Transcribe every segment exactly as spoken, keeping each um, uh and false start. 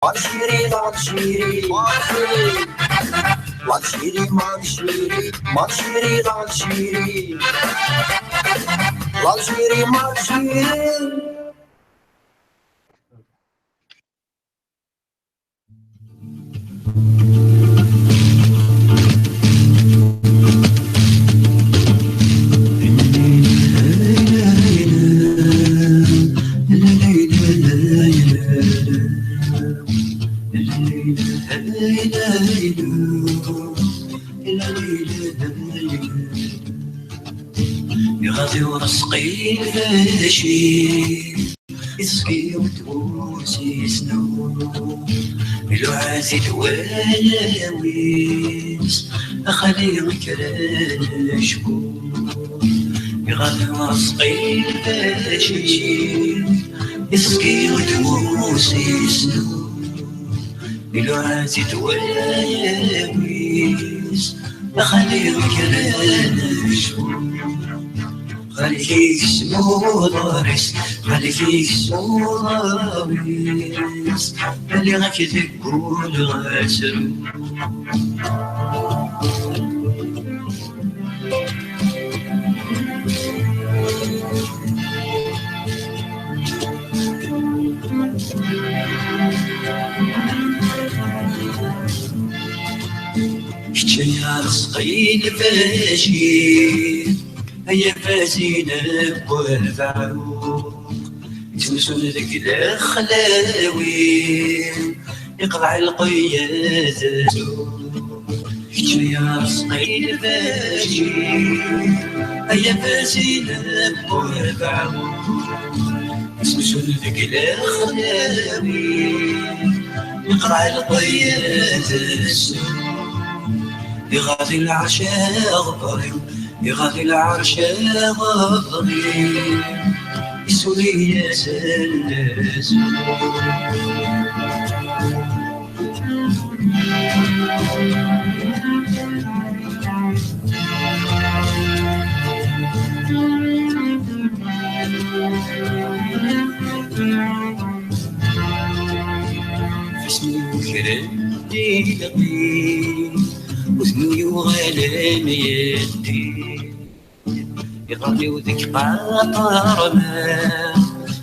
Algérie, l'Algérie, l'Algérie, l'Algérie, l'Algérie, l'Algérie, l'Algérie, l'Algérie. Iɣaḍ-iw Rezqi d aci, iẓgi-w d wus-is nu, iluɛa-t-id walawi-s, a xali kra n lecbu. Iɣaḍ-iw Rezqi d aci, iẓgi-w d wus-is nu, iluɛa-t-id walawi-s, a xali kra n lecbu. Xali-k yesmuḍer-is, xali-k yesmuḍer-is, xali-k deg wul ɣasru. Kečč ay Rezqi lfajir, ay afazin n wal beɛruq, yettnusun deg lexlawi, iqḍeɛ lqeyyad. Kečč ay Rezqi lfajir, ay afazin n wal beɛruq, yettnusun deg lexlawi, iqḍeɛ lqeyyad. Iɣaḍ-i lɛerc aɣebri, iɣaḍ-i lɛerc aɣebri, isuli-yas nnaz. Asmi ukren-d ileqqi, udem-iw yuɣal am yeddi. Iḍarren-iw deg qaṭerma,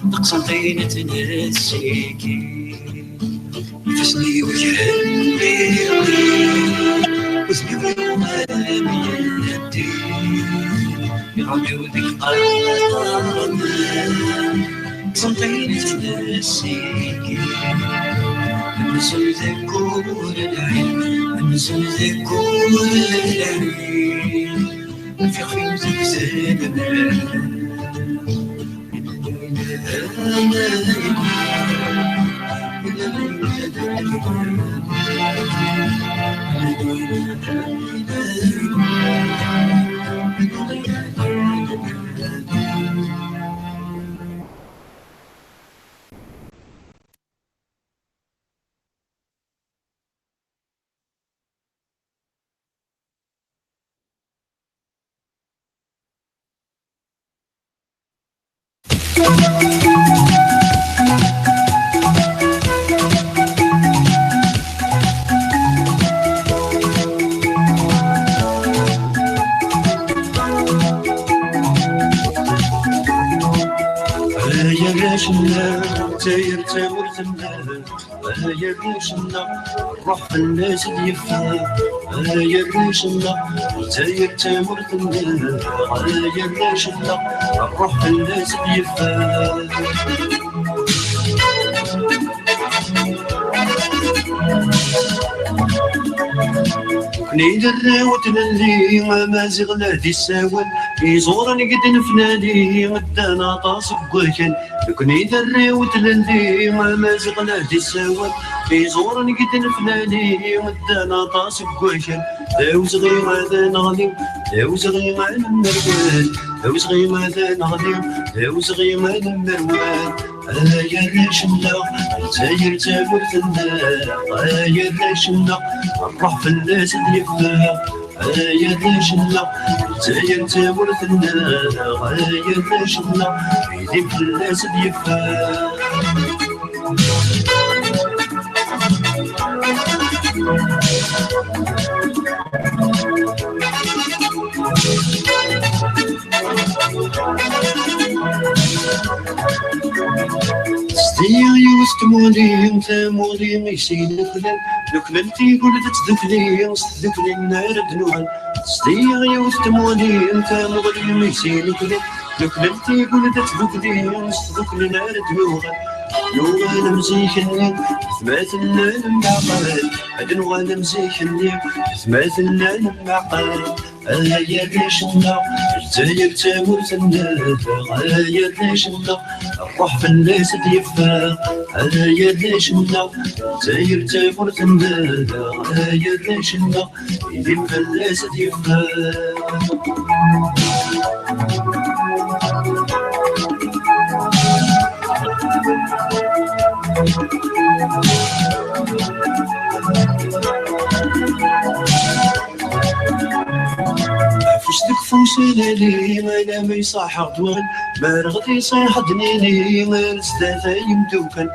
neqsent ayen ttnessiki. Ifassen-iw gren-d ileqqi, udem-iw yuɣal am yeddi. Iḍarren-iw deg qaṭerma, ẓẓent-iyi-d tnessigi. Amzun d aggur lɛin, amzun d aggur lɛin. Afiɣ-t-in deg zedmen. Ay arrac-nneɣ, d tayri d tamurt-nneɣ. Ay arrac-nneɣ, ṛṛuḥ fell-as ad yeffeɣ. Ay arrac-nneɣ, Lezzayer d tamurt-nneɣ. Ay arrac-nneɣ, ṛṛuḥ fell-as ad yeffeɣ. Nekni d arraw n tlelli, amaziɣ la d-issawal, iẓuran deg d-nefnali, ddan aṭas deg wakal. Nekni d arraw n tlelli, amaziɣ la d-issawal, iẓuran deg d-nefnali, ddan aṭas deg wakal. D awezɣi ad neɣli, d awezɣi ad nemmerwal, d awezɣi ad neɣli, d awezɣi ad nemmerwal. Ay arrac-nneɣ, Lezzayer d tamurt-nneɣ. Ay arrac-nneɣ, ṛṛuḥ fell-as ad yeffeɣ. Ay arrac-nneɣ, Lezzayer d tamurt-nneɣ. Ay arrac-nneɣ, idim fell-as ad yeffeɣ. Tamuli i sin uklan, uklan tigul d tdukli, s tdukli n ara d-nuɣal. Zdiɣ yiwet tmuli, tamuli i sin uklan, uklan tigul d tdukli, s tdukli n ara d-nuɣal. Nuɣal am zik-nni, tmaten n lemɛaqal, ad nuɣal am zik-nni, tmaten n lemɛaqal. Ay arrac-nneɣ, Lezzayer d tamurt-nneɣ. Ay arrac-nneɣ, ṛṛuḥ fell-as ad yeffeɣ. Ay arrac-nneɣ, Lezzayer d tamurt-nneɣ. Ay arrac-nneɣ, idim fell-as ad yeffeɣ. Afus deg ufus a lali, alamma iṣaḥ-aɣ-d wawal. Ma ara ɣ-d-iṣaḥ ad d-nini, ar zdat ay imdukkal.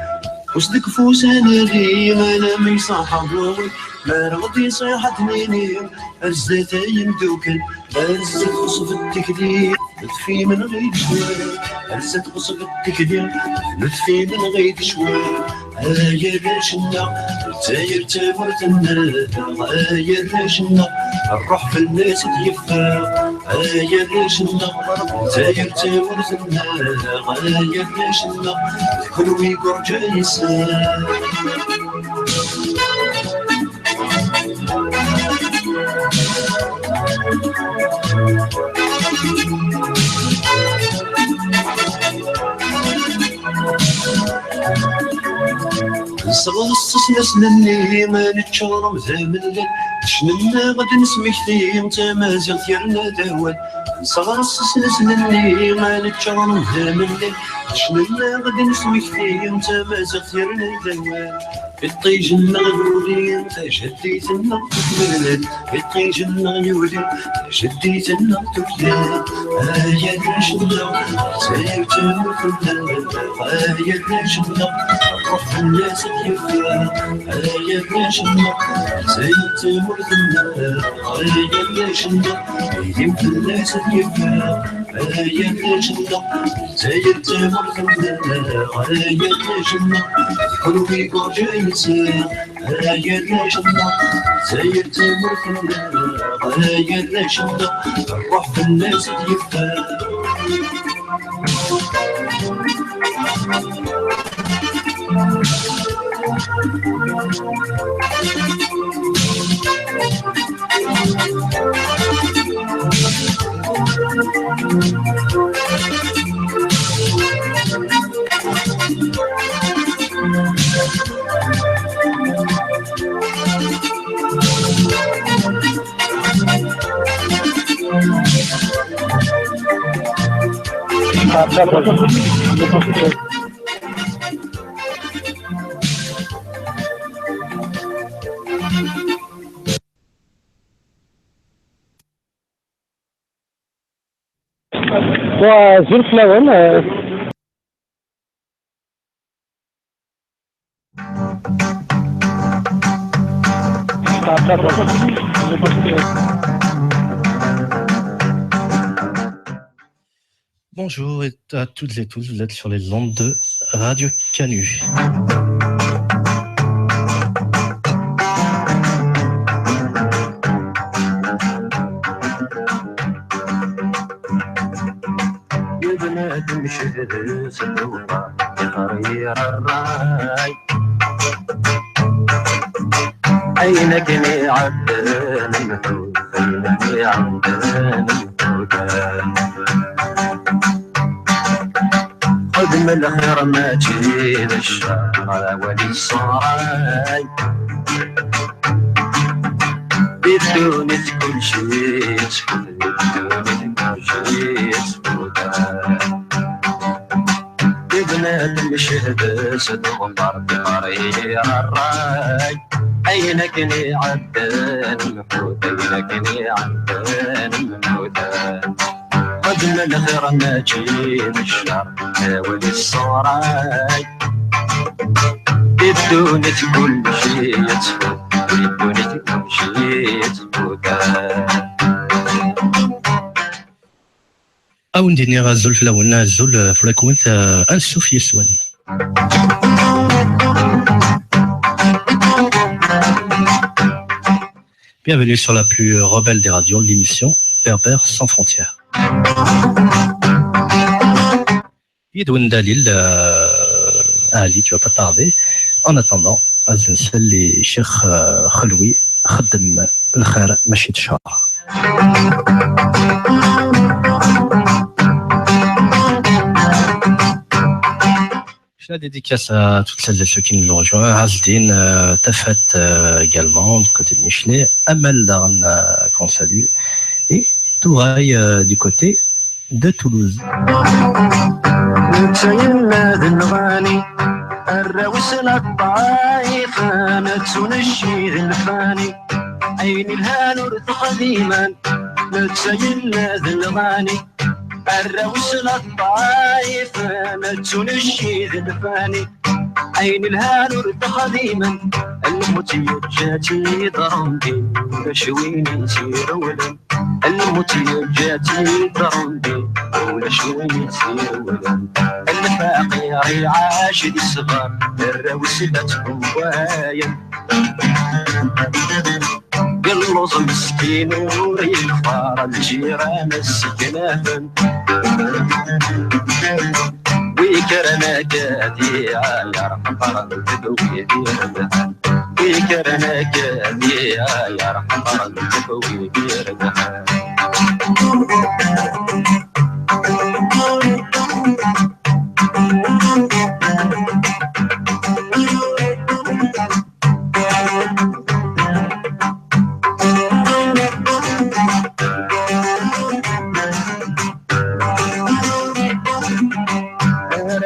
Afus deg ufus a lali, alamma iṣaḥ-aɣ-d wawal. Ma ara ɣ-d-iṣaḥ ad d-nini, ar zdat ay imdukkal. Ar zdat ɣeṣbet tikli, tfim neɣ-id cwal. Ar zdat ɣeṣbet tikli, tfim neɣ-id cwal. Ay arrac-nneɣ, Lezzayer d tamurt-nneɣ. Ay arrac-nneɣ, ṛṛuḥ fell-as ad yeffeɣ. Ay arrac-nneɣ, Lezzayer d tamurt-nneɣ. Ay arrac-nneɣ, d kunwi i yurǧa yes-neɣ. Nesɣeṣṣes isnasen-nni, neččur d amellal. Ccna-nneɣ ad d-nesmekti, tamaziɣt yerna d awal. Nesɣeṣṣes isnasen-nni, neččur d amellal. Ccna-nneɣ ad d-nesmekti, tamaziɣt yerna d awal. Iṭij-nneɣ yuli, tajaddit-nneɣ tuklal. Iṭij-nneɣ yuli, tajaddit-nneɣ tuklal. Ay arrac-nneɣ, Lezzayer d tamurt-nneɣ. Ay arrac-nneɣ, ṛṛuḥ fell-as ad yeffeɣ. Ay arrac-nneɣ, Lezzayer d tamurt-nneɣ. Ay arrac-nneɣ, idim fell-as ad yeffeɣ. Ay arrac-nneɣ, Lezzayer d tamurt-nneɣ. Ay arrac-nneɣ, d kunwi i yurǧa yes-neɣ. Ay arrac-nneɣ, Lezzayer d tamurt-nneɣ. Ay arrac-nneɣ, ṛṛuḥ fell-as ad yeffeɣ. Wa azul fell-awen. Bonjour et à toutes et tous, vous êtes sur les ondes de Radio Canu. Yebna-d Mceddes lewqam, iɣer ɣer ṛṛay. Ayen akken iɛeddan lmut, ayen akken iɛeddan lmut. Xdem lxir mačči d ccer, awal iṣṣray. Di ddunit kulci yettfut, di ddunit kulci yettfut. Ibna-d Mceddes d uɣebbar, tiɣri ɣer ṛṛay. Ayen akken iɛeddan lmut, ayen akken iɛeddan lmut. Xdem lxir mačči d ccer, awal iṣṣray. Di ddunit kulci yettfut, di ddunit kulci yettfut. A wen-d-iniɣ azul fell-awen, azul, eh, fell-akent, eh, ansuf yes-wen. Bienvenue sur la plus rebelle des radios, l'émission Berbère sans frontières. Yid-wen Dalil, euh, Ali, tu vas pas tarder. En attendant, ad nsel i Ccix, euh, Xelwi, xeddem lxir mačči d ccer. Je fais la dédicace à toutes celles et ceux qui nous ont rejoints. Hasdin, euh, Tafat, euh, également, du côté de Michelet. Amal Darn, euh, qu'on salue. Et Touray, euh, du côté de Toulouse. Netta yella d lɣani, arraw-is la ṭṭaifan, ttunecci d lfani, ayen ilhan ur t-xdimen. Netta yella d lɣani, arraw-is la ṭṭaifan, ttunecci d lfani, ayen ilhan ur t-xdimen. Lmut yeǧǧa-tt-id Ṛebbi, ulac win i s-irewlen. Lmut yeǧǧa-tt-id Ṛebbi, ulac win i s-irewlen. Lfaqir iɛac di ṣṣber, arraw-is la ttqewwayen. Yelluẓ meskin ur yeḍfar, lǧiran sseknafen. Wi kkren akka di ɛayar, ḥeqren deg wid irebḥen. Wi kkren akka di ɛayar, ḥeqren deg wid irebḥen.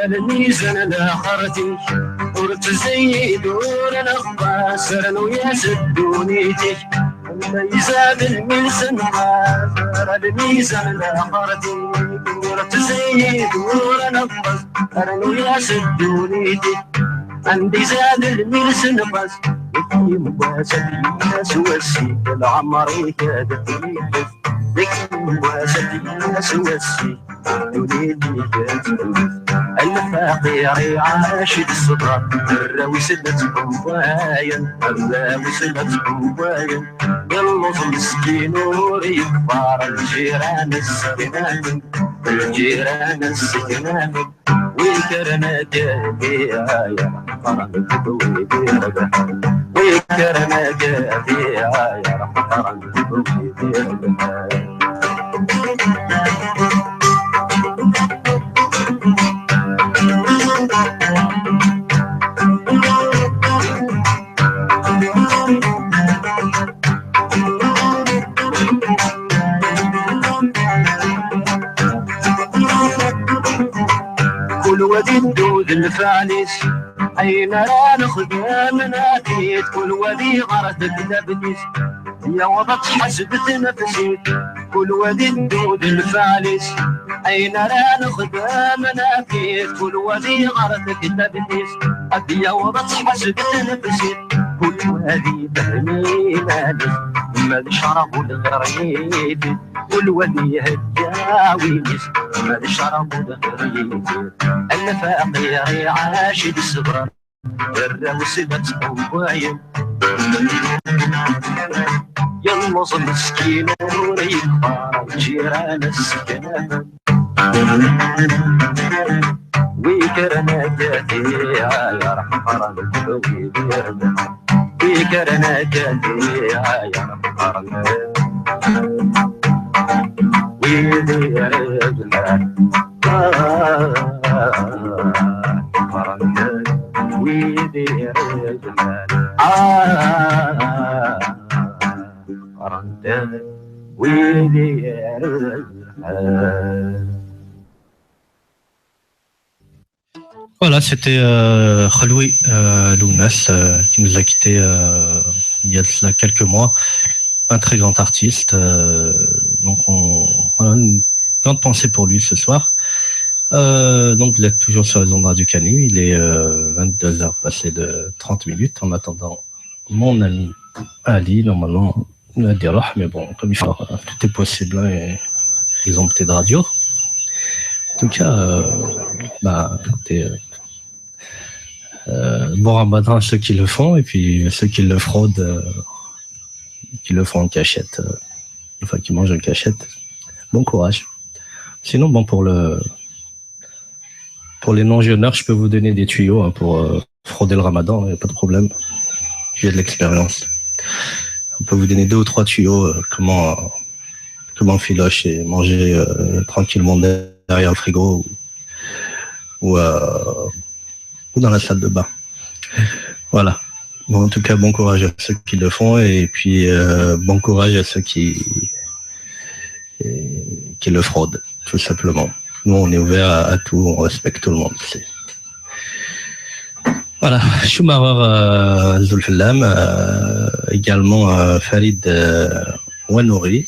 Ar lmizan laxert-ik, ur ttzeyyid, ur neqqes, rnu-yas ddunit-ik. Ma izad lmil senqas, ar lmizan laxert-ik, ur ttzeyyid, ur neqqes, rnu-yas ddunit-ik. Anda izad lmil senqas, deg yiwwas ad d-yas wass-ik, leɛmer-ik ad d-yekkat. Deg yiwwas ad d-yas wass-ik, ddunit-ik ad tewwet. Lfaqir iɛac di ṣṣber, arraw-is la ttqewwayen, arraw-is la ttqewwayen. Yelluẓ meskin ur yeḍfar, lǧiran sseknafen, lǧiran sseknafen. Wi kkren akka di ɛayar, ḥeqren deg wid irebḥen. Wi kkren akka di ɛayar, ḥeqren deg wid irebḥen. Kul wad iddu d lfeɛl-is, ayen ara nexdem naf-it. Kul wad iɣer tektabt-is, yaweḍ ad tḥaseb tnefsit. Kul wad iddu d lfeɛl-is, ayen ara nexdem naf-it. Kul wad iɣer tektabt-is, ad yaweḍ ad tḥaseb tnefsit. Kul wad ifhem iman-is, ma d ccrab ur d-ɣer yid-i. Kul wad ihegga win-is, ma d ccrab ur d-ɣer yid-i. Lfaqir iɛac di ṣṣber, arraw-is la ttqewwayen. Yelluẓ meskin ur yeḍfar, lǧiran sseknafen. Wi kkren akka di ɛayar, ḥeqren deg wid irebḥen. Wi kkren akka di ɛayar, ḥeqren wid irebḥen. Ah, ḥeqren wid irebḥen. Ah, ḥeqren wid irebḥen. Voilà, c'était euh, Kheloui euh, Lounas euh, qui nous a quittés euh, il y a de cela quelques mois. Un très grand artiste. Euh, donc, on, voilà, une grande pensée pour lui ce soir. Euh, donc, vous êtes toujours sur les ondes Radio Canu. Il est euh, vingt-deux heures passées de trente minutes. En attendant, mon ami Ali, normalement, il a dit, mais bon, comme il faut, euh, tout est possible, hein, et les ondes de radio. En tout cas, euh, bah, écoutez, euh, euh, bon ramadan à ceux qui le font, et puis ceux qui le fraudent, euh, qui le font en cachette, euh, enfin qui mangent en cachette. Bon courage. Sinon, bon, pour le, pour les non-jeûneurs, je peux vous donner des tuyaux, hein, pour euh, frauder le ramadan, il n'y a pas de problème. J'ai de l'expérience. On peut vous donner deux ou trois tuyaux, euh, comment, euh, comment filoche et manger euh, tranquillement derrière le frigo ou, ou, euh, ou dans la salle de bain. Voilà. Bon, en tout cas, bon courage à ceux qui le font et puis euh, bon courage à ceux qui, et qui le fraudent, tout simplement. Nous, on est ouvert à, à tout, on respecte tout le monde. C'est... Voilà, Schumacher, euh, Zulfellam, euh, également euh, Farid euh, Wanouri,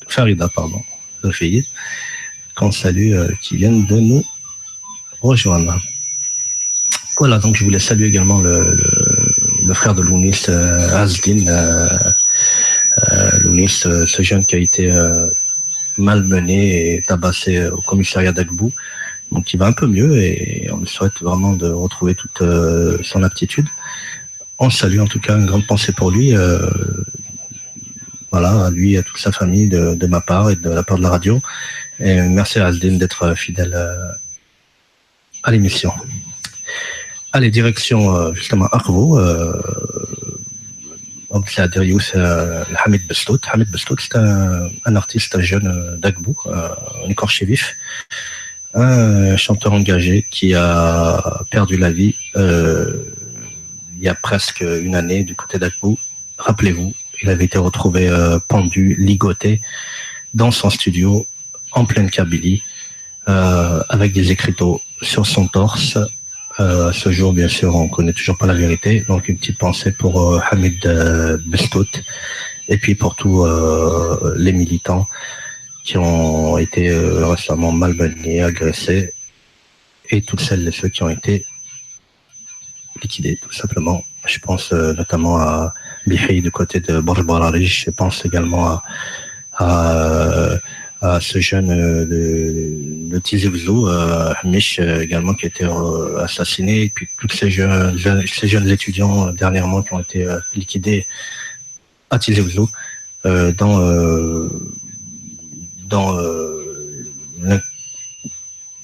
Farida, pardon, Zulfiyid, qu'on salue, euh, qui viennent de nous rejoindre. Voilà, donc je voulais saluer également le, le, le frère de Lounis, euh, Azdin, euh, euh, Lounis, euh, ce jeune qui a été euh, malmené et tabassé au commissariat d'Agbou. Donc il va un peu mieux et on lui souhaite vraiment de retrouver toute euh, son aptitude. On le salue en tout cas, une grande pensée pour lui. Euh, voilà, à lui et à toute sa famille de, de ma part et de la part de la radio. Et merci à Azdin d'être fidèle euh, à l'émission. Allez, direction euh, justement Agbou. Euh, donc, c'est Adirius euh, Hamid Bestout. Hamid Bestout, c'est un, un artiste jeune euh, d'Agbou, euh, encore chez Vif. Un chanteur engagé qui a perdu la vie euh, il y a presque une année du côté d'Agbou. Rappelez-vous, il avait été retrouvé euh, pendu, ligoté, dans son studio, en pleine Kabylie, euh, avec des écriteaux sur son torse. Euh, à ce jour, bien sûr, on ne connaît toujours pas la vérité. Donc, une petite pensée pour euh, Hamid euh, Bestout et puis pour tous euh, les militants qui ont été euh, récemment malmenés, agressés et toutes celles et ceux qui ont été liquidés, tout simplement. Je pense euh, notamment à Bihi du côté de Borj Bararij. Je pense également à, à, à ce jeune euh, de, de Tizi Ouzou, euh, Hamish, euh, également qui a été euh, assassiné, et puis tous ces jeunes, jeunes- ces jeunes étudiants euh, dernièrement qui ont été euh, liquidés à Tizi Ouzou, euh, dans, euh, dans euh, l'in-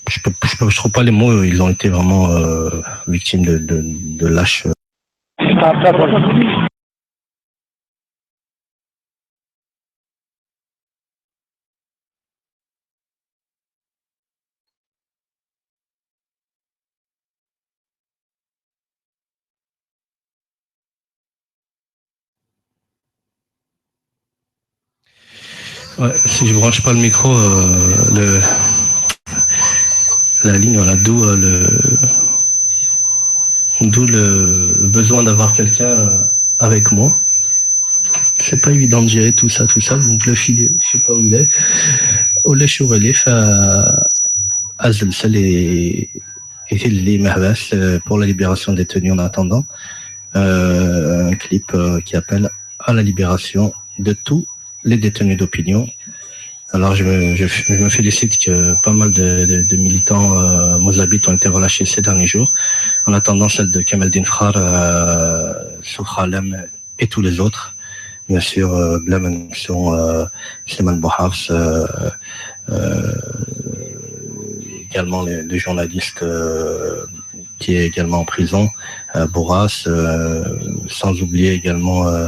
je peux, je peux, je trouve pas les mots, ils ont été vraiment euh, victimes de, de, de lâches. Ouais, si je branche pas le micro, euh, le, la ligne, voilà, d'où euh, le, d'où le besoin d'avoir quelqu'un euh, avec moi. C'est pas évident de gérer tout ça, tout ça. Donc le fil, je sais pas où il est. ولا شو غلي ف أزل سلي يثلي محبس, euh, pour la libération des détenus en attendant. Euh, un clip euh, qui appelle à la libération de tous les détenus d'opinion. Alors, je me, je, je me félicite que pas mal de, de, de militants euh, mozabites ont été relâchés ces derniers jours. En attendant celle de Kamaldine Frère, euh, Soukhralem et tous les autres. Bien sûr, euh, بلا ما ننساو, euh, Slimane Bouhafs, euh, euh, également les, les journalistes euh, qui est également en prison, euh, Bourras, euh, sans oublier également euh,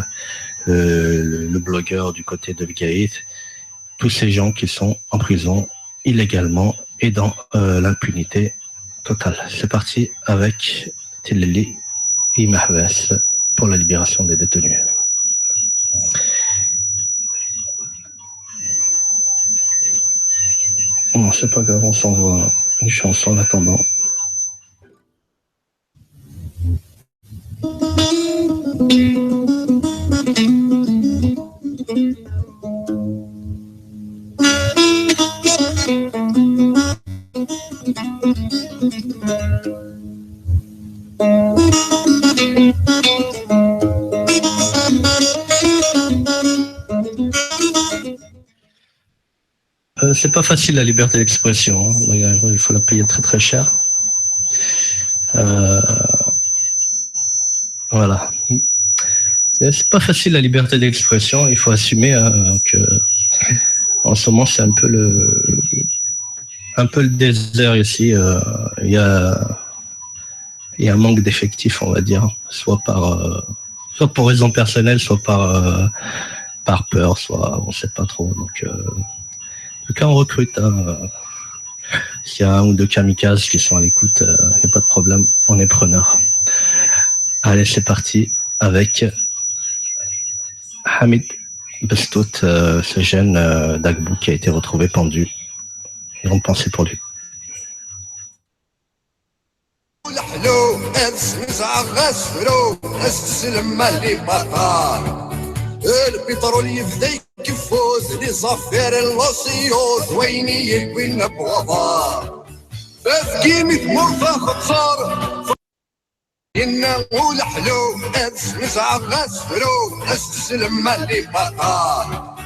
euh, le, le blogueur du côté de Bgaït, tous ces gens qui sont en prison illégalement et dans euh, l'impunité totale. C'est parti avec Tilili Imahbas pour la libération des détenus. Bon, c'est pas grave, on s'envoie une chanson en attendant. Euh, c'est pas facile la liberté d'expression, hein. D'ailleurs, il faut la payer très très cher. Euh, voilà. C'est pas facile la liberté d'expression, il faut assumer, hein, que en ce moment c'est un peu le un peu le désert ici. Euh, il y a il y a un manque d'effectifs, on va dire, soit par euh, soit pour raison personnelle, soit par euh, par peur, soit on sait pas trop. Donc euh, en tout cas on recrute, hein. S'il y a un ou deux kamikazes qui sont à l'écoute, il n'y a pas de problème, on est preneur. Allez, c'est parti avec Hamid Bestout, euh, ce jeune euh, d'Agbou qui a été retrouvé pendu. Une grande pensée pour lui. الحلو، السمسعة غاس فرو، السلمة اللي بطال. البترول يبدا يكفوز، les affaires الوصيوز، وين يكوين بوضار. فاس كيمي تمور فاختصار. إنا الحلو، السمسعة غاس فرو، السلمة اللي بطال.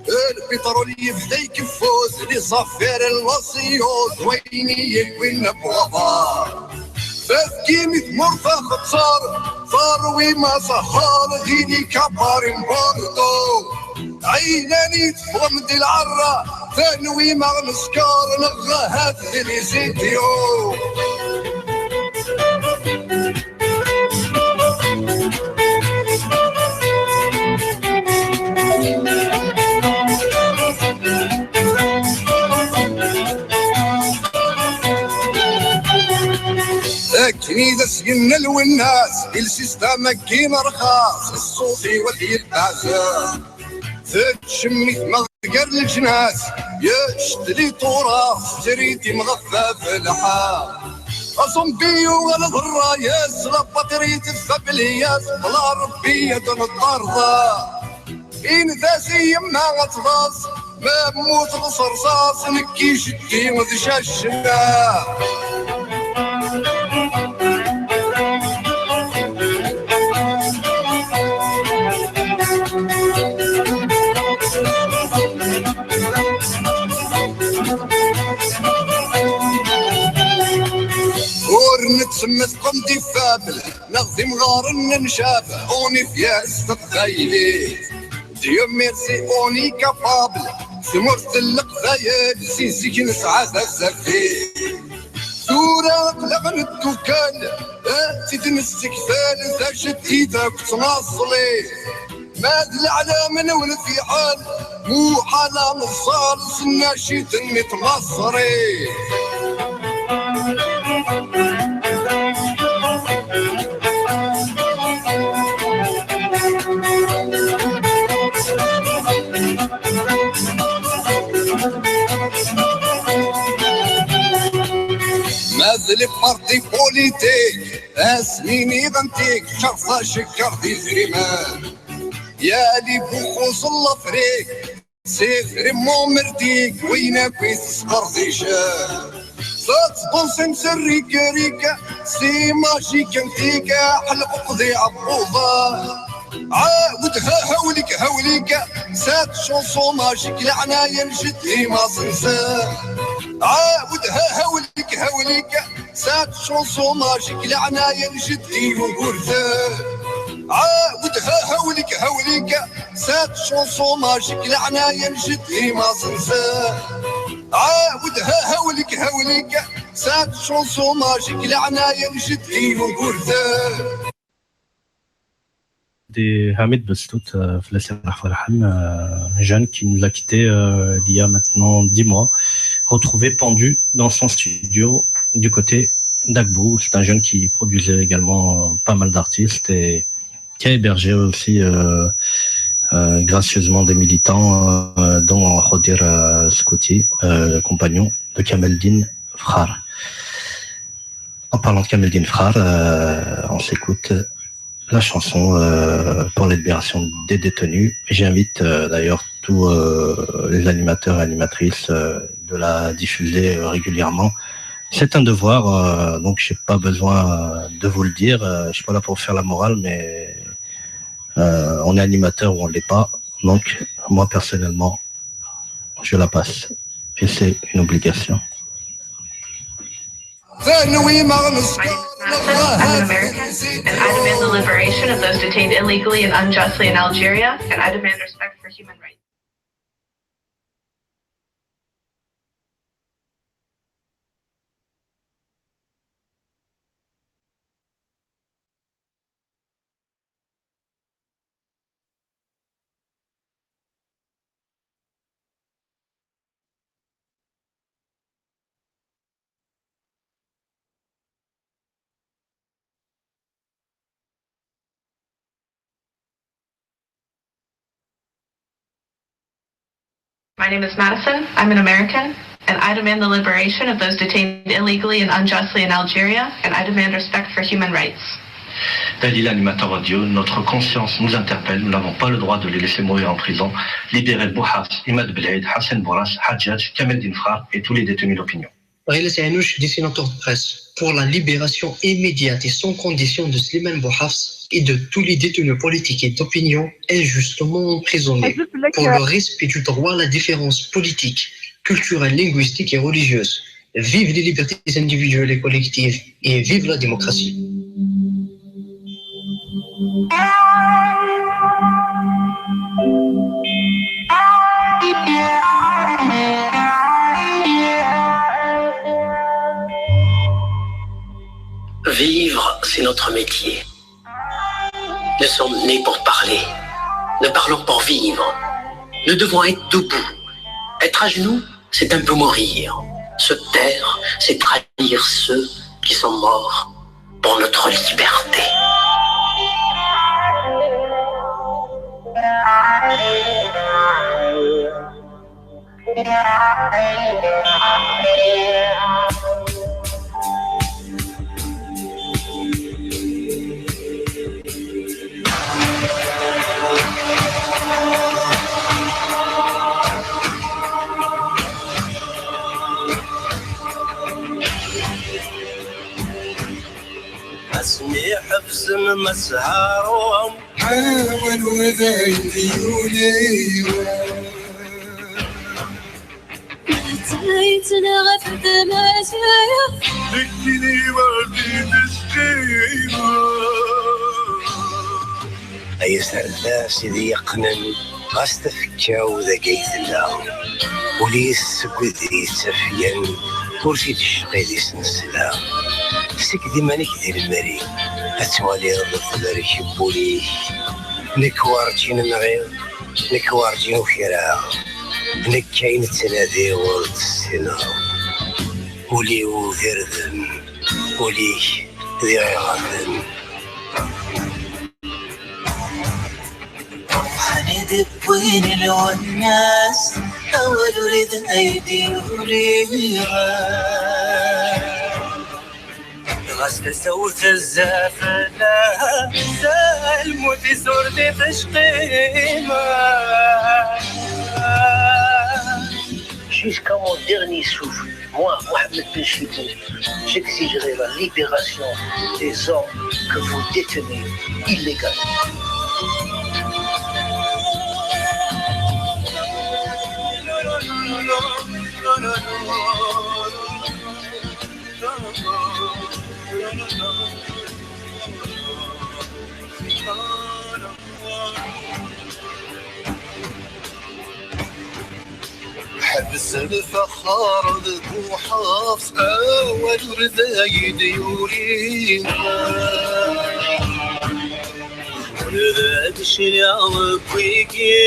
البترول يبدا يكفوز، les affaires الوصيوز، وين يكوين بوضار. فاس كيمي تمور فاختصار، فاروي ما سهار، ديني كبار مبوردو. عيناني تفهم دي العرة، ثانوي ما نسكار، نغا هاد لي زيديو. كنيدة سينا الوناس، السيستم كيما رخاص، الصوفي ولي البعزة. تشمي ما غير الجناس، يشتلي تراث، جريتي مغفى في الحال. أصنبيو ولا الرايس، لا بطريت الثبليات، بلا ربية الطرد. إن ذاسي يما غتغاص، ما موت الصرصاص، نكي شدي وذشاشنا. ور نتسمى تقوم دي فابل، نغزي مغارن نشاف، اوني فياس تقبايلي. Dieu merci, on est capable. Tmurt n Leqbayel, si zik nesɛa tasertit. Tura aql-aɣ neddukal, ad tt-id-nessekfal, d ajeddid akked tnaẓlit. Ma d leɛlam n unfiɛal, muḥal ad neẓẓal s nnacit-nni tmaṣrit. Ma d les partis politiques, asmi niḍen tik, kerẓa cekker d idrimen. Ya li buxus n l'Afrique, c'est vraiment merdique, win akk i tesqerdicem. Tettḍunsem s rrik-rrik, c'est magique, antik, ḥelquq di ɛebbuḍa. عاود ها هوليك هوليك، cette chanson magique, leɛnaya n jeddi Masenzer. عاود ها هوليك هوليك، cette chanson magique, leɛnaya n jeddi Yugurten. عاود ها هوليك هوليك، cette chanson magique, leɛnaya n jeddi Masenzer. عاود ها هوليك هوليك، cette chanson magique, leɛnaya n jeddi Yugurten. De Hamid Bestout, euh, Flasher Farhan, euh, un jeune qui nous a quitté euh, il y a maintenant dix mois, retrouvé pendu dans son studio du côté d'Agbou. C'est un jeune qui produisait également euh, pas mal d'artistes et qui a hébergé aussi euh, euh, gracieusement des militants, euh, dont Khodir euh, Scouti, euh, compagnon de Kamaldine Frère. En parlant de Kamaldine Frère, euh, on s'écoute la chanson euh, pour la libération des détenus. J'invite euh, d'ailleurs tous euh, les animateurs et animatrices euh, de la diffuser euh, régulièrement. C'est un devoir, euh, donc j'ai pas besoin euh, de vous le dire. Euh, je suis pas là pour faire la morale, mais euh, on est animateur ou on l'est pas. Donc moi personnellement, je la passe. Et c'est une obligation. ثانوي ما نسكر، نغا هاد And I demand the liberation of those detained illegally and unjustly in Algeria, and I demand respect for human rights. My name is Madison. I'm an American, and I demand the liberation of those detained illegally and unjustly in Algeria, and I demand respect for human rights. Dalila Animator Radio, notre conscience nous interpelle, nous n'avons pas le droit de les laisser mourir en prison. Libérez Bouhafs, Imad Beled, Hassan Bourash, Hadjadj, Kamel Dinfar et tous les détenus d'opinion. Rila Sehanouk, dessinateur de presse, pour la libération immédiate et sans condition de Slimane Bouhafs et de tous les détenus politiques et d'opinion injustement emprisonnés, pour le respect du droit à la différence politique, culturelle, linguistique et religieuse. Vive les libertés individuelles et collectives et vive la démocratie. Vivre, c'est notre métier. Nous sommes nés pour parler. Nous parlons pour vivre. Nous devons être debout. Être à genoux, c'est un peu mourir. Se taire, c'est trahir ceux qui sont morts pour notre liberté. Asmi ḥebsen Mass Harum. Awal wid ay d-yuli. Yettnayten ɣef tmaziɣt. Deg tiliwa di tecqima. Ay aserdas i d-yeqqnen, ɣas tafekka-w dagi ay tella. Ul-is seg wid yettafgen, ur t-id-cqi di snesla. Seg d iman-ik di lemri, ad twaliḍ tberrek n wul-ik. Nekk werǧin nɣiɣ, nekk werǧin ukreɣ. Nekk ayen ttnadiɣ ur t-ssineɣ. Ul-iw d irden, ul-ik d iɣiɣaten. Ruḥen i d-wwin lwennas, awal ur id ay d-yuriɣ. Ɣas tasa ur tezza fell-as, lmut-is ur d-tecqima. Jusqu'à mon dernier souffle, moi, Mohamed Ben Chibou, j'exigerai la libération des hommes que vous détenez illégalement. Ḥbes lfexxar d Buḥafs, awal ur d ay d-yuri. Ur d ad cniɣ deg wigi,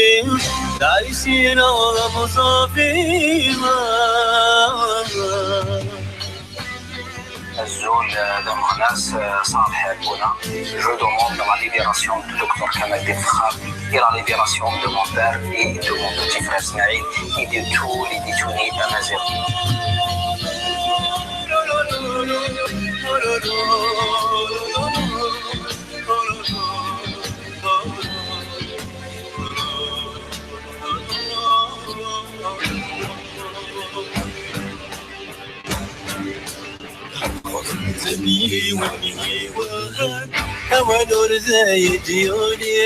d Ɛisineɣ d Amẓafi. Azul, euh, d Ameɣnas, euh, Saɛd Ḥerkuna. Je demande la libération de Docteur Kamel Fexxar et la libération de mon père et de mon petit frère Smaïl et de tous les détenus amaziɣen. Xeḍmen-ten yiwen yiwen, awal ur d ay d-yuli.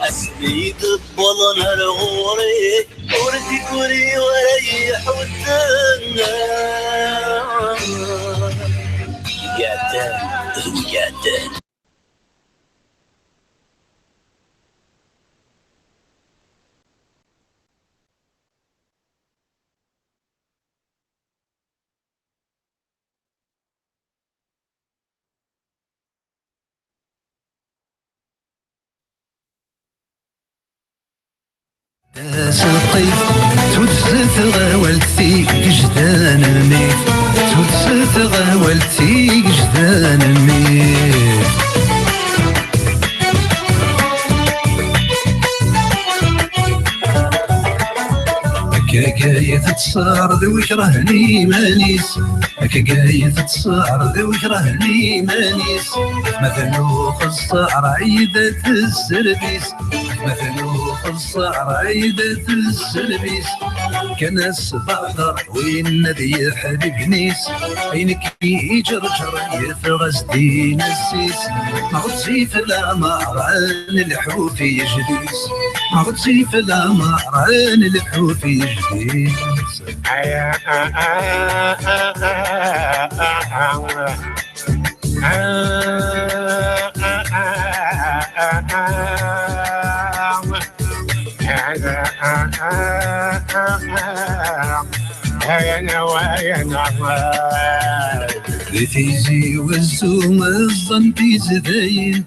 Asmi i d-wwḍen ar ɣur-i, ur d-ikuri wara yi-ḥudden. Iɛeddan d wiyaḍ. Taseqqit, tudset ɣawalt tigejdan-nni, tudset ɣawalt tigejdan-nni. Akka-agi tettṣar d wekrah n iman-is. Akka-agi tettṣar d wekrah n iman-is. Ma tnuxeṣṣar ɛidet sserbis. Ma tnuxeṣṣar ɛidet sserbis. Kan asbaɣer win ad yeḥbibnis. Ay nekk iǧerǧer yeffeɣ-as-d inessis. Ma ɣezzif lameṛ ad nelḥu f yejdi-s. Ma ɣezzif lameṛ ad nelḥu f yejdi-s. Di Tizi Wezzu ẓẓan tizdayin,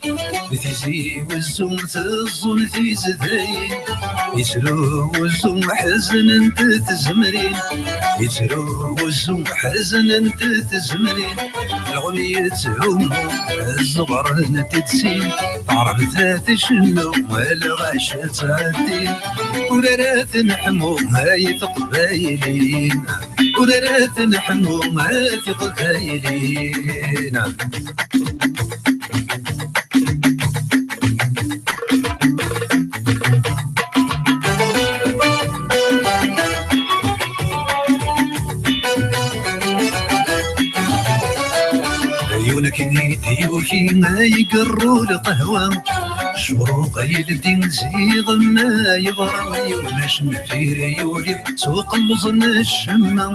di Tizi Wezzu teẓẓun tizdayin. Yettru wezzu ḥeznent tzemrin, yettru wezzu ḥeznent tzemrin. Lɣem yetthumu ẓẓuɣren-t-id sin, taɛrabt tcennu, lɣaci ttɛeddin. Ur ara tneḥmu ay teqbayliyin, ur ara tneḥmu ay teqbayliyin. Yiwen akken i d-yuki ay igerru lqahwa, ccuruq ay ldin ziɣ ma yeḍra, yiwen acnfir yuli s uqelluẓ n ccemma,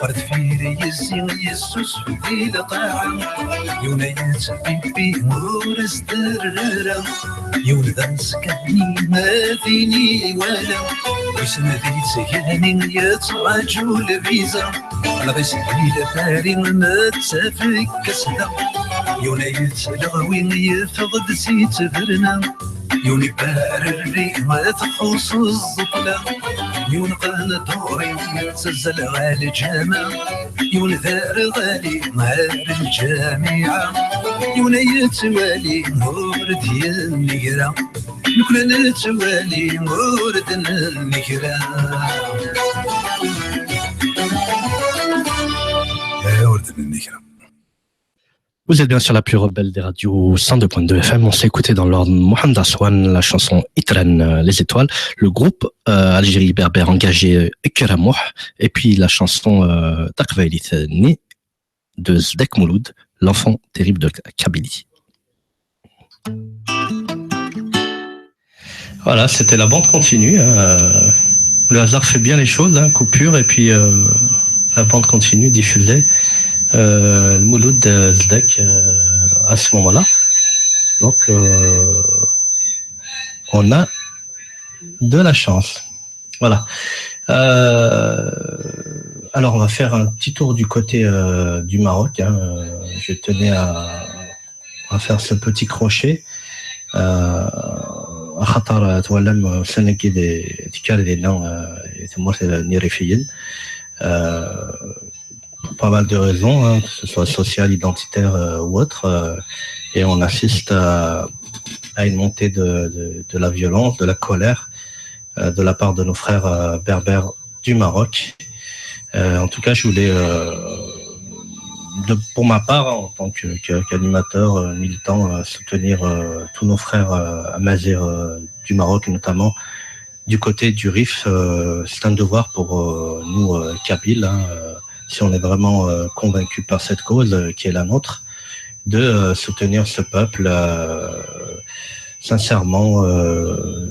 ɣer deffir yezzi yessusef di lqaɛa. Yiwen ay yettbibbi ur as-derrer ara, yiwen d ameskani ma tin iwala, wissen di tgani yettraǧu lviza. Lɣis di lfari ma ttafek asda, yiwen ay yettleɣwi yeffeɣ-d si tberna. Yiwen ibarri ma txuṣ ẓẓeṭla, yiwen qenṭuri yettazzal ɣer lǧama, yiwen d arɣali ar lǧamiɛa, yiwen ay yettwali ur d-yenni kra, nekkni nettwali ur d-nenni kra. Eh, ur d-nenni kra. Vous êtes bien sur la plus rebelle des radios, cent deux point deux F M. On s'est écouté dans l'ordre Mohamed Aswan, la chanson Itran, euh, les étoiles, le groupe, euh, Algérie berbère engagé, euh, Ikramouh, et puis la chanson, euh, Taqbaylit Ni de Zdek Mouloud, l'enfant terrible de la Kabylie. Voilà, c'était la bande continue, hein, euh, le hasard fait bien les choses, hein, coupure, et puis, euh, la bande continue diffusait, euh, le Mouloud de Zdek, euh, à ce moment-là. Donc, euh, on a de la chance. Voilà. Euh, alors, on va faire un petit tour du côté, euh, du Maroc, hein. Euh, je tenais à, à faire ce petit crochet. Euh, axaṭer, euh, twalam, euh, ussan-agi d-, tekker dinna, euh, tmurt n Irifiyen. Euh, pour pas mal de raisons, hein, que ce soit social, identitaire, euh, ou autre, euh, et on assiste à, à une montée de, de, de la violence, de la colère, euh, de la part de nos frères, euh, berbères du Maroc. Euh, en tout cas, je voulais, euh, de, pour ma part, en tant que, que, qu'animateur, euh, militant, euh, soutenir, euh, tous nos frères, euh, amazighs, euh, du Maroc, notamment du côté du Rif. Euh, c'est un devoir pour, euh, nous, euh, Kabyles, hein, euh, si on est vraiment, euh, convaincus par cette cause, euh, qui est la nôtre, de, euh, soutenir ce peuple, euh, sincèrement, euh,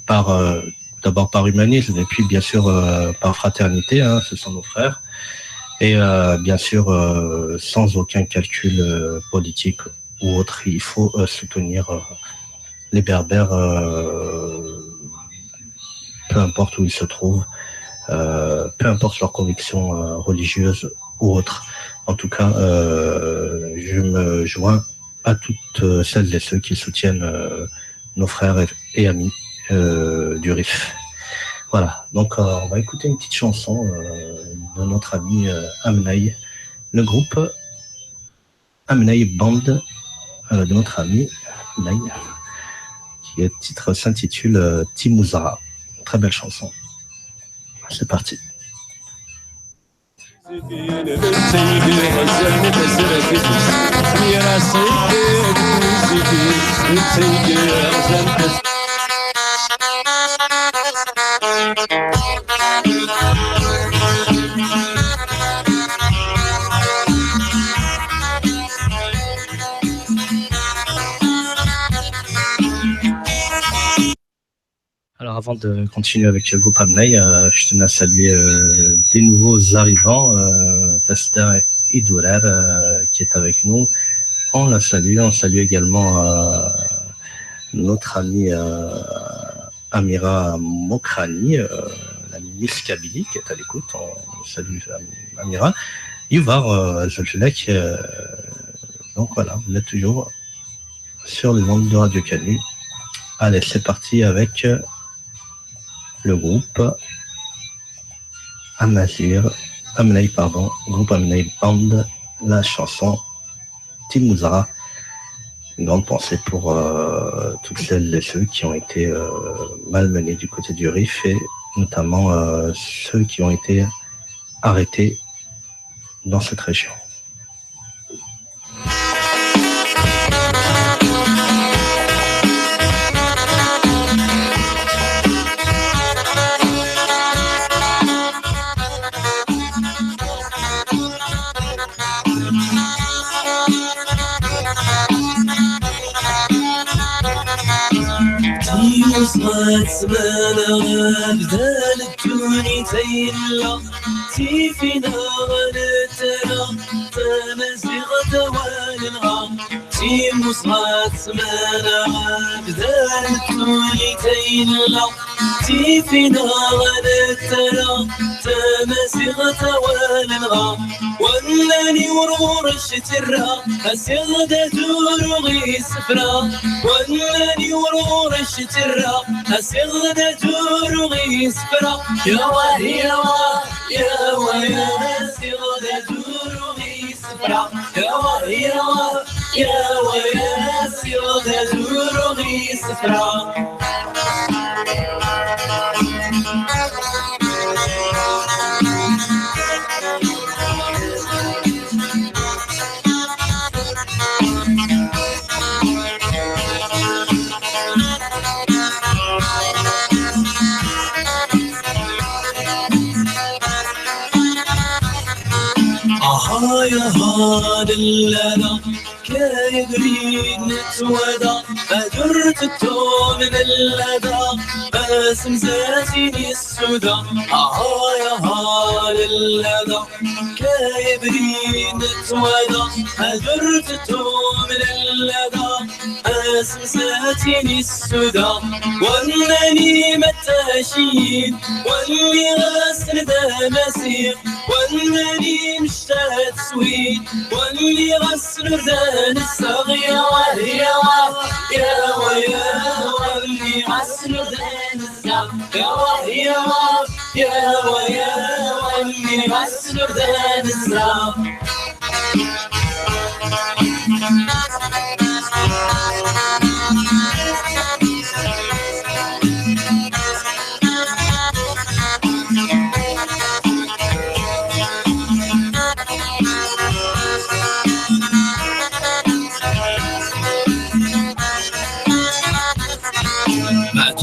par, euh, d'abord par humanisme et puis bien sûr, euh, par fraternité, hein, ce sont nos frères. Et euh, bien sûr, euh, sans aucun calcul euh, politique ou autre, il faut euh, soutenir euh, les Berbères, euh, peu importe où ils se trouvent, euh, peu importe leurs convictions euh, religieuses ou autres. En tout cas, euh, je me joins à toutes euh, celles et ceux qui soutiennent euh, nos frères et, et amis euh, du Rif. Voilà, donc euh, on va écouter une petite chanson euh, de notre ami euh, Amnay, le groupe Amnay Band euh, de notre ami Amnay, qui le titre s'intitule euh, Timouza. Très belle chanson. C'est parti. Alors avant de continuer avec le groupe Amnay, euh, je tenais à saluer euh, des nouveaux arrivants, euh, Tasda Idourar, euh, qui est avec nous. On la salue, on salue également euh, notre amie euh, Amira Mokrani, euh, la Miss Kabylie, qui est à l'écoute. On salue euh, Amira. Yuvar, euh, Zolfilak, euh, donc voilà, vous êtes toujours sur les ondes de Radio Canu. Allez, c'est parti avec euh, le groupe Amazir, Amnay, pardon, groupe Amnay Band, la chanson Timouza. Une grande pensée pour euh, toutes celles et ceux qui ont été euh, malmenés du côté du Rif et notamment euh, ceux qui ont été arrêtés dans cette région. Timuzɣa tesmana abdal ddunit ay nella, tifinaɣ nettara, tamaziɣt awal-nneɣ. Timuzɣa tesmana abdal ddunit ay nella, tifinaɣ nettara, tamaziɣt awal-nneɣ. Wannan-iw ur ɣur-s tirra, asiɣ-d ad uruɣ isefra. Wannan-iw ur ɣur-s tirra, asiɣ-d ad uruɣ isefra. Yawa, yawa, yawa, ya, asiɣ-d ad uruɣ isefra. Yawa, yawa, yawa, ya, asiɣ-d ad uruɣ isefra. Aha, aha, lillada, kay abrid nettwada, ad ur tettum lillada, asemzatin issuda. Aha, aha, lillada, kay abrid nettwada, ad ur tettum lillada, asemzatin issuda. Wannan-iw mattaciyin, wanniɣ-asen d amaziɣ, wannan-iw mecta teswin, wanniɣ-asen ur d anezzaɣ. Yawa, yawa, yawa, yawa, wanniɣ-asen ur d anezzaɣ. Yawa, yawa, yawa, yawa, wanniɣ-asen ur d anezzaɣ.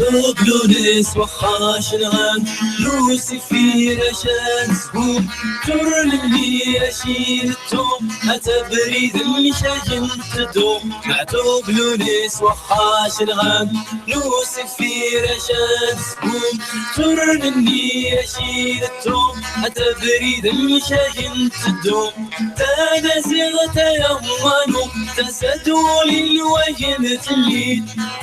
Ublulus waxxac nɣan, Lusifir acan zgun, turlelli aci d tum, atabrid mcagen teddu, Meɛtub Lunis waxxac nɣan, Lusifir acan zgun, turlelli aci d tum, atabrid mcagen teddu. Tamaziɣt ay amanu, tasaduli n wayen telli.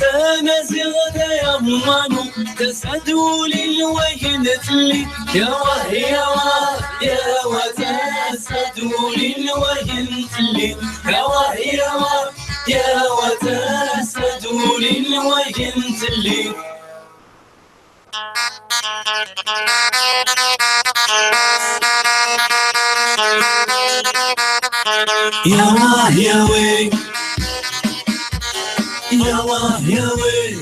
Tamaziɣt ay amanu, tasaduli n wayen telli. Yawah, yawah, yawah, tasaduli n wayen telli. Yawah, yawah, yawah, tasaduli n wayen telli. Yawah, yaweh. Yawah, yaweh.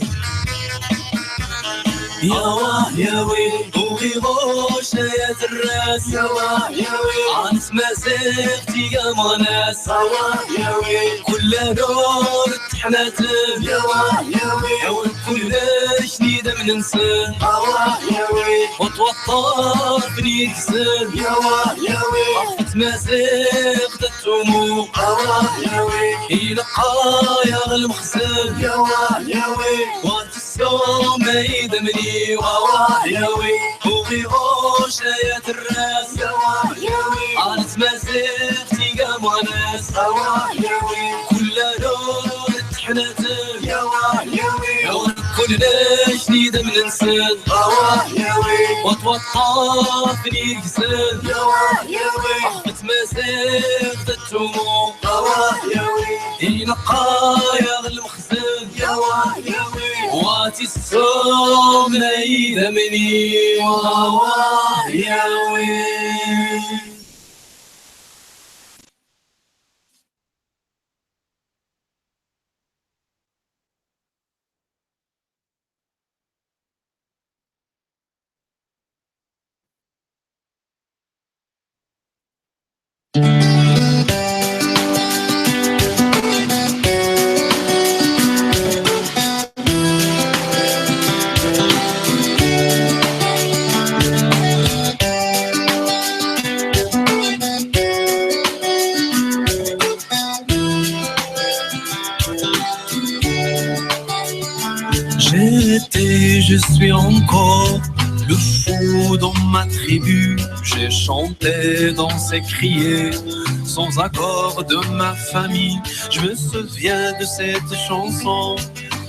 Yawah, yaweh. Ur iɣuc ay aterras. Yawah, yaweh. Ɛni tmaziɣt iga meɣnas. Yawah, yaweh. Kul arur teḥnaten. Yawah, yaweh. Awer kullec n idammen-nsen. Yawah, yaweh. Waṭwaṭṭaf n yigsen. Yawah, yaweh. Ɣef tmaziɣt ad tumu. Yawah, yaweh. Ilaq-aɣ lmexzen. Yawah, yaweh. Wa tessum ay idammen-iw. Yawah, yaweh. Ur iɣuc ay aterras. Yawah, yaweh. Ar tmaziɣt iga meɣnas. Yawah, yaweh. Kul arur teḥnaten. Yawah, yaweh. Awer kullec n idammen-nsen. Yawah, yaweh. Waṭwaṭṭaf n yigsen. Yawah, yaweh. Ɣef tmaziɣt ad tumu. Yawah, yaweh. Ilaq-aɣ lmexzen. Yawah, yaweh. Wa tessum ay idammen-iw. Yawah, yaweh. J'étais, je suis encore le fou dans ma tribu. J'ai chanté, dansé, crié, sans accord de ma famille. Je me souviens de cette chanson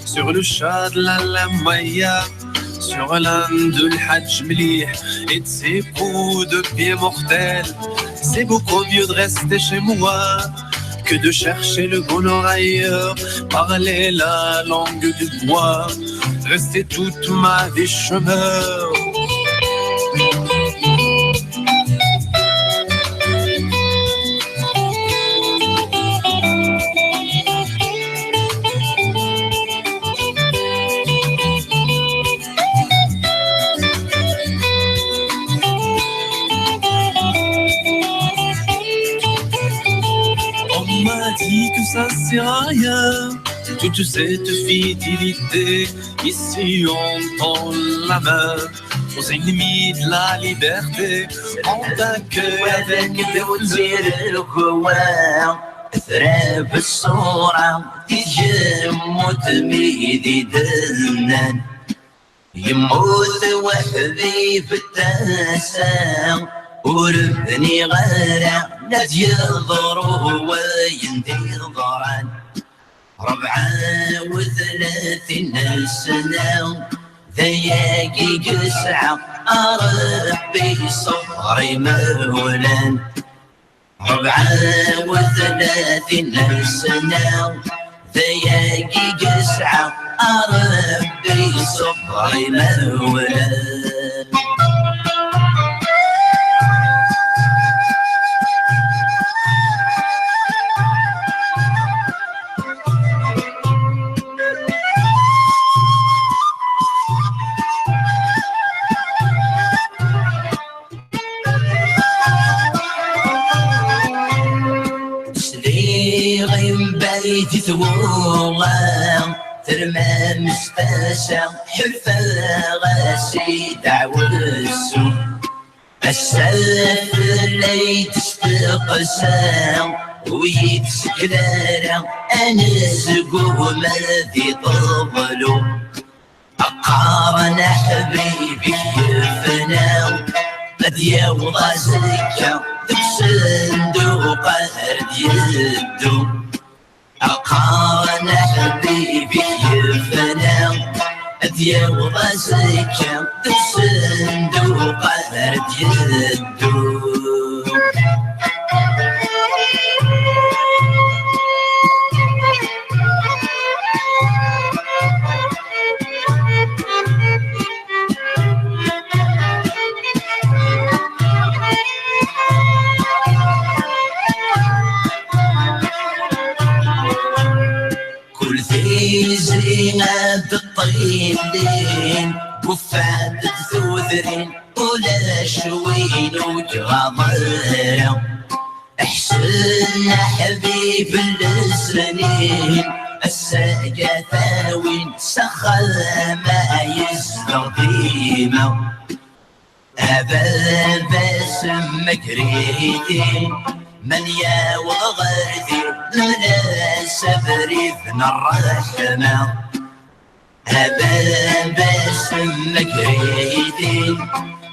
sur le chat de la Lamaya, sur l'âne de l'Hadj Mlih et de ses coups de pied mortels. C'est beaucoup mieux de rester chez moi que de chercher le bonheur ailleurs, parler la langue du bois, rester toute ma vie chômeur. On m'a dit que ça sert à rien, toute cette fidélité. Ici on tend la main aux ennemis de la liberté. On t'accueille avec des fleurs. Trab ṣṣura di tgemmut mi d-idennan. Yemmut weḥd-i f tasa, ur bniɣ ara ad yeḍru wayen d-yeḍran. Rebɛa u tlatin sna, d ayagi i yesɛa Ṛebbi ṣṣber imawlan. Rebɛa u tlatin sna, d ayagi i yesɛa Ṛebbi ṣṣber imawlan. Sliɣ i mbayd i twura, Termam s tasa, ḥulfaɣ-as i ddeɛwessu. Ass-a fell-ay d-testeqsa, ur yi-d-sekkel ara, anezgum ad iṭeḍlu. Qqaren aḥbib-ik yefna, ad yaweḍ azekka, deg usenduq ara d-yeddu. Qqaren aḥbib-ik yefna, ad yaweḍ azekka, deg usenduq ara d-yeddu. Kul tizi ad ṭṭillin, buffant d tudrin, ulac win ur iɣaḍ ara. Ḥsen aḥbib n lesnin, ass-agi ad t-awin s axxam ay yezdeɣ dima. A baba-s n Magridi, men yaweḍ ɣer din, nemla-s abrid n ṛṛeḥma. A baba-s n Magridi,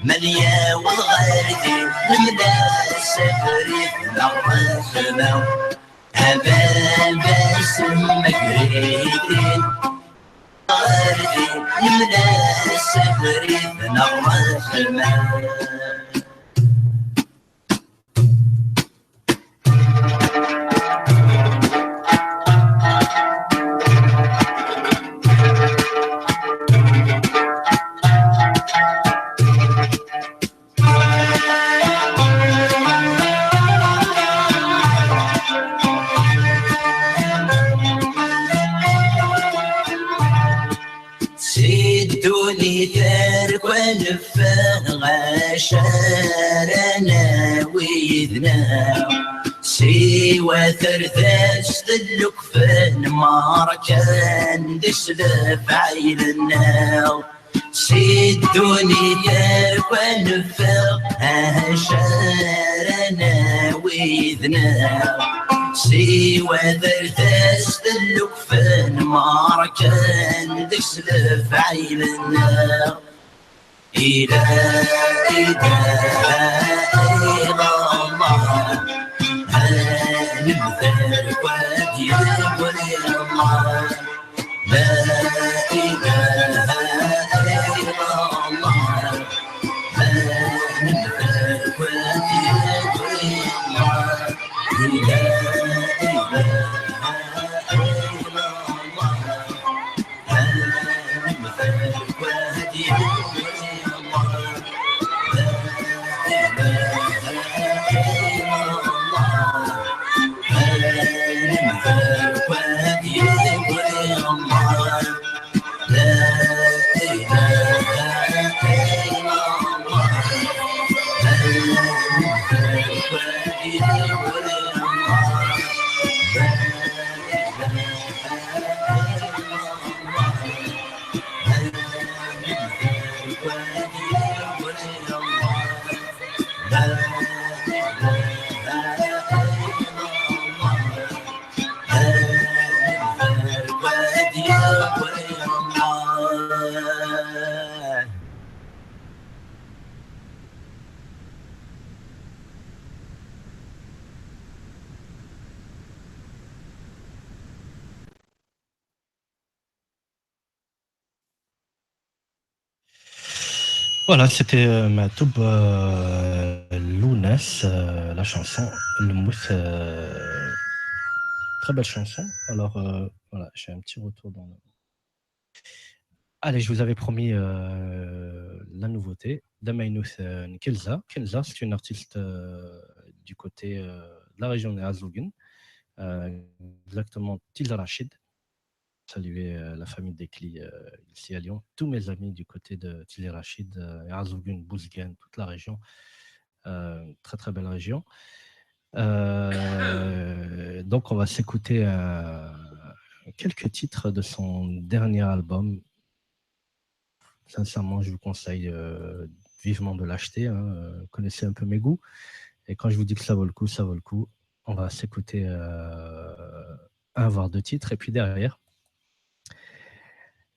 men yaweḍ ɣer din, nemla-s abrid n ṛṛeḥma. A baba-s n Magridi, ɣer din, nemla-s abrid n ṛṛeḥma. Si ddunit ar neffeɣ, acu ara nawi yid-neɣ? Siwa tardast d llukfen, merkan d-islef ɛaylen-nneɣ. Si ddunit akk ad neffeɣ, acu ara nawi yid-neɣ? Siwa tardast d llukfen, merkan d-islef ɛaylen-nneɣ. Ila, ila, ila Allah, ad nemter wad yemri Allah. La ilaha illallah. La ilaha illallah. La ilaha illallah. Voilà, c'était euh, Matoub euh, Lounas, euh, la chanson Lmout. Euh, très belle chanson. Alors, euh, voilà, j'ai un petit retour dans le. Allez, je vous avais promis euh, la nouveauté. Damainout euh, Kenza. Kenza, c'est une artiste euh, du côté euh, de la région de Azougen, euh, exactement Til Rachid. Saluer euh, la famille Dekli euh, ici à Lyon, tous mes amis du côté de Til Rachid, euh, Azougen, Bouzgen, toute la région. Euh, très très belle région. Euh, donc on va s'écouter euh, quelques titres de son dernier album. Sincèrement, je vous conseille euh, vivement de l'acheter, hein. Euh, vous connaissez un peu mes goûts. Et quand je vous dis que ça vaut le coup, ça vaut le coup. On va s'écouter euh, un voire deux titres. Et puis derrière,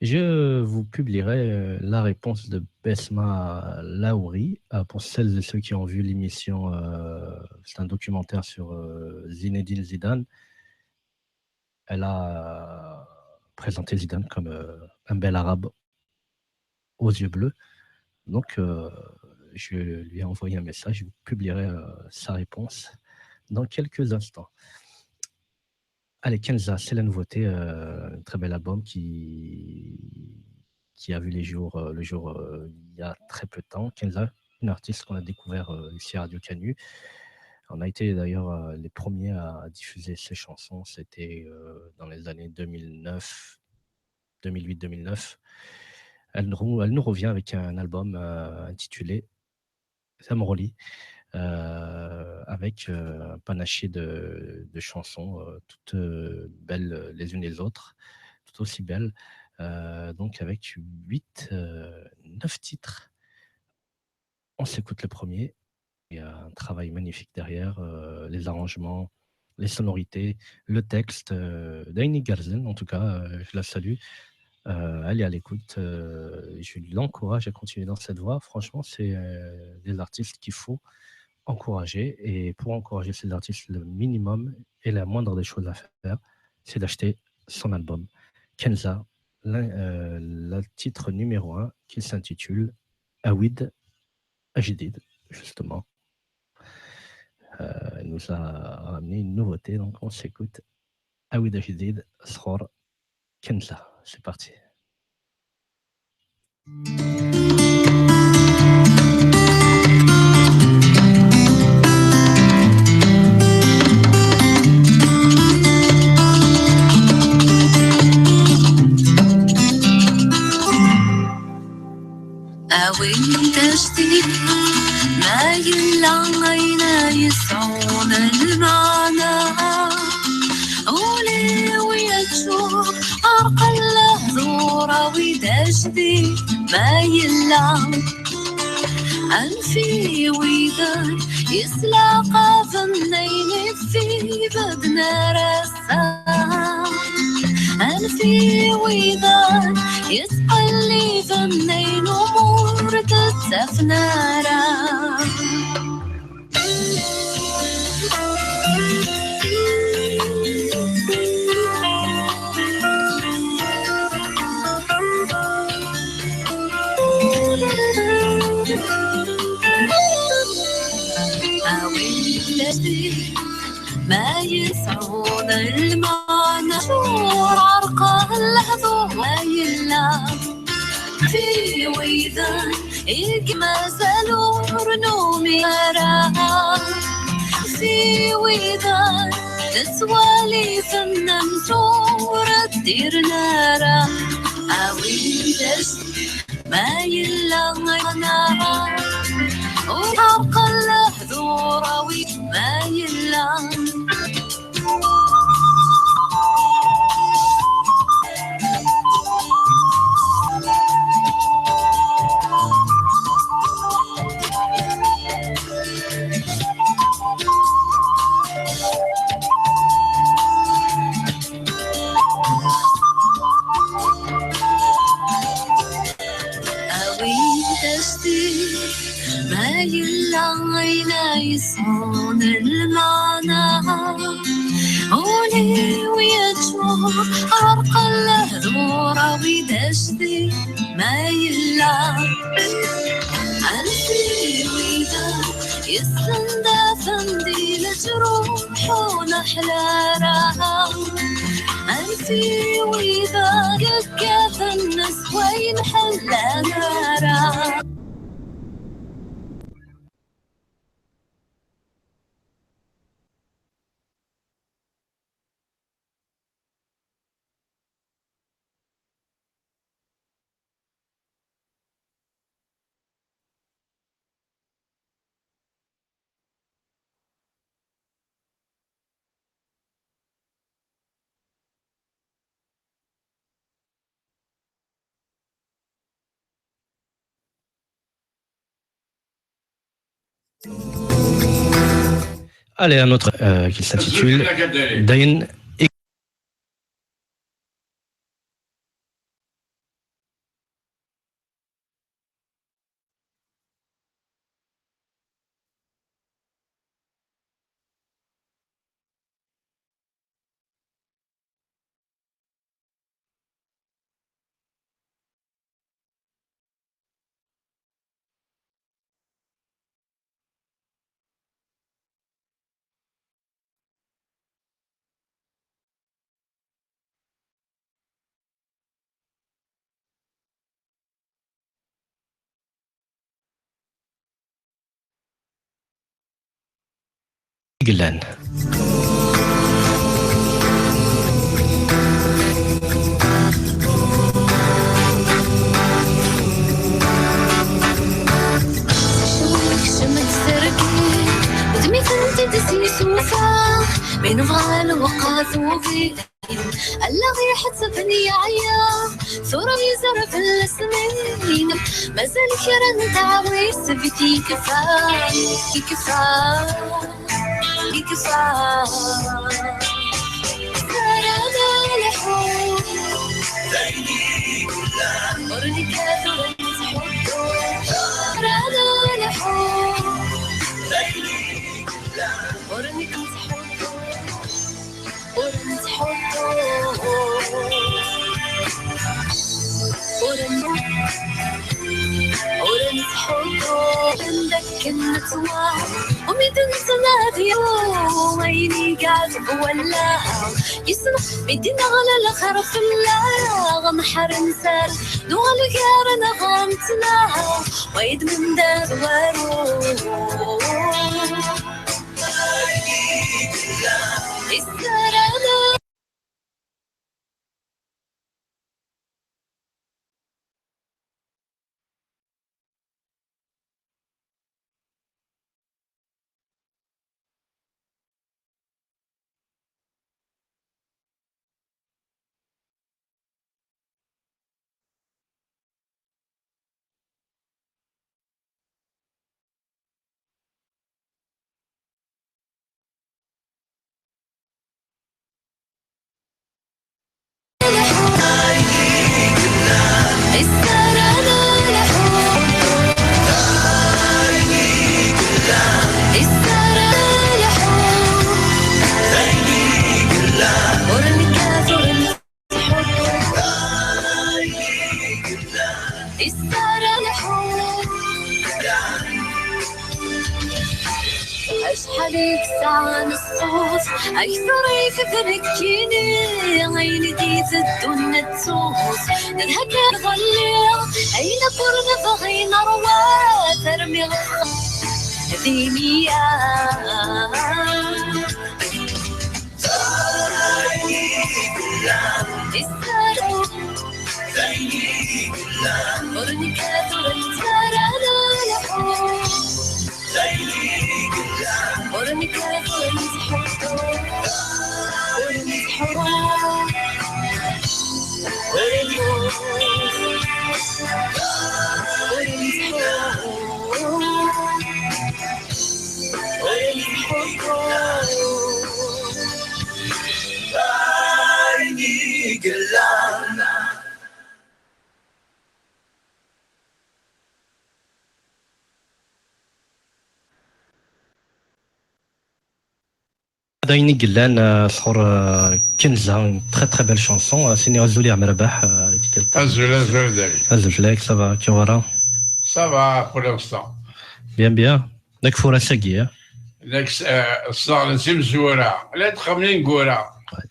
je vous publierai euh, la réponse de Besma Laouri. Euh, pour celles et ceux qui ont vu l'émission, euh, c'est un documentaire sur euh, Zinedine Zidane. Elle a présenté Zidane comme euh, un bel arabe aux yeux bleus. Donc, euh, je lui ai envoyé un message, je publierai euh, sa réponse dans quelques instants. Allez, Kenza, c'est la nouveauté, euh, un très bel album qui, qui a vu les jours, euh, le jour euh, il y a très peu de temps. Kenza, une artiste qu'on a découvert euh, ici à Radio Canu. On a été d'ailleurs euh, les premiers à diffuser ses chansons. C'était euh, dans les années deux mille neuf, deux mille huit-deux mille neuf. Elle nous, elle nous revient avec un album euh, intitulé Samroli, euh, avec euh, un panaché de, de chansons, euh, toutes euh, belles les unes les autres, tout aussi belles, euh, donc avec huit, euh, neuf titres. On s'écoute le premier. Il y a un travail magnifique derrière, euh, les arrangements, les sonorités, le texte. Euh, Dany Garzin, en tout cas, euh, je la salue. Euh, elle est à l'écoute. Euh, je l'encourage à continuer dans cette voie. Franchement, c'est euh, des artistes qu'il faut encourager. Et pour encourager ces artistes, le minimum et la moindre des choses à faire, c'est d'acheter son album. Kenza, le euh, titre numéro un, qui s'intitule Awid Ajdid, justement. Euh, elle nous a ramené une nouveauté, donc on s'écoute Awid Ajdid, Sror Kenza. C'est parti. Awi-d ajdid, ma yella ayen ay yesɛun lmeɛna. Ul-iw yeččur, ɛerqen lehdur, awi-d ajdid, ma yella. Anef i widen yeslaqaben ayen i t-ibedden ar ass-a. Anef i widen yettqelliben ayen umi ur d-ttafen ara. Awi-d ajdid, ma yesɛun lmeɛna, ur ɛerqen lehdur, ma yella fi widen i mazal ur numin ara. Fi widen ttwalifen amek ur ddiren ara. Awi-d ajdid, ma yella ayen ara, ur ɛerqen lehdur, awi-d ma yella. Awi-d ajdid, ma yella ayen ay yesɛun lmeɛna. Ul-iw yeččur, ɛerqen lehdur, awi-d ajdid, ma yella. Anef i widen yessendafen di leǧruḥ ur neḥla ara. Anef i widen yekkaten s wayen ḥellan ara. Allez, un autre euh, qui s'intitule Dayen. I yellan. Kecmet s rrkel, udem-itent-id s yisufa, mi nebɣa lweqt ubi. Allaɣ iḥetteb-n yeɛya, tura yezmer fell-as min. Mazal kra n teɛwist bit yekfa, yekfa, yekfa. Sara lḥu, ur nekkat ur nettḥuddu. Sara lḥu, ur nekkat ur nettḥuddu. Ur nettḥuddu. Ur n-, ur nettḥuddu. Anda akken nettwa, umi d-nettnadi, ayen i yeɛzeb wallaɣ. Yessneɣ mi d-ineɣla lxir fell-aɣ, nḥar nsar, nuɣal gar-neɣ nettnaɣ, wayeḍ mendad waru. Issaramen. Acḥal i yesɛan ṣṣut, akter i tefrekkini, ayen i d-iteddun nettu-t. D hekka nɣelli, ayen akk ur nebɣi nerwa-t armi d iniya. Ur nekkat ur nettara lḥu. Ur nekkat ur nettḥuddu. Ur nettḥuddu. Ur nettḥuddu. Ur nettḥuddu. Ur nettḥuddu. Ayen i yellan. D ayen i yellan, euh, sɣur, euh, Kenza, une très très belle chanson. Euh, Sini Azul i Ɛmer Rabaḥ, euh, tikkelt. Azul, azul, Dali. Azul fell-ak, ça va, kiwara? Ça va, pour l'instant. Bien, bien. D akeffur ass-agi, eh? D ak-, euh, ssneɣ d timezwura. La txemmin gura. Ouais.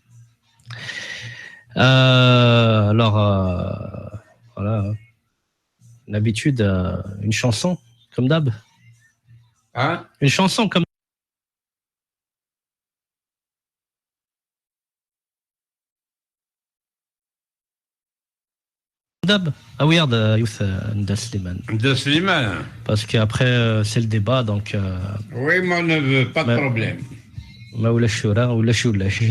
Euh, alors, euh, voilà. D'habitude, euh, une chanson, comme d'hab. Hein? Une chanson comme d'hab. Awi-aɣ-d, euh, yiwet, euh, n Dda Sliman. Dda Sliman. Parce qu'après, euh, c'est le débat, donc, euh, oui, moi, ne veux pas de problème. Ma ulac tura, ulac ulac.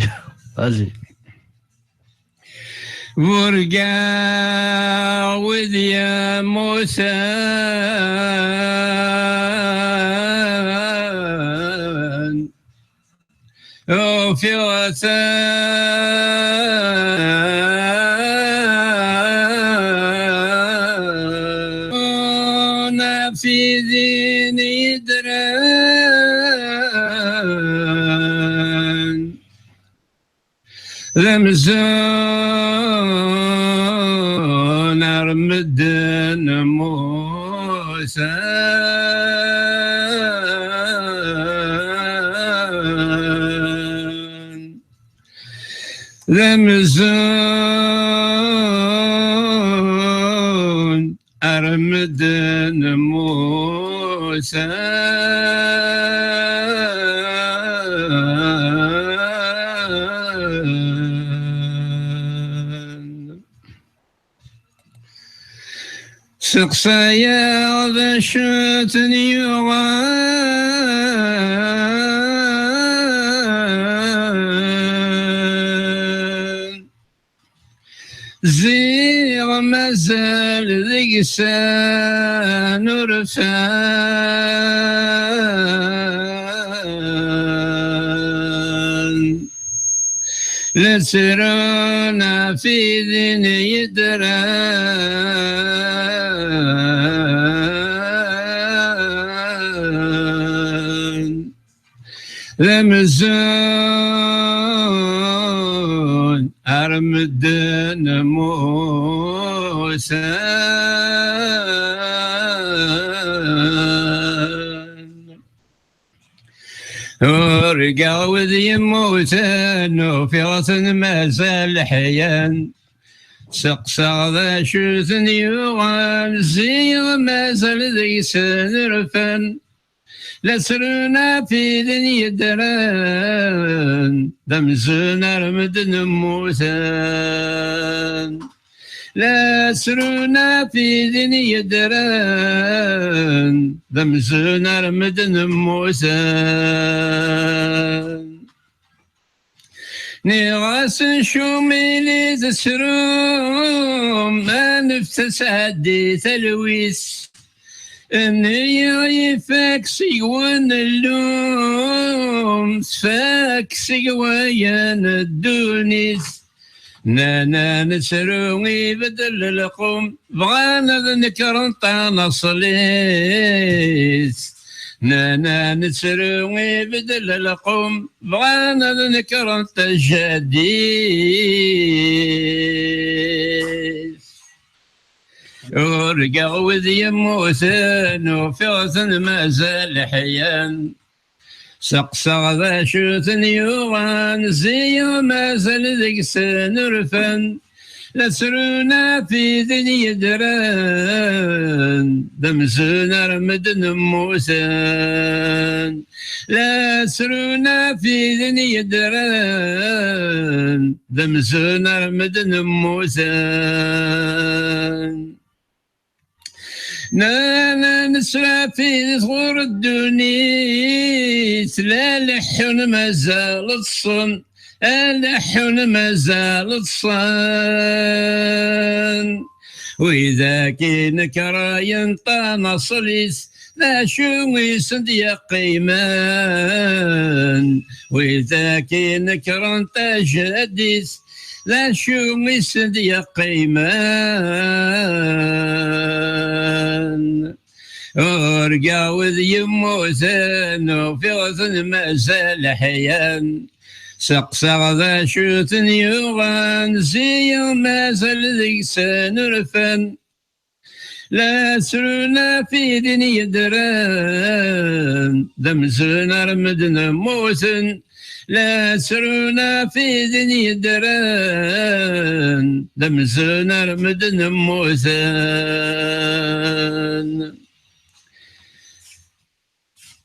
Vas-y. Burgaɣ wid yemmuten. Atan ɣef idin yeddren, d amzun ar medden mmuten. D amzun ar medden mmuten. Seqsayeɣ d acu ten-yuɣen. Ziɣ mazal deg-sen urfan. La ttrun ɣef idin yeddren. D amzun ar medden mmuten. Urgaɣ wid yemmuten, ufiɣ-ten mazal ḥyan. Seqsaɣ d acu ten-yuɣen, ziɣ mazal deg-sen urfan. La ttrun ɣef idin yeddren, d amzun ar medden mmuten. La ttrun ɣef idin yeddren, d amzun ar medden mmuten. Nniɣ-asen cumil i tettrum, anef tasɛeddi talwit. Nniɣ ifak seg-wen llum, tfak seg wayen ddunit. Nnan nettru ibeddel lqum, bɣan ad nekren tanaṣlit. Nnan nettru ibeddel lqum, bɣan ad nekren tajaddit. Urgaɣ wid yemmuten, ufiɣ-ten mazal ḥyan. Seqsaɣ d acu ten-yuɣen, ziɣ mazal deg-sen urfan. La ttrun ɣef idin yeddren, d amzun ar medden mmuten. La ttrun ɣef idin yeddren, d amzun ar medden mmuten. Nnan nesrafid ɣur ddunit, la leḥḥun mazal ṭṭsen, la leḥḥun mazal ṭṭsen. Widak i nekrayen tanaṣlit, d acu i sen-d-yeqqimen? Widak i nekren tajaddit, d acu i sen-d-yeqqimen? Urgaɣ wid yemmuten, ufiɣ-ten mazal ḥyan. Seqsaɣ d acu ten-yuɣen, ziɣ mazal deg-sen urfan. La ttrun ɣef idin yeddren, d amzun ar medden mmuten. La ttrun ɣef idin yeddren, d amzun ar medden mmuten.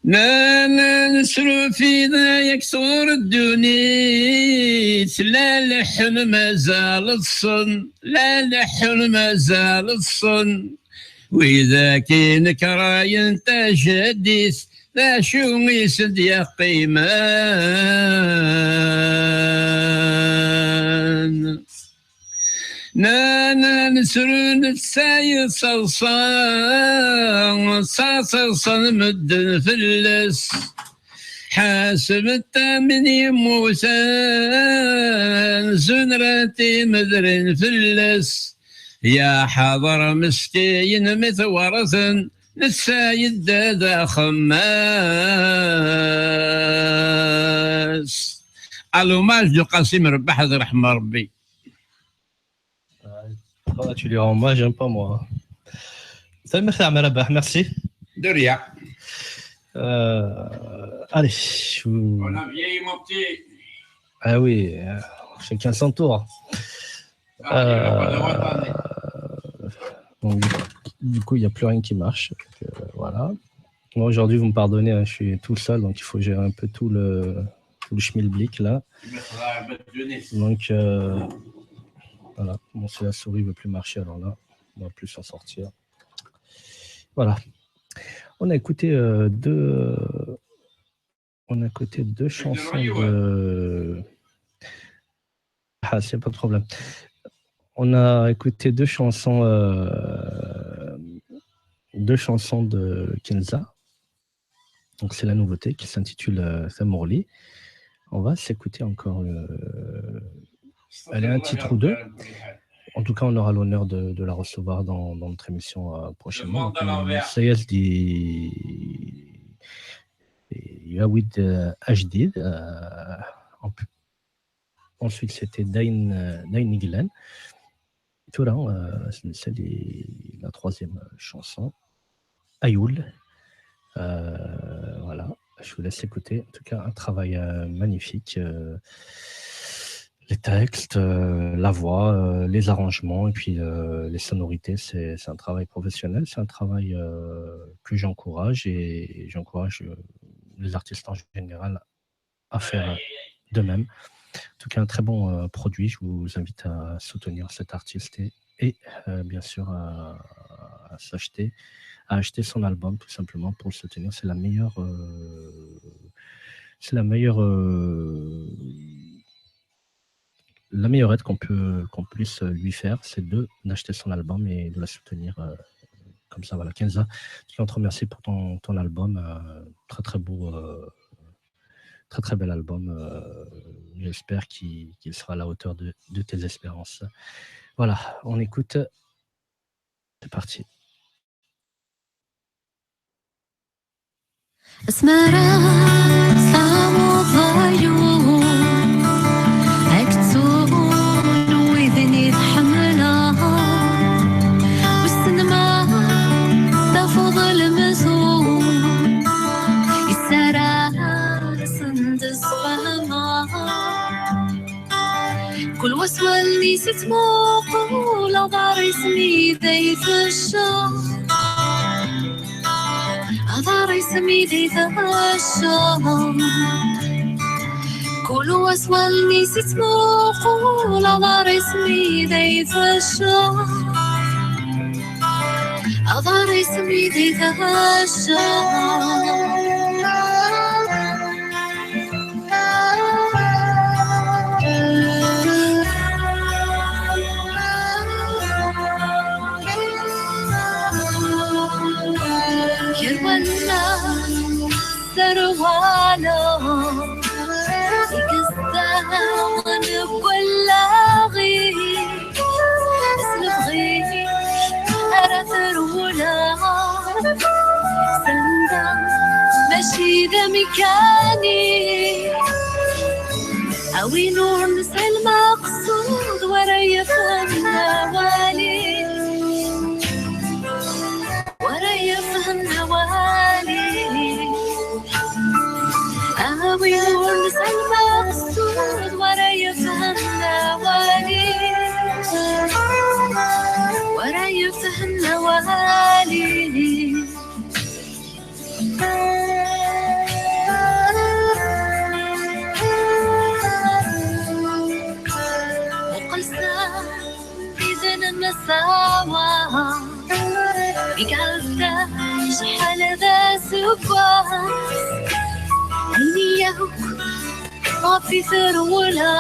Nnan nesrufid yak tɣur ddunit, la leḥḥun mazal ṭṭsen, la leḥḥun mazal ṭṭsen. Widak i nekrayen tajaddit, d acu i sen-d-yeqqimen? Nnan nesru netta yettaḍsa, ttaḍsan medden fell-as. Ḥasbet amin yemmuten, zunrent imedren fell-as. Ya ḥaḍer meskin mi twerten, netta yedda d axemmas. À l'hommage de Qasim Rebbaḥ, ad ṛeḥma Rebbi. Ah, tu lui rends hommage, hein, pas moi. Salut, merci, Amel Rabah, merci. De rien. Euh, allez, je vous- On a vieilli, mon petit. Ah oui, euh, chacun son tour. Ah, il y a pas de retard. Euh, donc, du coup, il n'y a plus rien qui marche. Donc, euh, voilà. Moi, aujourd'hui, vous me pardonnez, hein, je suis tout seul, donc il faut gérer un peu tout le, tout le schmilblick là. Tu mettras un peu de jeunesse. Donc, euh, voilà. Bon, c'est la souris ne veut plus marcher, alors là, on ne va plus s'en sortir. Voilà. On a écouté euh, deux, on a écouté deux chansons de. Ah, c'est pas de problème. On a écouté deux chansons, euh, deux chansons de Kenza. Donc c'est la nouveauté qui s'intitule euh, Thamurli. On va s'écouter encore. Euh, elle est un titre ou deux. En tout cas, on aura l'honneur de, de la recevoir dans, dans notre émission euh, prochainement. Donc, euh, Sayed di Yawid euh, Ajdid. Euh, en plus, ensuite, c'était Dain, euh, Dain Iglan. Tura, euh, c'est c'est les- la troisième chanson. Ayoul. Euh, voilà, je vous laisse écouter. En tout cas, un travail euh, magnifique. Euh, les textes, euh, la voix, euh, les arrangements et puis euh, les sonorités, c'est c'est un travail professionnel, c'est un travail euh, que j'encourage et j'encourage euh, les artistes en général à faire euh, de même. En tout cas, un très bon euh, produit. Je vous invite à soutenir cet artiste et, et, euh, bien sûr à, à s'acheter, à acheter son album tout simplement pour le soutenir. C'est la meilleure, euh, c'est la meilleure, euh, la meilleure aide qu'on peut, qu'on puisse lui faire, c'est de d'acheter son album et de la soutenir euh, comme ça. Voilà, Kenza, je tiens à te remercier pour ton, ton album, euh, très très beau, euh, très très bel album. Euh, J'espère qu'il qu'il sera à la hauteur de, de tes espérances. Voilà, on écoute. C'est parti. Asmara tesɛamuḍ ayu, ad k-ttun widen i tḥemmleḍ. Wissen ma tafeḍ lemzun i ssarasen d ssfehmeḍ. Kul wa s wallen-is ittmuqul, aḍar-is mi d ay tecceḍ. Aḍar-is mi d ay tecceḍ. Kul wa s wallen-is ittmuqul, aḍar-is mi d ay tecceḍ. Aḍar-is mi d ay tecceḍ. Yerwalla serwala i yezdaɣen deg wallaɣ-is, s lebɣi ara trewla sanda mačči d amkan-is. A win ur nesɛi lmeqsud wara yefhem awal-is, wara yefhem awal-is. A win ur nesɛi lmeqsud wara yefhem awal-is, wara yefhem awal-is. Muqel s anda i d-nemsawa, deg ɛelda acḥal d aseggas, ayen yakk ɣef i trewla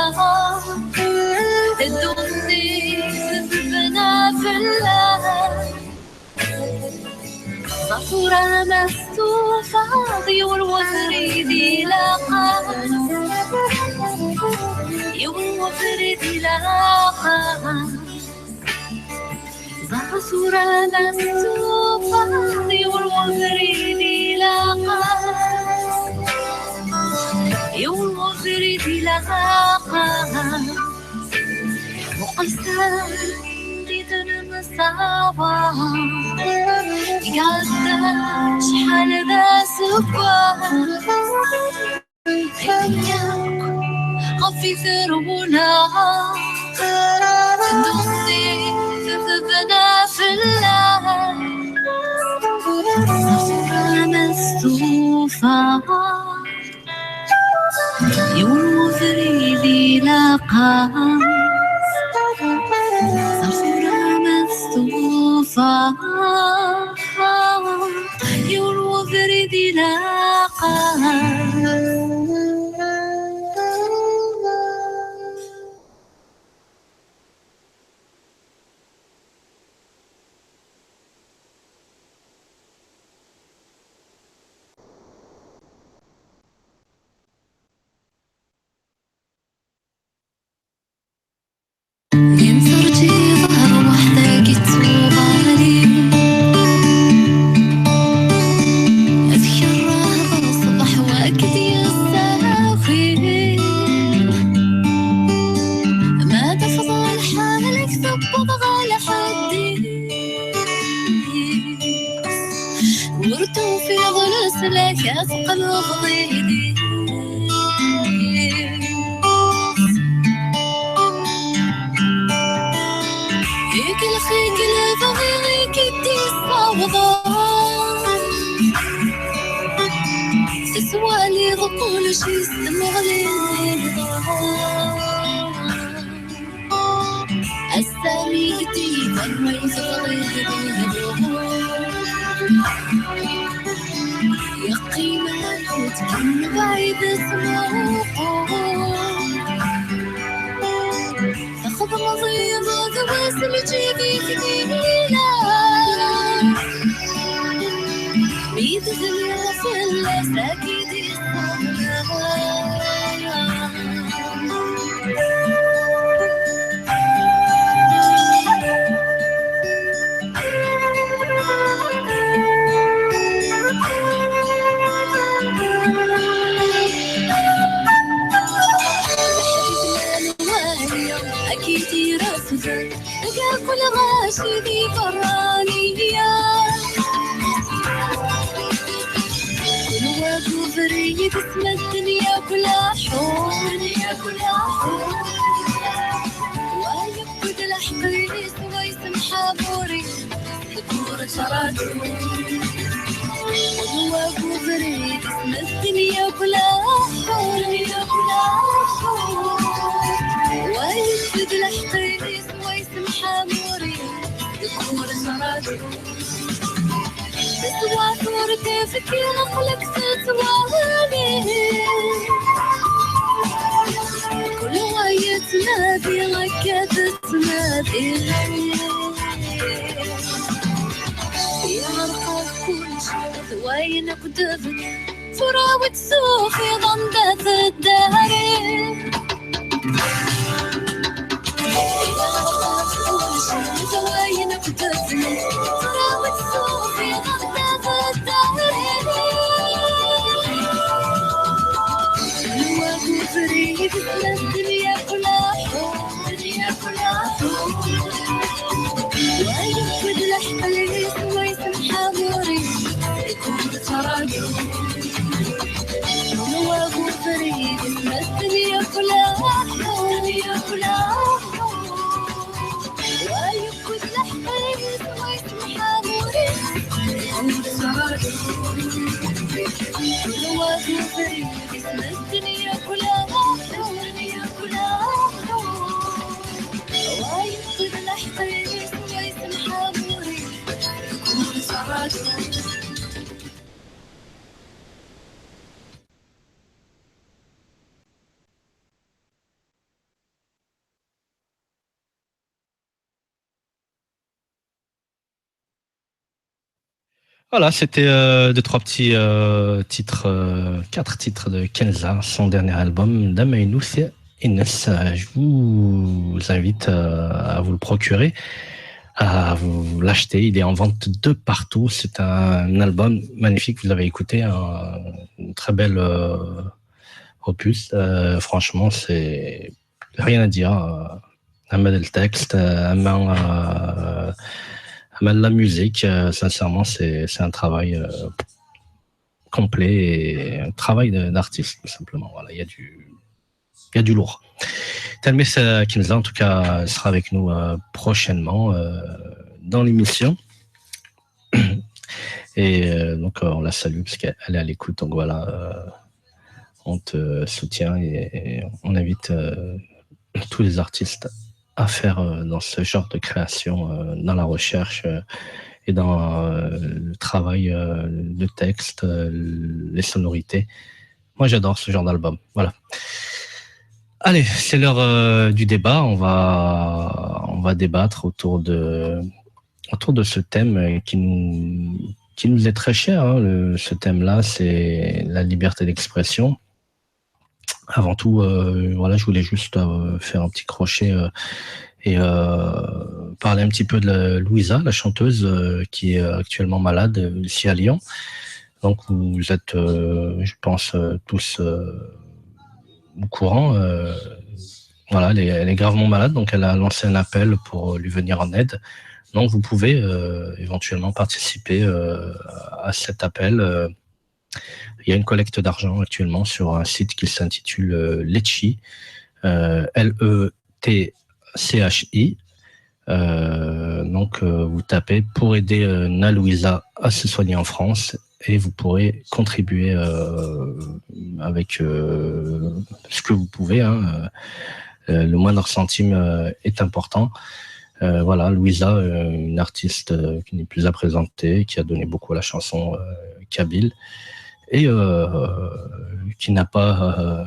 ddunit tebna fell-as. Tura ma testufaḍ, yiwen webrid ilaq-as, yiwen webrid ilaq-as. Ẓer tura ma testufaḍ, yiwen webrid ilaq-as, yiwen webrid ilaq-as. Muqel send i d-nemsawa, iɛedda acḥal d aseggas. Ayen akk ɣef i terwel, tedduɣ-tt-id tebna fell-as. Tura ma testufa, yiwen webrid ilaq-as. Ẓer tura ma testufa, yiwen webrid ilaq-as. Imsujji ḍher weḥd-k ittuɣali. Ad kerreɣ ṣṣbeḥ wak d-yessaki. Ma d afḍal ḥal-ik tewweḍ ɣer lḥedd-is. Ur tufiḍ leslak ad teqleḍ did-is. Ikellex-ik lebɣi i k-id-issawḍen. Tettwaliḍ kullec s tmuɣli. Ass-a mi k-d-iban ma yezdeɣ-it. Yeqqim ayut kan mebɛid smuqul. Txedmeḍ iḍ d wass lǧib-ik d imina. Mi d-tedliḍ fell-as ad k-id-iṣṣeḍ. Akid irafdan, akul ɣaci di berraniya. Nwa d ubrid s medden yakk laḥu, yakk laḥu. Wa yewwed lḥeqq-is, wa yessemḥa amur-is. Ur ttṛaǧu. Nwa d ubrid s medden yakk laḥu, yakk laḥu. Wa yewwed lḥeqq-is, wa yessemḥa amur-is. Ur ttṛaǧu. Taswiɛt ur d-tefki, aql-ak tettwali. Kul wa yettnadi akka tettnadi. Yeɛreq-ak kullec, d wayen akk d-tebɣiḍ. Tura wi d-tufiḍ anda teddari. Tura wi d-tufiḍ anda teddari. Nwa d ubrid s medden yakk laḥu, medden yakk laḥu. Wa yewwed lḥeqq-is, wa yessemḥa amur-is. Ur ttṛaǧu. Nwa d ubrid s medden yakk laḥu, yakk laḥu. Wa yewwed lḥeqq-is, wa yessemḥa amur-is. Ur ttṛaǧu. Nwa d ubrid s medden yakk laḥu, yakk laḥu. Wa yewwed lḥeqq-is, wa yessemḥa amur-is. Ur ttṛaǧu. Voilà, c'était euh, deux, trois petits euh, titres, euh, quatre titres de Kenza, son dernier album, Damainu Ines. Euh, je vous invite euh, à vous le procurer, à vous l'acheter. Il est en vente de partout. C'est un album magnifique. Vous l'avez écouté, un, une très belle euh, opus. Euh, franchement, c'est rien à dire. Euh, ama le texte, euh, ama, euh, ama la musique, euh, sincèrement, c'est c'est un travail euh, complet et un travail de- d'artiste, tout simplement. Voilà, il y a du, il y a du lourd. Tanemmirt à Kenza, en tout cas, elle sera avec nous euh, prochainement euh, dans l'émission. Et euh, donc, euh, on la salue parce qu'elle est à l'écoute. Donc voilà, euh, on te soutient et, et on invite euh, tous les artistes à faire euh, dans ce genre de création, euh, dans la recherche euh, et dans euh, le travail euh, de texte, euh, les sonorités. Moi, j'adore ce genre d'album. Voilà. Allez, c'est l'heure euh, du débat. On va, on va débattre autour de, autour de ce thème euh, qui nous, qui nous est très cher. Hein. Le- ce thème-là, c'est la liberté d'expression. Avant tout, euh, voilà, je voulais juste euh, faire un petit crochet euh, et euh, parler un petit peu de la- Louisa, la chanteuse euh, qui est actuellement malade euh, ici à Lyon. Donc, vous êtes, euh, je pense, euh, tous euh, au courant. Euh, voilà, elle est, elle est gravement malade, donc elle a lancé un appel pour lui venir en aide. Donc, vous pouvez euh, éventuellement participer euh, à cet appel. Euh, il y a une collecte d'argent actuellement sur un site qui s'intitule euh, Letchi, euh, L E T C H I. Euh, donc, euh, vous tapez pour aider euh, Nalouisa à se soigner en France et vous pourrez contribuer euh, avec euh, ce que vous pouvez. Hein. Euh, le moindre centime euh, est important. Euh, voilà, Louisa, euh, une artiste euh, qui n'est plus à présenter, qui a donné beaucoup à la chanson euh, kabyle et euh, qui n'a pas euh,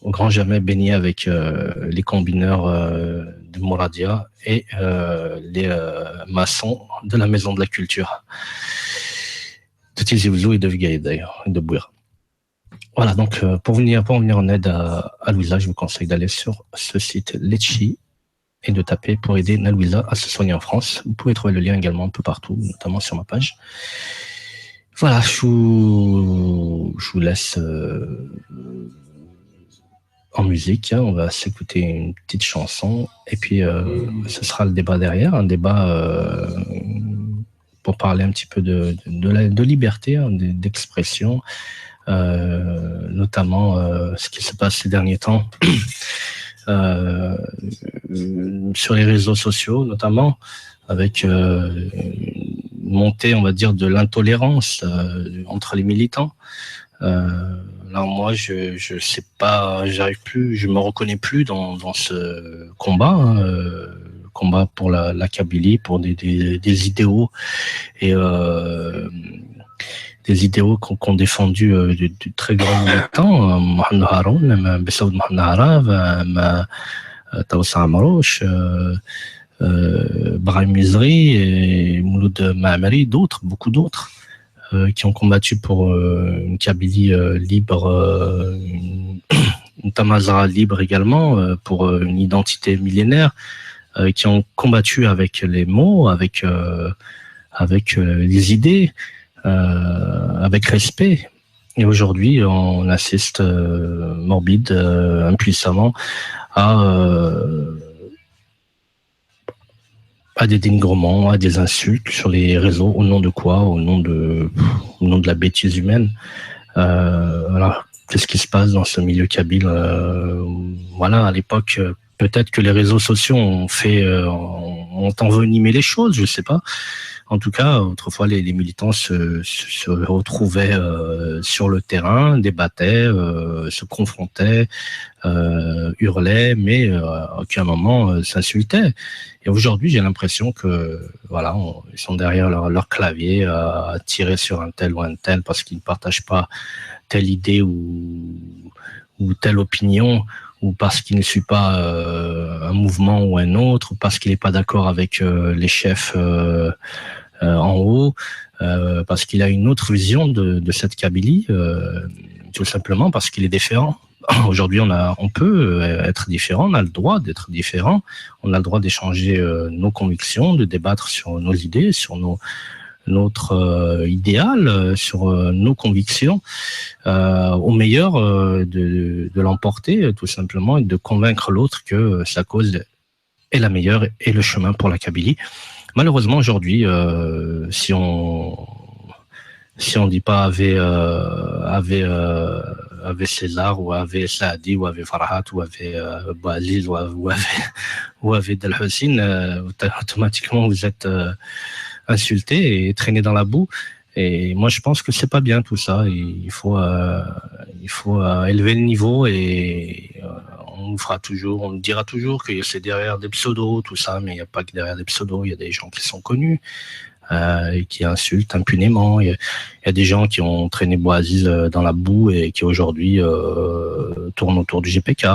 au grand jamais baigné avec euh, les combineurs euh, de Mouradia et euh, les euh, maçons de la Maison de la Culture de Tizi Ouzou et de Bgayet d'ailleurs, et de Bouira. Voilà, donc euh, pour, venir, pour venir en aide à, à Louisa, je vous conseille d'aller sur ce site Letchi et de taper pour aider Nalouisa à se soigner en France. Vous pouvez trouver le lien également un peu partout, notamment sur ma page. Voilà, je vous, je vous laisse euh, en musique. Hein. On va s'écouter une petite chanson et puis euh, ce sera le débat derrière, un débat euh, pour parler un petit peu de, de, de la, de liberté hein, de- d'expression, euh, notamment euh, ce qui se passe ces derniers temps euh, sur les réseaux sociaux, notamment avec euh, une montée, on va dire, de l'intolérance euh, entre les militants. Euh, alors moi, je je sais pas, j'arrive plus, je me reconnais plus dans dans ce combat, hein, euh, combat pour la, la Kabylie, pour des, des, des idéaux et euh, des idéaux qu'ont qu'ont défendu euh, de, de très grands militants, euh, Mohamed Haroun, euh, Bessaoud Mohamed Harab, euh, euh, Taous Amrouche, euh, euh, Brahim Mizri et Mouloud Mammeri, d'autres, beaucoup d'autres, euh, qui ont combattu pour euh, une Kabylie euh, libre, euh, une, une Tamazra libre également, euh, pour euh, une identité millénaire, euh, qui ont combattu avec les mots, avec, euh, avec euh, les idées, euh, avec respect. Et aujourd'hui, on assiste euh, morbide, euh, impuissamment à euh, à des dénigrements, à des insultes sur les réseaux. Au nom de quoi ? Au nom de, au nom de la bêtise humaine. Euh, voilà. Qu'est-ce qui se passe dans ce milieu kabyle ? Euh, voilà, à l'époque, euh, peut-être que les réseaux sociaux ont fait, euh, ont envenimé les choses, je sais pas. En tout cas, autrefois, les, les militants se, se, se retrouvaient euh, sur le terrain, débattaient, euh, se confrontaient, euh, hurlaient, mais euh, à aucun moment euh, s'insultaient. Et aujourd'hui, j'ai l'impression que voilà, on- ils sont derrière leur, leur clavier euh, à tirer sur un tel ou un tel parce qu'ils ne partagent pas telle idée ou ou telle opinion ou parce qu'il ne suit pas euh, un mouvement ou un autre, ou parce qu'il n'est pas d'accord avec euh, les chefs euh, euh, en haut, euh, parce qu'il a une autre vision de, de cette Kabylie, euh, tout simplement parce qu'il est différent. Aujourd'hui, on a, on peut euh, être différent, on a le droit d'être différent, on a le droit d'échanger euh, nos convictions, de débattre sur nos idées, sur nos, notre euh, idéal, euh, sur euh, nos convictions, euh, au meilleur euh, de, de l'emporter euh, tout simplement et de convaincre l'autre que euh, sa cause est la meilleure et le chemin pour la Kabylie. Malheureusement, aujourd'hui, euh, si on si on dit pas Ave, euh, Ave, euh, Ave César ou Ave Saadi ou Ave Farhat ou Ave euh, Bouaziz ou Ave, ou Ave, ou Ave Del Hussein, euh, automatiquement vous êtes euh, insulté et traîné dans la boue. Et moi, je pense que c'est pas bien tout ça. Et il faut, euh, il faut euh, élever le niveau et euh, on nous fera toujours, on nous dira toujours que c'est derrière des pseudos, tout ça, mais il n'y a pas que derrière des pseudos, il y a des gens qui sont connus, euh, et qui insultent impunément. Il y, a, il y, a des gens qui ont traîné Bouaziz euh, dans la boue et qui aujourd'hui euh, tournent autour du G P K.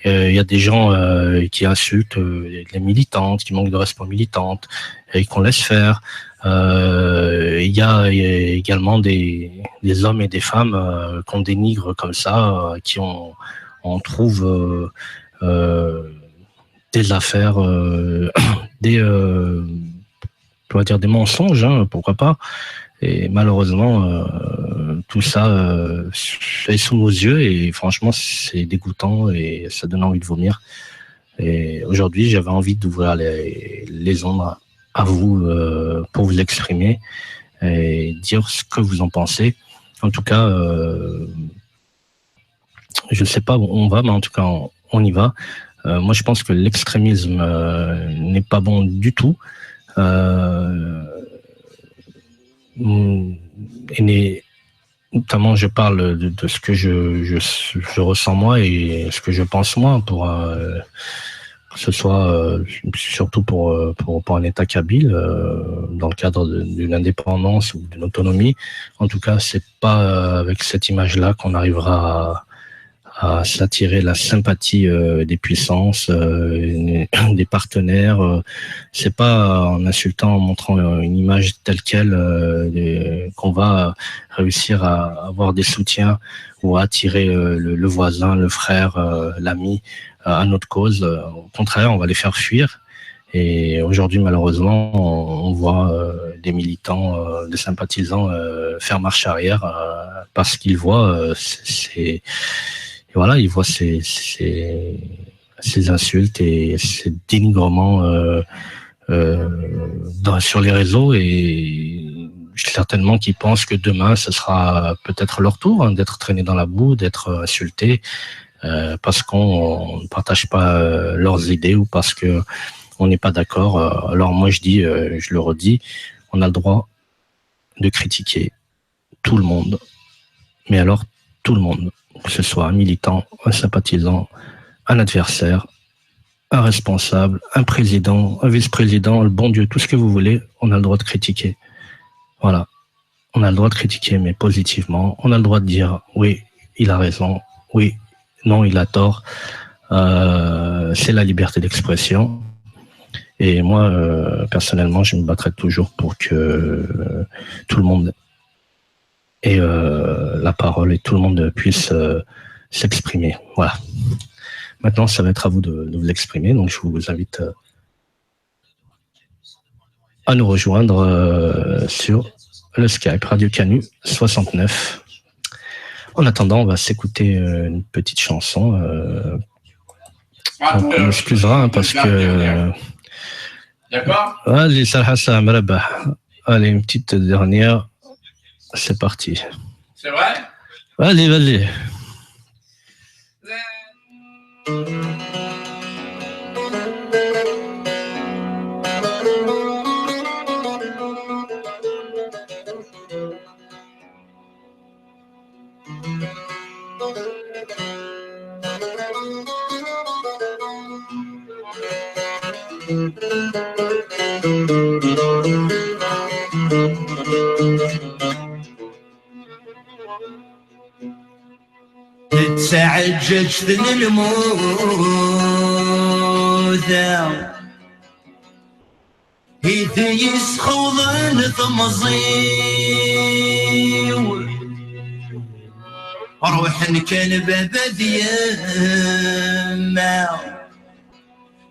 Euh, il y a des gens euh, qui insultent euh, les militantes, qui manquent de respect aux militantes et qu'on laisse faire. Euh, il y a également des, des hommes et des femmes euh, qu'on dénigre comme ça, euh, qui ont, on trouve euh, euh, des affaires, euh, des, euh, on va dire des mensonges, hein, pourquoi pas. Et malheureusement, euh, tout ça euh, est sous nos yeux et franchement, c'est dégoûtant et ça donne envie de vomir. Et aujourd'hui, j'avais envie d'ouvrir les, les ondes à vous euh, pour vous exprimer et dire ce que vous en pensez. En tout cas, euh, je ne sais pas où on va, mais en tout cas, on, on y va. Euh, moi, je pense que l'extrémisme euh, n'est pas bon du tout. Euh, et notamment, je parle de, de ce que je, je, je, ressens moi et ce que je pense moi pour euh, que ce soit euh, surtout pour, euh, pour, pour un État kabyle, euh, dans le cadre d'une indépendance ou d'une autonomie. En tout cas, c'est pas euh, avec cette image-là qu'on arrivera à, à s'attirer la sympathie euh, des puissances, euh, des partenaires. Euh, c'est pas en insultant, en montrant euh, une image telle quelle euh, qu'on va réussir à avoir des soutiens ou à attirer euh, le, le, voisin, le frère, euh, l'ami à notre cause. Au contraire, on va les faire fuir. Et aujourd'hui, malheureusement, on, on voit euh, des militants, euh, des sympathisants euh, faire marche arrière euh, parce qu'ils voient euh, ces, ces, voilà, ils voient ces, ces, ces, insultes et ces dénigrements euh, euh, dans, sur les réseaux et certainement qu'ils pensent que demain, ce sera peut-être leur tour hein, d'être traînés dans la boue, d'être insultés euh, parce qu'on ne partage pas euh, leurs idées ou parce que on n'est pas d'accord. Euh, alors moi, je dis, euh, je le redis, on a le droit de critiquer tout le monde, mais alors tout le monde, que ce soit un militant, un sympathisant, un adversaire, un responsable, un président, un vice-président, le bon Dieu, tout ce que vous voulez, on a le droit de critiquer. Voilà. On a le droit de critiquer, mais positivement. On a le droit de dire oui, il a raison, oui, non, il a tort. Euh, c'est la liberté d'expression. Et moi, euh, personnellement, je me battrai toujours pour que euh, tout le monde ait euh, la parole et tout le monde puisse euh, s'exprimer. Voilà. Maintenant, ça va être à vous de, de vous exprimer. Donc, je vous invite euh, à nous rejoindre euh, sur le Skype Radio Canu soixante-neuf. En attendant, on va s'écouter euh, une petite chanson. Euh, on m'excusera hein, parce que. Euh, D'accord. Allez, Sarhassa Mrabah. Allez, une petite dernière. C'est parti. C'est vrai. Allez, vas-y. Tettɛeǧǧaǧten lmuda. I d-yesxewḍen temẓi-w, ruḥen kan baba d yemma,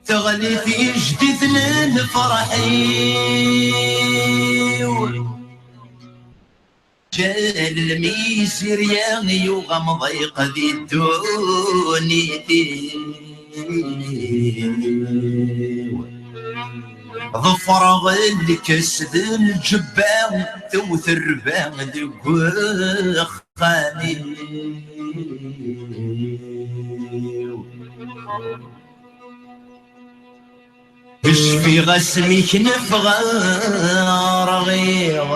teɣli tijdit n lferḥ-iw. Ǧǧan lmizirya yuɣ amḍiq di ddunit-iw. Ḍefreɣ lkes d lǧebba, tewt rrba deg uxxam-iw. Cfiɣ asmi knefɣ rɣiɣ,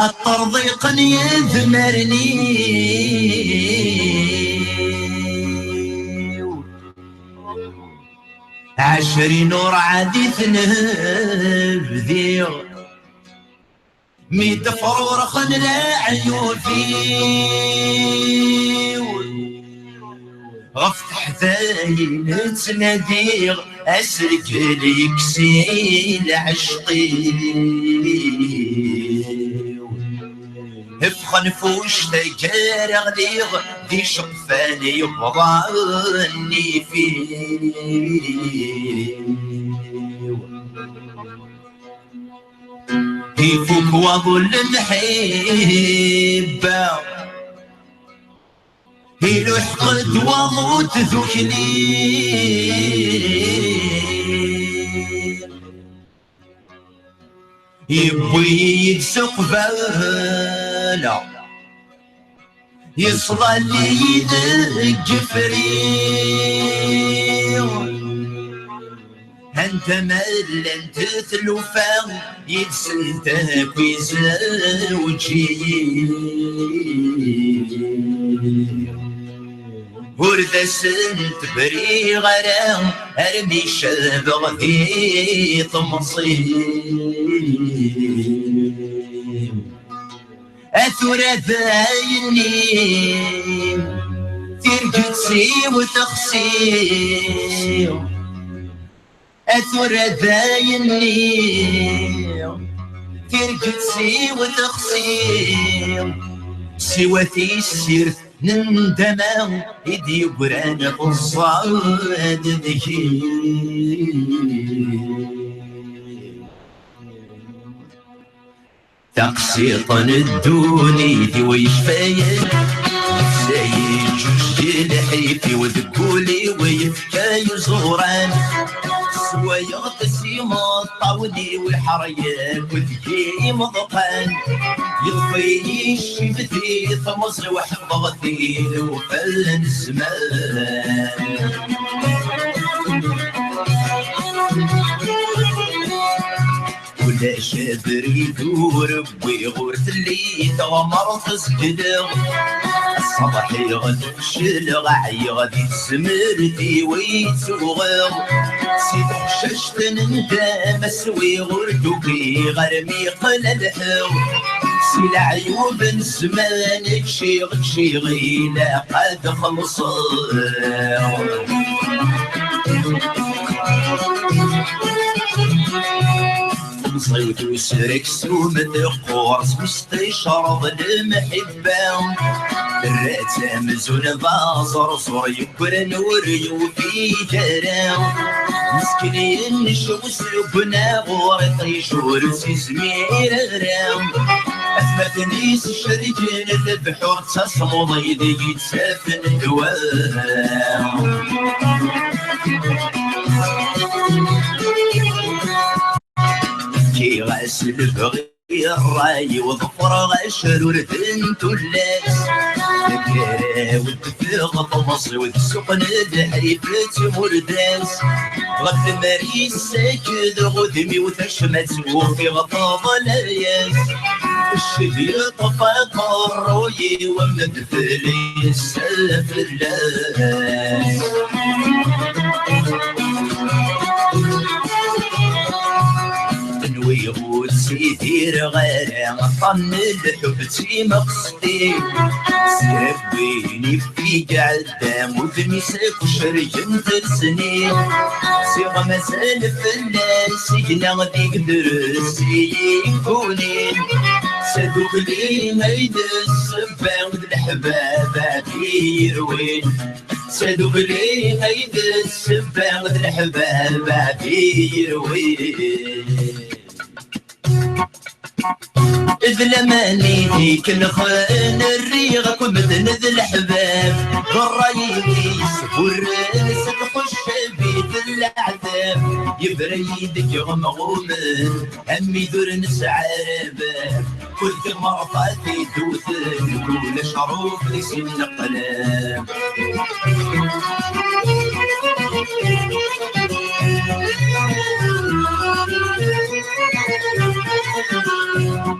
aṭerḍiqen yedmaren-iw. Ɛecrin ur ɛad i ten-bdiɣ, mi d-frurxen leɛyub-iw. Ɣef teḥdayin ttnadiɣ, asergel yekkes-iyi lɛecq-iw. Ffxen f uctagar ɣliɣ, d iceqfan yebḍan ifiw. Ifuk waḍu n lemḥibba, iluḥeq-d waḍu n tdukli. Yewwi-yi-d s uqbala, yeṣḍal-iyi deg ifri. Anda ma llant tlufa, yid-sent akk izewǧ-iyi. Ur d asent-briɣ ara, armi cabeɣ di temẓi. A tura d ayenni, tirget-iw texsi. A tura d ayenni, tirget-iw texsi. Siwa tissirt n ndama i d-yeggran teẓẓad deg-i. Taqsiṭ n ddunit-iw yecfayen, tessa yeǧǧuǧ di lḥif-iw, deg wul-iw yefka yuẓuran. Swayeɣ-d s imeṭṭawen-iw iḥeryen, akked yimeḍqan. Yeṭṭef-iyi ccib di temẓi-w, ḥeḍreɣ tilufa n zzman. Ulac abrid ur wwiɣ, ur telli teɣmert zegleɣ. Ṣṣbeḥ-iɣ fecleɣ, ɛyiɣ di tezmert-iw i ttuɣeɣ. Si teḥcact n ndama swiɣ, ur d-ukiɣ armi qla lḥeɣ. Si leɛyub n zzman ččiɣ, ččiɣ, ilaq ad xellṣeɣ. Temẓi-w tusra aksum teqqur s ticreḍ lemḥibba. Terra-tt amzun d aẓerẓur yeggran ur yufi ara. Meskin yencew s ugnaɣur, iṭij ur s-izmir ara. Atmaten-is cerken lebḥur, d tasmuḍi deg yettafen ddwa. Fkiɣ-as lebɣi i ṛṛay-iw, ḍefreɣ acrurd n tullas. Taggara-w d-teffeɣ temẓi-w, d ssuq n lḥif d timurdas. Ɣef lemri-s akked ɣudem-iw tacmat ufiɣ teḍla-yas. Cced yeṭṭef aqerruy-iw, am d fell-as fell-as. Ur ssidireɣ ara aṭṭan n lḥubb d timeqstin. S rebbi-nni i iɛedda udem-is akk cergen-t snin. Ziɣ mazal fell-as igna deg drus i yi-ikunin. S tadukli ay d ssebba d leḥbab ad iyi-irwin. S tadukli ay d ssebba d leḥbab ad iyi-irwin. D laman i d-ikelxen, rriɣ akk medden d leḥbab. D ṛṛay-iw i yesburren s txuccabit n leɛtab. Yebra-yi-d deg iɣemɣumen, amidur n sɛarab. Kul timerḍat i d-wten, kul acruf i s-inneqlab.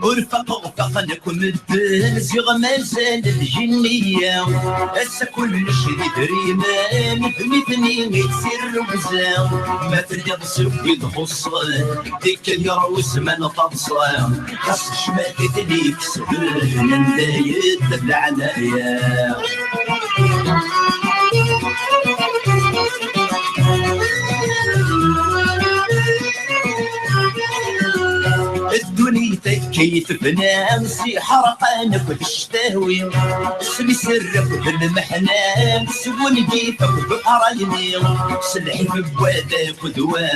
Ur faqeɣ faqen akk medden, ziɣ mazal d jinniya. Ass-a kullec d idrimen, d nitni i d tirrugza. Ma telliḍ seg wid xuṣṣen, tikkal yerwa uzman taḍsa. Xas cmad i ten-ikesben, anda yedda leɛnaya. Ddunit akka i tebna, s iḥerqan akked cctawi, s liser akked lmeḥna, s wungif akked uḥraymi, s lḥif n wada akked wa,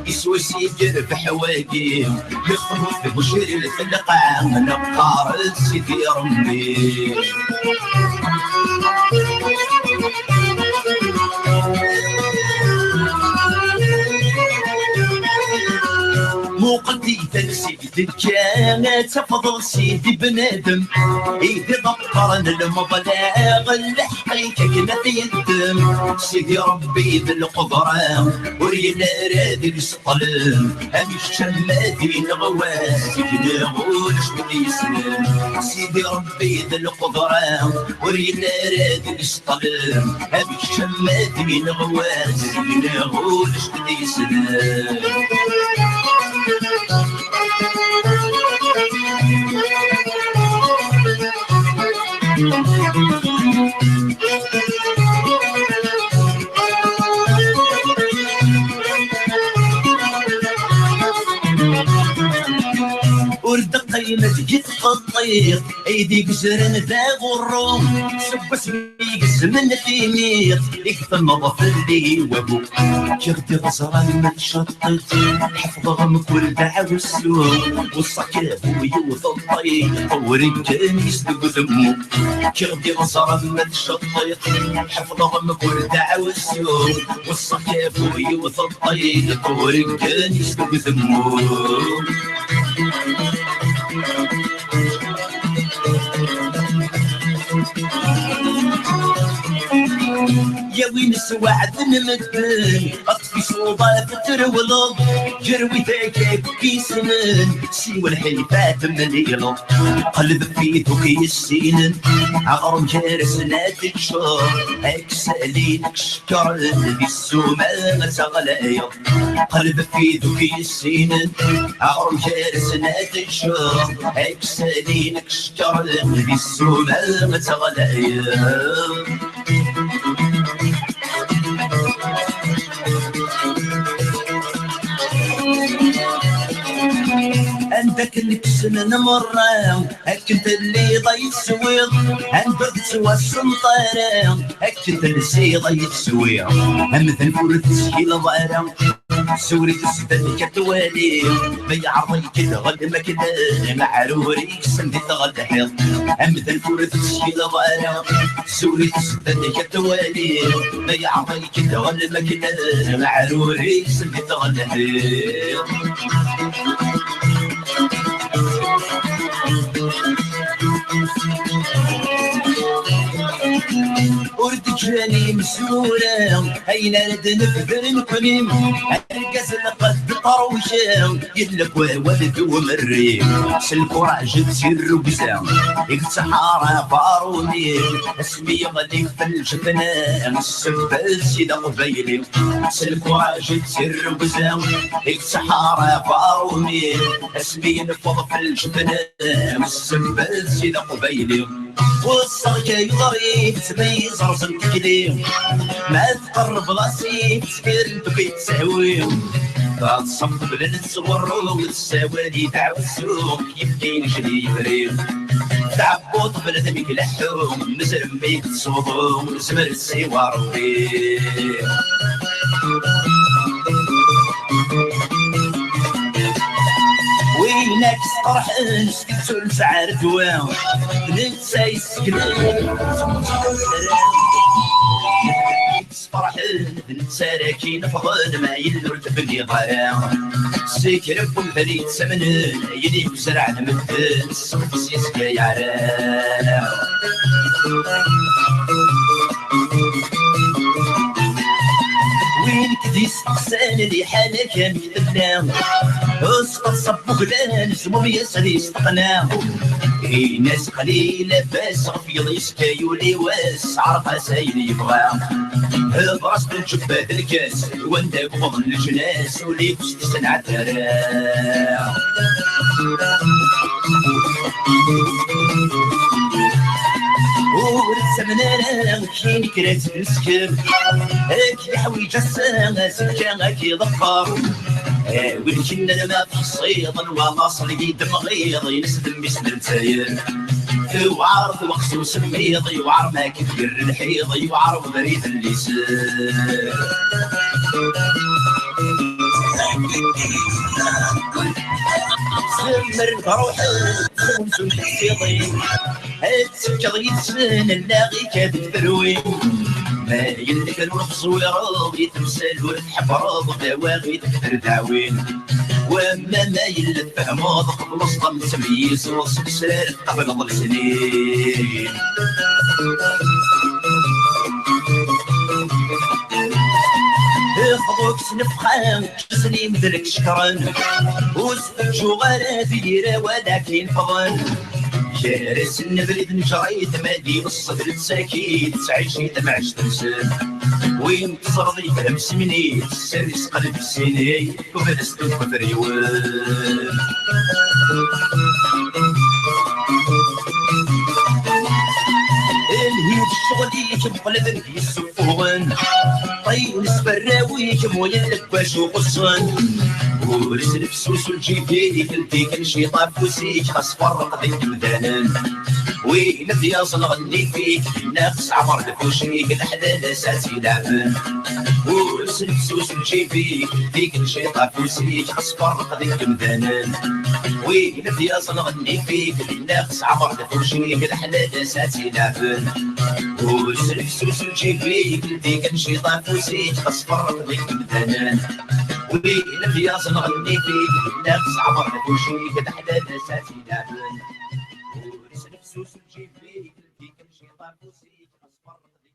iswi-s i yerbeḥ wagi. Lexruf d bucrir f lqaɛ, neqqar-d Sidi Ṛebbi. Muqel di talsi d-tekka, ad tafeḍ Sidi bnadem, i d iḍeqqren lmeḍlaɣ, lḥeqq-ik akken ad t-yeddem. Sidi Ṛebbi d lqudra, ur yelli ara deg-s ṭṭlem. Am kečč ama d ineɣwas, deg-neɣ ulac win yessnen. Sidi Ṛebbi d lqudra, ur yelli ara deg-s ṭṭlem. Am kečč ama d ineɣwas, deg-neɣ ulac win yessnen. Ur d-qqim deg tqeṭṭirt, ay d-igezren d aɣurru, seg wasmi i gezmen timirt, i temmɣeḍ fell-i wabu. Kkiɣ-d iɣeẓran ma tceṭṭeḍ, ḥefḍeɣ mkul daɛwessu. Weṣṣak abu yiwet ṭṭayt, ur ikkan-is deg udemmu. Kkiɣ-d iɣeẓran ma tceṭṭeḍ, ḥefḍeɣ mkul daɛwessu. Weṣṣak abu yiwet ṭṭayt, ur ikkan-is deg udemmu. Ya win sweɛden medden, ad tfisuḍ ad trewleḍ, gar widak akk yessnen, siwa lḥif ad temlileḍ. Qleb fi duk yessinen, aɣrum gar-asen ad teččeḍ, akk salin kcekren di ssuma ad teɣlayeḍ. Qleb fi duk yessinen, aɣrum gar-asen ad teččeḍ, akk salin kcekren di ssuma ad teɣlayeḍ. Anda akken kksen merra, akken telliḍ ay teswiḍ, anda ur tettwasenṭ ara, akken telsiḍ ay teswiḍ. Amdan ur teskileḍ ara, zuri tesdel ka twali, ma yeɛreḍ-ik-id ɣer lmakla, aɛrur iksen di tɣelhiḍ. Amdan ur teskileḍ ara, zuri tesdel ka twali, ma yeɛreḍ-ik-id ɣer lmakla, aɛrur iksen di tɣelhiḍ. Ur d-ǧǧan imezwura ayen ara d-nefder nekni. Argaz lqedd Ṭaruka, yella wawal d umerri, s lkuraj d tirrugza, i yettḥara baṛuni, asmi yeɣli f lǧetna, ssebba-s i d aqbayli. S lkuraj d tirrugza, i yettḥara baṛuni, asmi yenfeḍ f lǧetna, ssebba-s i d aqbayli. Weṣṣaɣ-k ay uḍrib, ttmeyyiz rẓen tikli. Ma tqerrbeḍ-as-id, tfirent akk yettehwi. Taṣṣaft bla nettɣurru, tessawal-d ɛuzzu, yefka inejli yefri. Tɛebbuḍ bla d mi ileḥḥu, mezrem mi yettsuḍu, nezmer ad siwa Rebbi. Win ak-sqerḥen, s tettu nesɛa ddwa, d netta yessegnen. Sferḥen, d netta ara k-inefḍen, ma yella ur tebniḍ ara. Seg kra n wemdan yettamnen, ayen i yezreɛen medden, sseqfes yezga yeɛra. Win k-d-yesteqsan liḥala-k amek tella, usqeḍ ṣabbuglan, zmum-yas ad yesteqna. Ini-as qlil labas ɣef yiḍ yezga yuli wass, ɛreq-as ayen yebɣa. Hder-as d lǧebba d lkas, wanda wwḍen leǧnas, ul-ik ur s-tessenɛet ara. Ur ttamen ara kra n mesken, ad k-yeḥwiǧ ass-a, azekka ad k-iḍeffer. Awi-d kan arma tḥṣiḍ anwa laṣel i d-temɣiḍ, ines d mmi-s n Lezzayer. Tewɛer twaɣt usemmiḍ, yewɛer ma k-id-yerr lḥiḍ, yewɛer ubrid n liser. Zemren ad ruḥen, zemren ad ssiḍin. Ad tekkeḍ yid-sen, allaɣ-ik ad k-terwi. Ma yella kan ur teẓwireḍ i temsal, ur tḥebbreḍ, d awaɣit d terdawin. Wamma ma yella tfehmeḍ, qebleḍ-t am tmeyyizeḍ, s lesrar tqebleḍ lesnin. Ixḍu-k s nefxa, ǧǧen imdanen k-cekkren. Ur s-teǧǧuɣ ara tira wala k-inefḍen. Gar-asen abrid n ǧṛayet, ma d iweṣṣed lettakit, ttɛici tamɛict-nsen. Win teẓreḍ yefhem s mini, sser isqelb s sini, kubel s tukkefriwen. Lhi-d ccɣel-ik, meqleb yessuffuɣen. Ṭayen s warraw-ik, muyen deg wacu xuṣṣen. Ur snefsus lǧib-ik, ldi kan ciṭ afus-ik, xas ferreq deg yemdanen. Win ad yaẓen ɣennif-ik, dinna xas ɛmer lfuc-ik, leḥlal-as ad tt-ileɛben. Ur snefsus lǧib-ik, ldi kan ciṭ afus-ik, xas ferreq deg yemdanen. Win ad yaẓen ɣennif-ik, dinna xas ɛmer lfuc-ik, leḥlal-as ad tt-ileɛben. Ur snefsus lǧib-ik, ldi kan ciṭ afus-ik, xas ferreq deg yemdanen. Win ad yaẓen ɣennif-ik, dinna xas ɛmer lfuc-ik, leḥlal-as ad tt-ileɛben. Ur snefsus lǧib-ik, ldi kan ciṭ afus-ik, xas ferreq deg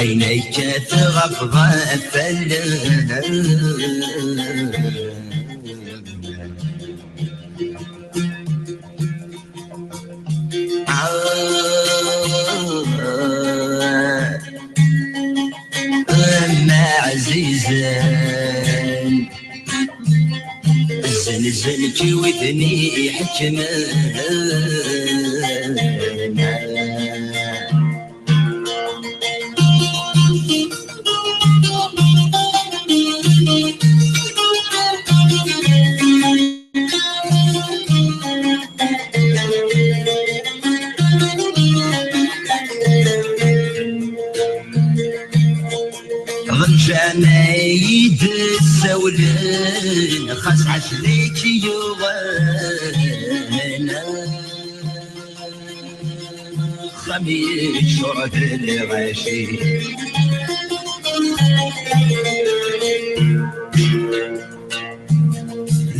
Ayen akka tɣabḍa fell-am. Ah, am ɛzizen. Zzenzen-k i widen iḥekmen. Ḍenǧan ay d-ssawlen, xas ɛecrik yuɣen. Axxam yeččur d lɣaci.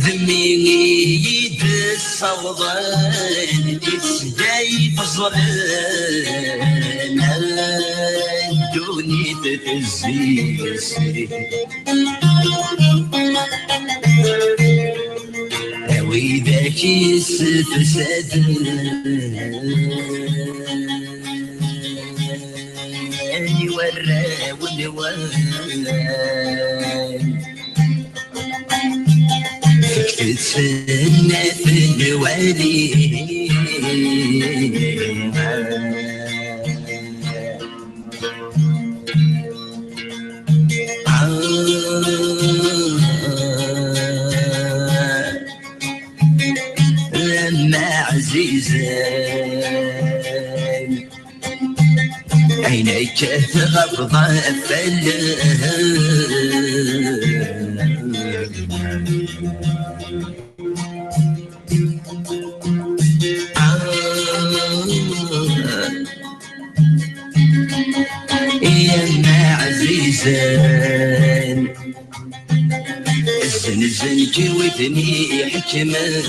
D mi i yi-d-ssawḍen isga-yi-d ẓẓlen, ddunit tezzi yes-i. A widak yessefsaden i warraw-nwen. Fket-tt nnat lwali. Lama ɛzizen. Ayen akka tɣabḍa fell-am. Ah, ya ɛzizen. Zzenzen-k i widen iḥekmen.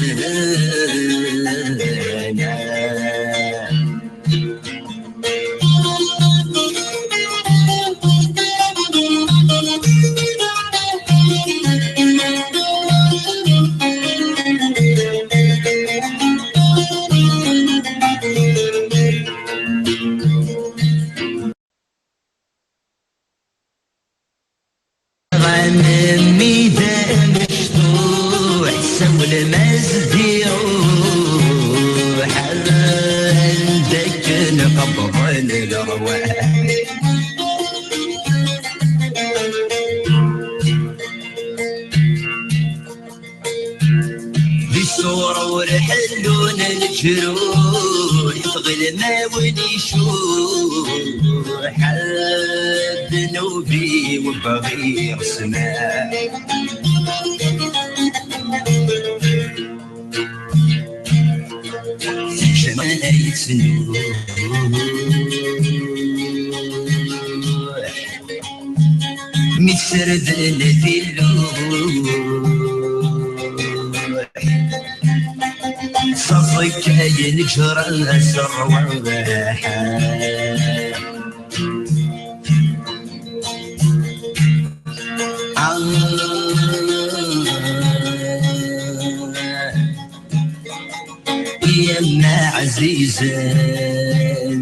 Ɣanemmi d amecṭuḥ, sawlem-as-d iruḥ, anda akken qebḍen lerwaḥ. Di ṣṣur ur ḥellun leǧruḥ, tɣilem a win icuḥ, ddnub-iw bɣiɣ ssmaḥ. Teǧǧam-aɣ yettnuh. Mi ssarden tilluḥ, s aẓekka yenǧer-as rrwaḥ. Ah, ya ɛzizen.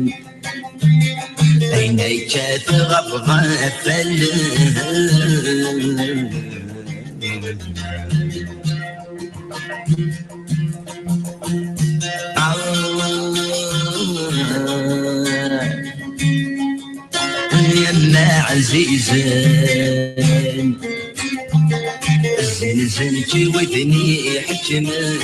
Ayen akka tɣabḍa fell-am. Ah, ya ɛzizen. Zzenzen-k i widen iḥekmen.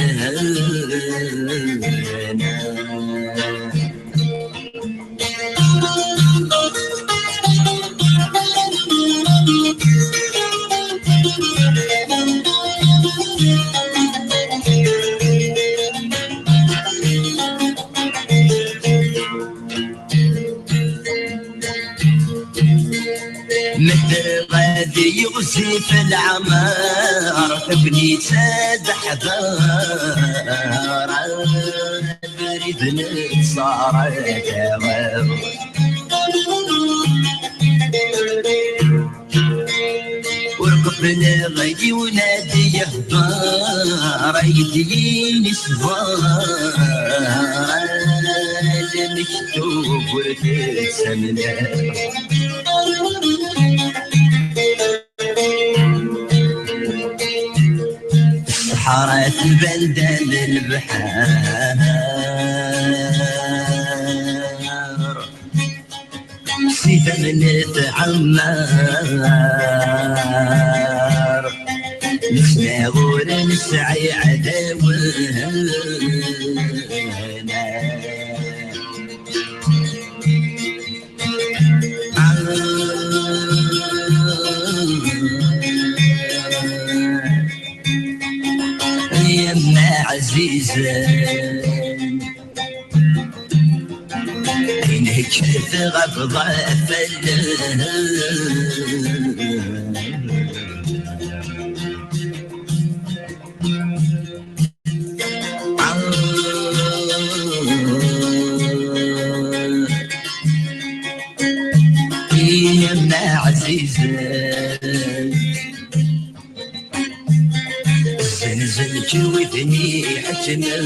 Medden ad yiɣzif leɛmer, tagnit ad ḥḍer, abrid nettṣar ad aɣeɣ. Bniɣ yiwen ad yehder, ay d-yini ṣber, almek tugurt d tamellalt. Ṣṣeḥra tban-d am lebḥer. Si tamellalt ɛemmar, nesɛa ur nesɛi ɛdawen. Yemma ɛzizen, inekket ɣef ḍafel. Yemma ɛzizen, zzenzen-k widen iḥettmen.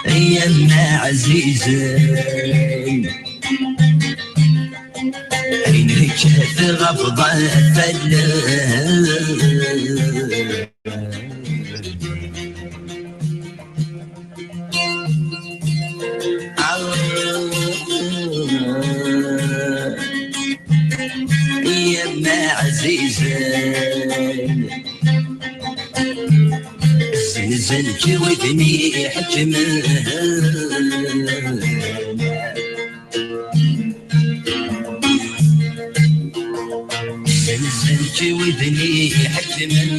Ay yemma ɛzizen, ayen nekkat ɣef ḍafel. Yemma ɛzizen, zzenzen-k widen iḥettmen. Zzenzen-k widen iḥettmen.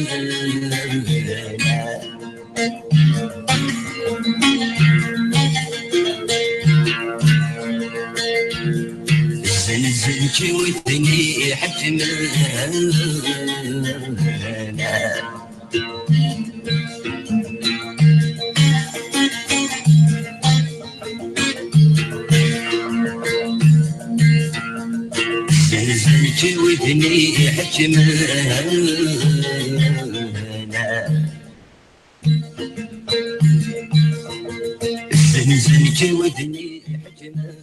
Zzenzen-k widen iḥettmen. Zzenzen-k widen iḥettmen. Zzenzen-k widen iḥettmen.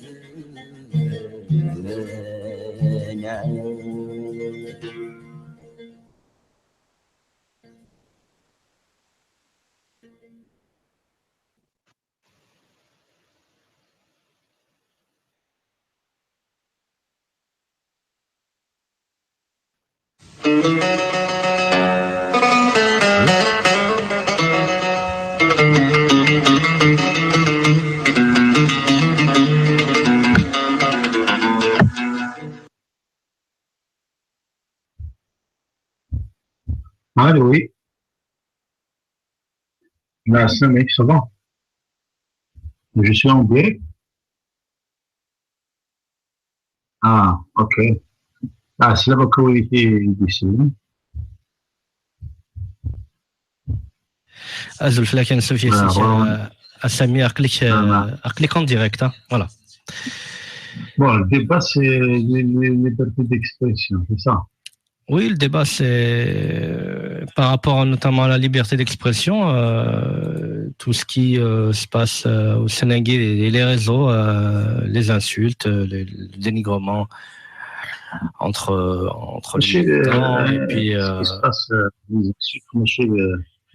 Allô, oui. Là, ça va, ça va. Je suis en direct. Ah, ok. Ah, c'est là que vous dites ici. Azul fell-ak, ansuf yis-k, ah, a Sami, aql-ik, ah, aql-ik en direct, hein, voilà. Bon, le débat, c'est les, les libertés d'expression, c'est ça. Oui, le débat, c'est, euh, par rapport notamment à la liberté d'expression, euh, tout ce qui, euh, se passe, euh, au Sénégal et les réseaux, euh, les insultes, euh, les, le dénigrement entre, entre les militants, euh, et puis, euh, ce qui se passe, euh, les insultes, ماشي،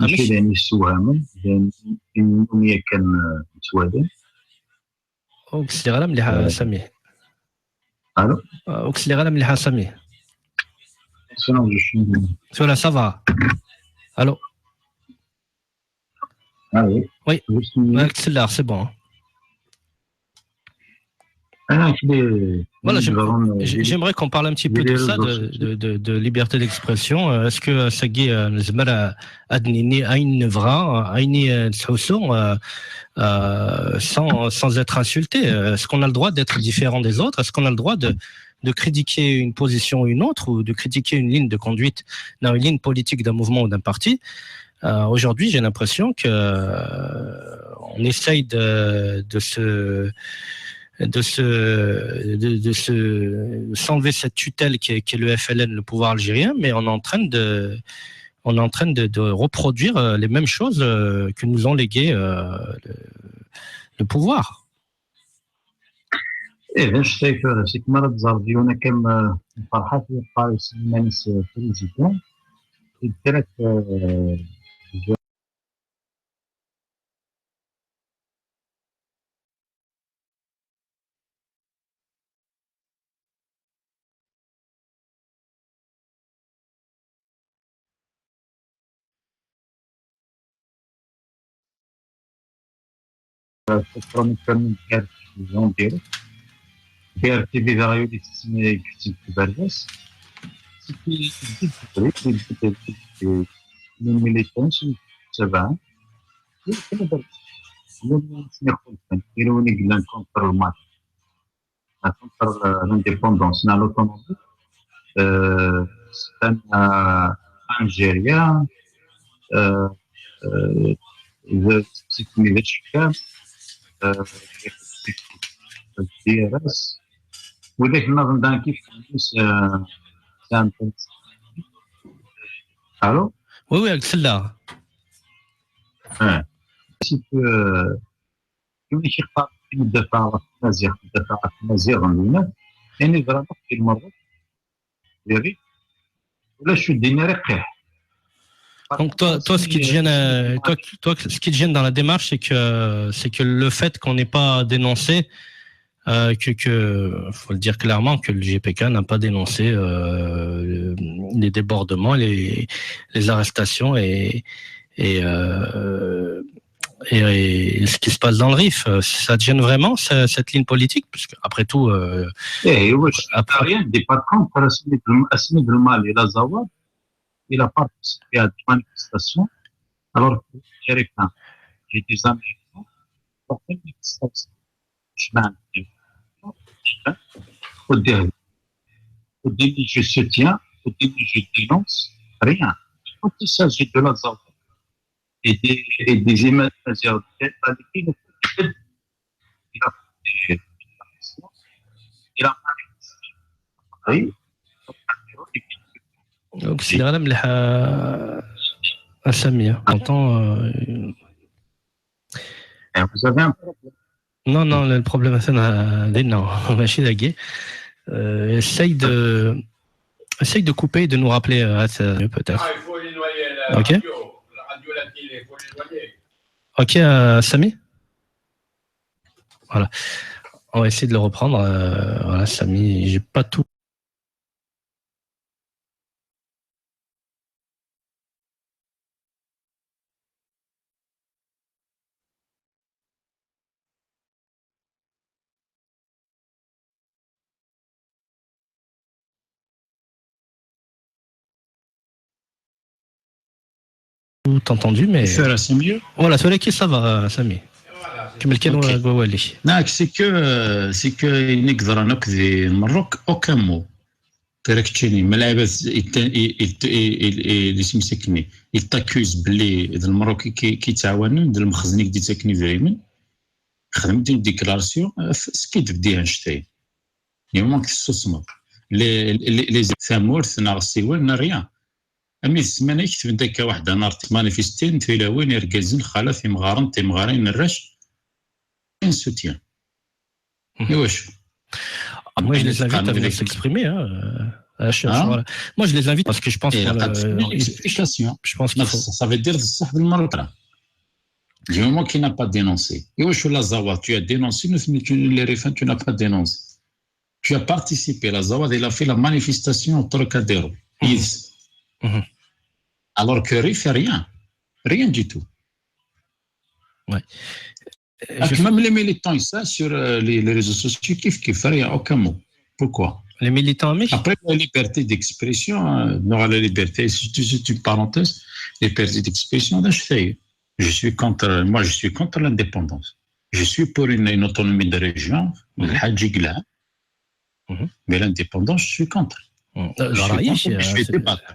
ماشي يعني يسوهموا، يعني إنهم يكن سوادين. Ur k-sliɣ ara mliḥ, a Sami. Allô? Ur k-sliɣ ara mliḥ, a Sami. Sinon, je suis... Tura, ça va. Allô? Ah oui. Oui. Juste une minute. Ur k-sliɣ, c'est bon. Ah, je l'ai... Voilà, j'aimerais qu'on parle un petit peu de ça, de, de, de, de liberté d'expression. Euh, est-ce que, euh, ça y est, euh, ad nini ayen nebɣa, ayen i, euh, nettḥussu, euh, euh, sans, sans être insulté. Euh, est-ce qu'on a le droit d'être différent des autres? Est-ce qu'on a le droit de, de critiquer une position ou une autre, ou de critiquer une ligne de conduite, non, une ligne politique d'un mouvement ou d'un parti, Euh, aujourd'hui, j'ai l'impression que, euh, on essaye de, de se, de se, de, de se, s'enlever cette tutelle qui est, qui est le F L N, le pouvoir algérien, mais on est en train de, on est en train de, de reproduire, euh, les mêmes choses, euh, que nous ont léguées, euh, le, le pouvoir. ايه، باش شايف، شي كما راه تزار ديونا كم، آه، فرحات يبقى يسمى ناس، آه، بريزيدون. يدرك، آه، الكترونيك كامل ديال التلفزيون ديالو. ديال التي في ديال يولي تسمي كتب البرداس. سيتي بديت تدريب، بديت تدريب من ميليتون سبعة. كنا درت اليوم شنو يقول كان ديروني قلنا كونتر الماتش، كونتر لانديبوندونس، نا لوتونومي. آه، كان، آه، الجيريا، آه، آه، سيكوني ذا الشكام، آه، الدي ار اس. وداك النظام دان كيف كان، آه، كان، الو؟ Oui, oui, avec celle-là. اه. سي كو، آه، كيما كيقال، كيما دافع على التمازيغ، دافع على التمازيغ هنا. يعني، فريمون، في المغرب، ديالي، ولا شو دينا رقيح. Donc toi, toi, ce qui te gêne, euh, toi, toi, ce qui te gêne dans la démarche, c'est que, c'est que le fait qu'on n'ait pas dénoncé, euh, que, que, faut le dire clairement, que le G P K n'a pas dénoncé, euh, les débordements, les, les arrestations et, et, euh, et, et ce qui se passe dans le Rif. Euh, ça te gêne vraiment, ce- cette ligne politique, parce que après tout, euh, ايه، واش après- rien des patrons تاع سميد الم- سميد المالي لا زوال، il a participé à des manifestations. Alors que les Américains, j'ai des Américains, pour une manifestation, je m'en vais. Au dernier, au dernier, je soutiens, au dernier, je dénonce, rien. Quand il s'agit de la Zawa et des, et des images, c'est-à-dire, il a, il a, oui. Donc, c'est vraiment le, euh, à Sami, hein. Pourtant, euh, Vous avez un problème. Non, non, le problème, c'est, euh, non, ماشي داكي. Euh, essaye de, essaye de couper et de nous rappeler, euh, à ce- peut-être. Ah, il faut éloigner la Ok. radio. La radio, la télé, il faut l'éloigner. Ok, euh, Sami. Voilà. On va essayer de le reprendre. Euh, voilà, Sami, j'ai pas tout. Tout entendu, mais Faire, c'est mieux. Voilà, tura ça va, Sami. Kemmel kan, Ok. euh, wali. Non, c'est que, euh, c'est que nekk ẓran akk di Lmerruk, aucun mot. Tira keččini, ma lɛibad i t-, i, i, i, i, i, li semsakni, i t'accuse belli d Lmerruk i k-, k-yettɛawanen, d lmexzen i k-d-yettaken idrimen, xdem une déclaration, euh, f-, skideb-d annect-a. Du moment que tessusmeḍ. Les, les, les, tamurt neɣ ssiwan neɣ rien. Ami d ssmana i ketben-d akka waḥed un article manifestin, tilawin, irgazen, lxalat, imɣaren, timɣarin, arrac, un soutien. Mhm. Iwacu? Ah, moi, je Ani les invite à teqqarem venir deg- s'exprimer, hein, euh, à la ch- Hein? sur- Moi, je les invite parce que je pense Et qu'on la le- explication. je pense qu'il faut. Ça veut dire de ça, le Maroc, là. Du moment qu'il n'a pas dénoncé. Et où la Zawa, tu as dénoncé, nous, tu, les Rifin, tu n'as pas dénoncé. Tu as participé, la Zawa, il a fait la manifestation au Trocadéro. Mhm. Yes. Mhm. Alors que Rif fait rien. Rien du tout. Ouais. Ah, même les militants, ça, sur euh, les, les réseaux sociaux, kiff, kiff, rien, aucun mot. Pourquoi? Les militants, mais Après, la liberté d'expression, euh, non, la liberté, c'est c'est une parenthèse, liberté d'expression, là, je sais. Je suis contre, moi, je suis contre l'indépendance. Je suis pour une, une autonomie de région, Mhm. الحاجة كلها. Mhm. Mais l'indépendance, je suis contre. Euh, Je la suis Raïch, contre, mais euh, je vais c'est- débattre.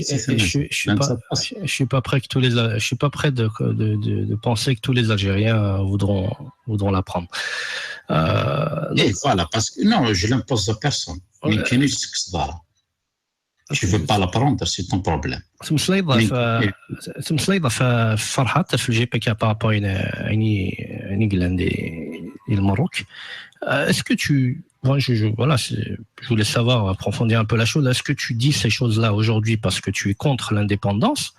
je, je, je, je suis pas, je, je suis pas prêt que tous les, je suis pas prêt de, de, de, de penser que tous les Algériens voudront, voudront la prendre. Euh, Et voilà, parce que non, je l'impose à personne. Mais que nous, c'est que ça va. Tu veux pas la prendre, c'est ton problème. تمسليضة في تمسليضة في فرحات في الجي بي كي بارابور يعني يعني قلندي المروك. Est-ce que tu, moi, je, je, voilà, je voulais savoir, approfondir un peu la chose. Est-ce que tu dis ces choses-là aujourd'hui parce que tu es contre l'indépendance ?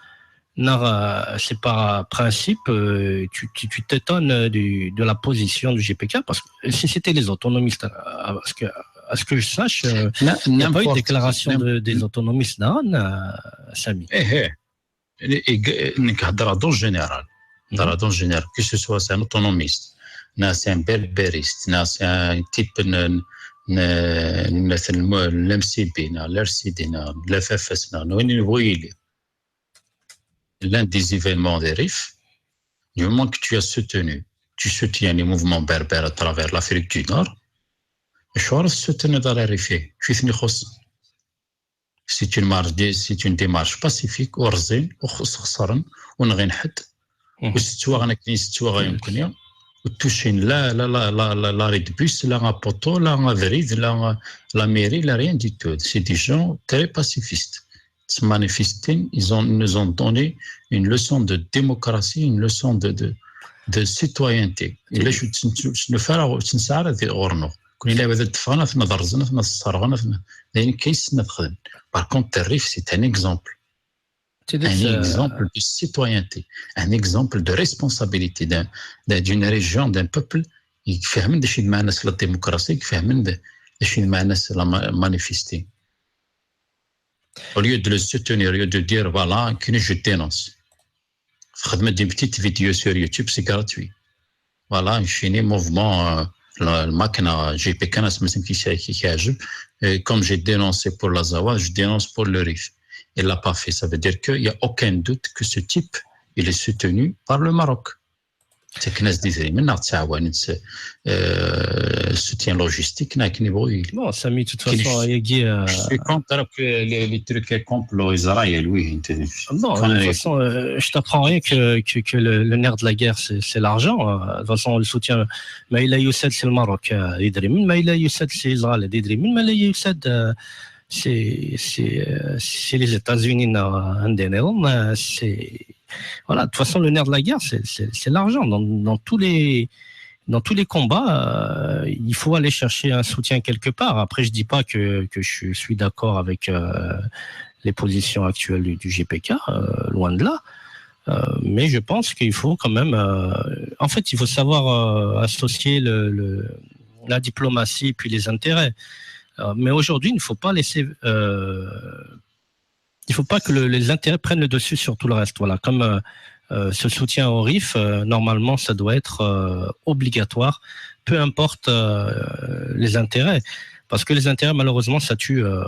Non, euh, c'est par principe, euh, tu, tu, tu t'étonnes du, de la position du G P K, parce que si c'était les autonomistes, euh, parce que, à ce que je sache, euh, il n'y a pas eu de déclaration de, des autonomistes d'Aran, euh, Sami. Eh, eh. نهضر dans général. نهضر dans général. Que ce soit c'est un autonomiste, نا c'est un berbériste, نا c'est un type ن- ن- مثلا ال M C P, نا ال R C D, نا ال F F S, نا وين يبغوا يلي. L'un des événements des RIF, du moment que tu as soutenu, tu soutiens les mouvements berbères à travers l'Afrique du Nord, je suis soutenu dans les RIF. Je suis c'est une marche, c'est une démarche pacifique, ورزين وخسرن ونغين حد. وستواغن اكني ستواغن يمكن وتوشين لا لا لا لا لا لا ريد بوس لا غا بوطو لا غا فريد لا غا لا ميري لا rien du tout. C'est des gens très pacifistes. Se manifester, ils ont, nous ont donné une leçon de démocratie, une leçon de, de, de citoyenneté. Et là, je ne fais pas غورنو. كون إلا بدا دفعنا في نظر زنا في نظر صرغنا في داين كيس نخدم. Par contre, الريف c'est un exemple. Un exemple de citoyenneté, un exemple de responsabilité d'un, d'un- d'une région, d'un peuple. يفهمن داش معنى la démocratie, يفهمن داش معنى la ma- manifester. Au lieu de le soutenir, au lieu de dire voilà, que je dénonce. خدمت une petite vidéo sur YouTube, c'est gratuit. Voilà, شيني mouvement, euh, la- الماكنة G P K, c'est qui qui qui عجب. Et comme j'ai dénoncé pour l'Azawad, je dénonce pour le RIF. Il l'a pas fait. Ça veut dire qu'il n'y a aucun doute que ce type, il est soutenu par le Maroc. C'est que ناس دي زي منا تعاونت, euh, soutien logistique, نا كني بغي. Bon, Sami, de toute façon, يجي, euh, Je suis contre que les, les trucs et complots Israël, oui. Non, de toute façon, euh, je t'apprends rien que, que, que le, le nerf de la guerre, c'est, c'est l'argent. Euh, de toute façon, le soutien, ما إلا يسد c'est le Maroc, euh, يدري من, ما إلا يسد c'est Israël, يدري من, ما إلا يسد, euh, c'est, c'est, euh, c'est les États-Unis, نا, عندنا, euh, c'est, voilà, de toute façon, le nerf de la guerre, c'est, c'est, c'est l'argent. Dans, dans tous les, dans tous les combats, euh, il faut aller chercher un soutien quelque part. Après, je dis pas que, que je suis d'accord avec, euh, les positions actuelles du, du G P K, euh, loin de là. Euh, mais je pense qu'il faut quand même, euh, en fait, il faut savoir euh, associer le, le, la diplomatie et puis les intérêts. Euh, mais aujourd'hui, il ne faut pas laisser, euh, il faut pas que le, les intérêts prennent le dessus sur tout le reste. Voilà, comme euh, euh, ce soutien au RIF, euh, normalement, ça doit être euh, obligatoire, peu importe euh, les intérêts, parce que les intérêts, malheureusement, ça tue. Euh,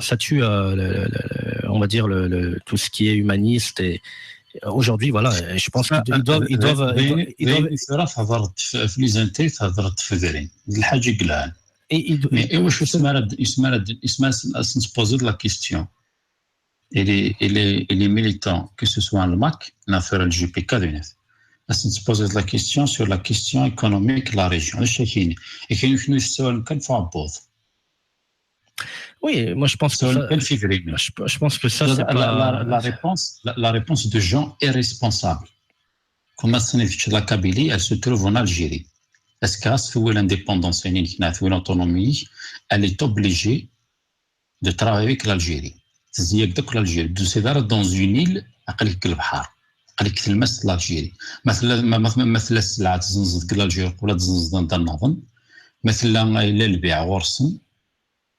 ça tue, euh, le- le- le- on va dire, le- le- tout ce qui est humaniste. Et aujourd'hui, voilà, je pense qu'ils ils doivent, ils doivent, ils doivent, ils doivent- في les intérêts, تهضر في الحاجة كلها. Et ils do- Mais et واش اسمها رد اسمها رد اسمها سنسبوزي la question. Et les, et les, et les militants, que ce soit le MAK, l'affaire L G P K, سنسبوزي la question sur la question économique de la région. اش كاين؟ كاين شنو يستوى كان في عبوط. Oui, moi je pense que ça, كان في فريق. je, je pense que ça, c'est La, la, pas. la, la réponse, la, la réponse de gens irresponsables. Comme la Kabylie, elle se trouve en Algérie. Est-ce qu'elle fait l'indépendance, l'autonomie, elle est obligée de travailler avec l'Algérie. C'est-à-dire que l'Algérie, de se dans une île, aql-ik deg lebḥer, aql-ik tlemmast l'Algérie. Ma tella, ma, ma, ma tella sselɛa tezzenzeḍ deg l'Algérie, wala tezzenzeḍ anda nniḍen. Ma tella, yella lbiɛ ɣur-sen.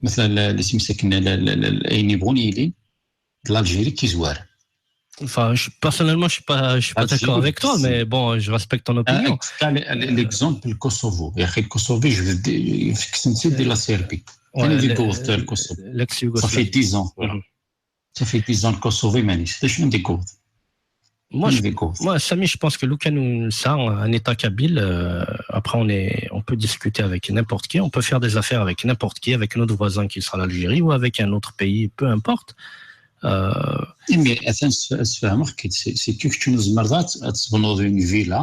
Ma tella, la, la, simsakin, la, la, la, la, ayen yebɣun yili, d l'Algérie qui zwar. Enfin, je, personnellement, je suis pas, je suis pas d'accord avec toi, mais bon, je respecte ton opinion. L'exemple Kosovo. Le Kosovo, je veux dire, c'est de la Serbie. Ouais, Kosovo. L'ex-Yougoslavie. Ça fait dix ans. Voilà. Ça fait dix ans le Kosovo, mais c'est des Moi je, moi, Samy, je pense que لو كان نسعى un État kabyle, euh, après on est, on peut discuter avec n'importe qui, on peut faire des affaires avec n'importe qui, avec notre voisin qui sera l'Algérie ou avec un autre pays, peu importe. Euh, Mais attends, c'est que tu nous demandes de une villa,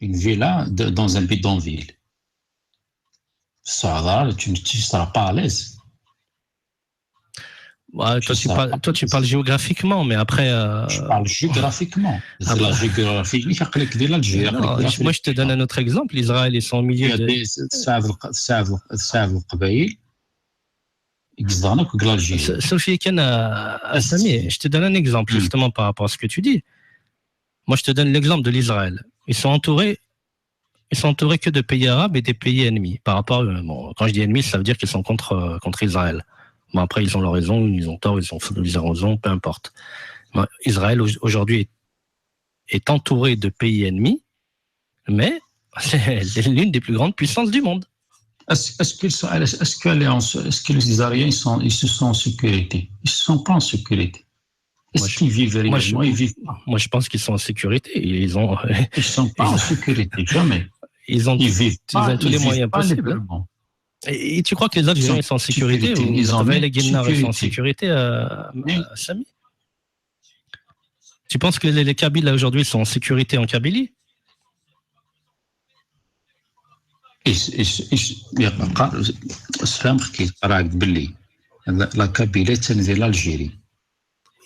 une villa dans un bidonville. Ça, tu ne seras pas à l'aise. Ouais, toi, tu parles, toi, tu parles géographiquement, mais après. Euh... Je parle géographiquement. C'est la géographie. Moi, je te donne un autre exemple. Israël, ils sont au milieu de. Sophie, Samy, je te donne un exemple justement par rapport à ce que tu dis. Moi, je te donne l'exemple de l'Israël. Ils sont entourés ils sont entourés que de pays arabes et des pays ennemis par rapport à eux. Bon, quand je dis ennemis, ça veut dire qu'ils sont contre, euh, contre Israël. Bon, après, ils ont leur raison, ils ont tort, ils ont, ils ont raison, peu importe. Bon, Israël aujourd'hui est, est entouré de pays ennemis, mais c'est l'une des plus grandes puissances du monde. Est-ce, est-ce, qu'ils sont, est-ce, que, est-ce que les Israéliens ils sont, ils se sont en sécurité ? Ils ne sont pas en sécurité. Est-ce qu'ils vivent réellement ? Ils vivent pas. Moi, je pense qu'ils sont en sécurité. Ils ont. Ils sont pas en sécurité, jamais. Ils ont, ils vivent ils ont tous les moyens possibles. Et, et tu crois que les Algériens sont en sécurité ou les Guinéens sont en sécurité, euh, Samy ? Tu penses que les, les Kabyles, là, aujourd'hui, sont en sécurité en Kabylie ? يبقى سفهم خكيت راك بلي la Kabylie تنزل l'Algérie.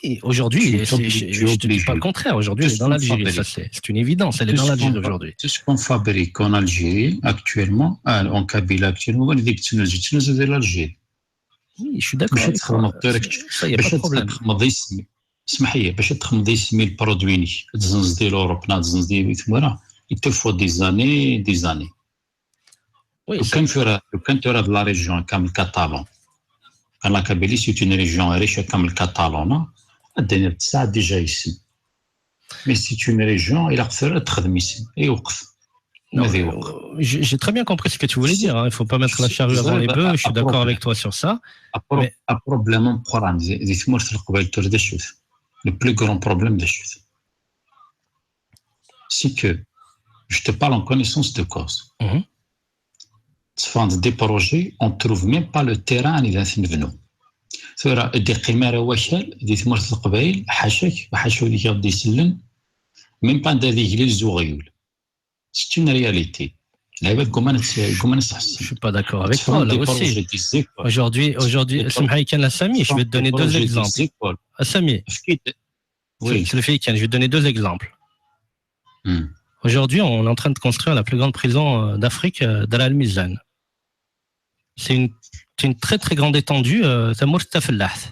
Oui, aujourd'hui, je ne dis pas le contraire. Aujourd'hui, elle est dans l'Algérie. Ça, c'est une évidence. Elle est dans l'Algérie aujourd'hui. Tout ce qu'on fabrique en Algérie actuellement, en Kabylie actuellement, on est dans l'Algérie. Oui, je suis d'accord avec toi. Ça, il n'y a pas de problème. اسمح لي، باش تخمض يسمي البرودوي تزنزدي l'Europe، تزنزدي ثمورة، il te faut des années, des années. Oui, لو كان ترى، لو كان ترى de la région كامل كاطالون. كان la Kabylie c'est une région riche كامل كاطالون. الدنيا تسعة déjà يسمي. Mais c'est une région il a تخدم يسمي يوقف. J'ai très bien compris ce que tu voulais dire. Il ne faut pas mettre la charrue avant les bœufs. Je suis d'accord avec toi sur ça. Un problème, le plus grand problème de chute. C'est que je te parle en connaissance de cause. Des projets, on ne trouve même pas le terrain. Des قيمة راه واكل دي ثمورة القبايل حاشاك وحاشا ولي يغدي يسلم. Même pas ذا ذي يجلي الزغيول. C'est une réalité. Je suis pas d'accord avec toi là aussi. Aujourd'hui, aujourd'hui, Samy, je vais te donner deux exemples. Samy, je vais te donner deux exemples. Aujourd'hui, on est en train de construire la plus grande prison d'Afrique, Dar al-Mizan. C'est une, C'est une très très grande étendue, euh, tamurt tafellaḥt.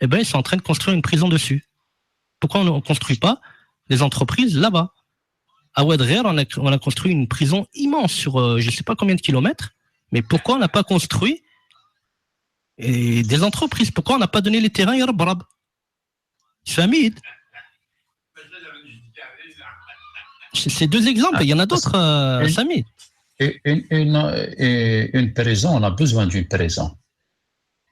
Eh ben, ils sont en train de construire une prison dessus. Pourquoi on ne construit pas les entreprises là-bas? À Oued Gher, on a, on a construit une prison immense sur, euh, je ne sais pas combien de kilomètres, mais pourquoi on n'a pas construit, euh, des entreprises? Pourquoi on n'a pas donné les terrains à Rabrab? Samid. C'est deux exemples, il y en a d'autres, euh, Samid. Une, une, une, prison, on a besoin d'une prison.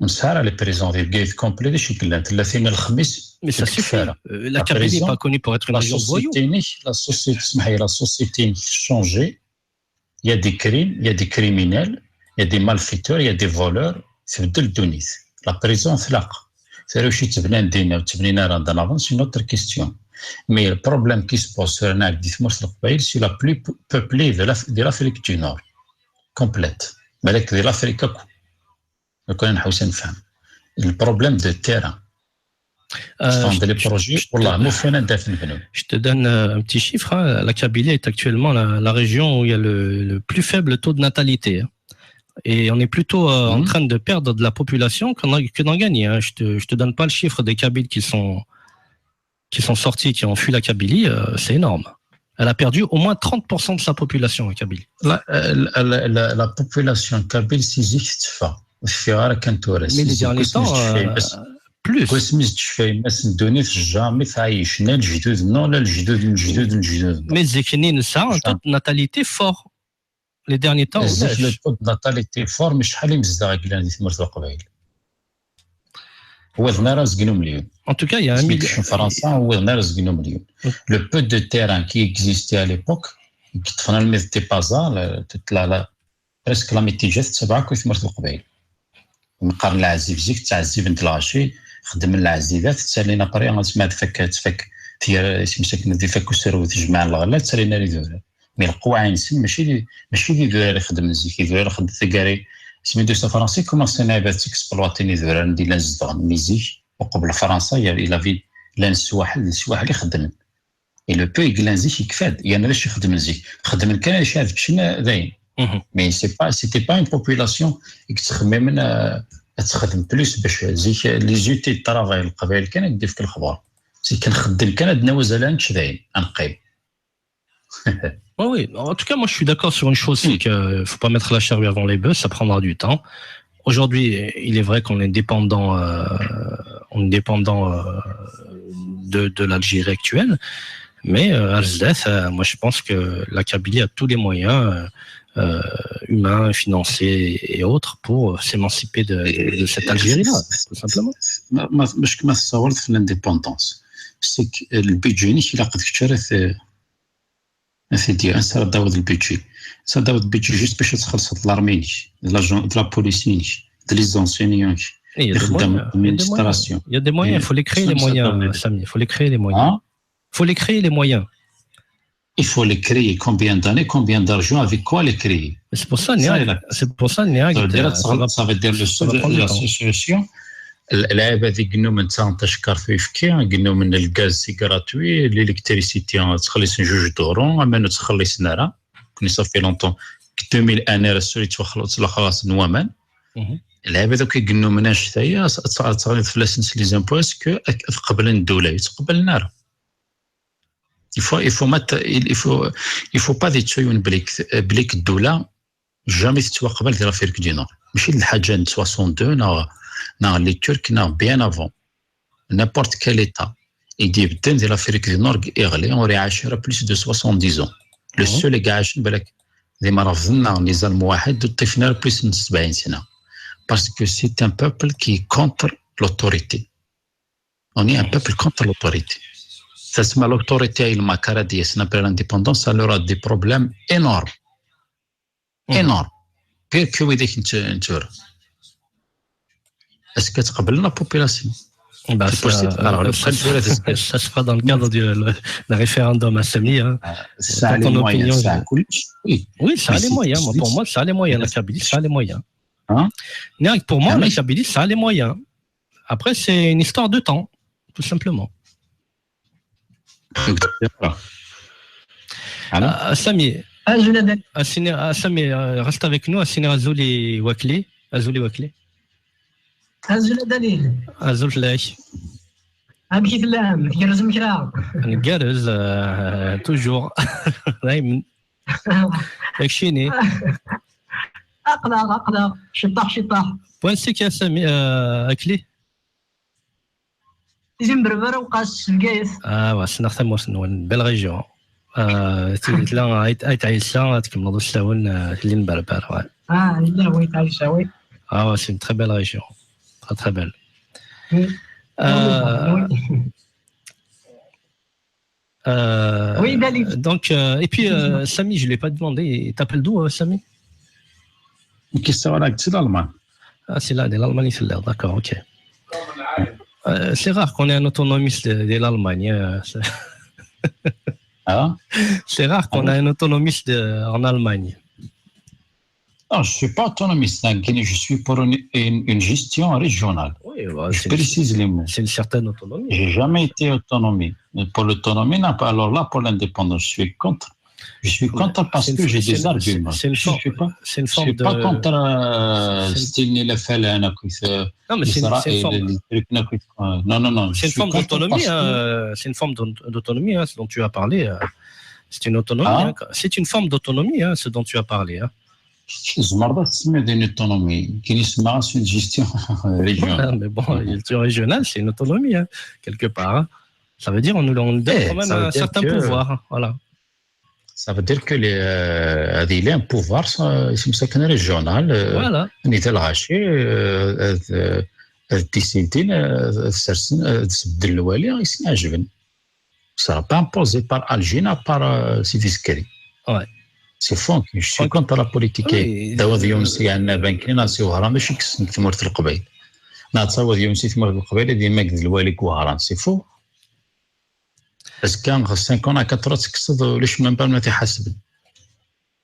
نسهر على les prisons ديال كايت كومبلي اللي شي كلان ثلاثين الخميس. Mais ça suffit. Euh, la Kabylie n'est pas connue pour être une région voyou. La société, la société, la société changé. Il y a des crimes, il y a des criminels, il y a des malfaiteurs, il y a des voleurs. C'est de le donner. La prison, c'est là. C'est là où je suis venu en avance, c'est une autre question. Mais le problème qui se pose sur la c'est la plus peuplée de l'Afrique du Nord. Complète. Mais de l'Afrique, le problème de terrain. Euh, je, je, te, je te donne euh, un petit chiffre, hein. La Kabylie est actuellement la, la région où il y a le, le, plus faible taux de natalité, hein. Et on est plutôt euh, en train de perdre de la population que d'en gagner, hein. Je ne te, je te donne pas le chiffre des Kabyles qui sont, qui sont sortis, qui ont fui la Kabylie, euh, c'est énorme. Elle a perdu au moins trente pour cent de sa population en Kabylie. La, la, la, la population kabyle, c'est juste ça. Mais les derniers temps, euh, plus. Jamais تعيش، لا الجدود، لا الجدود، لا الجدود. Mais ذكرني نسعى un taux de natalité fort. Les derniers temps, le taux de natalité fort, mais شحال مزدغ قلنا دي ثمرة القبائل. هو ذنارا زقنو مليون. En tout cas, il y a un million. فرنسا هو ذنارا زقنو مليون. Le peu de terrain qui existait à l'époque, qui تفنى الميز تيبازا، لا لا presque la moitié جات تبع كوي ثمرة القبائل. نقارن العزيف زيك تعزيف نت الغاشي، خدم العزيفات تسالينا بري غنسمع تفك تفك تيار اسم ساكن دي فك وسرو تجمع الغلات تسالينا لي دورة. Mais القواعد نسن ماشي دي ماشي دي دورة اللي خدم زيك دورة اللي خدم ثقاري. سميتو سا فرنسي كومونسي نعيبات تكسبلواتيني دورة ندي لا نزدغ ميزيك وقبل فرنسا يا إلا في لا نسواحل نسواحل اللي خدمن. Et le peu يقلان زيك يكفاد يعني علاش يخدم زيك خدم كان علاش هذاك الشيء داين. Mais c'est pas c'était pas une population تخمم تخدم plus باش زيك les outils de travail القبائل كان يدي فيك الخبر. زيك كنخدم كان عندنا وزلان شداين انقيب. Oui, oui. En tout cas, moi, je suis d'accord sur une chose, c'est qu'il ne faut pas mettre la charrue avant les bœufs, ça prendra du temps. Aujourd'hui, il est vrai qu'on est dépendant, euh, on est dépendant euh, de, de l'Algérie actuelle, mais euh, à Zdeth, euh, moi je pense que la Kabylie a tous les moyens euh, euh, humains, financiers et autres pour s'émanciper de, de cette Algérie-là, tout simplement. باش كما تصورت في l'indépendance c'est que le budget نيك إلا قد كتشرت سيدي انسى داود البيتشي انسى داود البيتشي juste باش تخلص l'armée نيك la police نيك les enseignants نيك Il y a des moyens, il y a des moyens, il faut les créer les moyens, Samy, il faut les créer les moyens. Il faut les créer les moyens. Il faut les créer. Combien d'années, combien d'argent, avec quoi les créer? C'est pour ça, c'est pour ça, ça veut dire la solution. العيب هذه قلنا من تاع تشكر في فكي قلنا من الغاز c'est gratuit l'électricité تخلص جوج دورون اما تخلص نرى كنا صافي longtemps deux mille années راه سوري تخلص لا خلاص نوامان. العيب هذوك يقلنا من اش تايا تغلط في la les impôts est-ce que قبل الدوله يتقبل نرى. Il faut il faut ما il faut il faut pas تتسويون بليك بليك الدوله jamais تتوقبل ديال l'Afrique du Nord ماشي الحاجه soixante-deux نا نا les Turcs نا bien avant. N'importe quel État يدي بدن ديال l'Afrique du Nord يغلي وري عاش راه plus de soixante-dix ans. Le seul اللي عاش بالك ديما راه فضلنا نظام واحد وطيفنا plus من سبعين سنه. Parce que c'est un peuple qui est contre l'autorité. On est un peuple contre l'autorité. تسمى l'autorité هي المكاره ديالنا après l'indépendance ça leur a des problèmes énormes. Énorme. Pire que ويديك نتورا. Est-ce que تقبل la population? Bah, ça, ça, ça, ça se fera dans le cadre du le, le référendum à Samy. Hein. Ça a les moyens, ça a كلش. Oui. Oui, ça a les moyens. Moi, pour moi, ça a les moyens. La Kabylie, ça a les moyens. Hein? Pour moi, la Kabylie, ça a les moyens. Après, c'est une histoire de temps, tout simplement. Samy, Samy, reste avec nous. Asini Razouli Wakli. Azul i wakli. Azul a Dalil. Azul fell-ak. Amek i tellam? Tgerrzem kra? Ngerrez, euh, toujours. Daymen. Yak cini. Aql-aɣ, aql-aɣ. Ciṭṭaḥ, ciṭṭaḥ. Wansi-k a Sami, euh, akli? Tizi n Berbera, Uqas, Bgayet. Ah, wa, ssneɣ tamurt-nwen. Belle région. Euh, tili tella, Ayt, Ayt Ɛisa, ad tkemmleḍ uslawen, euh, tili n Berber, ouais. Ah, yella, oui, Ayt Ɛisa, oui. Ah, ouais, c'est une très belle région. Très, très belle. Oui. Euh, Oui. euh, Oui, Dalil. Donc, euh, et puis, euh, Sami, je ne l'ai pas demandé. T'appelles d'où, euh, Sami? Qui sera là, c'est l'Allemagne. Ah, c'est là, de l'Allemagne, c'est là. D'accord, ok. Euh, c'est rare qu'on ait un autonomiste de, de l'Allemagne, hein. C'est Hein? c'est rare qu'on a un autonomiste de- en Allemagne. Non, je ne suis pas autonomiste, hein, je suis pour une, une, une gestion régionale. Oui, bah, Je c'est précise les mots. C'est une certaine autonomie. J'ai jamais été autonomie. Mais pour l'autonomie, non, pas. Alors là, pour l'indépendance, je suis contre. Je suis contre parce C'est une- que j'ai c'est des une- arguments. c'est une Je forme- suis pas, C'est une je forme suis pas de. contre euh, c'est une- style Nilafal, hein, la cuisse, euh, Non, mais c'est une, c'est une Israël, forme. les trucs, la cuisse, euh, non, non, non, je C'est une suis forme contre d'autonomie, parce que hein, euh, c'est une forme d'aut- d'autonomie, hein, ce dont tu as parlé. Euh, c'est une autonomie. Ah. Hein, c'est une forme d'autonomie, hein, ce dont tu as parlé. Hein. تزمر تسمي دين autonomie, qui n'est pas une gestion régionale. Ah, mais bon, une gestion régionale, c'est une autonomie, hein, quelque part. Hein. Ça veut dire on nous on donne Eh, quand même ça veut un dire certain que- pouvoir. Hein, voilà. Ça veut dire que les, euh, هذه il y a un pouvoir, ça, c'est une régional, euh, Voilà. نيت الغاشي, euh, euh, euh, décider, euh, سرسن, euh, سبدل الوالي, يسنعجبن. Ça sera pas imposé par Alger, ni par euh, Sidi Zkari. Ouais. C'est faux, je suis Ok. contre la politique. Oui. داود يونس يعني بنكي ناسي وهران ماشي كسن تمورت القبائل. ناتصور يونس تمورت القبائل ديما قد الوالي وهران, c'est faux. Parce que cinq ans à quatre ans تكسد ولاش même pas ما تحاسب.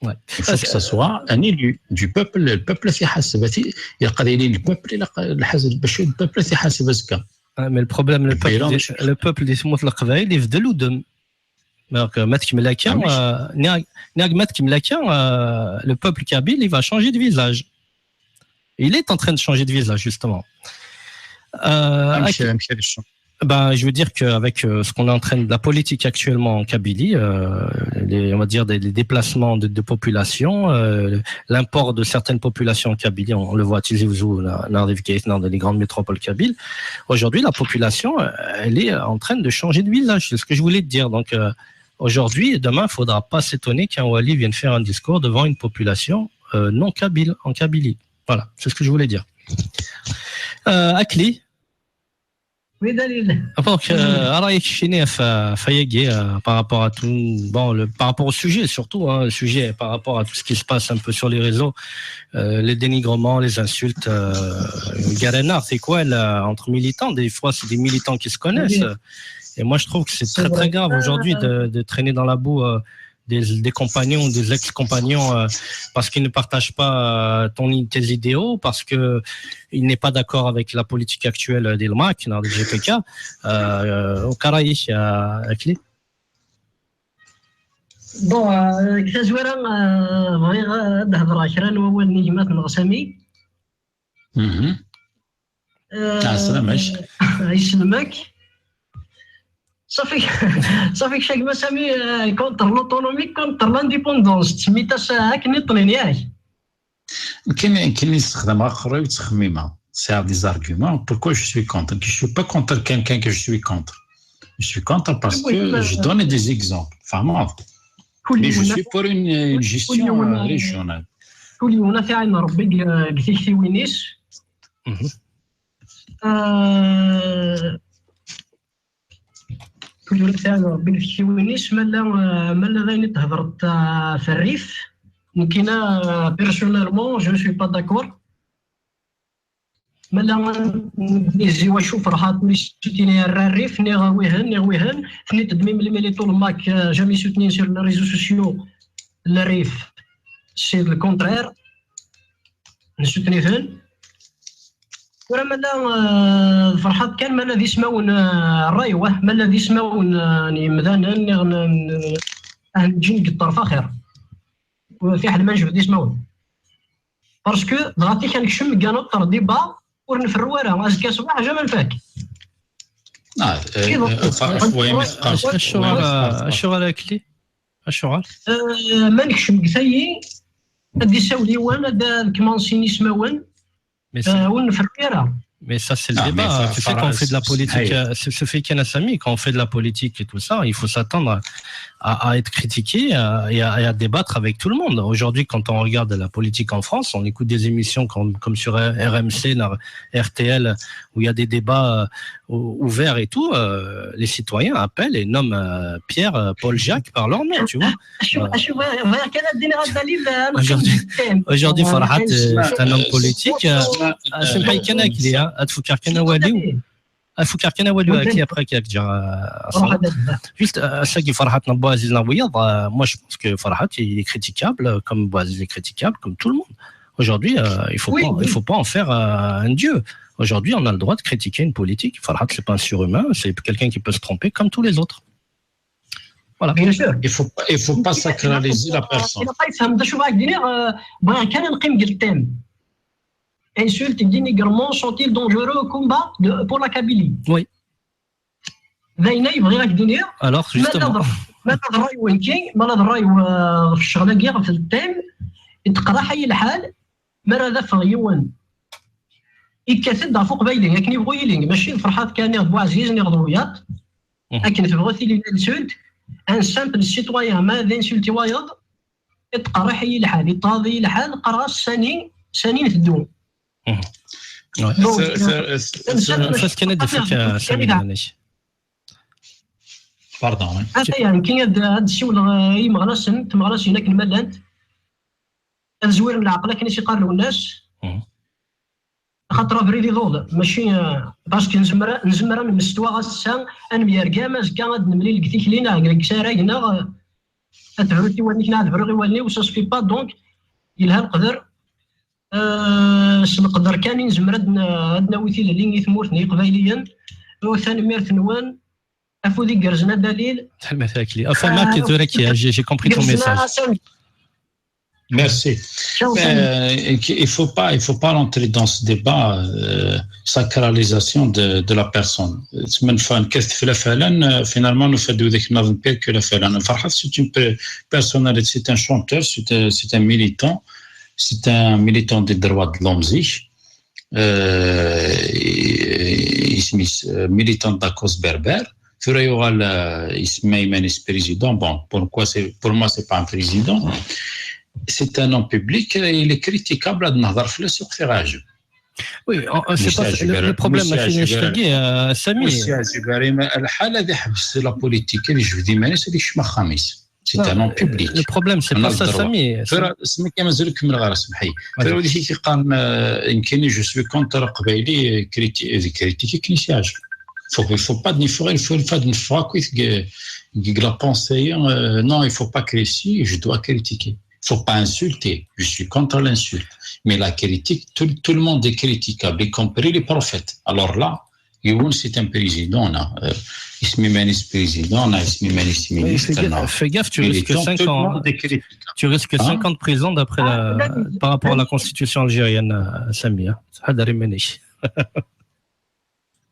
Ouais. Il faut que ça soit un élu du peuple, le peuple يحاسب. يقدر يلي le peuple, الحزب باش le peuple يحاسب. Ah, mais le problème, le peuple, Bilan des- le peuple des Smouth Lakbaïl, il est de l'Oudem. Donc, euh, Matt Kimlaka, Ah oui. euh, Niag, Niag Matt Kimlaka, euh, le peuple kabyle, il va changer de visage. Il est en train de changer de visage, justement. Euh, Ah, avec- ماشي- ماشي هاد الشيء. Ben, je veux dire qu'avec euh, ce qu'on est en train de, la politique actuellement en Kabylie, euh, les, on va dire des, des déplacements de, de population, euh, l'import de certaines populations en Kabylie, on, on le voit à Tizi Ouzou, on arrive dans les grandes métropoles kabyles. Aujourd'hui, la population, euh, elle est en train de changer de visage. C'est ce que je voulais te dire. Donc, euh, aujourd'hui et demain, il ne faudra pas s'étonner qu'un wali vienne faire un discours devant une population euh, non kabyle, en Kabylie. Voilà, c'est ce que je voulais dire. Euh, Akli, Oui, Dalil. donc, euh, رايك شنو في في هاكي, euh, par rapport à tout, bon, le, par rapport au sujet surtout, hein, le sujet par rapport à tout ce qui se passe un peu sur les réseaux, euh, les dénigrements, les insultes, euh, قريناغ, c'est quoi là, entre militants, des fois c'est des militants qui se connaissent. Oui. Et moi je trouve que c'est C'est très très vrai. grave aujourd'hui de, de traîner dans la boue euh, des, des compagnons, des ex-compagnons, euh, parce qu'ils ne partagent pas euh, ton, tes idéaux, parce que il n'est pas d'accord avec la politique actuelle de l'M A K, non, de G P K. Euh, وكا رايك, euh, Akli? Bon, euh, deg tazwara, euh, bɣiɣ ad d-hedreɣ kra n wawal n gma-tneɣ Sami. Mhm. Euh, Ah, slam-ak. Yesselmek. صافي صافي كشا كما سامي, euh, contre l'autonomie, contre l'indépendance, تسميتها س-, هاك نطلين ياك. كاين كاين اللي يستخدم غير قروي وتخميمه, c'est des arguments. Pourquoi je suis contre? Je suis pas contre quelqu'un que je suis contre. Je suis contre parce Oui, que mais- je donne des exemples. فهمت? Mais je suis pour une, une gestion euh, régionale. كل يوم في عين ربي ق-, ق تيكتيوينيس. Mhm. آه، كل يوم في عين ربي ق تيكتيوينيس. مالا, آه، مالا ذاين تهضرت, آه، في الريف. يمكن, آه، personnellement, je ne suis pas d'accord. مالا نزي واشوف راه توني سوتيني الريف, نيغ ويهن, نيغ ويهن. ثني تدميم لي ميليتو الماك, آه, jamais soutenir sur les réseaux sociaux الريف. C'est le contraire. نسوتني ثن. ورا مالا, آه, فرحات كان مالا ذي سماون, آه, الراي واه, مالا ذي سماون, آه, يعني مدانا, نيغ ن-, ن-, آه, نجي نقطر فاخر. وفي حد ما نجبد ذي سماون. Parce que dɣa tik ad nekcem deg un autre débat ur nferru ara. Azekka ṣṣbeḥ jamais nfak. Ah, euh, euh, Farah, ouais, mais Farah, Acuɣer ouais, acuɣer akli? Acuɣer? Euh, ma nekcem deg tayi, ad d-isawel yiwen, ad d-kmansin ismawen, Mais euh, ur nferru ara. Mais ça, c'est le Ah, débat. mais Fa- Tu sais, quand on Farah, fait de la politique, hey. euh, c'est ce fait qu'il y a Samy, quand on fait de la politique et tout ça, il faut s'attendre à, à être critiqué euh, et à, et à débattre avec tout le monde. Aujourd'hui, quand on regarde la politique en France, on écoute des émissions comme, comme sur R M C, la R T L, où il y a des débats euh, ou- ouverts et tout. Euh, les citoyens appellent et nomment euh, Pierre, euh, Paul, Jacques par leur nom, tu vois. Acu, acu, bɣiɣ kan ad d-iniɣ adalil, euh, Aujourd'hui- nqim. Aujourd'hui, Euh, Farhat, euh, c'est un homme politique. Euh, ah, c'est pas quelqu'un qui est, hein. Ad fukeɣ kan awal-iw. Ad fukeɣ kan awal-iw, Oui. et après, كي تجي, euh, روح هذا. Juste, euh, ça qui Farhat Nabouaziz Naouiad, euh, moi je pense que Farhat il est critiquable, euh, comme Bouaziz est critiquable, comme tout le monde. Aujourd'hui, euh, il faut Oui, pas, oui. il faut pas en faire euh, un dieu. Aujourd'hui, on a le droit de critiquer une politique. Farhat, c'est pas un surhumain, c'est quelqu'un qui peut se tromper comme tous les autres. Voilà. Bien sûr. Il faut pas, il faut pas sacraliser la personne. Ilaq ad yefhem d acu bɣiɣ ad d-iniɣ, euh, bɣiɣ kan ad neqqim deg le thème. Insulte, dénigrement, sont-ils dangereux au combat de, pour la Kabylie? Oui. D ayen ay bɣiɣ ad d-iniɣ. Alors, Ma d justement, ma d ṛṛay winki, ma d ṛṛay, euh, ɣef ccɣel-agi, ɣef le thème, teqraḥ-iyi lḥal, mi ara d-afeɣ yiwen yekkat-d ɣef uqbayli, akken yebɣu yili, mačči d Ferḥat kan, neɣ d Buɛziz, neɣ d wiyaḍ, Mhm. akken tebɣu tili l'insulte, un simple citoyen, ma d insulte i wayeḍ, iqerreḥ-iyi lḥal, iṭṭeɛḍ-iyi lḥal, qqareɣ-as sani, sani nteddu. Ouais. Donc, C'est- c'est- c'est- c'est- Fas kan ad d-ifak, euh, Sami, Kalifa. Danic. Pardon, hein. Ataya, nekki ad, ad d-ssiwleɣ, eh, i yimeɣnasen, timeɣnasin akken ma llant. Ad zwiren leɛqel akken i s-iqqar Lwennas. Mhm. Axaṭer abrid iḍul, mačči, eh, parce que nezmer, nezmer ad nemmesten ass-a, ad nemyergam, azekka ad nemlil deg tikli neɣ deg sarag neɣ, eh, ad tebru i wallen-ik neɣ ad bruɣ i wallen-iw, ça se fait pas, donc yelha leqder. Eh, s leqder kan i nezmer ad n-, ad nawi tilelli i tmurt n Yiqbayliyen. Eh, tanemmirt-nwen. Afud igerrzen a Dalil. Tanemmirt akli. Enfin, Marc, tura, j'ai j'ai compris ton Gerrzen a message. Sami. Merci. Ciao, Sami. Euh, il faut pas, il faut pas rentrer dans ce débat, euh, sacralisation de, de la personne. Semaine fin, qu'est-ce que fait la Falan, euh, finalement, nous fait de que Naven Pierre que la Falan. Farhat, c'est une pe-, personnalité, c'est un chanteur, c'est un, c'est un militant, c'est un militant des droits de l'homme, euh, isem-is, euh, militant de la cause berbère. Tura yuɣal, euh, isemma iman-is président. Bon, pourquoi c'est, pour moi, c'est pas un président. C'est un homme public, euh, il est critiquable, ad nehder fell-as, yuɣ tiɣajeb. Oui, en- en- c'est pas le, le problème, mačči d annect-agi, euh, Sami. Lḥal ad iḥbes la politique, ad yejbed iman-is, ad yekcem axxam-is. C'est un homme public. Le problème, c'est pas ça, Sami. Tura, semmi kan mazal kemmleɣ ara, semḥi. Tura wid i k-iqqaren, euh, nekkini, je suis contre aqbayli, euh, criti-, euh, critique akken i s-yeɛjeb. Faut, il faut pas, il faut, il faut pas neffeɣ akk deg, deg la pensée, euh, non, il faut pas critiquer, je dois critiquer. Faut pas insulter, je suis contre l'insulte. Mais la critique, tout, tout le monde est critiquable, y compris les prophètes. Alors là, yiwen, c'est un président, là. Euh, isem iman-is président, neɣ isem iman-is ministre, neɣ fais gaffe, tu risques cinq ans. Tu risques cinq ans de prison d'après la, par rapport à la constitution algérienne, euh, Sami, hein. Ḥader iman-ik.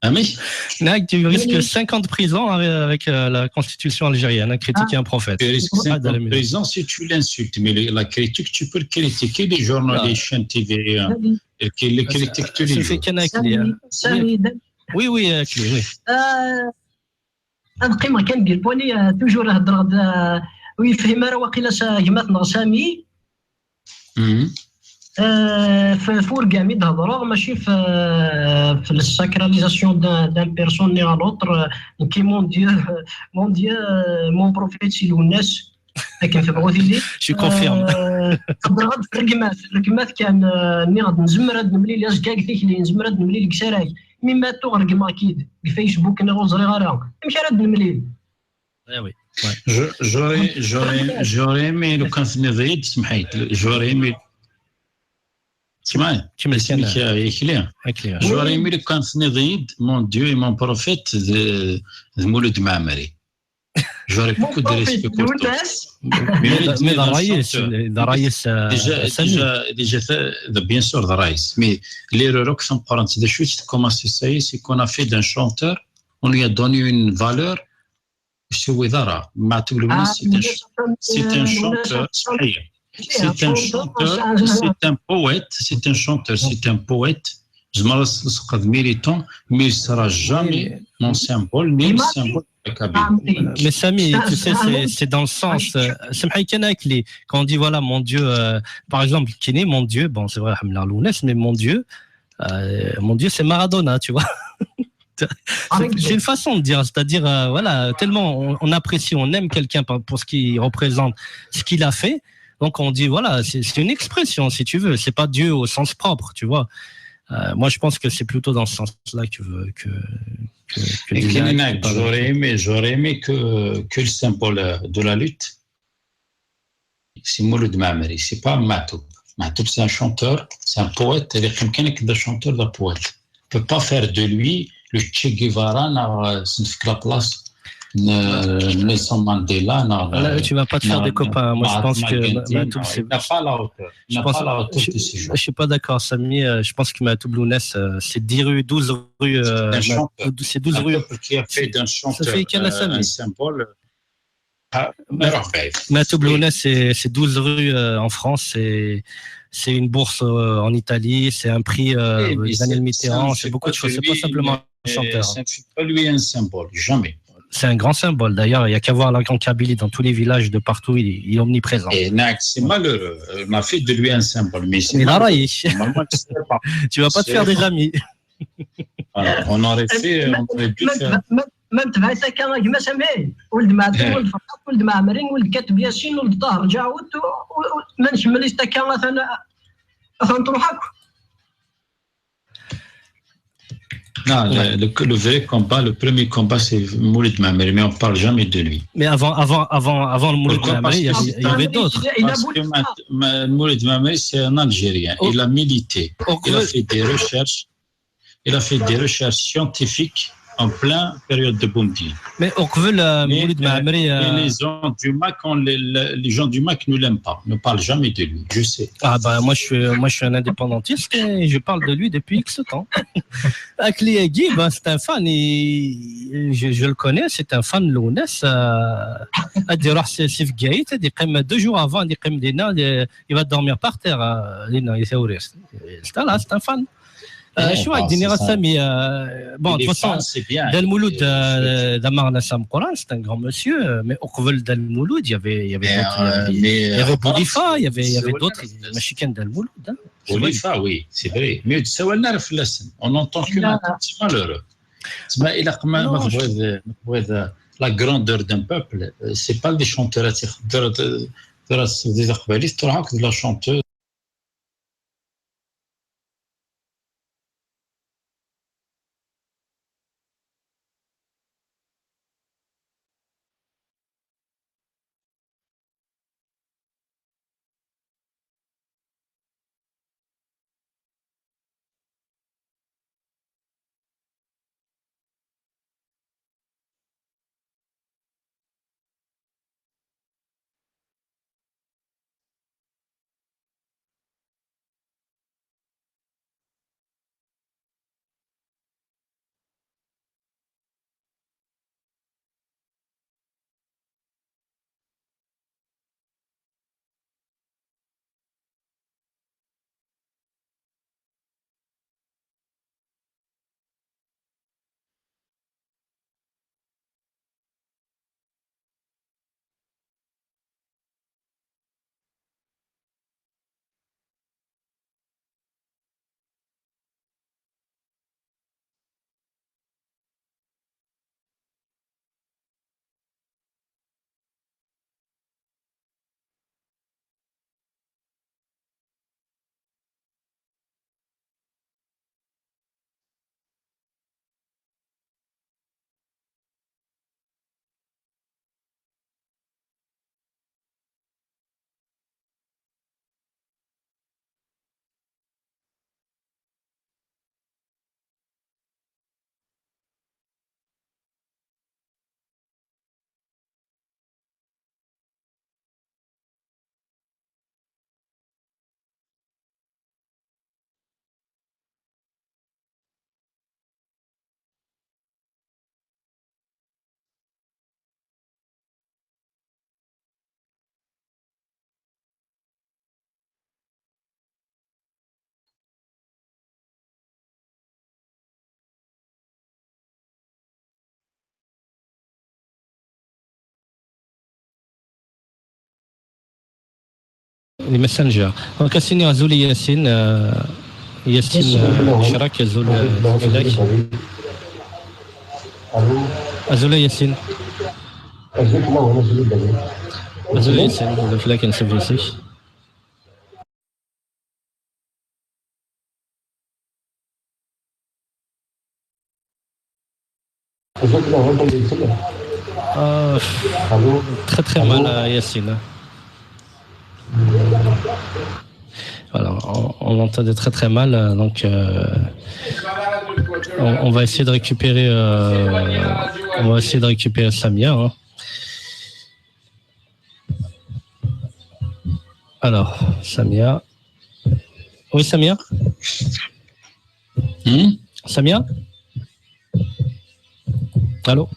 Amek? Là, tu risques cinq ans de prison avec, avec, euh, la constitution algérienne, hein, critiquer un prophète. Tu risques cinq ans de prison si tu l'insultes, mais le- la critique, tu peux le critiquer, les journaux, les chaînes T V, euh, et qui les critiquent tous les jours. Sami, Sami, oui, oui, euh, oui. Euh, ad qqimeɣ kan deg le point-nni, euh, toujours heddreɣ-d, euh, ur yefhim ara waqila s-, gma-tneɣ Sami. Euh, f-, f urgam i d-hedreɣ, mačči f-, f la sacralisation d'un, d'un personne ni à l'autre. Euh, nekki, mon Dieu, euh, mon Dieu, euh, mon prophète, c'est Lwennas. Akken tebɣu tili. Je confirme. Euh, heddreɣ-d f rregmat, rregmat kan, euh, nniɣ-d nezmer ad nemlil azekka deg tikli, nezmer ad nemlil deg sarag. Mi ma tuɣ regmeɣ-k-id deg Facebook neɣ ur ẓriɣ ara, amek ara d-nemlil? Eh oui. Je- J'aurais, j'aurais, j'aurais aimé le kan tenniḍ-iyi-d, semḥ-iyi-d, j'aurais aimé. Semḥ-iyi-d. Kemmel kan. Isem-ik, euh, Akli. Akli. J'aurais aimé le kan tenniḍ-iyi-d, mon Dieu et mon prophète, de, de Mouloud Mammeri. J'aurais beaucoup de respect pour toi. Mais, mais d ṛṛay-is, d ṛṛay-is, euh, déjà, déjà, déjà, bien sûr, d ṛṛay-is. Mais l'erreur akk tameqqrant, d acu i tkomansi, ça y est, c'est qu'on a fait d'un chanteur, on lui a donné une valeur, c'est Widara. Matou Lounes, c'est un chanteur, c'est un chanteur, c'est un poète, c'est un chanteur, c'est un poète. Je me laisse le méritant, mais il sera jamais mon symbole, ni le symbole. Mais Samy, tu sais, c'est dans le sens, euh, quand on dit, voilà, mon Dieu, euh, par exemple, qui est mon Dieu, bon, c'est vrai, mais mon Dieu, euh, mon Dieu, c'est Maradona, tu vois. C'est une façon de dire, c'est-à-dire, euh, voilà, tellement on, on, apprécie, on aime quelqu'un pour, pour ce qu'il représente, ce qu'il a fait. Donc on dit, voilà, c'est une expression, si tu veux. C'est pas Dieu au sens propre, tu vois. Euh, moi, je pense que c'est plutôt dans ce sens-là que, que, que, que j'aurais aimé, j'aurais aimé que, que le symbole de la lutte, c'est Mouloud Mammeri, c'est pas Matoub. Matoub, c'est un chanteur, c'est un poète, il est un chanteur, un poète. On peut pas faire de lui le Che Guevara, c'est la place Nelson Mandela. Là, tu vas pas te faire des copains. Moi, je pense que Matoub, c'est. Il n'a pas la hauteur. Je pense, je, je suis pas d'accord, Samy. Euh, je pense que Matoub Lounes, euh, c'est dix rue, douze rue, euh, c'est douze rue. Qui a fait d'un chanteur un symbole. Matoub Lounes, c'est douze rue, euh, en France, c'est une bourse, euh, en Italie, c'est un prix, euh, des années de Mitterrand, c'est beaucoup de choses. C'est pas simplement un chanteur. Ça ne fait pas lui un symbole, jamais. C'est un grand symbole. D'ailleurs, il n'y a qu'à voir la Grande Kabylie. Dans tous les villages de partout, il, il est omniprésent. Et c'est malheureux. On a fait de lui un symbole. Mais c'est malheureux. Tu vas pas te faire des amis. On aurait fait, on aurait dû faire. Ma tebɛet akka a gma Sami, ul d Matoub, ul d Ferḥat, ul d Mɛemmri, ul d Kateb Yasin, ul d Ṭaher Lǧaɛut, ma nkemmel akka atan, atan truḥ akk. Non, le, le, le, vrai combat, le premier combat, c'est Mouloud Mammeri, mais on ne parle jamais de lui. Mais avant, avant, avant, avant le Mouloud Mammeri, il y avait d'autres. Parce que Mouloud Mammeri, c'est un Algérien. Il a milité. Il a fait des recherches. Il a fait des recherches scientifiques en pleine période de Boumediene. Mais au Mouloud Mammeri, les gens du MAK, les, les gens du MAK ne l'aiment pas, ne parlent jamais de lui, je sais. Ah ben moi je suis, moi je suis un indépendantiste et je parle de lui depuis X temps. Akli Guy, ben, c'est un fan, je, je le connais, c'est un fan Lounes. Euh, il va dormir par terre, euh, c'est un fan. Euh, bon, de toute façon, Dal Mouloud, euh, c'est un grand monsieur, euh, mais au Dal Mouloud, il y avait, il y avait, il y avait Boulifa, il y avait, il y avait d'autres, mais Dal Mouloud. Boulifa, oui, c'est vrai. Mais on n'entend que c'est malheureux. La grandeur d'un peuple, c'est pas des chanteurs, c'est la chanteuse. les messengers. Donc, Yassine, azul Yassine, euh, Yassine, euh, Chirac, azul, euh, fell-ak. Azul Yassine. Azul Yassine, azul fell-ak, ansuf yes-ik. Euh, très très mal, euh, Yassine. Voilà, on, on l'entendait très très mal, euh, donc euh, on, on va essayer de récupérer, euh, on va essayer de récupérer Samia, hein. Alors, Samia. Oui, Samia ? Hmm ? Samia ? Allô ?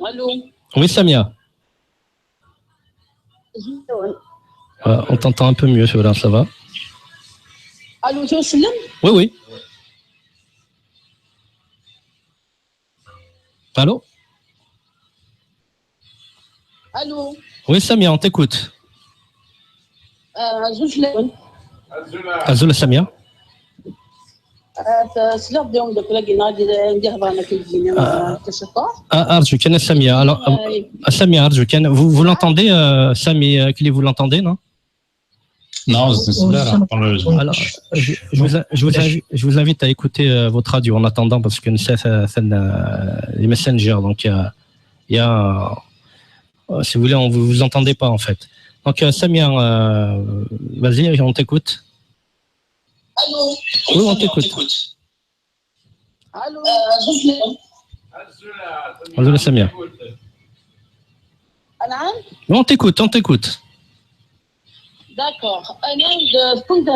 Allô. Oui, Samia. Euh, on t'entend un peu mieux, là, ça va ? Allô, tu veux Oui, oui. Allô ? Allô. Oui, Samia, on t'écoute. Euh, je suis là. Azul Samia. آه، سلام ديالهم دوك لا قلنا ندير هضره انا كيجيني آه. كشكر Ah, أرجوك أنا سامية. Alors, euh, Samia, أرجوك أنا. Vous, vous l'entendez, euh, Sami, euh, Kli, vous l'entendez, non ? Non, c'est là, Alors, je, je vous, a- je, vous invite, je vous invite à écouter euh, votre radio en attendant parce que c'est euh, c'est, euh, les messengers, donc il y a, il y a euh, si vous voulez, on vous, vous entendez pas en fait. Donc, euh, Samia, euh, vas-y, on t'écoute. Allô. Oui, on t'écoute. Allô. Allô, Samia. نعم. Oui, on t'écoute, on t'écoute. D'accord. انا كنت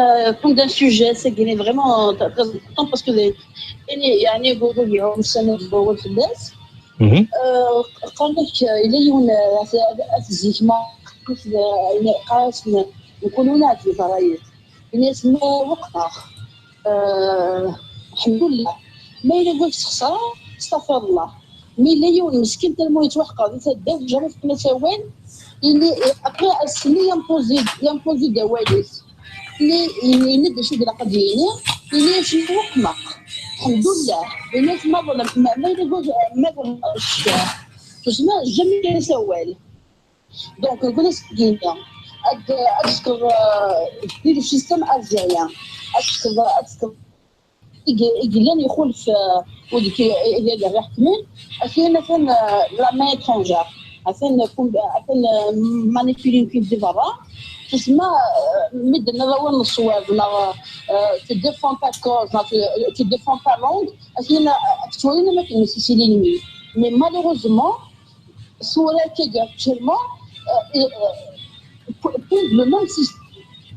كنت un sujet, c'est vraiment très important parce que يعني يعني يقولوا لي هم السنه الاول في الناس. Mhm. آه، قال لك الا يوم في الزيت ما قالت نكونوا ناس في رايك الناس ما وقفه. آه، الحمد لله. ما الا قلت خساره، استغفر الله. مي لا يوم مسكين تالمو يتوحقر، يتداوج جامي في مساوين. اللي ابري السني يمبوزي يمبوزي دواليس. اللي يند شي ديال قديني، اللي شي وقمه. الحمد لله. الناس ما ظلم، ما ما يقول ما ظلم. تسمى جامي يسوال. Donc نقول لك كيما هاد هاد الشكل ديال السيستم الجزائري. هاد الشكل هاد الشكل يقلن يخول في وديك اللي يحكمون. اثنين مثلا لا مين اترونجير، مثلا مثلا مانيبيلين كيف دي برا. تسمى مدنا لو نصواب لا، tu défends ta cause, tu défends ta langue. اثنين اكتوالين ما كاين سي لينمي. Mais malheureusement صورة كيكا تشرمو بوين لو ميم سيستم.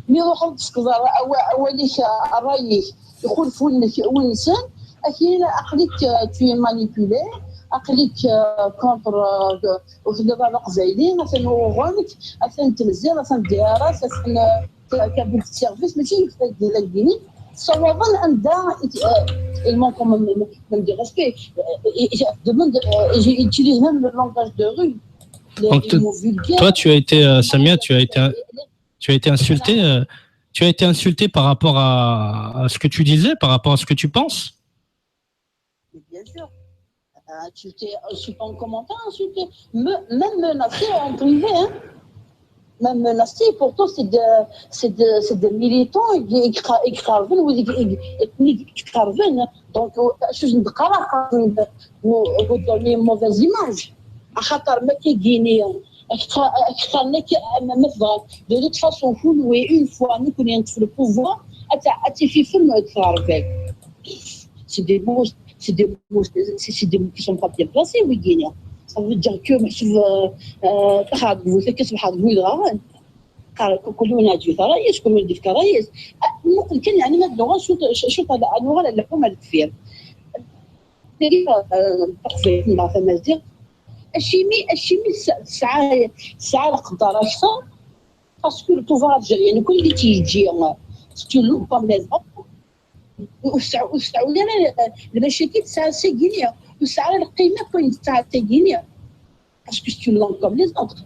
مي روح تسكض اواليك رايك يخلف وينك وينسن. اكيد عقلك tu es manipulé، عقلك كونتر وخدي القبايلي مثلا وغنك مثلا تمزيغ مثلا ديارات مثلا كابل سيرفيس ماشي محتاج ديال الجنيه. صوابا عندها المون كوم من دي ريسبي. ديموند يوتيليز ميم لو لونغاج دو رو. Donc, t- toi, tu as été, euh, Samia, tu as été, tu as été insulté, euh, tu as été insulté par rapport à, à ce que tu disais, par rapport à ce que tu penses. Bien sûr. Insulté, insulté en commentaire, insulté. Me- Même menacé en privé, hein. Même menacé, pourtant c'est des, c'est des, c'est des militants, ils écra- ils cravent, ou ils ils- ils cravent. Donc, euh, je ne crois pas que vous vous donnez une mauvaise image. À خاطر ما كيجيني اكثر اكثر لك. De toute façon, كل وي اون فوا نكون في le pouvoir, اتي في فيلم تخربي. C'est des mots, c'est des mots, c'est c'est des mots qui sont pas bien placés, ويجيني. Ça veut dire que محسوب تخرج بوثك تصبح تقول غا. كلنا جيت رئيس، كل ولد في رئيس. ممكن كان يعني ما تلغى شو شو هذا انواع الحكومه الكثير. تقريبا تقفي مع تمازيغ. الشيمي الشيمي سعى سعى القدر اكثر. Parce que le pouvoir algérien كل اللي تيجي c'est une loupe comme les autres. وسعوا وسعوا لنا المشاكل تاع سيكينيا، وسعى القيمه كوين تاع سيكينيا. Parce que c'est une langue comme les autres.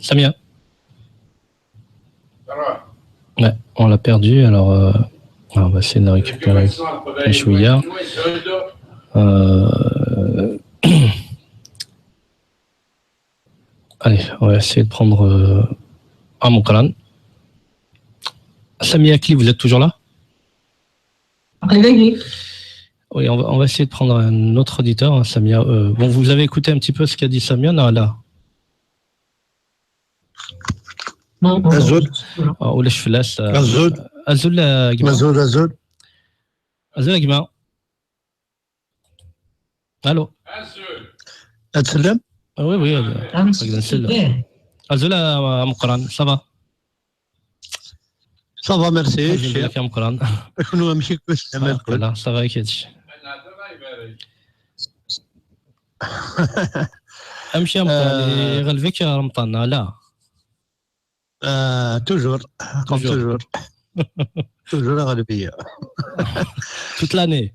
Samia. Ouais, on l'a perdu, alors, euh, on va essayer de la récupérer un chouïa. Euh, Allez, on va essayer de prendre euh, Amokran. Samia Akli, vous êtes toujours là ? Oui, on va, on va essayer de prendre un autre auditeur, hein, Samia. Euh, bon, vous avez écouté un petit peu ce qu'a dit Samia, non, là ? Azul. Ah, ou les Flas, euh, Azul. Azul, euh, Gma. Azul, Azul. Azul, Gma. Allô ? Ad tsellem ? Ah oui, oui. Azul, Amokran, ça va ? Ça va, merci. Azul, Amokran. Kunwi amek i kem-, ça va, ça va, kečč ? Amek a Amokran, euh, iɣelb-ik Remḍan, ala ? Euh, toujours, comme toujours. Toujours à Gharbiya. Toute l'année.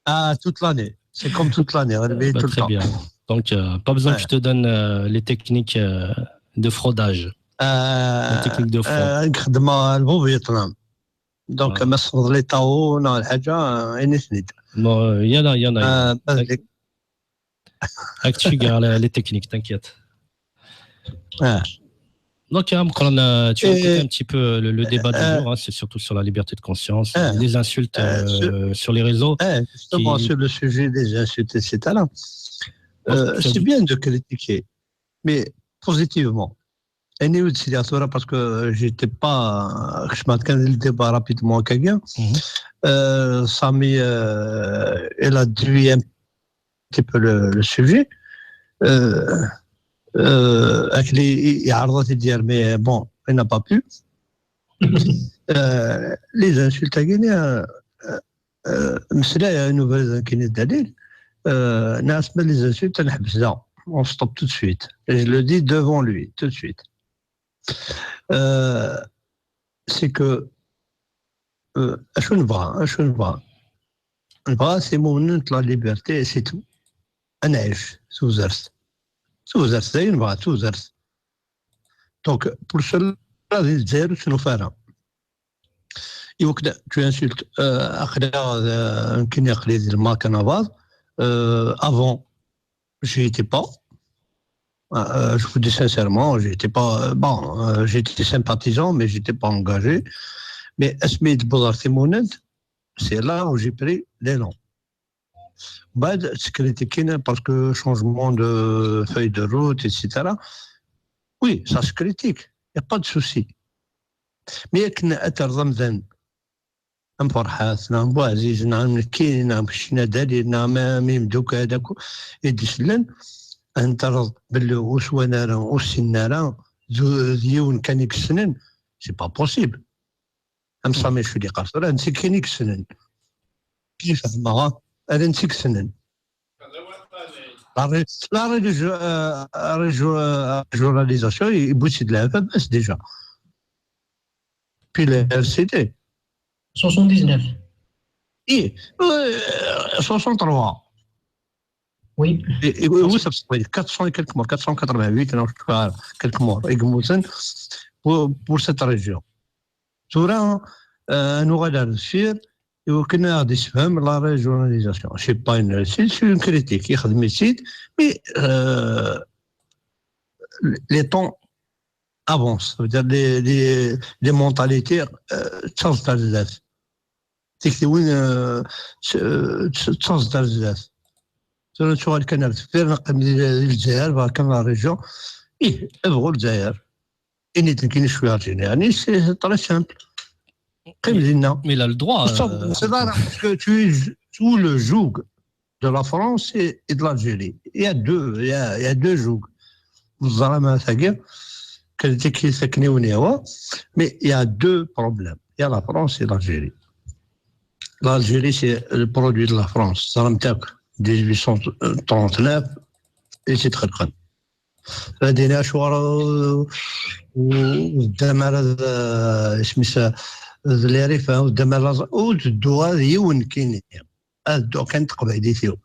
Ah, toute l'année. C'est comme toute l'année, à Gharbiya, tout le temps. Très bien. Donc, euh, pas besoin que je te donne euh, les techniques euh, de fraudage. Euh, les techniques de fraude. Euh, نخدم الفو فيتنام. Donc, ما صفض لي طاو، نا الحاجة، آه، إني سنيد. Non, euh, il y en a, il y en a. Euh, راك تشوي كاع على les techniques, t'inquiète. Donc, Amokran, euh, tu as écouté un petit peu le, le débat du jour, hein, c'est surtout sur la liberté de conscience, les insultes euh, sur les réseaux. Justement, sur le sujet des insultes, et cetera. Euh, c'est bien de critiquer, mais positivement. Anyway, c'est sûr, parce que j'étais pas, je m'en le débat rapidement, quelqu'un. Euh, Sami, euh, il a dévié un petit peu le, le sujet. Euh, euh, avec les, il a arrêté de dire, mais bon, il n'a pas pu. Euh, les insultes, euh, euh, مسألة نوفل كاين الدليل. Euh, ناس من les insultes, نحبس là. On stoppe tout de suite. Et je le dis devant lui, tout de suite. Euh, c'est que, euh, أشو نبغى، أشو نبغى. نبغى c'est moment la liberté, c'est tout. أنعيش, تزرت. تزرت, زي نبغى, تزرت. Donc, pour cela, les zéros, c'est nos frères. Et au tu insultes, euh, après, euh, كاين يقلي ديال ما كان avant, euh, avant, j'y étais pas. Euh, je vous dis sincèrement, j'étais pas, euh, bon, euh, j'étais sympathisant, mais j'étais pas engagé. Mais اسميت بوزار تيموننت, c'est là où j'ai pris l'élan. بعد تكريتيكينا parce que changement de feuille de route, et cetera. Oui, ça se critique, il n'y a pas de souci. Mais كنا أثر رمضان أم فرحات، نعم بوعزيز، نعم نكيني، نعم كشنا دالي، نعم ميم دوكا هذاك يدسلن. أنت رض بلو وسوانا راه وسنا راه ذو ذيون كان يكسنن، c'est pas possible. أم صامي شو اللي قال؟ راه نسي كاين يكسنن. كيف ما؟ أنا نسي كسنن. La ré-, la ré-, euh, réjo-, euh, régionalisation, il bouge de la F M S déjà. Puis le R C D. Soixante-dix-neuf. Et, euh, soixante-trois. Oui. Et, et, oui, ça se fait quatre cents et quelques morts, quatre cent quatre-vingt-huit, non, je crois, quelques morts, et pour, pour cette région. Tura, euh, نوغال على السير, et on a des femmes, la régionalisation. C'est pas une réussite, c'est une critique. يخدم يسيد, mais, euh, les temps avance, ça veut dire les, les, les mentalités, euh, ttaẓent ar zdat. Tiktiwin, euh, tt-, tt-, ttaẓent ar zdat. Tura nettuɣal kan ar deffir, neqqim di, di Lezzayer, bɣa kan la région. Ih, bɣu Lezzayer. Ini-d nekkini je suis algérien. Yani, c'est très simple. Qqim dinna. Mais il a le droit. Ur tettaḍ-, euh, c'est rare, parce que tu es, tu le joug de la France et, et de l'Algérie. Il y a deux, il y a, il y a deux jougs. Vous avez ma tagi, quel était qui c'est que nous, mais il y a deux problèmes. Il y a la France et l'Algérie. L'Algérie, c'est le produit de la France. Ça remonte à dix-huit cent trente-neuf, et c'est très, très. Fadina, acuɣer, euh, ur teddam ara d, euh, isem-is, euh, d les RFA, ur teddam ara, ur teddu ara d yiwen nekkini. Ad dduɣ kan d teqbaylit-iw.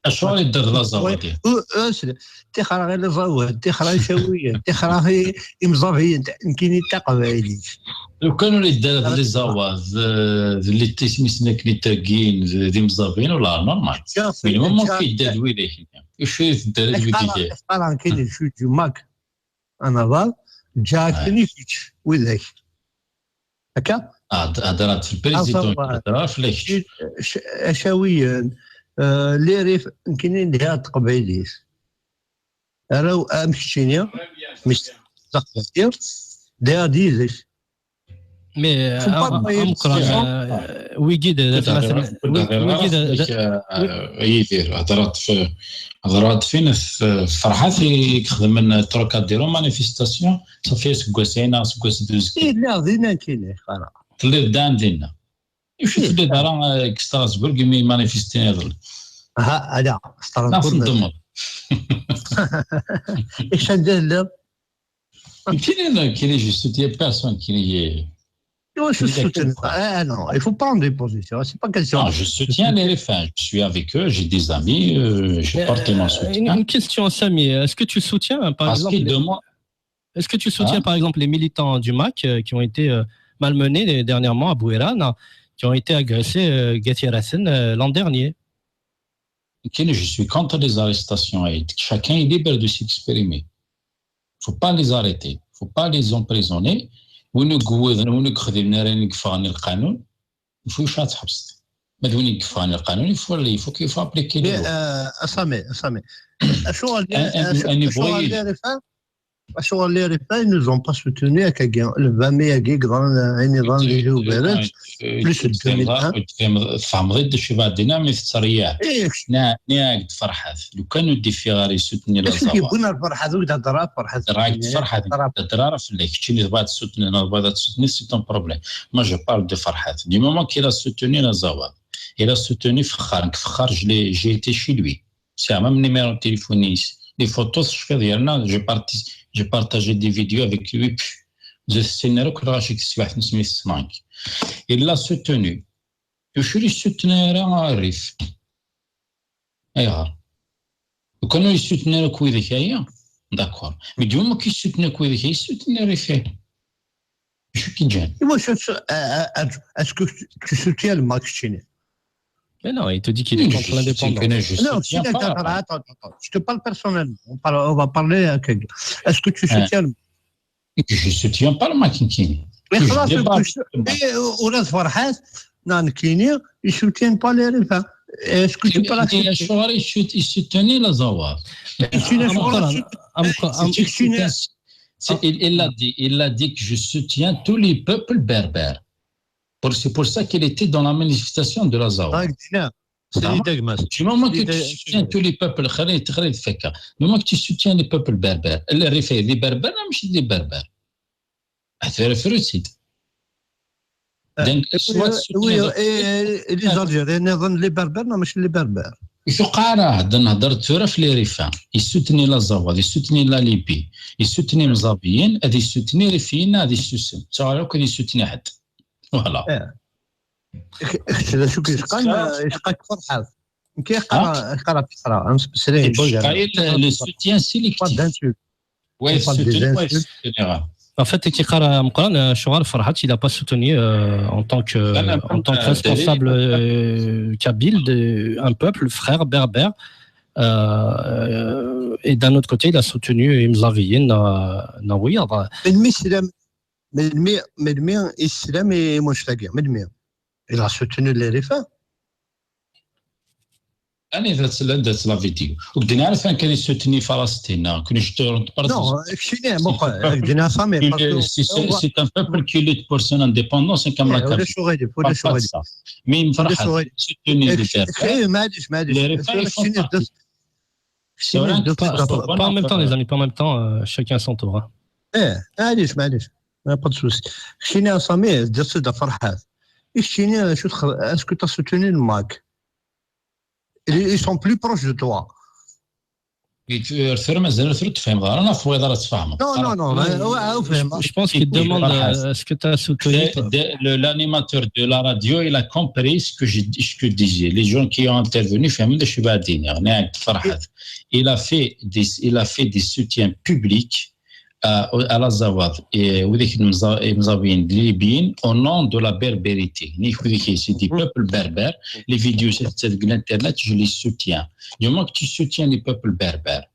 Acuɣer i yedder d aẓawan? Ur, ur, s-, tixer-aɣ i laẓawan, tixer-aɣ icawiyen, tixer-aɣ i, imẓabiyen, nekkini d taqbaylit. Lukan ur yedder d les awa, d, d les tismisen akken i ttagin, d, d imẓabiyen, ula normal. Mais le moment qui yedder d widak, icu i tedder d widak? Qqareɣ, qqareɣ nekkini, je suis du MAK, anabaḍ, ǧǧiɣ akken i kečč, widak. Akka? Ah, d-, hedrat f le président, hedrat f le kečč. Acawiyen, euh, les RFA, nekkini d teqbaylit. Araw am keččini, mis-, taqbaylit, d yid-k. Mais, euh, am-, ameqqran, euh, wigi d, d atmaten, wi-, wigi d, d, euh, Yidir, hedrat f, hedrat fin f, Ferḥat i ixedmen Trocadéro manifestation, ṣafi aseggas-a neɣ aseggas d uzekka. Eh, lliɣ dinna nekkini, xara. Telliḍ dan dinna. Icu telliḍ ara, euh, deg Strasbourg imi manifestin iḍelli? Ha, ala, Strasbourg. Neɣ tendemmeḍ? Icu anda telliḍ? Nekkini, nekkini, je soutiens personne qui n'est... Iwacu tettut-, ah, non, il faut prendre des positions, c'est pas question. Non, je soutiens les RFA, je suis avec eux, j'ai des amis, euh, je porte mon soutien. Une, une question, Sami, est-ce que tu soutiens, par exemple, les, est-ce que tu soutiens, par exemple, les militants du MAK, euh, qui ont été, euh, malmenés, euh, dernièrement à Bouérane, qui ont été agressés, euh, Gatiarasen, euh, l'an dernier? Nekkini, je suis contre les arrestations, et chacun est libre de s'exprimer. Faut pas les arrêter, faut pas les emprisonner. Win ur yewwiden, win ur yexdimen ara ayen i yeffɣen i lqanun, il faut ad t-tḥebseḍ. Ma d win i yeffɣen i lqanun, il faut, il faut, il faut appliquer les lois. Mais, euh, a Sami, a Sami, acuɣer, acuɣer les RFA, acuɣer les RFA, ils nous ont pas soutenus, akkagi, le vingt mai-agi, yeḍran, ayen yeḍran di Tubiret, plus de deux mille un. Tfehmeḍ-id d acu i bɣiɣ ad d-iniɣ, mi tettṛeyyiɛeḍ. Nniɣ-ak-d Ferḥat, lukan ur d-yeffiɣ ara yessutni la Zawa. Acu i k-yewwin ar Ferḥat, ur d-hedder ara Ferḥat? Hedder-ak-d Ferḥat, ur d-hedder ara fell-ak. Keččini tebɣiḍ ad tessutneḍ, neɣ tebɣiḍ ad tessutneḍ, c'est ton problème. Moi, je parle de Ferḥat. Du moment qu'il a soutenu la Zawa, il a soutenu Fexxar. Nekk Fexxar, je l'ai, j'ai été chez lui. Sɛiɣ même numéro de téléphone-is. Les photos, tecfiḍ yerna, j'ai parti-, j'ai partagé des vidéos avec lui. Pff, ur tessineḍ ara akk lɣaci deg teswiɛt-nnes mi tesnank. Il l'a soutenu. Ur yessutni ara Rrif. Ayɣer? Lukan ur yessutni ara akk widak aya, d'accord. Mais du moment ur yessutni akk widak aya, yessutni Rrif. Acu i k-yeǧǧan? Iwacu, euh, euh, est-ce que tu soutiens le MAK, keččini? Mais non, il te dit qu'il est contre l'indépendance. Non, je soutiens pas le MAK. Attends, attends, attends. Je te parle personnellement. On parle, on va parler, euh, que-, est-ce que tu soutiens le MAK? Je soutiens pas le MAK, nekkini. Mais xalaṣ, ula d Ferḥat, non, nekkini, il soutient pas les RFA. Est-ce que tu peux l'accepter? Acuɣer i sout-, i soutenu la Zawa? C'est, il l'a dit, il a dit que je soutiens tous les peuples berbères. Pour, c'est pour ça qu'il était dans la manifestation de la Zawa. Du moment que tu soutiens tous les peuples, خليني تخرج فكرة. Du moment que tu soutiens les peuples berbères, les RFA, les berbères, non, ماشي les berbères. Donc, soit tu soutiens les Algériens, les berbères, non, ماشي les berbères. Tuɣ ara ad nehder tura f les RFA. Yessutni la Zawa, yessutni la Libye, yessutni imẓabiyen, ad yessutni Irifiyen, ad yessusem. Tuɣ ara akk ad yessutni ḥedd. Voilà. Kečč d acu k-yecqan, yecqa-k Ferḥat. Nekk yeqqar, yeqqar ɣef Ferḥat, amsesri. Le soutien sélectif. Ouais, soutenu, ouais, soutenu. En fait, yeqqar Meqqran, euh, acuɣer Ferḥat, il a pas soutenu, euh, en tant que, en tant que responsable, euh, kabyle, de, un peuple, frère, berbère, Euh, et d'un autre côté, il a soutenu Imzaviyin, euh, Naouir. Melmi slam, melmi, melmi islam i Mouchtaga, melmi? Il a soutenu les Rifin. Allez, that's, that's la vidéo. Ou bien, à la fin, qu'elle est soutenue Palestine, hein, que je te rentre pas. Non, keččini, c'est un peuple qui lutte pour son indépendance, c'est comme la Kabylie. Mais il me fait soutenu les Berbères. Les Rifin, ils font partie. C'est vrai que pas, pas, pas en même temps, les amis, pas en même temps, euh, chacun son tour, hein. ايه، معليش، معليش. ما pas de souci. كشيني اسامي، دير سيدا فرحات. كشيني شو تخ-، est-ce que tu as soutenu le MAK? Ils sont plus proches de toi. Ur mazal ur tfehmeḍ ara, neɣ tebɣiḍ ara tfehmeḍ? Non, non, non, je pense qu'il demande, euh, est-ce que tu as soutenu. L'animateur de la radio, il a compris ce que je, ce que je disais. Les gens qui ont intervenu, فهموا de chez Badini, Ferhat. Il a fait des, il a fait des soutiens publics à, à l'Azawad. Et vous dites que nous avons, nous avons une Libye au nom de la berbérité. C'est des peuples berbères. Les vidéos sur l'internet, je les soutiens. Du moment que tu soutiens les peuples berbères,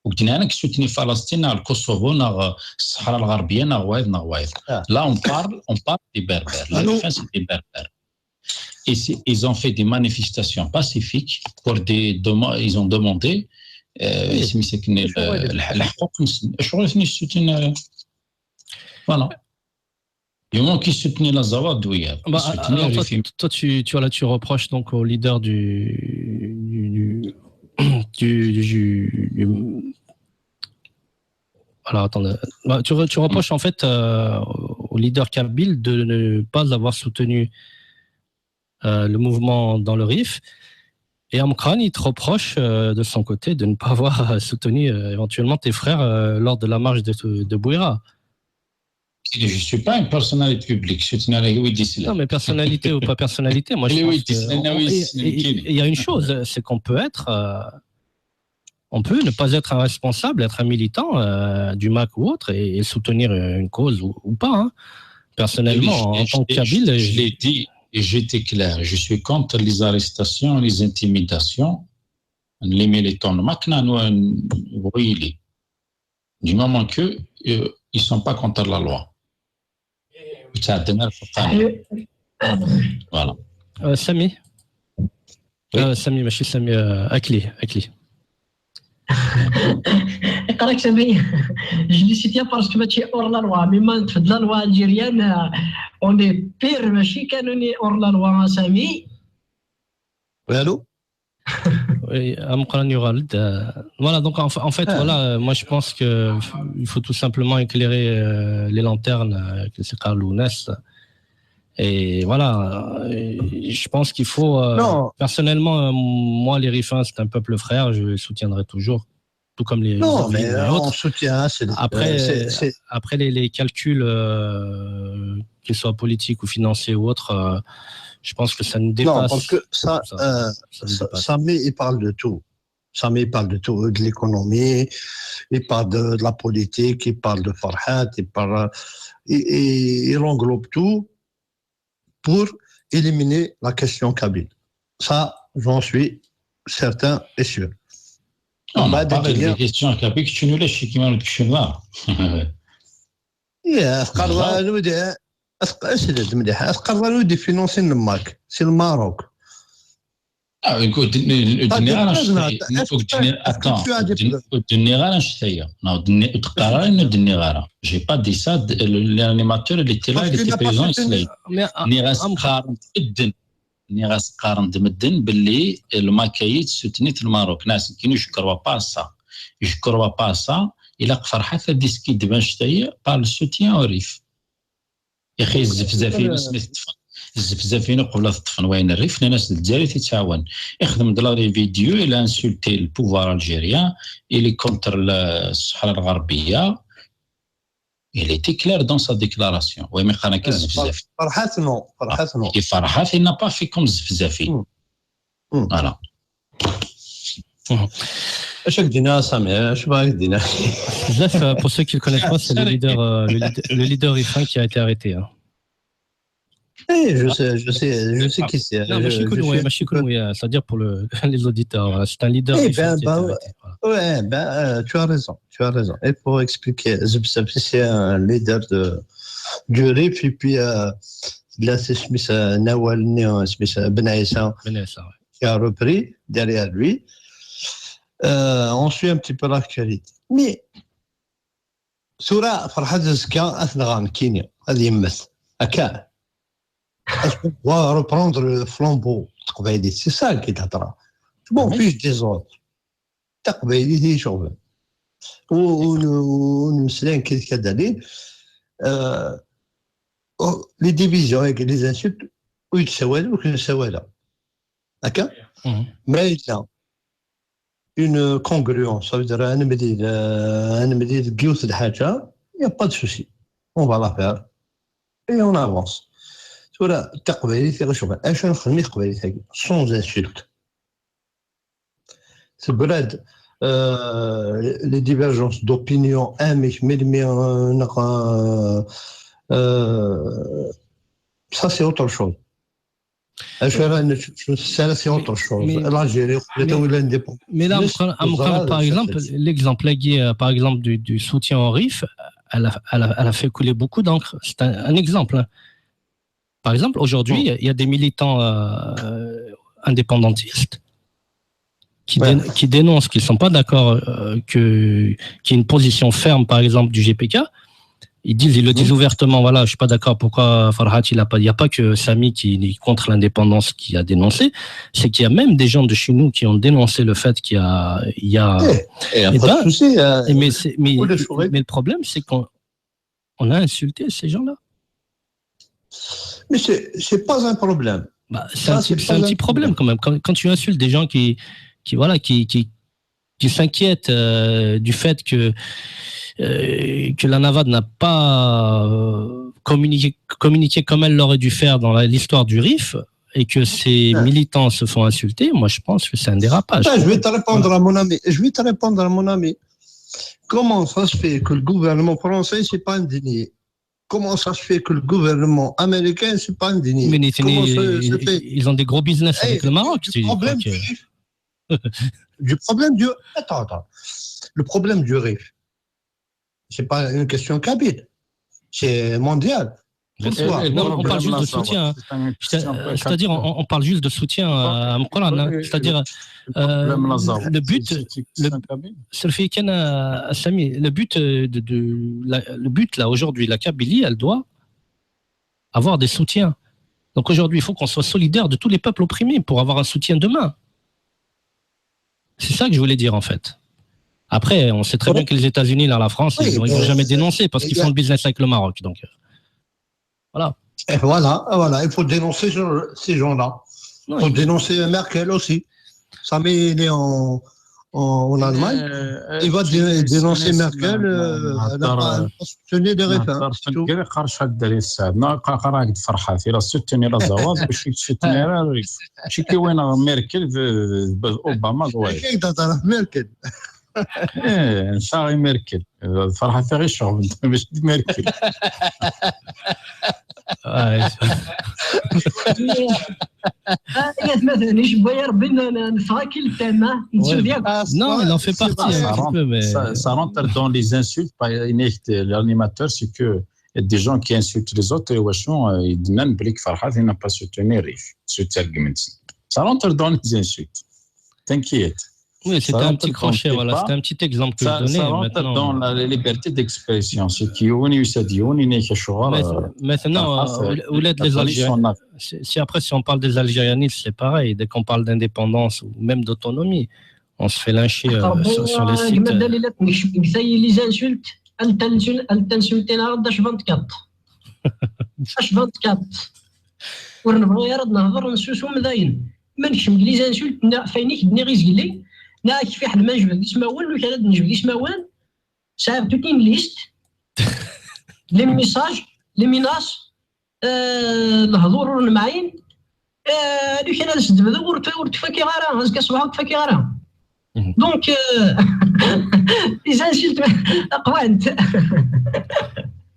ou que tu soutiens Palestine, le Kosovo, le Sahara الغربية, là, on parle, on parle des Berbères. La défense des Berbères. Et ils ont fait des manifestations pacifiques pour des demandes. Ils ont demandé, euh, voilà. Du moment qu'ils soutenaient l'Azawad, oui. Bah, alors, toi, toi, tu, tu, voilà, tu reproches donc au leader du, du, du, du, du, du, alors, attendez. Bah, tu, tu reproches en fait, euh, au leader kabyle de ne pas avoir soutenu, euh, le mouvement dans le Rif. Et Amkrane, il te reproche, euh, de son côté, de ne pas avoir, euh, soutenu, euh, éventuellement tes frères, euh, lors de la marche de, de Bouira. Je ne suis pas une personnalité publique, je suis une... Non, mais personnalité ou pas personnalité, moi, je pense que il y a une chose, c'est qu'on peut être, euh, on peut ne pas être un responsable, être un militant, euh, du MAK ou autre et, et soutenir une cause ou, ou pas, hein. Personnellement, en tant que Kabyle, je l'ai dit et j'étais clair, je suis contre les arrestations, les intimidations. Les militants, ما كنا نو-، نبغي لي. Du moment que, euh, ils sont pas contre la loi. Voilà. Euh, Sami. Oui. Euh, Sami, ماشي Sami, euh, Akli, Akli. يقراك سامي. Je le soutiens parce que ماشي hors la loi, mais ما نتفد la loi algérienne, euh, on est pire, ماشي كانوني hors la loi, سامي. Allô ? Oui, Amkrane يغالد, euh, voilà, donc en, en fait, voilà, euh, moi je pense que f-, il faut tout simplement éclairer, euh, les lanternes, euh, que c'est Carlounes. Et voilà, euh, je pense qu'il faut, euh, personnellement, euh, moi, les Rifins, c'est un peuple frère, je les soutiendrai toujours, tout comme les Azawiyyin et autres. Après, euh, après les, les calculs, euh, qu'ils soient politiques ou financiers ou autres, euh, je pense que ça nous dépasse. Non, parce que ça, ça, euh, ça nous dépasse. Sami, il parle de tout. Sami, il parle de tout, de l'économie, il parle de, de la politique, il parle de Ferhat, il parle, il, il, il englobe tout pour éliminer la question kabyle. Ça, j'en suis certain et sûr. On va pas de la question kabyle, tu nous laisses qui m'a le chemin. يا، أثقل نودي، أثق-، أسدد مليح. أثقل نودي فينونسي الماك، سي الماروك. آه، نقول دن-، دن-، دنيا راه شتي، نقول دنيا، أتون، دن-، دنيا غير شتيا. نو، دنيا، تقرا إنه دنيا غير. J'ai pas dit ça, d-، le, l'animateur, il était là, il était présent, il se l'a dit. دنيا غير سقارن تبدن. دنيا غير سقارن تمدن باللي الماكايي تسوتنيت الماروك. ناس كي نشكروا باسا. يشكروا باسا، إلا قفرحات هاد ديسكي دبان شتيا، بار لو سوتيان أو ريف. يا أخي، الزفزافين سميت الطفل. الزفزافين قبل تطفن وين الريف، لأن الناس الجزائر تتعاون. يخدم دلا لي فيديو، إلا انسولتي البوفوار الجيريان، إلي كونتر الصحراء الغربية. Il était clair dans sa déclaration. وي، مي قال لك الزفزافين. فرحات نو، فرحات نو. إي، فرحات، il n'a pas fait comme الزفزافين. Voilà. اش راك دينا سامي؟ اش باغي دينا؟ بزاف، euh, pour ceux qui ne connaissent pas, c'est le leader, euh, le leader, le leader rifin qui a été arrêté, hein. Eh, je sais, je sais, je sais qui c'est. Non, Je- ماشي je كونوي suis un ماشي petit peu- كونوي c'est-à-dire pour le les auditeurs, c'est un leader Eh des ben, fêtes, bah, euh, ouais. voilà. Ouais, ben, euh, tu as raison, tu as raison. Et pour expliquer, c'est c'est un leader de, du Rif, et puis euh, là, c'est Smith, euh, Nawal, euh, Smith, euh, Ben Aissa, Ben Aissa, ouais. qui a repris derrière lui. Euh, on suit un petit peu l'actualité. Mais tura Ferḥat azekka ad t-nɣen kini, ad yemmet. Akka. Est-ce qu'on doit reprendre le flambeau de Teqbaylit? C'est ça qui t'attrape. Je m'en fiche des autres. Teqbaylit i yi-iceɣben. U- u- u- Nemmeslay kan akka dalil. Euh, oh, les divisions et les insultes, ur yessawal, ur k-nessawal. Akka? Mhm. Ma yella une congruence, ça veut dire un médide, un médide, il n'y a pas de souci. On va la faire. Et on avance. Tura, Teqbaylit i ɣ-iceɣben. Acu ara nexdem i Teqbaylit-agi? Sans insulte. C'est vrai, euh, les divergences d'opinion, hein, mais, mais, mais, euh, euh, ça c'est autre chose. Acu ara nečč, ça c'est autre chose. Mais- L'Algérie, mais- l'indépendance. Mais là, Mais Amqar, c'est Amqar, ça, par ça exemple, fait- l'exemple, euh, par exemple, du, du soutien au Rif, elle a, elle, a, elle a fait couler beaucoup d'encre. C'est un, un exemple, hein. Par exemple, aujourd'hui, il y a- il y a des militants euh, indépendantistes qui, Ouais. dé- qui dénoncent, qui ne sont pas d'accord, euh, que, qu'il y ait une position ferme, par exemple, du G P K. Ils disent, ils le disent ouvertement, voilà, je suis pas d'accord, pourquoi Farhat, il a pas, il n'y a pas que Sami qui est contre l'indépendance qui a dénoncé, c'est qu'il y a même des gens de chez nous qui ont dénoncé le fait qu'il y a, il y a, Eh, et eh après ben, tout, c'est, euh, et mais, c'est- mais, faut le sauver. Mais le problème, c'est qu'on on a insulté ces gens-là. Mais c'est c'est pas un problème. Bah, c'est Ça, un, c'est petit- c'est pas un un petit problème problème. Quand même. Quand, quand tu insultes des gens qui, qui, voilà, qui, qui, qui s'inquiètent euh, du fait que, euh, que la Navade n'a pas euh, communiqué, communiqué comme elle l'aurait dû faire dans la- l'histoire du Rif et que ces Ah. militants se font insulter, moi je pense que c'est un dérapage. Ah, je vais te répondre à mon ami. Je vais te répondre à mon ami. Comment ça se fait que le gouvernement français s'est pas indigné? Comment ça se fait que le gouvernement américain s'est pas indigné? Mais Comment ils, ça se fait? Ils ont des gros business Eh, avec le Maroc. Du Tu- problème donc, du euh, Rif. Du problème du. Attends, attends. Le problème du Rif, c'est pas une question kabyle. C'est mondial. Bien sûr. Pourquoi? Non, on parle juste de soutien. C'est-à-dire, on, on parle juste de soutien à Amqourane, hein. C'est-à-dire, euh, le but, le, Sami, euh, Sami, le but, euh, de, de la- le but là aujourd'hui, la Kabylie, elle doit avoir des soutiens. Donc aujourd'hui, il faut qu'on soit solidaire de tous les peuples opprimés pour avoir un soutien demain. C'est ça que je voulais dire en fait. Après, on sait très bien que les États-Unis, là, la France, ils n'ont jamais dénoncé parce qu'ils font le business avec le Maroc. Donc, euh, voilà. Et voilà, voilà, il faut dénoncer ce- ces gens-là. Il faut dénoncer Merkel aussi. Sami, il est en, en, en Allemagne. Il va dé- dénoncer Merkel. Euh, elle n'a pas, elle n'a pas soutenu les Rif, hein, c'est tout. قرش هاد الدري الساعة. ما قا- قا راك فرحات. إلا سوتيني لا زواز، باش سوتيني راه الريف. شي كي وين ميركل، ب- ب- أوباما، زوين. كي تهضر في ميركل. إيه، شاغي ميركل. فرحات غير شغل، باش ميركل. آه، آه، يا ثمثني، شبوية ربي ن- ن- نفراكي التامة، نتسو ديالك. Non, il en fait partie, un petit peu, mais Ça, ça rentre dans les insultes, par exemple, l'animateur, c'est que des gens qui insultent les autres, et واشنو، آه، يدنا بليك فرحات، il n'a pas soutenu ريف, soutenu arguments. Ça rentre dans les insultes. T'inquiète. Oui, c'était un petit crochet, voilà, c'était un petit exemple que je Ça, donnais. Ça rentre Maintenant, dans la liberté d'expression. C'est que يوني يسد يوني نيك شغل. Maintenant, euh, ولاد les Algériens, si, si après, si on parle des Algérianistes, c'est pareil. Dès qu'on parle d'indépendance ou même d'autonomie, on se fait lyncher euh, sur, sur les sites. كما دليل نكشف كثاي les insultes. أنت أنت أنت أنت أنت أنت أنت أنت ورنبغي رد نهضر نسوسو مداين. ما نكشم لي زانسولت، نا فاينيك دني غير زيلي، نا كيف حد ما نجبد اسماوان، لو كان نجبد اسماوان، صعب توتين ليست. لي ميساج، لي ميناس، آه، الهضور والمعين، آه، لو كان نسدبدو ورتفاكي غارة، هزكا صباح وتفاكي غارة. دونك، آه، لي زانسولت أقوانت.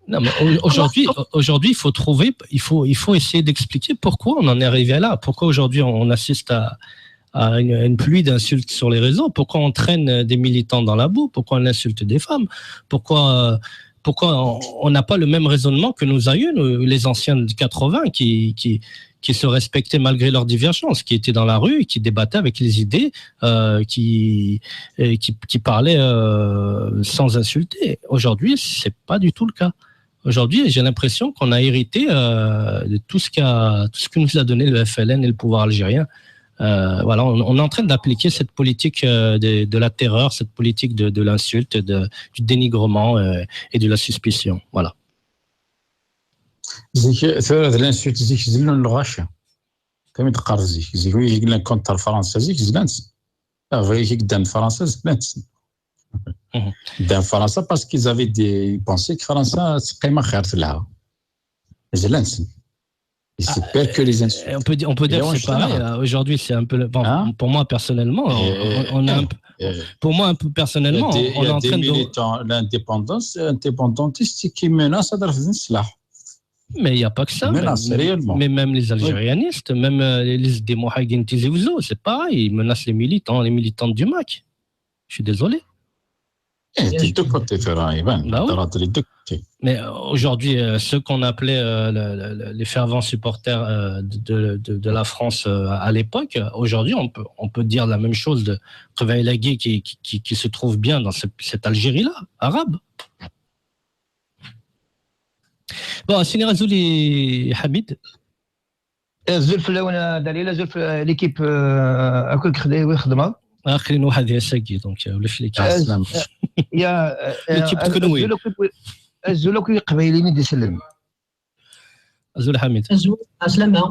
Non, mais aujourd'hui, aujourd'hui, il faut trouver, il faut, il faut essayer d'expliquer pourquoi on en est arrivé là, pourquoi aujourd'hui on assiste à, à une, une, pluie d'insultes sur les réseaux, pourquoi on traîne des militants dans la boue, pourquoi on insulte des femmes, pourquoi, pourquoi on n'a pas le même raisonnement que nos aïeux, les anciens de quatre-vingts, qui, qui, qui se respectaient malgré leurs divergences, qui étaient dans la rue, qui débattaient avec les idées, euh, qui, qui, qui, parlaient euh, sans insulter. Aujourd'hui, c'est pas du tout le cas. Aujourd'hui, j'ai l'impression qu'on a hérité euh, de tout ce, qu'a, tout ce que nous a donné le F L N et le pouvoir algérien. Euh, voilà, on, on, est en train d'appliquer cette politique euh, de, de, la terreur, cette politique de, de l'insulte, de, du dénigrement euh, et de la suspicion. Voilà. Zik, tura d l'insulte, zik zlan lɣaci. Comme il dit, zik, zik, oui, il est contre Fransa, zik, zlan. Ah, vrai, il est Fransa, zlan. Dans Fransa, parce qu'ils avaient des, ils pensaient que Fransa, c'est pas ma là. Zlan. Et c'est pire que les insultes. On peut dire, on peut dire que c'est pareil. Aujourd'hui, c'est un peu. Bon, hein? Pour moi, personnellement, on, on a un peu. Pour moi, un peu personnellement, on est en train de. L'indépendance, indépendantiste qui menace à la. Mais il n'y a pas que ça. Mais, mais, même les algérianistes, oui. Même euh, les, les Mohaguin Tizi Ouzou, c'est pareil. Ils menacent les militants, les militantes du MAK. Je suis désolé. Eh, des deux côtés, Ferrari. Ben, bah oui. Mais euh, aujourd'hui, euh, ceux qu'on appelait euh, le, le, les fervents supporters euh, de, de, de, la France euh, à l'époque, aujourd'hui, on peut, on peut dire la même chose de Krvailagi qui, qui, qui, qui se trouve bien dans cette, cette Algérie-là, arabe. Bon, Sinira Zouli Hamid. Azul fell-awen a Dalila, azul f l'équipe akk i txeddmeḍ. Aql-in weḥd-i ass-agi, donc ulac l'équipe. L'équipe kenwi. Azul akk i Iqbayliyen i d-isellen. Azul Ḥamid. Azul, ɛeslama.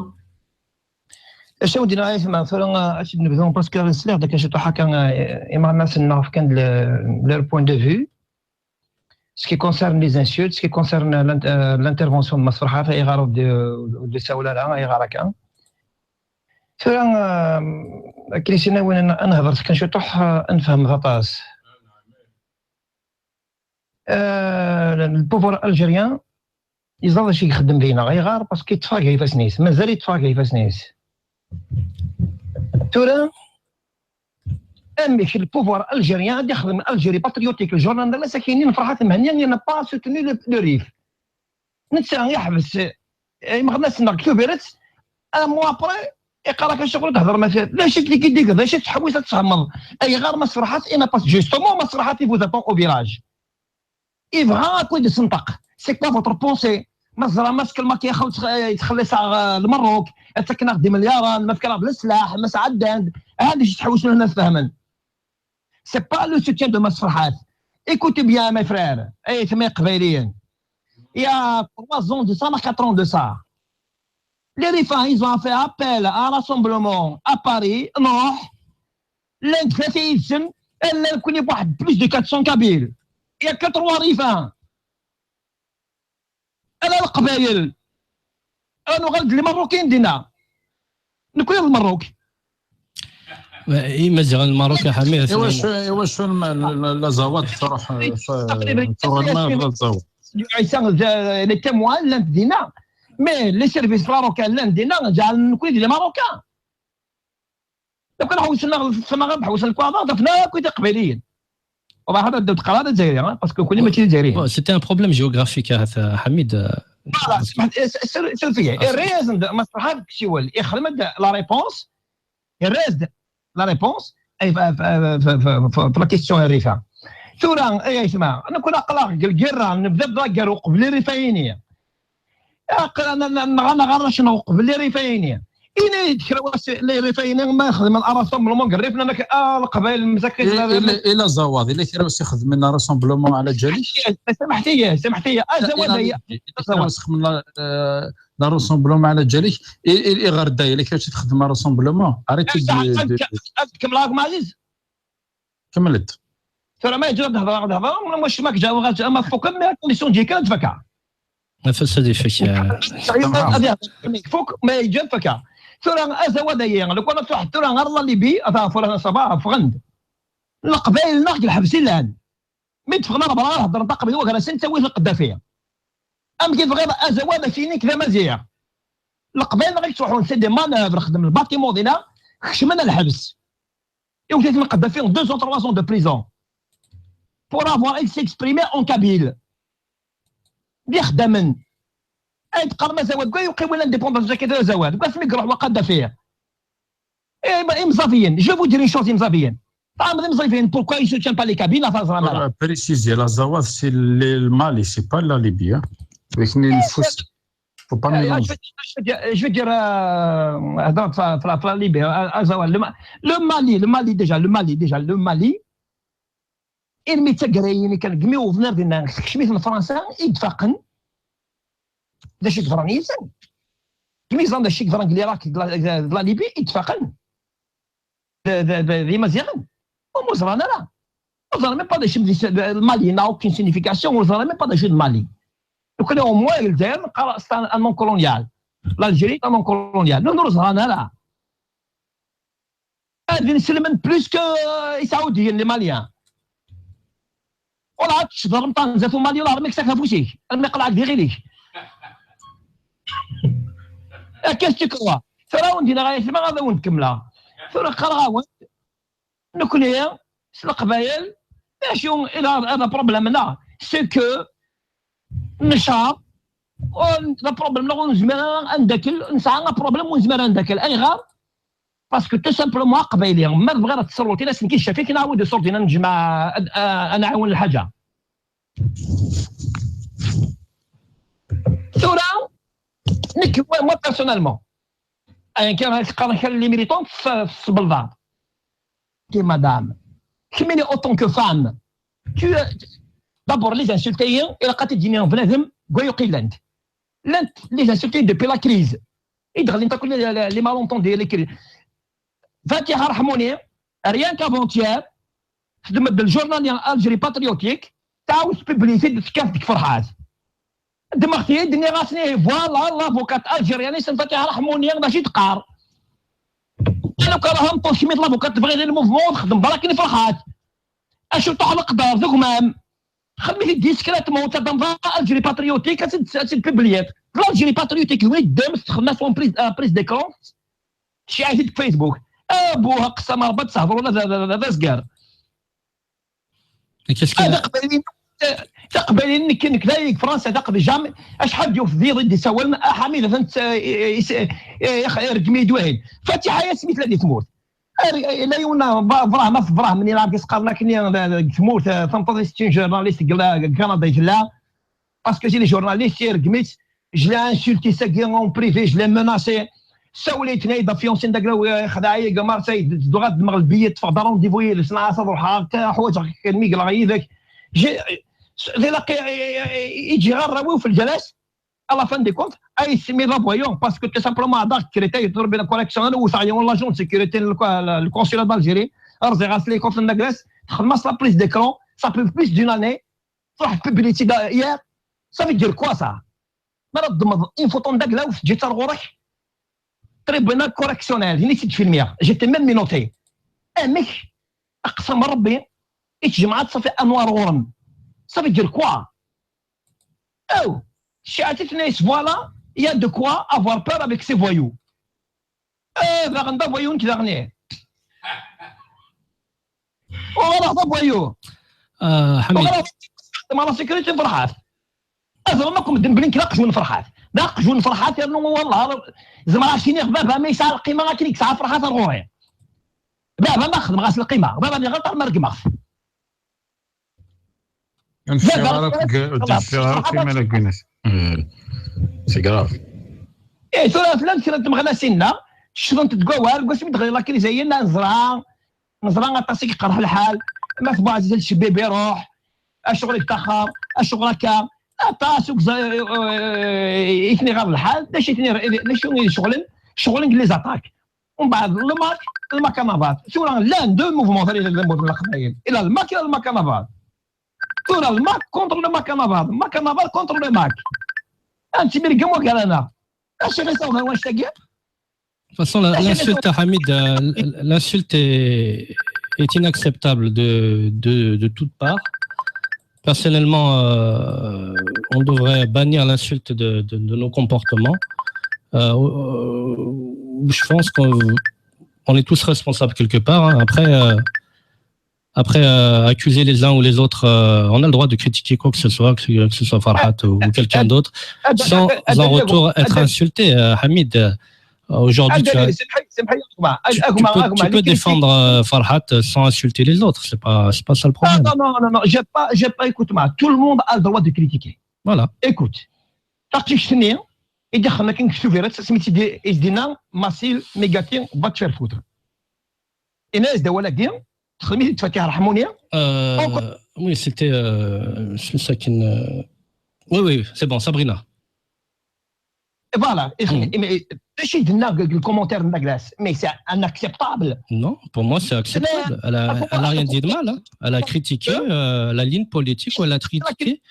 Acu i d-yenna aytma, tura ad t-id-nebdu parce que sliɣ-d akka ciṭuḥ akka imeɣnasen-nneɣ fkan-d leur point de vue. Ce qui concerne les insultes, ce qui concerne l'intervention de Mass Ferḥat, ayɣer ur d-isawel ara, ayɣer akka. Tura, akken i s-yenna win, ad nehder kan ciṭuḥ, ad nefhem aṭas. Le pouvoir algérien, yeẓra d acu i ixeddem dinna. Ayɣer? Parce que yeṭṭef-aɣ gar ifassen-is. Mazal yeṭṭef-aɣ gar ifassen-is. Tura, amek le pouvoir algérien ad ixdem Algérie patriotique, le journal n Ferḥat Mhenni, il n'a pas soutenu le, le RIF. Netta yeḥbes imeɣnasen-nneɣ deg Tubiret, un mois après, iqqar-ak acuɣer i d-thedreḍ ma d acu i k-id-iga, d acu i tettḥewwis ad tfehmeḍ. Ayɣer Mass Ferḥat, il n'a pas, justement, Mass Ferḥat, il vous attend au virage. Yebɣa ad ken-id-isenṭeq. C'est quoi votre pensée? Ma ẓra Mass Kelma-k yettxelliṣ-aɣ Lmerruk, ad takken-aɣ-d imelyaṛen, ma fkan-aɣ-d leslaḥ, ma sɛeddan-d, ha d acu tettḥewwis lehna tfehmen. C'est pas le soutien de Mass Ferḥat. Écoutez bien, mes frères, ay aytma iqbayliyen. Il y a trois ans de ça, quatre ans de ça, les RIF-a, ils ont fait appel à un rassemblement à Paris, nruḥ, llan-d tlata yid-sen, llan nekkni bwaḥd plus de quatre cents Kabyles. Il y a que trois RIF-a. Ala Leqbayel. Ad nuɣal d Lmerrukiyen dinna. Nekkni d Lmerruk. Imaziɣen n Lmerruk, a Ḥamid. Iwacu, iwacu la zawaḍ truḥ, tuɣal ma la zawaḍ. Ɛisa, les témoins llan dinna. Mais les services marocains llan dinna, ǧeɛlen nekkni d Lmerrukiyen. لو كان حوسنا في المغرب، حوسنا الكوافير، ضفنا كل اقباليين. وما حدا بده يتقرا الجزائري، parce que كل ما تجي جزائري. C'était un problème géographique, Hamid. Voilà, سمحت، سير فيا. الريز مسرحة كسيول يخدم la réponse. الريز la réponse. اي في la question الريفة. ثورة، اي اسمع، انا كنا قلاق القرة، نبدا بلا قرة قبل الريفة. نغنى غير شنو قبل الريفايني. إلا يدخل الريفايني ما يخدم الأراسون بلومون قريفنا لك القبائل المساكين. إلا زواض، إلا كانوا يخدموا الأراسون بلومون على جالك. سمحتي، سمحتي، أزواض. الأراسون بلومون على جالك. إغار داي، إلا كانت تخدم الأراسون بلومون. عرفتي. كم لاك معزيز. كملت. ثورة ما يجرب هضرة، هضرة، واش ماك جاوب، ما فوق، ما كونديسيون ديالك كانت فكا. نفس هذه الفكرة. فوق ما يجرب فكا. ثورة أزا ودايا، لو كنا تروح ثورة غير الله اللي بي، أثا فورا صباح فغند. القبائل ناخذ الحبس الآن. مي تفغنا راه هضر نطاق بيدو غير سنت سوي القدافية. Amek i tebɣiḍ azawal ad ak-yini nekk d amaziɣ? Leqbayel ɣer yettruḥun, c'est des manœuvres, xedmen le bâtiment dinna, kecmen lḥebs. Iwet-iten Qaddafi deux ans, trois ans de prison pour avoir, il s'exprimait en kabyle. D ixeddamen. Ay d-qqarem azawal, deg wayen yuqiwen l'indépendance, akka d azawal, deg wasmi i iruḥ wa Qaddafi. Eh, ben, imẓabiyen, je vais vous dire une chose, imẓabiyen. Tɛelmeḍ imẓabiyen, pourquoi ils soutiennent pas les Kabyles, ata ẓran ara. Pour préciser, l'Azawad, c'est le Mali, c'est pas la Libye, hein. Faut pas mélanger. Je veux dire, je veux dire, euh, هضرت في la Libye, euh, Azawad, le, Ma- le Mali, le Mali déjà, le Mali déjà, le Mali, il met تقريني كان قمي وفنر دينا تكشميت من فرنسا يتفاقن. ده شي كفران يزن. كمي زان ده شي كفران قلي راك de la Libye يتفاقن. دي مزيغن. ومزران لا. وزران même pas de chef de Mali, n'a aucune signification, وزران même pas de chef de Mali. Donc là, au moins, le Zaire, c'est un nom colonial. L'Algérie, c'est un nom colonial. Nous, nous, زران لا. هذه نسلمن plus que يسعوديين les Maliens. ولا عاد تشضر مطان زاتو مالي ولا رميك ساكنه فوسيك، رمي قلعك دي غيريك. كاش تكوا. ثورة وندينا غاية ما غادا ونكملها. ثورة قرغاون. نكني سلقبايل. شو إلى هذا problème لا. C'est que نشار. Le problème لا ونزمر ندكل، نسعى problème ونزمر ندكل. أي غار؟ Parce que tout simplement قبايلي ما تبغي راه تصرو تينا سنكي الشافي كي نعاود صورتي نجمع. انا عاون الحاجه. ثورة نك moi personnellement ايا كان راك تقارن كان les militants في السبلدار. كي madame كميني autant que femme tu d'abord les insulter الا قاتي تجيني بنادم كوا يقيل لانت لانت les insulter depuis la crise يدخل انت كل les malentendus les crises. Fatiha Rahmouni, rien qu'avant-hier, خدمت الجورناليان الجيري باتريوتيك تعاود تبيبليتي تكاف ديك فرحات. دمغتي دني غاسني voilà l'avocate algérienne اسم فاتحة رحموني ماشي تقار. لو كان راهم طول شميت l'avocate تبغي لي الموفمون تخدم برك فرحات. اشو طاح القدر ذوك مام. خدمتي discrètement تاع الجيري باتريوتيك تبيبليات. L'Algérie patriotique وين دام تخدم سون بريز بريز ديكرون. شي عايشين في فيسبوك. ابوها قسم ربي تسهضروا لا لا لا لا زكار. هذا قبايلين تقبلين كنك ذلك فرنسا تقبل جامي. اش حد يوف ذي ضد يسولنا حميد فهمت؟ رجمي دوهين فاتحه يا سميت لدي تموت. لا يونا براه ما في براه من يلعب قرنا كني تموت. فهمت؟ سي جورناليست كندا يجلا. Parce que c'est les journalistes يرقميت. Je l'ai insulté ساكي en privé, je l'ai menacé. سوليت نايدا فيونسي نداك لو خدعي قمر سيد دوغات دماغ البيت تفضل رونديفو يلس ناس روحها حوايج كان ميقلا غيدك. جي دي لاقي يجي غير راوي في الجلاس. À la fin des comptes اي سمي لا فويون parce que tout simplement هذاك كريتي يضرب بين كوريكسيون وثعيون لاجون سيكوريتي الكونسيلا دالجيري. رزي غاس لي كونت النقرس تخدم لا بريز ديكرون. Ça fait plus d'une année. تروح بيبليتي hier. Ça veut dire quoi ça؟ ما راه تضمض اون فوتو نداك لا وتجي ترغورك. Tribunal correctionnel هنا تيت في المية. J'étais même menotté. امك اقسم ربي يتجمعات صافي انوار غورم. Ça veut dire quoi؟ او شي عرفتي تنايس voilà. Il y a de quoi avoir peur avec ces voyous. ايه باغي نضرب voyou نتلاغنيه. وغلط voyou. آه حميد. مع la sécurité فرحات. اظلمكم الدم بلين كلا قجون فرحات. لا قجون فرحات يا والله. زعما راه شيني بابا ما يسعى القيمه راه كليك ساعه فرحات الغوري. بابا ما خدم غاس القيمه بابا اللي غلط ما رقمه. C'est grave. ايه ثلاث فلان كنا تمغنا سنة شغل تتقوى قلت متغير لكن زينا نزرع. نزرع غطاسيك قرح الحال. ما في بعض الشبيبي يروح. اشغل يتاخر. اشغل هكا. اطاس يثني غير الحال باش يثني. شغل شغل لي زاتاك. ومن بعد الماك الماك كنافات ثورة لا دو موفمون ثاني للموت القبايل الى الماك الى الماك كنافات. ثورة الماك كونتر لو ماك كنافات ماك كنافات كونتر لو ماك. انت ميرقم وقال انا اش غير سوف واش تاقي. De toute façon, l'insulte à Hamid, euh, l'insulte est, est inacceptable de, de, de toute part. Personnellement, euh, On devrait bannir l'insulte de, de- de nos comportements. Euh, euh, je pense qu'on on est tous responsables quelque part, hein. Après, euh, après euh, accuser les uns ou les autres, euh, on a le droit de critiquer quoi que ce soit, que, ce- que ce soit Farhat ou, ou quelqu'un d'autre, sans en retour être insulté, euh, Hamid. Euh, Aujourd'hui, tu, as- tu- tu peux, tu peux défendre euh, Farhat euh, sans insulter les autres. C'est pas, c'est pas ça le problème. Non, non, non, non, j'ai pas, j'ai pas, écoute-moi, tout le monde a le droit de critiquer. Voilà. Écoute, تاكتيك شنية؟ يدخلنا كي نكتب في رأس سميتي دي إيزدينا ماسيل ميغاتي باتشير فوتر. إناس دولة دي تخمي تفتح رحمونيا. Euh, oui, c'était euh, c'est ça qui ne- Oui, oui, c'est bon, Sabrina. Voilà. ماشي درنا le commentaire de Douglas, mais c'est inacceptable. Non, pour moi, c'est acceptable. Elle a, elle a rien dit de mal, hein. Elle a critiqué euh, la ligne politique ou elle a critiqué.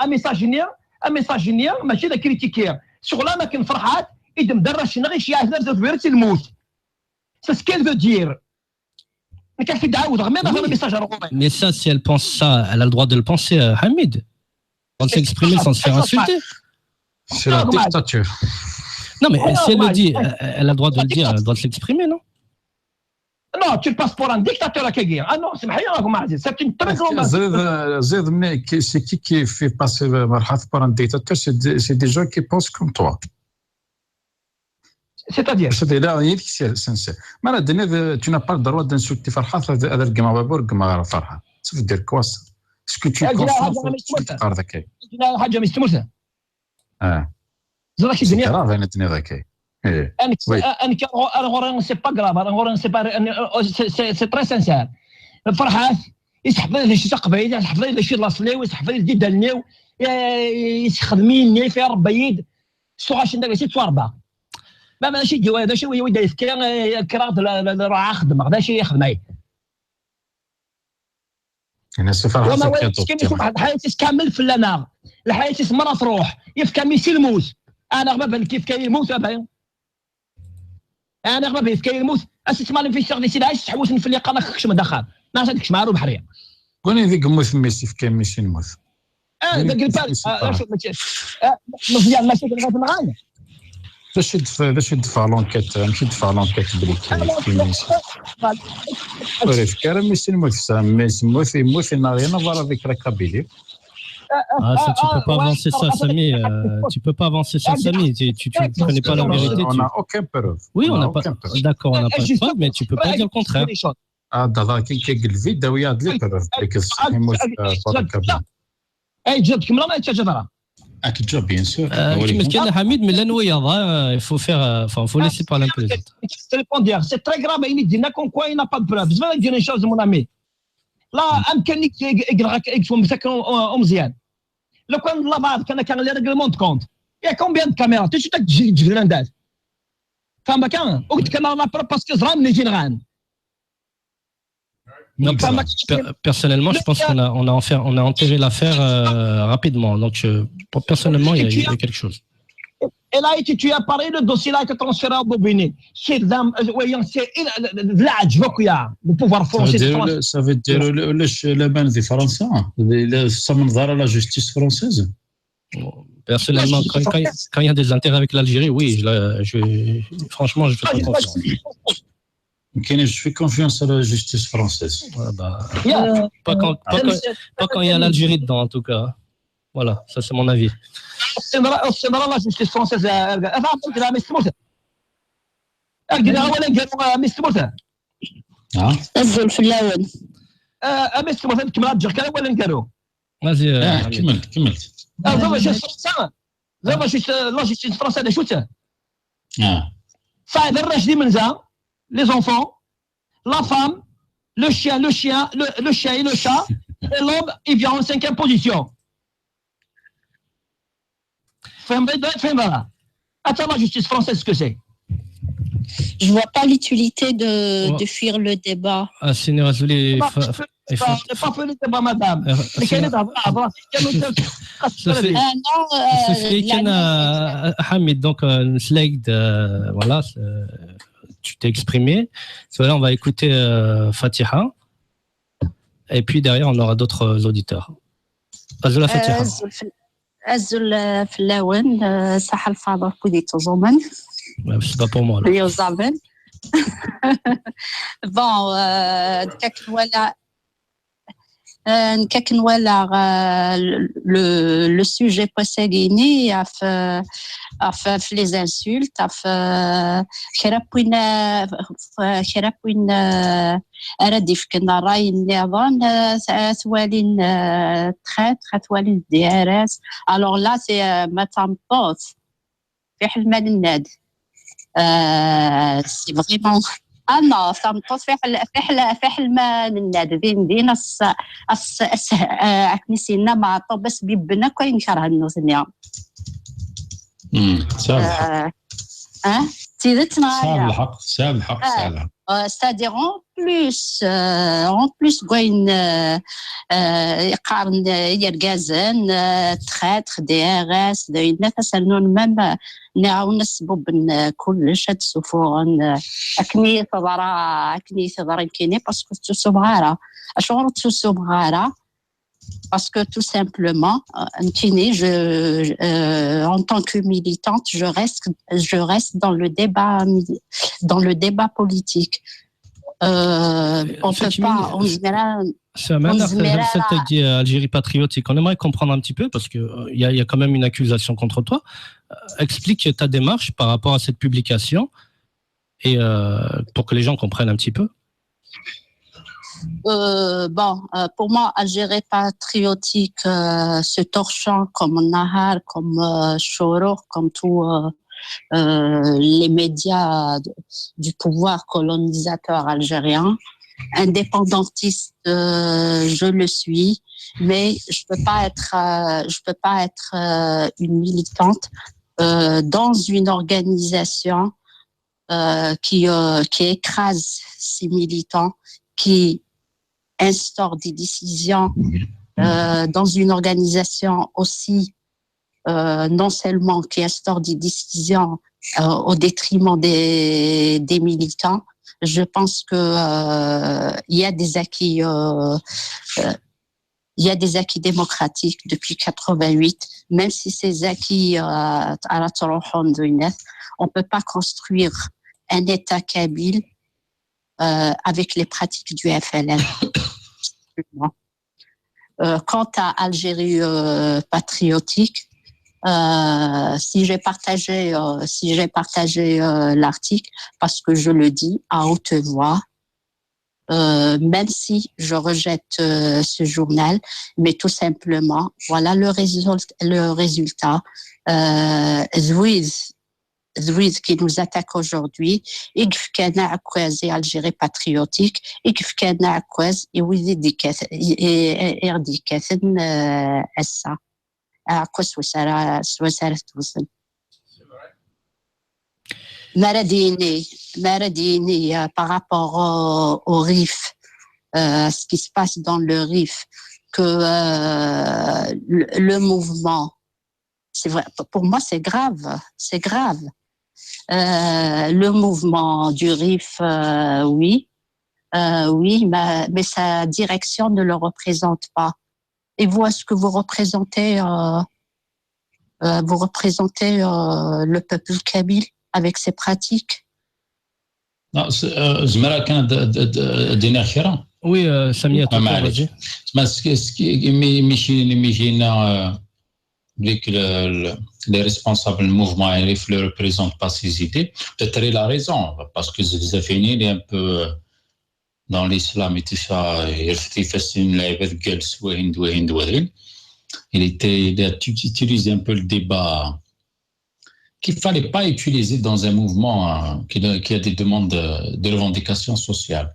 Un message génial, un message génial, ماشي de critiquer. Sur la ما كان فرحات، إذا مدرش نغي شي عزاز زوج بيرت الموت. C'est ce qu'elle veut dire. Mais qu'est-ce que Daoud, mais dans un message à l'envoyer. Mais ça, si elle pense ça, elle a le droit de le penser, euh, Hamid. On s'exprimer sans se faire insulter. C'est la dictature. Non, mais si elle le dit, euh, elle a le droit de le dire, elle a le droit de s'exprimer, non? Non, tu passes pour un dictateur, Akagi. Ah non, c'est Mahia Aziz. C'est une très grande. Zed, Zed, mais qui- c'est qui qui fait passer Farhat pour un dictateur? C'est des, c'est des gens qui pensent comme toi. C'est-à-dire? C'est-à-dire, là, il est sincère. Mais là, Denez, tu n'as pas le droit d'insulter Farhat, هذا الكلمة بابور كما Farhat. Ça veut dire quoi ça? Ce que tu Ah, penses, ah, tu ah, tu t'arrêtes, ok. حاجة مستموسة. Ah, زرا شي c'est دنيا. Grave, hein, Denez, ok. Eh, انا oui. انا كنغور سي با غراف، انا غور سي با، c'est très sincère. فرحات يسحب لي شي تقبيل، يسحب لي شي لاصلي، ويسحب لي دي دالني، يسخدميني في ربيد. سوغا شي ندير شي تشواربا. ما ماشي ديوا هذا شي ويدا يفكي كراغ، راه خدمه هذا شي يخدمي. هنا سي فرحات وما كان والو، كاين يكون واحد الحياه كامل في اللنا. الحياه تسمى راه تروح، يفكا ميسي الموت. انا غبا بان كيف كاين الموت ابا. انا غبا بان كاين الموت. اسي تسمى لي في الشغل سي العيش تحوس في اللي قال لك كش مدخل. ما صدقش مع روح حريه. كون يديك موت ميسي في كان ميسي الموت. اه يعني داك كيف البال. ميسي آه، فرحات. شوف، ماشي، آه، مزيان، ماشي كنغير معانا. باش يدفع باش يدفع لونكيت، ماشي يدفع لونكيت بلي كاين كاين ميسي. ولا في كلام ميسي الموت، ميسي الموت يموت، il n'a rien à voir avec la Kabylie. Ah, ça, tu peux pas avancer ça, Samy. Euh, tu peux pas avancer ça, Samy. Tu, tu, tu connais pas la vérité. On tu- n'a aucune preuve. Oui, on n'a pas. Aucune preuve. D'accord, on n'a pas de preuve, mais tu peux pas dire le contraire. Ah, d'abord, كاين كاين الفيديو يا دلي preuve. ديك الصح يموت، آه، بارك الله. اي جاب كمله ما تجرى. اكيد جاب، bien sûr. Euh, كما كان حميد من الانويه، il faut faire, euh, enfin, faut laisser parler un peu les autres. C'est très grave, il dit qu'on quoi, il n'a pas de preuve. C'est vrai, il dit une chose, mon ami. Là, امكانك يقرا مسكن ومزيان. لو كان لا بعض كان كان les règlements de compte. Il y a combien de caméras? Tu sais, tu فما كان وقت كان لا بروف باسكو زرا من جينيرال. Non, per- personnellement, je pense qu'on a, on a, enfer- on a enterré l'affaire euh, rapidement. Donc, euh, pour- personnellement, il y, a- il y a quelque chose. Elle a été tuée à Paris, le dossier là a été transféré à Bobigny. C'est dans, euh, voyons, c'est il- de là, je vois qu'il y a le pouvoir Ça veut français. dire, le- ça veut dire le, le, le, la main de France, hein. Le- le- ça me va à la justice française. Personnellement, quand, quand- quand il y a des intérêts avec l'Algérie, oui, je, la- je, franchement, je fais pas confiance. Ok, je fais confiance à la justice française. Voilà, bah, Yeah. pas, quand, pas, quand, pas quand il y a l'Algérie dedans, en tout cas. Voilà, ça c'est mon avis. C'est dans la, c'est dans la justice française. آه، آه، آه، ميس موسى. آه، قلنا أولاً قالوا، آه، ميس موسى. Ah, الزول في الاول. آه، ميس موسى كما تجي كان أولاً قالوا. Vas-y, euh, ah, Hamid. كملت كملت. آه، زعما شي فرنسا. زعما شي س- لا جوستيس فرنسا على شو تا؟ Ah, صايب الراجل من زا، les enfants, la femme, le chien, le chien, le, le chien et le chat, et l'homme, il vient en cinquième position. فهمت؟ فهمت؟ Attends, la justice française, ce que c'est? Je vois pas l'utilité de, Ouais. de fuir le débat. Ah, Seigneur Azoulay, ما fa- فيش- il faut- ما فيش بقى، مدام. Euh, اللي كاين Seigneur- يدهضر، هضره، كانوا يسالوا. Ça fait- Ah non, euh, Ça fait la- كان، آه، حميد، donc, euh, نسلايك، euh, voilà, euh, tu t'es exprimé. Voilà, on va écouter euh, Fatiha. Et puis derrière, on aura d'autres auditeurs. Azoula Fatiha. آه، الزول في- Azul, euh, fell-awen, euh, saḥa lfaḍ ɣef wid yettuẓumen. C'est pas pour moi là. Yuẓamen. Bon, euh, nekk akken walaɣ, euh, nekk akken walaɣ, euh, le, le sujet n wass-agi-ni ɣef, euh, ɣef, ɣef les insultes, ɣef, euh, kra n win, euh, kra n win, euh, ara d-ifken ṛṛay nniḍen, euh, ad t-walin, euh, traître, ad t-walin D R S. Alors là, c'est, euh, ma d tameṭṭut, fiḥel ma nenna-d. Euh, c'est vraiment, ah non, tameṭṭut fiḥel, fiḥel, fiḥel ma nenna-d. Din, din, as, as, as, euh, akken i s-yenna Meɛṭub, as bibben akk ayen kerhen nutni. Hmm, tesɛiḍ lḥeqq. Euh, hein? D tidet neɣ Tesɛiḍ ala? Lḥeqq, tesɛiḍ lḥeqq, Ah. tesɛiḍ lḥeqq. Euh, c'est-à-dire, en plus, euh, en plus, quoi, une, euh, euh, qqaren, euh, yergazen, euh, traître, D R S, d ayen nniḍen, même, euh, nniɣ-awen ad sbubben, euh, kullec, ad ssufuɣen, euh, akken i teḍra, akken i teḍra nekkini, parce que ur ttusumeɣ ara. Acuɣer ur ttusumeɣ ara? Parce que tout simplement, euh, nekkini, je, euh, en tant que militante, je reste, je reste dans le débat, dans le débat politique. Euh, on peut Effectivement, pas, on dirait, Samana, on dirait cette idée, euh, Algérie patriotique, on aimerait comprendre un petit peu parce que, euh, il y a, il y a quand même une accusation contre toi. Euh, explique ta démarche par rapport à cette publication et, euh, pour que les gens comprennent un petit peu. Euh, bon, euh, pour moi, Algérie patriotique, euh, se torchant comme Nahar, comme, euh, Chourour, comme tous, euh, euh, les médias de- du pouvoir colonisateur algérien. Indépendantiste, euh, je le suis, mais je peux pas être, euh, je peux pas être, euh, une militante, euh, dans une organisation, euh, qui, euh, qui écrase ses militants, qui instaure des décisions, euh, dans une organisation aussi, euh, non seulement qui instaure des décisions, euh, au détriment des, des militants. Je pense que, euh, il y a des acquis, euh, euh, il y a des acquis démocratiques depuis quatre-vingt-huit, même si ces acquis, euh, à la Torohon de Younes, on peut pas construire un État kabyle, euh, avec les pratiques du F L N. Euh, quant à Algérie, euh, patriotique, euh, si j'ai partagé, euh, si j'ai partagé, euh, l'article, parce que je le dis à haute voix, euh, même si je rejette, euh, ce journal, mais tout simplement, voilà le résultat, le résultat. Euh, Zouiz, Zouiz qui nous attaque aujourd'hui, i yefkan aɛekkaz i Algérie patriotique, i yefkan aɛekkaz i wid i d-ikkat-, i, i, i, i ɣ-d-ikkaten, euh, ass-a. Aɛekkaz s wacu ara, s wacu ara t-tewtem. Mi ara d-yini, mi ara d-yini, euh, par rapport au, au Rif, euh, ce qui se passe dans le Rif, que, euh, le, le mouvement, c'est vrai, pour moi, c'est grave, c'est grave. Euh, le mouvement du Rif, euh, oui, euh, oui, mais, mais sa direction ne le représente pas. Et vous, est-ce que vous représentez, euh, euh, vous représentez, euh, le peuple kabyle avec ses pratiques? Non, c'est, euh, زعما كان د- د- د- دينا خيرا. Oui, euh, Samia, Ah, tout à معليش. fait. زعما ce qui- ce qui- مي- مي شي- مي شينا, euh, les, les, les responsables du mouvement Rif ne représentent pas ses idées. Peut-être il a raison, parce que Zefzafini, il est un peu, euh, dans l'islam et tout ça, il était facile, il avait de gueule, Swahil, Swahil, Swahil. Il était, il a tu- utilisé un peu le débat qu'il fallait pas utiliser dans un mouvement, euh, qui, qui a des demandes, euh, de revendication sociale.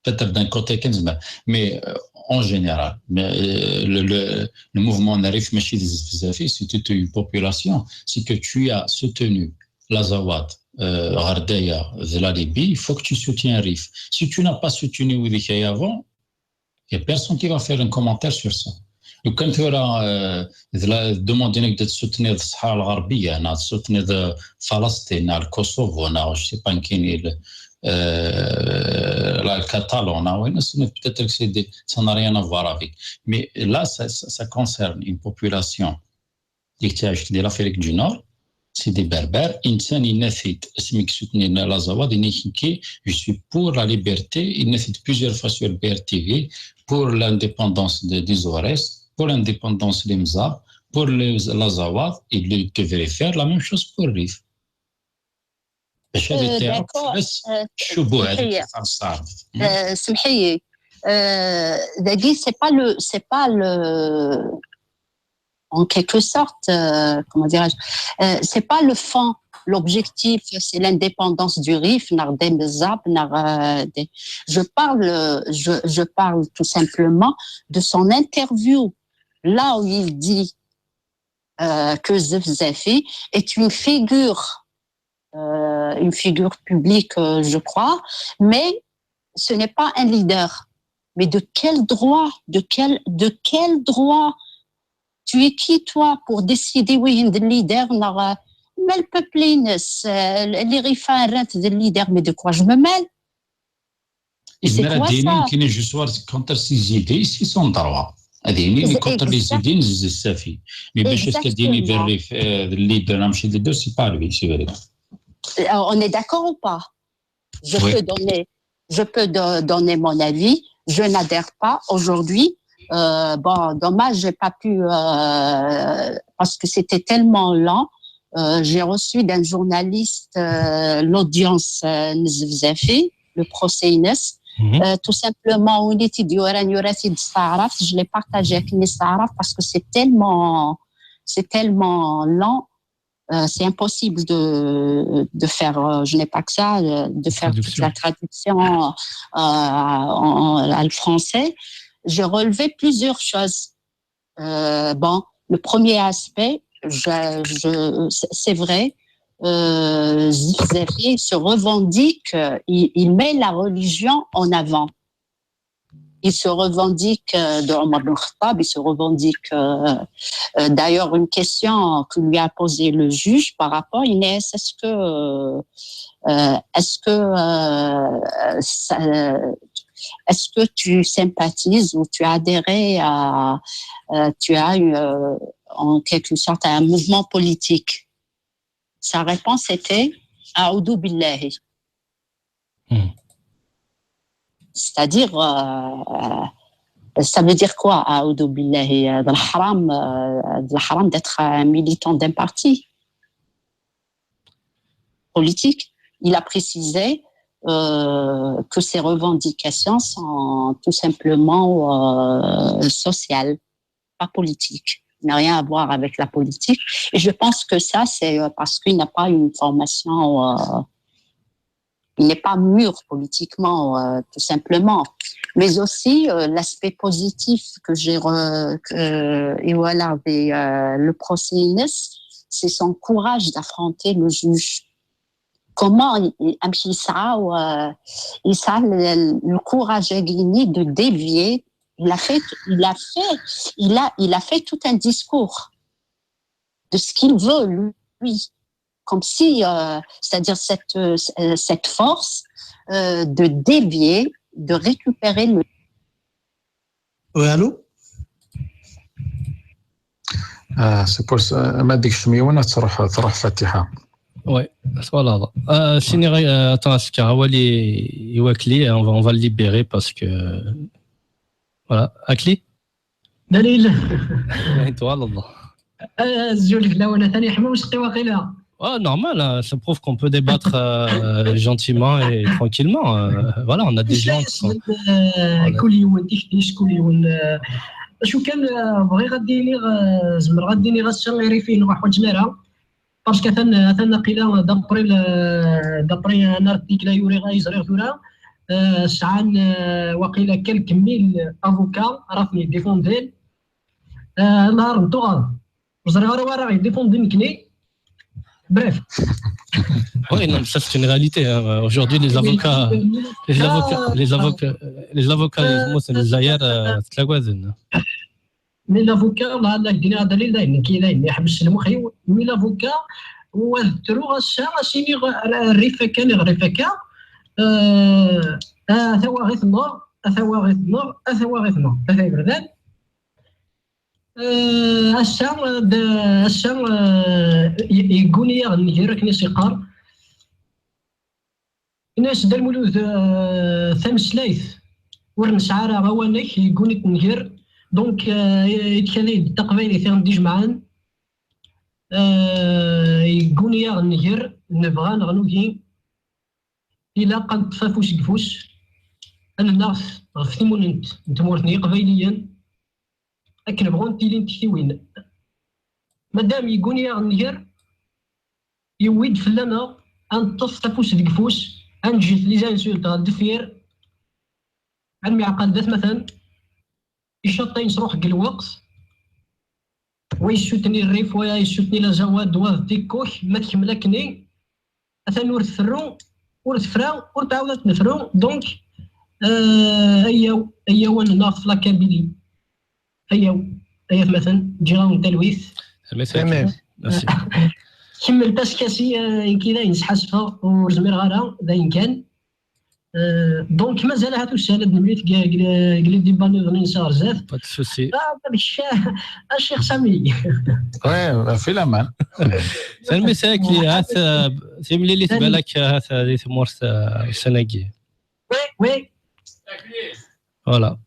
Peut-être d'un côté, quinze, mais, mais, euh, en général, mais, euh, le, le, le mouvement Narif Machid Zafi, c'était une population. Si que tu as soutenu l'Azawad, euh, Ghardaya, de la Libye, il faut que tu soutiens Rif. Si tu n'as pas soutenu Ouidikaya avant, il n'y a personne qui va faire un commentaire sur ça. Donc, quand tu auras, euh, de la demande de soutenir le Sahara الغربية, de soutenir, euh, Palestine, le Kosovo, je sais pas qui, euh, la Catalogne, peut-être que c'est des, ça n'a rien à voir avec. Mais là, ça, ça, ça concerne une population ديك تاعك ديال l'Afrique du Nord, c'est des Berbères. Insan yenna-t-id asmi yessutni la Zawaḍ, yenna-k, je suis pour la liberté, yenna-t-id plusieurs fois sur B R T V, pour l'indépendance de, des Ores, pour l'indépendance des Mzab, pour les, la Zawaḍ, il devrait faire la même chose pour Rif. باش هذه تعرف بس الشبهه هذيك تاع الصعب. سمحي لي. داكي c'est pas le c'est pas le en quelque sorte, euh, comment dirais-je, euh, c'est pas le fond. L'objectif, c'est l'indépendance du Rif, ناغ دي مزاب, ناغ, euh, des- je parle, je, je parle tout simplement de son interview, là où il dit euh, que Zefzafi est une figure, euh, une figure publique, euh, je crois, mais ce n'est pas un leader. Mais de quel droit, de quel, de quel droit tu es qui, toi, pour décider, oui, de leader, ناغ, euh, ما البوبلينس, euh, les rifins rentrent de leader, mais de quoi je me mêle ? C'est quoi ça ? كاين je suis contre ses idées, c'est son droit. هذه هي contre les idées, c'est sa vie. Mais باش تديني بالريف, euh, le leader, ماشي leader, c'est pas lui, c'est vrai. Euh, on est d'accord ou pas ? Je peux donner, je peux do- donner mon avis. Je n'adhère pas aujourd'hui. Euh, bon, dommage, j'ai pas pu, euh, parce que c'était tellement lent. Euh, j'ai reçu d'un journaliste, euh, l'audience, euh, n Zefzafi, le procès-ines. Euh, tout simplement, وين يدير يورا تيد استعرف, je l'ai partagé avec Nisaraf parce que c'est tellement, c'est tellement lent. Euh, c'est impossible de, de faire, euh, je n'ai pas que ça, euh, de faire toute la traduction, euh, en, en français. J'ai relevé plusieurs choses. Euh, bon, le premier aspect, je, je, c'est vrai, euh, Zefzafi se revendique, euh, il, il met la religion en avant. Il se revendique, euh, de Omar Ben Khattab, il se revendique, euh, euh, d'ailleurs, une question que lui a posée le juge par rapport, il dit, est-ce que, euh, euh, est-ce que, euh, ça, euh, est-ce que tu sympathises ou tu as adhéré à, euh, tu as eu, euh, en quelque sorte un mouvement politique ? Sa réponse était, أعوذ بالله. C'est-à-dire, euh, ça veut dire quoi, أعوذ بالله ? De l'haram, euh, de l'haram d'être un militant d'un parti politique. Il a précisé, euh, que ses revendications sont tout simplement, euh, sociales, pas politiques. Il n'a rien à voir avec la politique. Et je pense que ça, c'est, euh, parce qu'il n'a pas une formation, euh, il n'est pas mûr politiquement, euh, tout simplement. Mais aussi, euh, l'aspect positif que j'ai re- que, et voilà, avec, euh, le procès-ines, c'est son courage d'affronter le juge. Comment il, il, يمشي يسعى و- يسعى le, le courage de dévier. Il a fait, il a fait, il a, il a fait tout un discours de ce qu'il veut, lui. Comme si, euh, c'est-à-dire cette, euh, cette force, euh, de dévier, de récupérer le... Oui, allô ? آه c'est pour ça ما ديكش ميونه تروح تروح فاتحه. Oui, voilà. Euh, سيني غي آه، attends, اسكا هو اللي يواكلي, on va, on va le libérer parce que voilà, اكلي. دليل. Toi, الله. آه، الزول في الاول ثاني حما وسقي واقيلا. Ah, normal, hein, ça prouve qu'on peut débattre euh, gentiment et tranquillement. Euh, voilà, on a des gens qui sont... كل يوم تكتيش كل يوم. آه، شو كان، آه، بغي غديني غ- زمر غديني غا الشغيري فين نروح وجنارة. Parce que ثان ثان قيلا دابري ال- دابري انا ارتيكل يوري غايزريغ ثورا. آه، سعان، آه، واقيلا كالك ميل افوكا راه ديفوندين. آه، نهار نتوغا وزريغ راه راه يديفوندي نكني. Bref. Oui, non, mais ça c'est une réalité, hein. Aujourd'hui, les avocats, les avocats, les avocats, les avocats, les Lezzayer, euh, تلاقوا. Mais l'avocat, là, là, il a دليل, là, il a, il a, il a, mais l'avocat, وثرو غشا غاشيني الريفه كان الريفه كان. آه، آه، ثوا غيث النور، ثوا غيث النور، ثوا غيث النور، ثوا غيث النور. Eh, ass-a, eh, d-, ass-a, eh, y-, yegguni-yaɣ nnger, akken i s-yeqqar. Ini-as Dda Lmulud, eh, tameslayt ur nesɛi ara awanek, yegguni-t nnger. Donc, eh, i tkad-d taqbaylit i ɣen-d-ijemɛen, eh, yegguni-yaɣ nnger, nebɣa neɣ nugi, ilaq ad neṭṭef afus deg ufus, ad nennaɣ ɣef timunent n tmurt n Yiqbayliyen, akken bɣunt tilin tektiwin. Madam yegguni-yaɣ nnger, yewwi-d fell-aneɣ ad neṭṭef afus deg ufus, ad neǧǧet les insultes ɣer deffir, ad nemyeɛqal d atmaten, icaṭ-a yesruḥ deg lweqt, wa yessutni rrif, wa yessutni la zawad, wa d tikkuk, ma tkemmel akken-nni, atan ur tferru, ur tefra, ur tɛawed ad tnefru. Donc, euh, ayaw, ayaw ad nennaɣ ɣef la Kabylie. Ayaw, ay atmaten, ǧǧiɣ-awen talwit. Merci. Merci. Kemmel taskasi, euh, nekki dayen sḥassfeɣ, ur zmireɣ ara, d ayen kan. Euh, donc, mazal ahat ussan ad nemlit deg, deg, deg les débats niḍen-nnes ɣer zdat. Pas de souci. Ah, a Ccix Sami. Ouais, في الأمان. Tanemmirt akli, hat, euh, timlilit. Tanemmirt. Balak, hat, euh, di tmurt, euh, ussan-agi. Oui, oui. Voilà.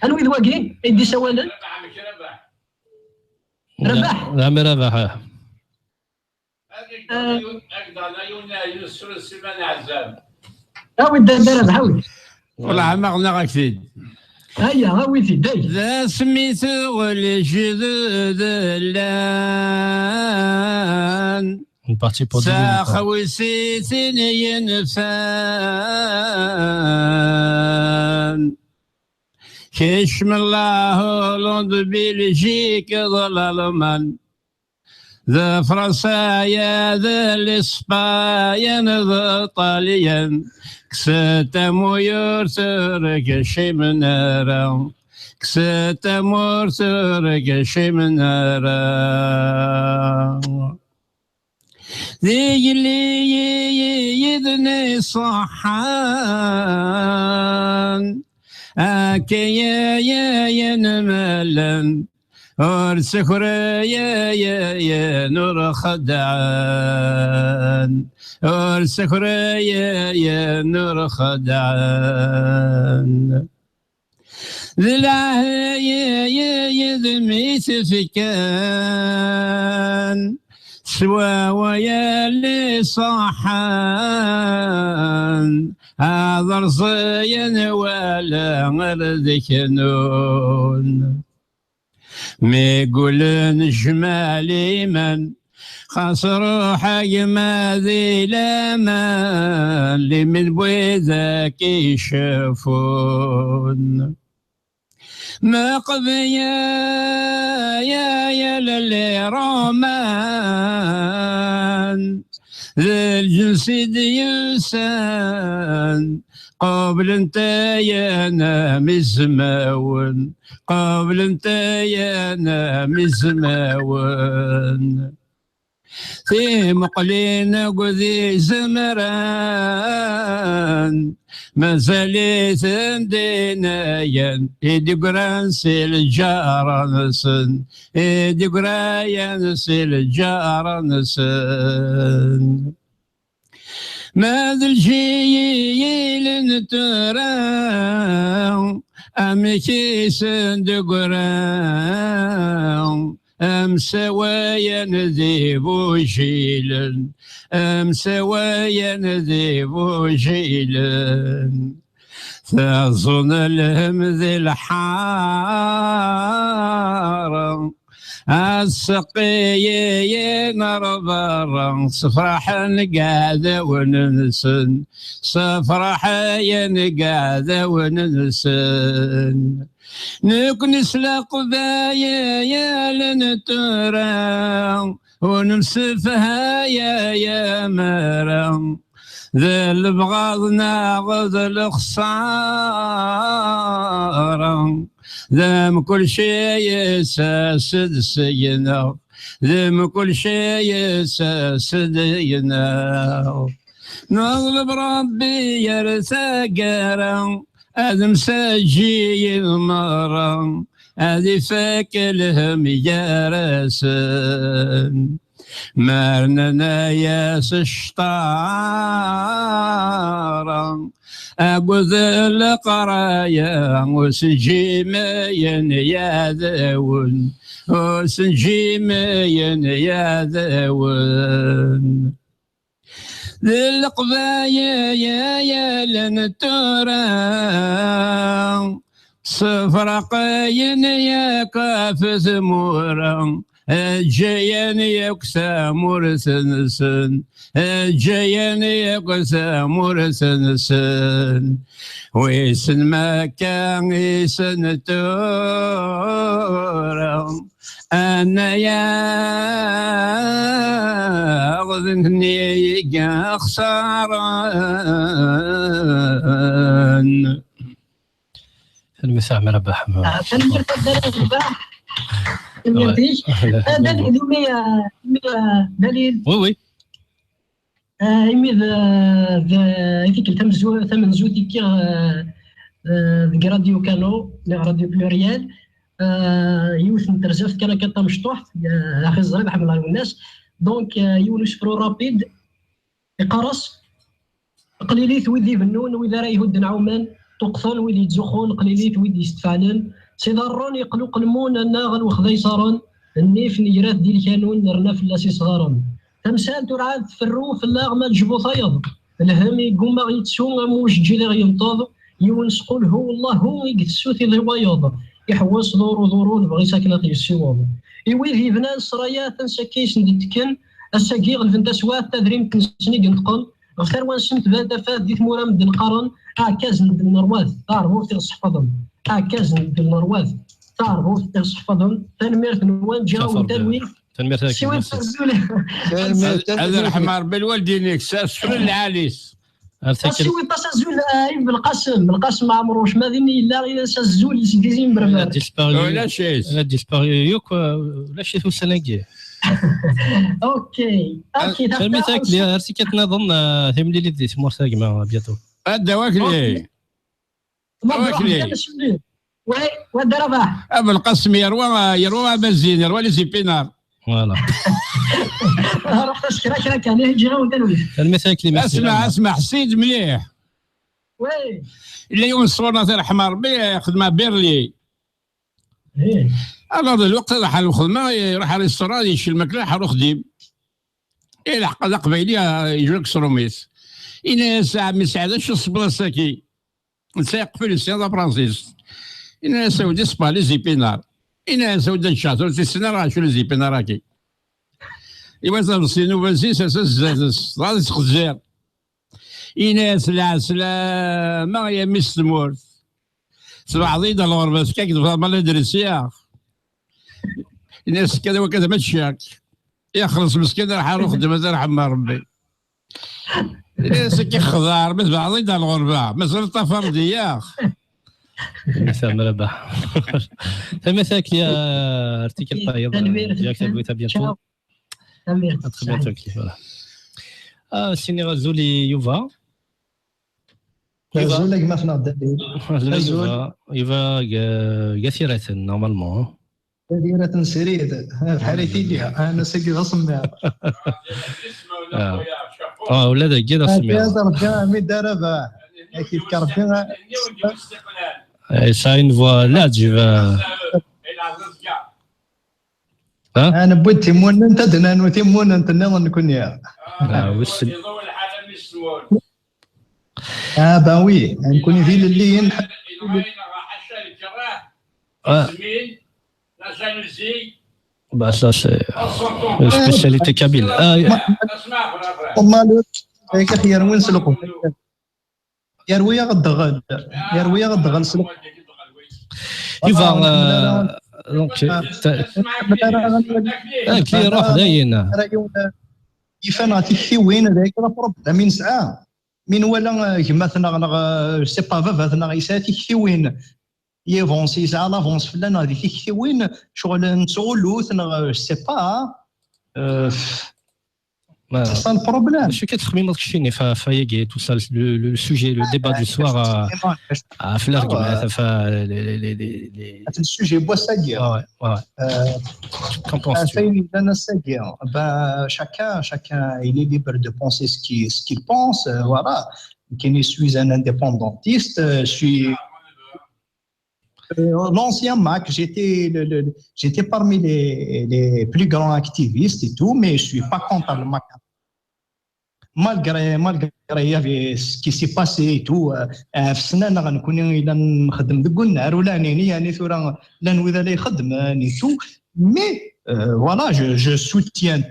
Anwa i d wagi i d-isawalen? Rabaḥ. D Ɛmi Rabaḥ, ah. Ah. Awi-d Dda Rabaḥ, awi. Wala ɛamaɣ neɣ ak-t-id. Aya, awi-t-id, ay. D asmi tuɣ lejdud llan. Une partie pour dix minutes. Taxwisit n yinfan. Kecmen la Hollande, Belgique d Lalman. D Fransa ya d Lispayen d Ṭalyan, kkset tamuyurt ur kcimen ara, kkset tamurt ur kcimen ara. D igelliden iṣeḥḥan, akka i yenmalen, ur ssekray, ur xeddɛen, ur ssekray, ur xeddɛen. D leɛyay d mi tefkan s wawal iṣeḥḥan, ad rẓiyen wala ar d-knun. Mi ggulen jmal iman, xas ruḥ a gma di laman, limin n widak iceffun. Meqbya ya yal liṛuman, d lǧens i d-yusan, qeblen-t ayen am izmawen, qeblen-t ayen am izmawen. Timuqlin akked izemran, mazal-iten d inayen i d-yeggran si lǧar-nsen, i d-yeggrayen si lǧar-nsen. Ma d lǧil n tura, amek i sen-d-ggran, amsawayen d ibujilen, amsawayen d ibujilen. Taẓun lhem di lḥara, aseqqi-yi ar berra, sefraḥen deg iɛdawen-nsen, sefraḥen deg iɛdawen-nsen. Nekni s Leqbayel n tura, ur nemsefhay ay amara, d lebɣaḍ neɣ d lexsara, d mkulci yessas-d seg-neɣ, d mkulci yessas-d seg-neɣ. Neḍleb Ṛebbi ar taggara, ad msaǧiyen merra, Ad ifak lhem gar-asen. Ma rnan-as cṭara akked leqraya, ur sen-ǧimayen yiɛdawen, ur sen-ǧimayen yiɛdawen. D leqbayel yal n tura, sefraqayen yakk ɣef tmura, ǧǧayen yakk tamurt-nsen, ǧǧayen yakk tamurt-nsen. Wissen ma akka i sen-tura, anayaɣ d nnig xsaren. Tanemmirt a Ɛmer Abaḥ. Ah, tanemmirt a Dda Rabaḥ. Tanemmirt-ik. Ah, Dalil, imi, ah, imi, ah, Dalil. Oui, oui. Ah, imi d, d, i tikkelt tamzu-, tamenzut i kkiɣ, ah, ah, deg Radio Kano, neɣ Radio Pluriel, ah, yiwet n terzaft kan akka tamecṭuḥt, ah, axi ẓriɣ ḥemmleɣ Lwennas. Donc, ah, yiwen usefru rapide, iqqar-as: Qlilit wid ibennun, wid ara ihudden ɛuman, ṭuqten wid yettzuxxun, qlilit wid yestefɛlen, s iḍarren yeqlu qelmun, annaɣ lwexda iṣaren, nnif negra-t di lkanun, nerna fell-as isɣaren. Tamsalt ur ɛad tferru fell-aɣ ma lejbu tayeḍ, lhemm yegguma ɣ-yettu am ujeǧǧig i ɣ-yenṭeḍ, yiwen squl hu wellah hu i yetessutid i wayeḍ, iḥewwes ḍuru ḍuru lebɣi-s akken ad t-yessiweḍ. I wid yebnan ssṛaya atan sakki i sen-d-ttekken, ass-agi ɣelben taswiɛt tadrimt-nsen i yenṭqen, ɣef tarwa-nsen tban tafat di tmura medden qqaren: Aɛekkaz n ddel n rrwat, taɛerbubt i ɣ-sseḥfaḍen. Aɛekkaz n ddel n rrwat, taɛerbubt i ɣ-sseḥfaḍen. Tanemmirt-nwen, ǧǧiɣ-awen talwit. Tanemmirt a Siwit azul. Ad, ad irḥem Ṛebbi lwaldin-ik, s asfel lɛali-s. Ar tikkelt. Siwit-as azul, ah, i Belqasem, Belqasem Ɛemruc, ma din yella, ini-as azul seg Tizi n Berber. Elle a disparu. Ulac-it. Elle a disparu yakk, euh, ulac-it ussan-agi. Ok. Ok, tanemmirt a Akli, ar tikkelt nniḍen, euh, timlilit di tmurt a gma, à bientôt. Adda wakli. Ok. Ma Awakli. Ruḥ kan asuli. Oui, wa Dda Rabaḥ. Abelqasem yerwa, yerwa amazin, yerwa les épinards. Voilà. Ruḥ tasekra kra kan, eh, ǧiɣ-awen talwit. Tanemmirt a Akli, merci. Asma, asma, ḥsid mliḥ. Oui. Illa yiwen ṣṣur-nneɣ, ad t-irḥem Ṛebbi, xedmeɣ Berlin. Eh. Alors, d lweqt ad ḥal lxedma, iruḥ ar restaurant, yečč lmakla, ḥal uxeddim. Ilḥeq d aqbayli, ah, yeǧǧa deg ṣṣrum-is. Ini-as: "A ɛemmi Saɛid, acu tṣebbeḍ ass-agi?" Netta yeqfel, yessen tafransist. Ini-as: "A wdi, ṣebbeɣ les épinards." Ini-as: "A wdi, ad ččeɣ tura, ur tissen ara acu les épinards-agi." Iwata Ṛebbi s inuba-s, assa zdat-s, dɣa tettqezziṛ. Ini-as: "Lɛeslama, a mmi-s n tmurt. Tebɛeḍ-iyi-d ɣer lɣerba, azekka ad k-d-bḍeɣ ma la drisiɣ." Ini-as: "Akka d wakka d ma ččiɣ-k." Ixelleṣ meskin, iruḥ ar uxeddim, ad t-irḥem Ṛebbi. Ini-as: "Akka ixdeɛ Ṛebbi, tebɛeḍ-iyi-d ɣer lɣerba, mazal ṭṭafar-d iyax." Tanemmirt a Rabaḥ. Tanemmirt a Akli, ar tikkelt tayeḍ, tanemmirt. Ǧiɣ-ak talwit, à bientôt. Ciao. Tanemmirt. À très bientôt, Akli, voilà. Ah, sini azul i Yuba. Azul a gma-tneɣ Dali. Azul a Yuba. Yuba, ga, ga tiraten, normalement. Tadirat n srid, bḥal i tili, ah, ass-agi d asemmiḍ. Ah. Ah, ula d agi d asemmiḍ. Ṛebbi, a mi d Rabaḥ. Ak-yefk Ṛebbi, ah. Eh, ça a une voix, là, tu vas. Ah, newwi-d timunent, ad d-nanu timunent nniḍen nekkni. Ah, wissen. Ah, ben oui, nekkni d ilelliyen. Ah. Bah, ça, c'est une spécialité kabyle. Ah, ma, ma, yerwi-aɣ ddɣel. Yerwi-aɣ ddɣel s lqut. Yuba, euh, donc, ta-, ah, kli ruḥ dayen. Yifan ɣer tiktiwin, d ayagi d aproblem i nesɛa. Mi nwala, euh, gma-tneɣ neɣ, euh, je sais pas, baba-tneɣ yesɛa tiktiwin, yavance, yesɛa l'avance fell-aneɣ di tiktiwin, ccɣel nettɣullu-t neɣ, euh, je sais pas, euh, C'est ça le problème. Acu akka tettxemmimeḍ keččini ɣef wayagi, tout ça, le, le sujet, le débat du soir, euh, ɣef l'ergmat, ɣef les, les, les, les, ɣef le sujet n wass-agi. Ouais, ouais. Euh, Qu'en penses-tu ? Ayen yellan ass-agi, ben, chacun, chacun, il est libre de penser ce qu'il, ce qu'il pense, euh, voilà. Nekkini, je suis un indépendantiste, euh, je suis euh, l'ancien MAK, j'étais le, le, j'étais parmi les, les plus grands activistes et tout, mais je suis pas contre le MAK. Malgré, malgré il y avait ce qui s'est passé et tout, euh, euh, في السنة نغ-، نكوني إلا نخدم ديك النهار ولا نيني، يعني ثورة لان وإذا لا يخدم، آه، نيتو. Mais, euh, voilà, je, je soutiens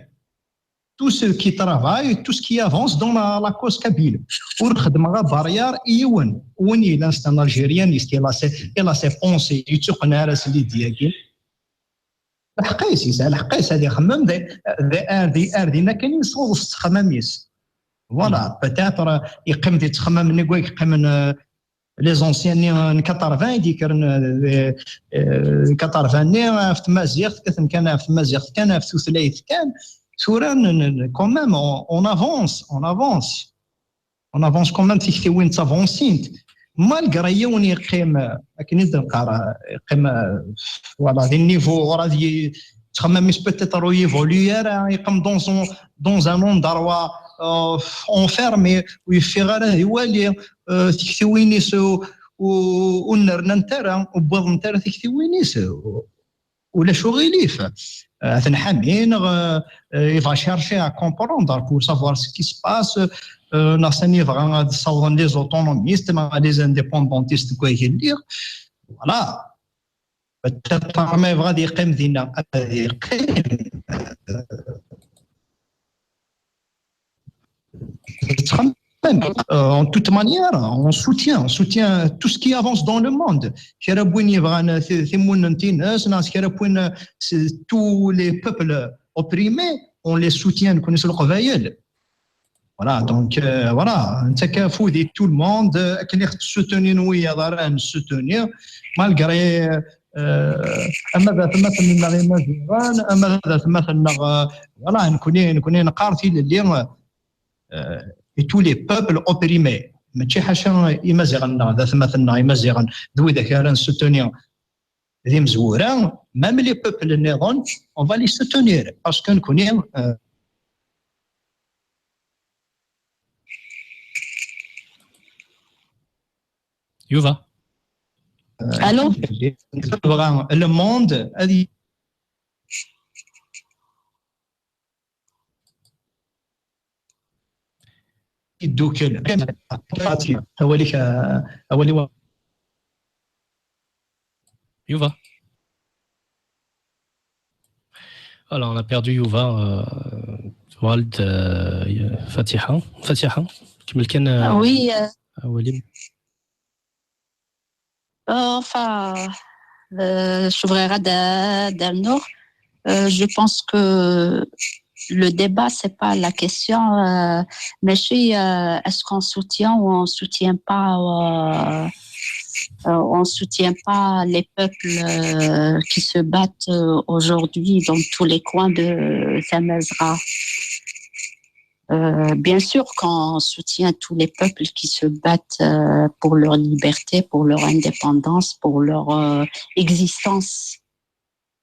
tous ceux qui travaillent, tout ce qui avance dans la, la cause kabyle. ونخدم غا barrière يون. وين إلا c'est un Algérien, il a ses, il a ses pensées, يتقن على سلي دياكي. الحقيس يسعى الحقيس هذه يخمم ذي ذي ار دي ار دينا كاين يصوص تخماميس. Voilà, peut-être يقيم دي تخمام نيكو يقيم les anciens ني quatre-vingts يديكرن quatre-vingts ني في تمازيغت كثم كان في تمازيغت كان في ثلاث كان ثورة quand même on avance, on avance. On avance quand même, tiktiwin ttavancint. Malgré yiwen yeqqim, akken i d-neqqar, yeqqim, voilà, di niveau, ur ad yettxemmim peut-être ur yévolue ara, yeqqim dans un, dans un endroit, euh, enfermé, ur yeffiɣ ara ad iwali, euh, tiktiwin-is, ur, ur, ur nernant ara, ur wwiḍent ara tiktiwin-is. Ulac uɣilif. Euh, ad ten-ḥamin, euh, euh, il va chercher à comprendre, pour savoir ce qui se passe, euh, neɣ sani yebɣa ad ssawḍen les autonomistes, neɣ les indépendantistes, deg wayeg lliɣ. Voilà. Peut-être ma yebɣa ad yeqqim dinna, ad yeqqim. Yettxemmim, euh, en toute manière, on soutient, on soutient tout ce qui avance dans le monde. Kra n win yebɣan ti-, timunent-ines, neɣ kra n win, c'est tous les peuples opprimés, on les soutient, nekkni s Leqbayel. Voilà, donc, euh, voilà, nettak afud i tout le monde, euh, akken i ɣ-tessutuni wiyaḍ ara nessutuni, malgré, euh, ama d atmaten-nneɣ imaziɣen, ama d atmaten-nneɣ, euh, voilà, nekkni, nekkni neqqar tilelli, euh, et tous les peuples opprimés. Mačči ḥaca imaziɣen-nneɣ, d atmaten-nneɣ imaziɣen, d widak ara nessutuni d imezwura, même les peuples nniḍen, on va les soutenir, parce que nekkni, euh, Yuba. Allô ? Le monde, ad yeddukel. Awal-ik, euh, awal-iw. Yuba. Alors, on a perdu Yuba. Euh, Wald, euh, Fatiha. Fatiha, kemmel kan, euh, Oui, euh, awal-im. Euh, enfin, euh, je voudrais dire, euh, je pense que le débat, c'est pas la question, euh, mais c'est, euh, est-ce qu'on soutient ou on soutient pas, euh, euh, on soutient pas les peuples, euh, qui se battent, euh, aujourd'hui dans tous les coins de Tamazra. Euh, bien sûr qu'on soutient tous les peuples qui se battent, euh, pour leur liberté, pour leur indépendance, pour leur, euh, existence,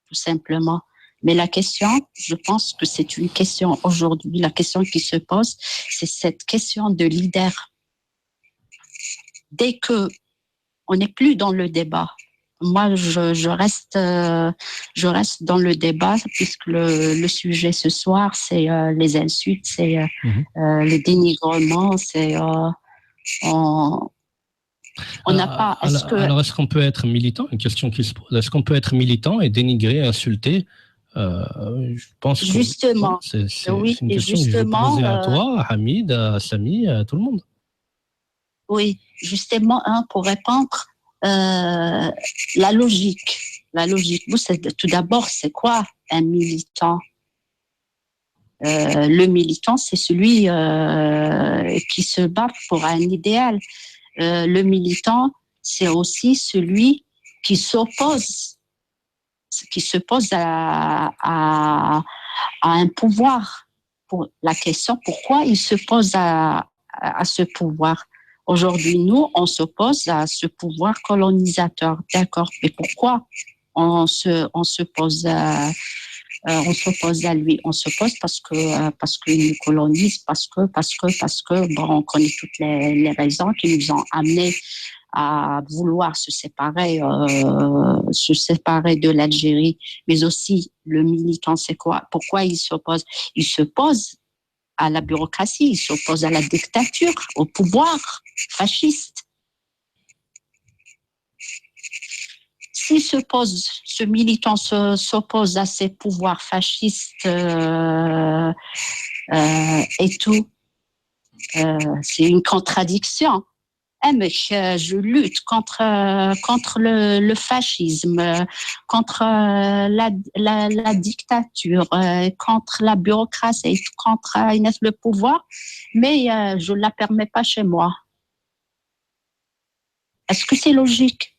tout simplement. Mais la question, je pense que c'est une question aujourd'hui, la question qui se pose, c'est cette question de leader. Dès que on n'est plus dans le débat, moi, je, je reste, euh, je reste dans le débat puisque le, le sujet ce soir, c'est, euh, les insultes, c'est, euh, Mhm. euh, le dénigrement, c'est, euh, on, on n'a Euh, pas. Est-ce alors, que alors, est-ce qu'on peut être militant ? Une question qui se pose. Est-ce qu'on peut être militant et dénigrer, insulter ? Euh, je pense que Justement. C'est, c'est, Oui, c'est une et question que je vais justement, poser à euh, toi, à Hamid, à Sami, à tout le monde. Oui, justement, hein, pour répondre, euh, la logique. La logique, vous, c'est, tout d'abord, c'est quoi un militant ? Euh, le militant, c'est celui, euh, qui se bat pour un idéal. Euh, le militant, c'est aussi celui qui s'oppose, qui s'oppose à, à, à un pouvoir. pour la question pourquoi il s'oppose à, à, à ce pouvoir. Aujourd'hui, nous, on s'oppose à ce pouvoir colonisateur. D'accord, mais pourquoi on se, on se pose, euh, euh, on s'oppose à lui. On s'oppose parce que, euh, parce qu'il nous colonise, parce que, parce que, parce que, bon, on connaît toutes les, les raisons qui nous ont amenés à vouloir se séparer, euh, se séparer de l'Algérie, mais aussi le militant, c'est quoi ? Pourquoi il s'oppose ? Il s'oppose à la bureaucratie, il s'oppose à la dictature, au pouvoir fasciste. S'il s'oppose, ce militant se- s'oppose à ces pouvoirs fascistes euh, euh, et tout, euh, c'est une contradiction. Amek, euh, je lutte contre, euh, contre le, le fascisme, euh, contre euh, la, la, la dictature, euh, contre la bureaucratie, contre euh, le pouvoir, mais euh, je ne la permets pas chez moi. Est-ce que c'est logique ?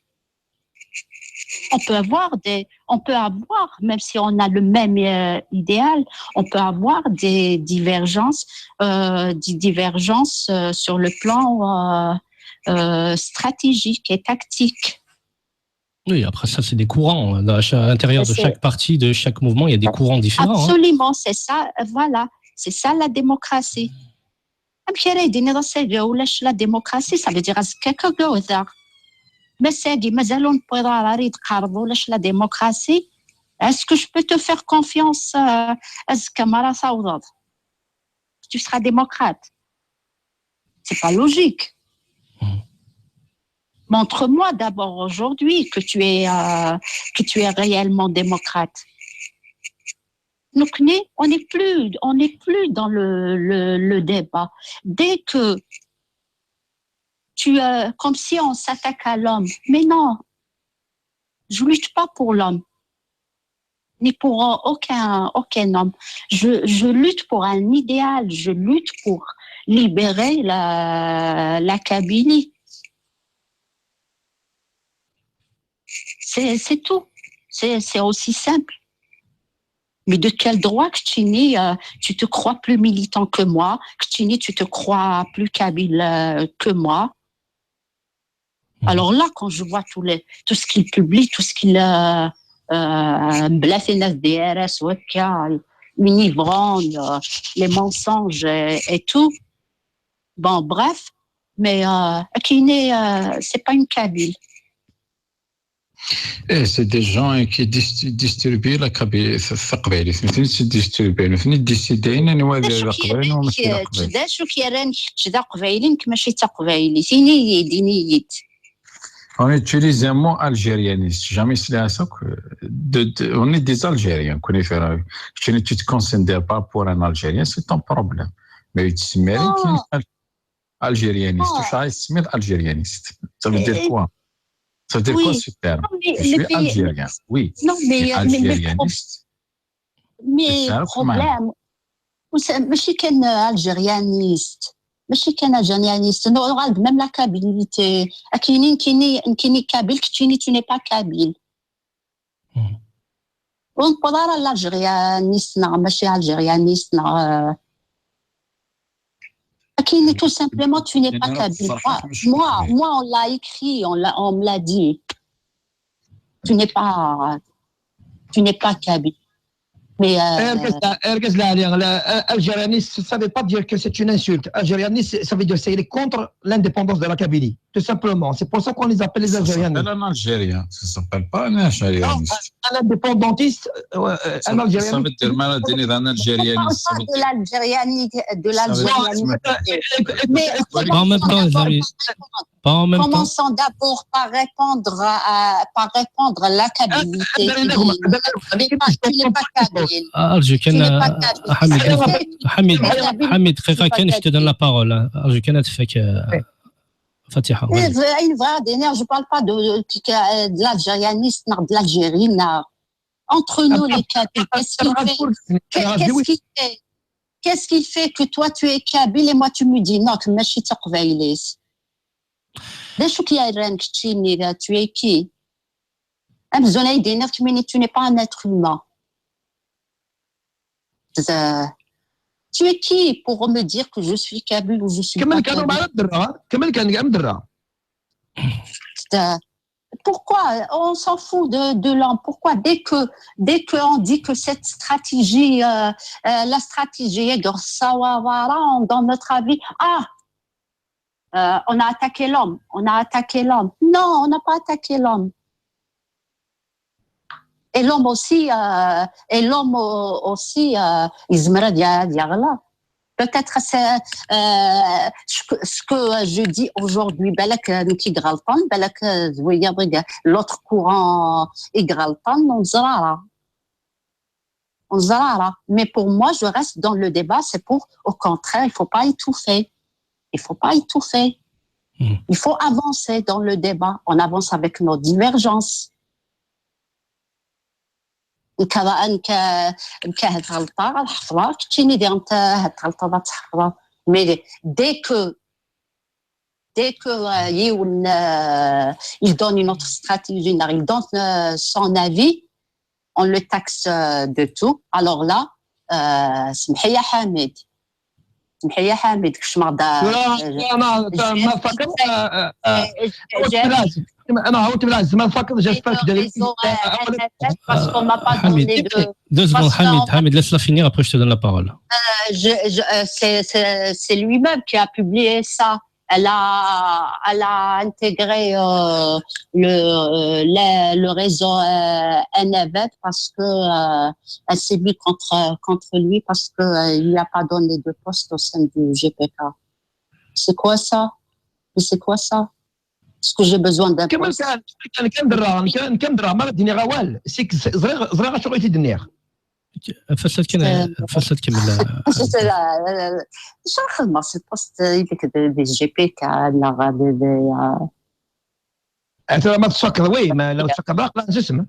On peut avoir des, on peut avoir, même si on a le même euh, idéal, on peut avoir des divergences, euh, des divergences euh, sur le plan euh, euh, stratégique et tactique. Oui, après ça, c'est des courants. Dans cha- à l'intérieur de C'est- chaque parti, de chaque mouvement, il y a des courants différents. Hein. Absolument, c'est ça, euh, voilà, c'est ça la démocratie. Amek ara yi-d-tiniḍ ass-agi ulac la démocratie, ça veut dire azekka akka gawda. Ass-agi mazal ur newwiḍ ara ar i d-tqerrbeḍ ulac la démocratie. Est-ce que je peux te faire confiance euh, azekka mi ara tawḍeḍ ? Tu seras démocrate. C'est pas logique. Mhm. Montre-moi d'abord aujourd'hui que tu es euh, que tu es réellement démocrate. Donc, on n'est plus, on n'est plus dans le, le, le débat. Dès que tu as, comme si on s'attaque à l'homme, mais non, je lutte pas pour l'homme, ni pour aucun, aucun homme. Je, je lutte pour un idéal, je lutte pour libérer la, la Kabylie. C'est c'est tout. C'est c'est aussi simple. Mais de quel droit, keččini, euh, tu te crois plus militant que moi, keččini, tu te crois plus kabyle euh, que moi ? Alors là, quand je vois tous les, tout ce qu'il publie, tout ce qu'il euh, euh, blesse les D R S, ouais, qu'il y a une ivrogne, euh, les mensonges et, et tout. Bon, bref, mais euh, keččini, euh, c'est pas une kabyle. Eh, c'est des gens qui disturbent la Kabylie, taqbaylit. Nutni disturbent, nutni décident anwa d aqbayli, anwa mačči d aqbayli. D acu k-yerran kečč d aqbayli, nekk mačči d taqbaylit? Ini-yi-d, ini-yi-d. On utilise un mot algérianiste. Jamais sliɣ-as akk. De, de, on est des Algériens. Keččini, tu te considères pas pour un Algérien, c'est ton problème. Mais tu te mets algérianiste. Tu sais, c'est algérianiste. Ça veut dire quoi ? Ça veut dire quoi ce terme ? Je suis algérien. Oui. Non, mais, algérianiste. Mais problème. Mačči kan algérianiste. Mačči kan algérianiste. Même la kabylité. Akini, kini, kini kabyle, kini, tu n'es pas kabyle. Ur newweḍ ara l'algérianiste neɣ mačči algérianiste neɣ. Akini, tout simplement, tu n'es pas kabyle. Moi, moi, moi, on l'a écrit, on, l'a, on me l'a dit. Tu n'es pas, tu n'es pas kabyle. Mais euh... Ergaz lɛali, algérianiste, ça ne veut pas dire que c'est une insulte. Algérianiste, ça veut dire c'est contre l'indépendance de la Kabylie, tout simplement. C'est pour ça qu'on les appelle les Algériens. Ça s'appelle un Algérien, ça s'appelle pas un algérianiste. Un indépendantiste, euh, un Algérien. Ça veut dire, mais un Algérien. De l'Algérie, de l'Algérie. Mais en même temps, les amis, pas en même temps. Commençons d'abord par répondre à, par répondre à la kabylité. Tu n'es pas kabyle. أرجوك أنا حميد، حميد، حميد دقيقة كان، je te donne la parole. أرجوك أنا تفك فاتحة. Je parle pas de, de l'algérianiste, de l'Algérie. Entre nous, les Kabyles, qu'est-ce qu'il fait ? Qu'est-ce qu'il fait ? Qu'est-ce qu'il fait que toi tu es kabyle et moi tu me dis non, que mačči d taqbaylit ? D acu k-yerran keččini, tu es qui ? Amzun ay d-iniɣ kemmini, tu n'es pas un être humain. Tu es qui pour me dire que je suis kabyle ou je suis كمل pas كانوا kabyle? مع الدرة، كمل كان قاعد الدرة. Putain. Pourquoi on s'en fout de, de l'homme? Pourquoi dès que, dès qu'on dit que cette stratégie, euh, euh, la stratégie est de Sawawara, on- dans notre avis, ah, euh, on a attaqué l'homme, on a attaqué l'homme. Non, on n'a pas attaqué l'homme. Et l'homme aussi, euh, et l'homme au- aussi, euh, يزمر يغلط. Peut-être c'est euh, ce, que, ce que je dis aujourd'hui, بالك نكي غلطان, بالك euh, l'autre courant يغلطان, on verra. On verra. Mais pour moi, je reste dans le débat, c'est pour, au contraire, il ne faut pas étouffer. Il ne faut pas étouffer. Hmm. Il faut avancer dans le débat. On avance avec nos divergences. نكا نكا نكا هاد غلطه غنحفظها كتشيني دي انت هاد غلطه غتحفظها. Mais dès que dès que euh, يون euh, il donne une autre stratégie, il donne euh, son avis, on le taxe euh, de tout. Alors là, euh, سمحي يا حميد, سمحي يا حميد, كش ما لا، لا، ما فاكر. آه، آه، آه. عاودت بالعكس. انا عاودت بالعكس، ما فاكر جا فاك داير. Parce qu'on m'a pas Hamid, donné de deux secondes, parce que Hamid, en fait, Hamid, laisse-la finir, après je te donne la parole. je, je, euh, c'est c'est- c'est lui-même qui a publié ça. Elle a, elle a intégré euh, le, euh, le, le réseau euh, N F F parce que euh, elle s'est mise contre, contre lui parce qu'il ne lui a pas donné de poste au sein du G P K. C'est quoi ça? Mais c'est quoi ça? Est-ce que j'ai besoin d'un كمل poste? كان كان كان درا كان كان درا ما غادي نغوال سيك زريغ زريغ شو غيتي دنيغ. فاش تكمل فاش تكمل شو خدمة سي بوست يديك دي جي بي كا نغا دي دي انت ما تسكر وي ما لو تسكر لا لا جسم.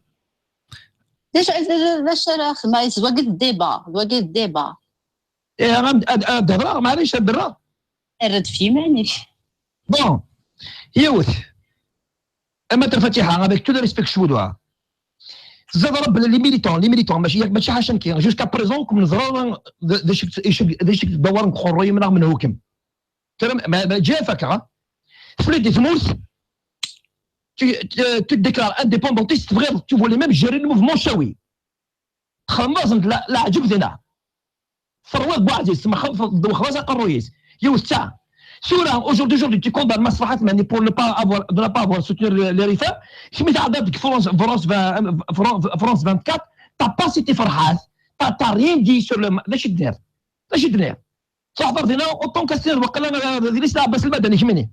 ديجا ديجا باش خدمة يسوى قد ديبا سوى قد ديبا ايه غاد درا معليش درا. رد في مانيك. Bon, yiwet. Ama Fatiha, avec tout le respect que je vous dois. Zad Rabb, les militants, les militants, ماشي ماشي حاشا نكي. Jusqu'à présent, comme nous avons داور نخرج من هوكم. ترى ما جاء فكرة. تفلت دي ثموس. Tu, tu, tu te déclares indépendantiste, c'est vrai, tu voulais même gérer le mouvement Chaoui. خمازن لا لا عجبتنا. ثروات بوعزيز تما خلاص قرويس يوسع. Sura, aujourd'hui, aujourd'hui, tu condamnes Masrahat Mani pour ne pas avoir, de ne pas avoir soutenu le- les R F A. كمي تعدى ديك France, France, France, France vingt-quatre, t'as pas cité Farhat, t'as t'as rien dit sur le. لا شي دنيغ. لا شي دنيغ. صح، عرفتينا autant que c'est وقيلا هذه ليس عباس المدني كميني.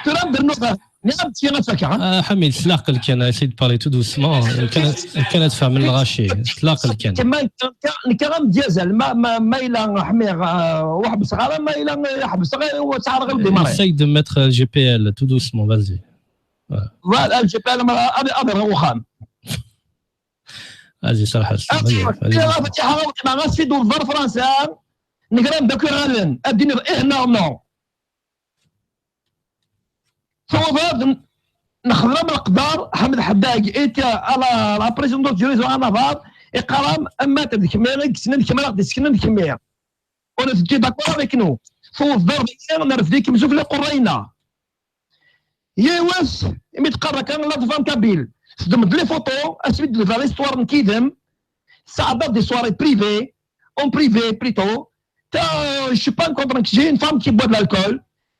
ترى ندير نقطة. نعم، شي غتفكر. آه، حميد، سلاقل كان essaye de parler tout doucement. كان كان تفهم الغاشي. سلاقل كان. كما كان كان ديازل ما ما ما إلا حمير آه، واحد صغار ما إلا يحبس غير وتعرف غير ديماري. Essaye de mettre G P L tout doucement, vas-y. Voilà, G P L ما أبي أبي وخام. Vas-y, شرح. يا راه فتي حاول ما غاش في دول الظرف فرنسا. نقرا داك غالن الدين إيه نو نو. ثوابت نخدم القدر حمد حداق إيتا على la présidence du réseau Anabar. إقرام أما تدكمير كسنا دكمير ديسكنا دكمير. On est d'accord avec nous. ثوابت نرفديك مزوف لي قرينا. Yiwet imi tqerra kan la femme kabyle. Tdem-d les photos, asmi d-tebda l'histoire n kidem. Tsaɛda des soirées privées, en privé plutôt. Ta, je suis pas contre, j'ai une femme qui boit de l'alcool,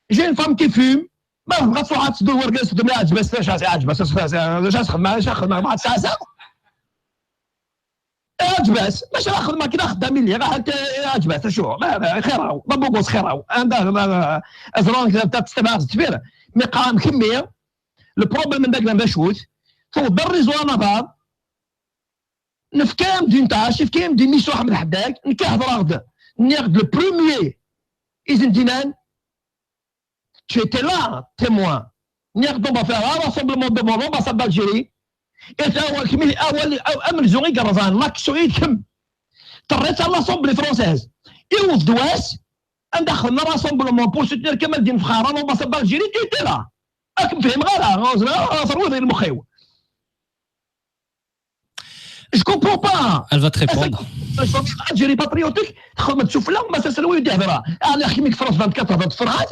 j'ai une femme qui fume. Ma tebɣa tṛuḥ ad teddu wergaz tdem iɛǧeb-as, acu as-iɛǧeb-as, acu as-, acu as-xedmeɣ, acu as-xedmeɣ, ma tɛaseɣ. Iɛǧeb-as, maca la xedmeɣ kra xeddam ili, ɣa anta iɛǧeb-as, acu, ma, ma, xiraw, ma bugus xiraw, anda, ma, ma, aẓran kra ta testabaɣ zedfir, mi qqaren kemmi, le problème n dagla d acu-t, tewweḍ réseau Anabar, nefka-am-d une tâche, nefka-am-d une mission Ḥmed Ḥeddak, nekk hedreɣ-d, nniɣ-d le premier, i sen-d-inan, Tu étais là, témoin. Nniɣ-d on va faire un rassemblement devant l'ambassade d'Algérie. Et c'est awal kmi, awal, aw- amenzu i yerẓan, l'action i d kemm. Terriḍ à l'Assemblée française. Iwet-d wass, anda xedmen rassemblement pour soutenir Kamaldin Fxar à l'ambassade d'Algérie, tu étais là. Ad kem-fehmeɣ ara, ẓriɣ, terwiḍ i lmux-iw. Je comprends pas. Elle va te répondre. Algérie patriotique, txedmeḍ sufella, ma sasel wa yuddi hedra. Ala, ḥkim-ik France vingt-quatre, hedra tferḥat.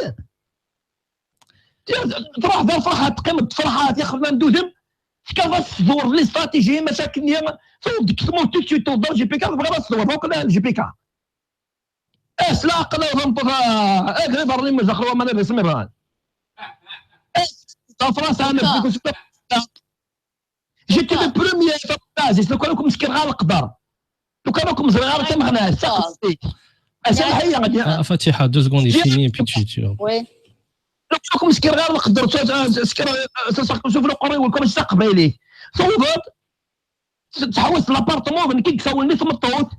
Tṛuḥ d ferḥat, teqqimeḍ tferḥat, yaxdem am dudem. Tkaḍ-as tdewreḍ les stratégies, maca akken-nni, tewweḍ deg tmurt tout de suite, tewweḍ G P K, tebɣiḍ ad tdewreḍ, akk la G P K. As leɛqel a tameṭṭut, ah, agri ḍerni mzaxer waman ad ismiḍan. As, la France, ah, nebbi. J'étais le premier, Aziz, lukan ur kem-skireɣ ara leqder. Lukan ur kem-ẓriɣ ara tameɣnast, taxeṣṣit. Asamḥ-iyi, Ah, Fatiha, deux secondes, il finit et puis tu, tu... Oui. Lukan ur kem-skireɣ ara leqder, skireɣ, sufella uqerri-w, lukan mačči d taqbaylit. Tewweḍ-d, tettḥewwis l'appartement, d nekk i yessawlen i tmeṭṭut,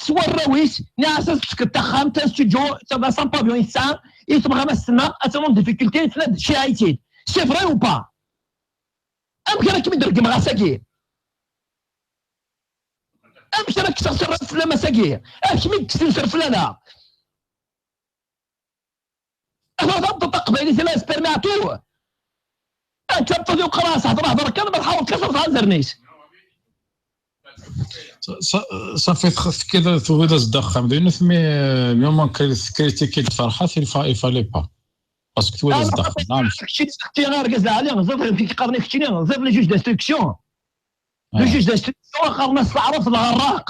s warraw-is, nniɣ-as ad tettkeḍ taxxamt, un studio, d un pavillon i tesɛa, i tebɣam ad s-tennaɣ, ad tt-en difficulté, tenna-d ciɛi-tt-id. C'est vrai ou pas? Amek ara kem-id-regmeɣ ass-agi? Amek ara kkseɣ sser fell-am ass-agi? Amek mi kksen sser fell-aneɣ? Ata tameṭṭut taqbaylit la spermiɛtu. Akken tameṭṭut yuqer-as, hder hder kan, ma tḥaweḍ kan, tewwet azrem-is. Sa- sa- Safi, tx- tekkiḍ tugiḍ ad zdaxxam dinut, mais euh, moment que tekritikid Ferḥat, il fa- il fallait pas. Parce que tugiḍ ad zdaxxam, naɛam. Keččini, keččini argaz lɛali, ẓer fi qqaren keččini, ẓer le juge d'instruction. Le juge d'instruction, qqaren-as taɛrabt d lɣerraq.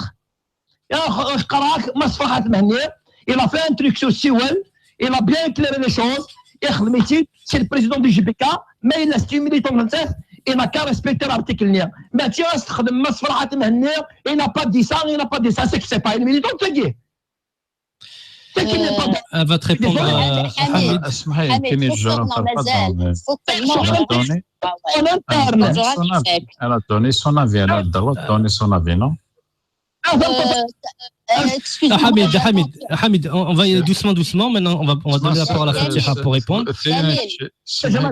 Qqareɣ-ak, Mass Ferḥat Mhenni, il a fait un truc sur Siwel, il a bien éclairé les choses, ixdem-itt-id, c'est le président du G P K, mais il a, c'est un militant de l'A N S F, il n'a qu'à respecter l'article-nni. Mačči ad s-texdem Mass Ferḥat Mhenni, il n'a pas dit ça, il n'a pas dit ça, c'est que c'est pas un militant, tagi. Elle va te répondre, euh, Hamid. اسمحي، كاين جوج مازال. Elle a donné, elle a donné son avis. Elle a le droit de donner son avis, non? Ah, Hamid, Hamid, Hamid, on, on va y aller doucement, doucement. Maintenant, on va, on va donner la parole à Fatiha pour répondre. Dalil, je dois,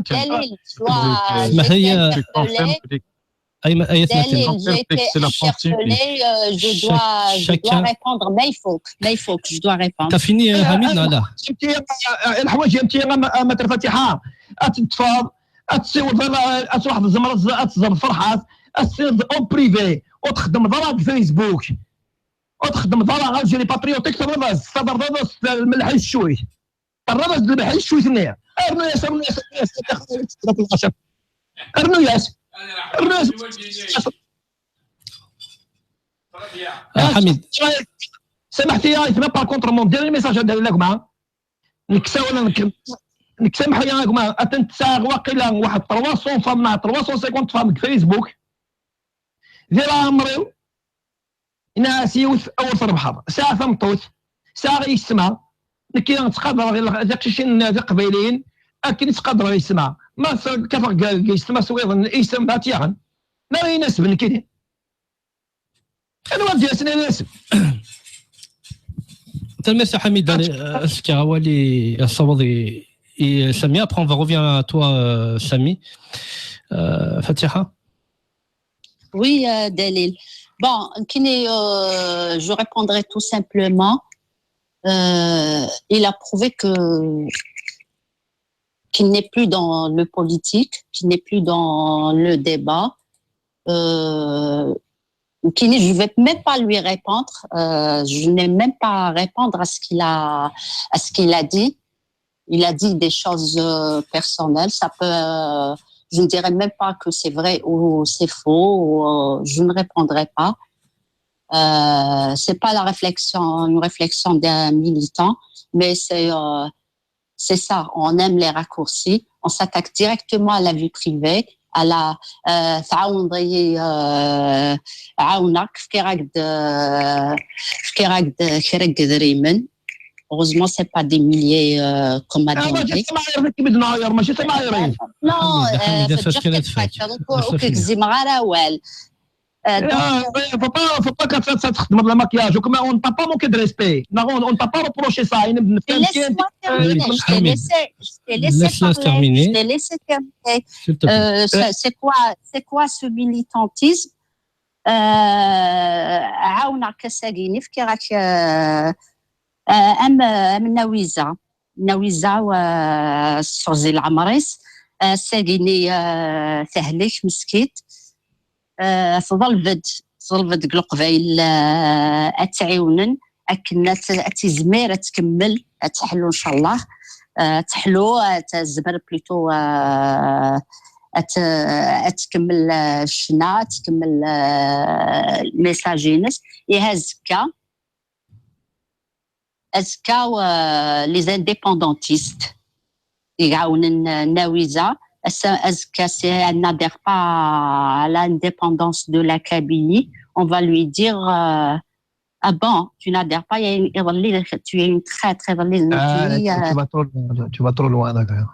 Ayma, Ayma, Dalil, j'ai été interpellée, euh, je dois, je dois répondre. Mais il faut que, mais il faut que je dois répondre. T'as fini, euh, Hamid, là? الحوايج يا متي ما ترفع تيحا اتنتفاض اتصور، اتصور tzemreḍ ad tẓer Ferḥat, ad tessineḍ en privé, ur txeddmeḍ ara deg Facebook, ur txeddmeḍ ara Algérie patriotique, tebɣiḍ ad tessabreḍ lmelḥ i ccuyt. Terraḍ-as-d lmelḥ i ccuyt-nni. Rnu-yas, rnu-yas, rnu-yas. Rnu-yas. Rnu-yas. Ah, Hamid. سامحتي يا ايثنا، par contre, mon dernier message هذا لكم. نكساو نكسامح يا جماعه، اتنتساغ واقيلا واحد trois cents femmes مع trois cent cinquante femmes في فيسبوك. دير عمري ناس يوث اول تربحض ساعه ثمطوت، ساعه يسمع. نكي نتقدر غير تقشين ذي قبيلين، اكن يتقدر يسمع. ما كفر يسمع سويض يسمع تيغن. ما يناسب نكي. انا ودي اسني يناسب. Merci Hamid. Allez, euh, est-ce qu'il y a Wali, Sami? Après, on va revenir à toi, euh, Sami. Euh, Fatiha. Oui, euh, Dalil. Bon, Kine, euh, je répondrai tout simplement. Euh, il a prouvé que qu'il n'est plus dans le politique, qu'il n'est plus dans le débat. Euh, Kine, je ne vais même pas lui répondre. Euh, je n'ai même pas à répondre à ce qu'il a, à ce qu'il a dit. Il a dit des choses euh, personnelles. Ça peut, euh, je ne dirais même pas que c'est vrai ou c'est faux. Ou, euh, je ne répondrai pas. Euh, c'est pas la réflexion, une réflexion d'un militant, mais c'est euh, c'est ça. On aime les raccourcis. On s'attaque directement à la vie privée, à la euh, تعاون ضي عاونك في كي راك في كي راك كي راك دريمن. Heureusement, c'est pas des milliers euh, comme a demandé. ماشي تماير كي بدنا ير ماشي تماير. Non, فاش كانت فاك. Donc, زي ما غير وال. Faut pas, faut pas que ça, ça te demande le maquillage. Comme on ne t'a pas manqué de respect. Non, on ne t'a pas reproché ça. Laisse-moi terminer. Je t'ai laissé, je t'ai laissé parler. Je t'ai laissé terminer. Euh, c'est quoi, c'est quoi ce militantisme? عاونك كساقيني في كي راك ام ام نويزه نويزه وسوزي العمريس ساقيني تهلك مسكيت تضلبد ẓelbet deg Leqbayel, euh, ad tt-ɛiwnen akken ad tt-, ad tizmir ad tkemmel, ad teḥlu ncallah. Euh, ad teḥlu, ad tezmer plutôt, euh, ad t-, ad tkemmel, euh, ccna, ad tkemmel, euh, le message-ines. Ihi azekka, azekka, euh, les indépendantistes i iɛawnen, euh, Nawiza, ass-, azekka, si elle n'adhère pas à l'indépendance de la Kabylie, on va lui dire, euh, ah bon, tu n'adhères pas, il y a une, iḍelli, tu es une traître, iḍelli, Ah, nekkni, tu, euh, tu vas trop loin, tu vas trop loin, d'accord.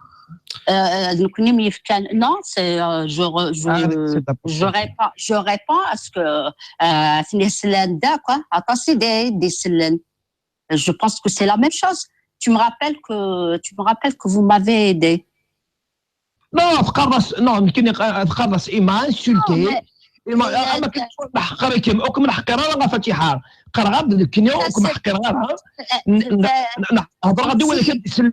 euh, nekkni mi yefkan, non, c'est, euh, je, re- je, Ah, c'est d'accord. je réponds, je réponds à ce que, euh, atni slan da, quoi. Attends, c'est des, des slan. Je pense que c'est la même chose. Tu me rappelles que, tu me rappelles que vous m'avez aidé. Non, تقرص، non, يمكن تقرص، il m'a insulté. Non, mais Il m'a, mais, ah, euh, ما كنتش نحقر كيما، وكم نحقر انا فاتحه. قرغب الكنيو، Ça, وكم c'est- نحقر انا. euh, c'est- نهضر غادي ولا Si. كان تسلم.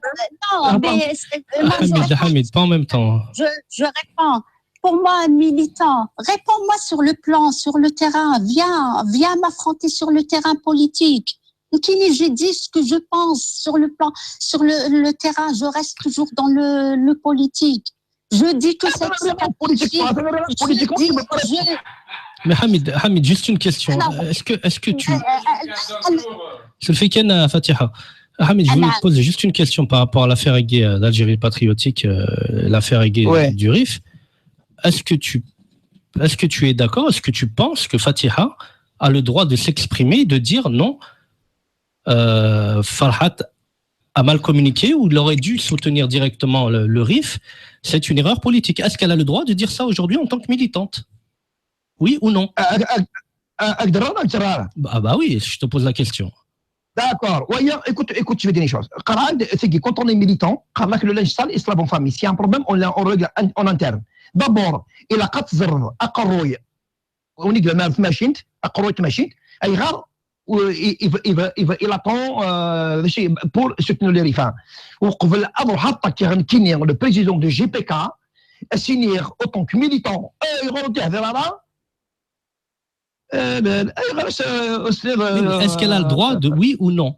Non, mais c'est- moi, je Hamid, réponds- Hamid, pas en même temps. je, je réponds. Pour moi, un militant, réponds-moi sur le plan, sur le terrain. Viens, viens m'affronter sur le terrain politique. Nekkini, je dis ce que je pense sur le plan, sur le, le terrain. Je reste toujours dans le, le politique. Je dis que cette Politiquement, je politiquement, dis, tu peux pas je- Mais Hamid, Hamid, juste une question. Alors, Est-ce que, est-ce que tu... euh, euh, euh, Je le fais ken à Fatiha. Hamid, je voulais Alors. Poser juste une question par rapport à l'affaire Aigué, euh, d'Algérie Patriotique, euh, l'affaire Aigué Ouais. du RIF. Est-ce que tu, est-ce que tu es d'accord, est-ce que tu penses que Fatiha a le droit de s'exprimer, de dire non, euh, Farhat a mal communiqué ou il aurait dû soutenir directement le, le RIF, c'est une erreur politique. Est-ce qu'elle a le droit de dire ça aujourd'hui en tant que militante ? Oui ou non ? Ah, ah, ah, ah, ah, Ah bah oui, je te pose la question. D'accord. Ouais, écoute, écoute, je vais dire une chose. قرعد, c'est que quand on est militant, قرعد, le linge sale, il se lave en famille. S'il y a un problème, on, l'a- on règle en, en interne. D'abord, il a quatre zéro, أقروي. On est de la même machine, أقروي ماشين. أيغار, il, il, il, il, il attend, euh, pour soutenir le RIF. وقبل أن نروح حتى كي غنكيني le président de J P K, signer autant que militant, euh, يغرد يهدر على Est-ce qu'elle a le droit de, oui ou non ?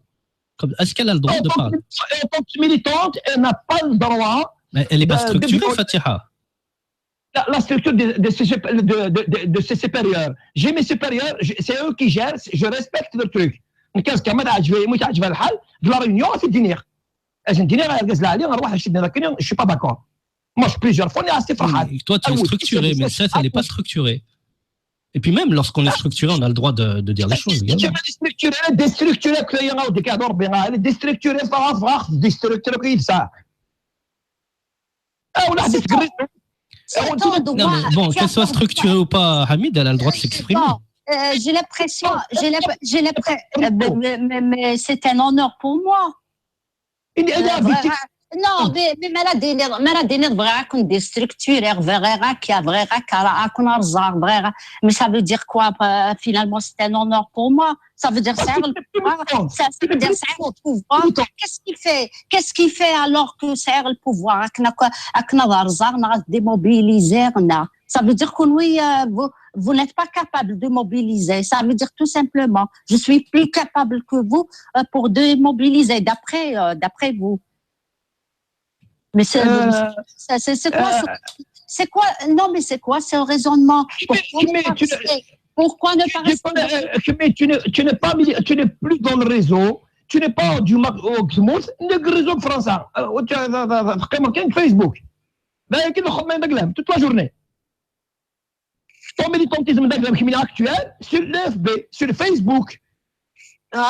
Comme, est-ce qu'elle a le droit de parler ? En tant que militante, elle n'a pas le droit. Mais elle n'est pas structurée, Fatiha. La, la structure de, de, ses, de, de, de, de ses supérieurs. J'ai mes supérieurs, c'est eux qui gèrent, je respecte leur truc. كاس كما تعجبها ما تعجبها الحال في la réunion في الدينير. اش ندير غير غزل علي نروح نشد هذاك، je suis pas d'accord. Moi, plusieurs fois, on est assez فرحان. Toi, tu es structuré, mais ça, elle n'est pas structurée. Et puis même lorsqu'on est structuré, on a le droit de, de dire les choses. Structuré, déstructuré, كي يا ربي، déstructuré، فراغ، déstructuré كيف ça. Non, mais bon, qu'elle soit structurée ou pas, Hamid, elle a le droit de s'exprimer. J'ai l'impression, j'ai l'impression, mais c'est un honneur pour moi. Non, mais, mais ما راه ديني، ما راه ديني بغا كون déstructuré، بغا هكا، بغا هكا، راه كون رزاق، بغا. Mais ça veut dire quoi, finalement, c'est un honneur pour moi. Ça veut dire, ça veut dire, ça veut dire, ça veut dire, pouvoir. Qu'est-ce qu'il fait ? Qu'est-ce qu'il fait alors que ça le pouvoir ? Démobiliser, ça veut dire que oui, vous, vous n'êtes pas capable de mobiliser. Ça veut dire tout simplement, je suis plus capable que vous, euh, pour démobiliser, d'après, euh, d'après vous. Mais c'est, c'est, c'est quoi, c'est quoi ? Non, mais c'est quoi ce raisonnement ? Pourquoi ne pas rester, pourquoi ne pas rester ? Tu n'es pas, tu n'es pas, tu n'es plus dans le réseau, tu n'es pas du Mac au Gzmout, le réseau de France. Tu as Facebook. Toute la journée. Ton militantisme actuel sur l'F B, sur Facebook. Deg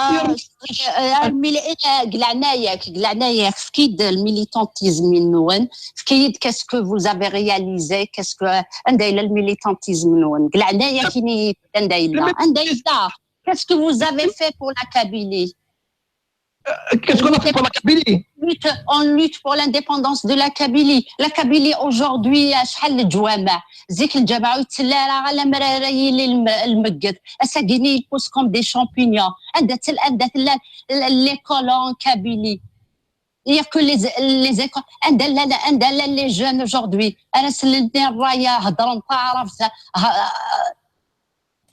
leɛnaya-k, deg leɛnaya-k, efk-iyi-d le militantisme-nwen, efk-iyi-d qu'est-ce que vous avez réalisé, qu'est-ce que, anda yella le militantisme-nwen, deg leɛnaya-k, ini-yi-d anda yella, anda yella, qu'est-ce que vous avez fait pour la Kabylie ? Qu'est-ce qu'on a fait pour la Kabylie ? On lutte pour l'indépendance de la Kabylie. La Kabylie aujourd'hui, acḥal n leǧwameɛ. Zik lǧameɛ ur yettili ara, alamma ara yili lmegged. Ass-agi-ni, ils poussent comme des champignons. Anda tella, anda tella l'école en Kabylie ? Il y a que les, les écoles. Anda llan, anda llan les jeunes aujourd'hui ? Ara slen i ṛṛay, heddren taɛrabt.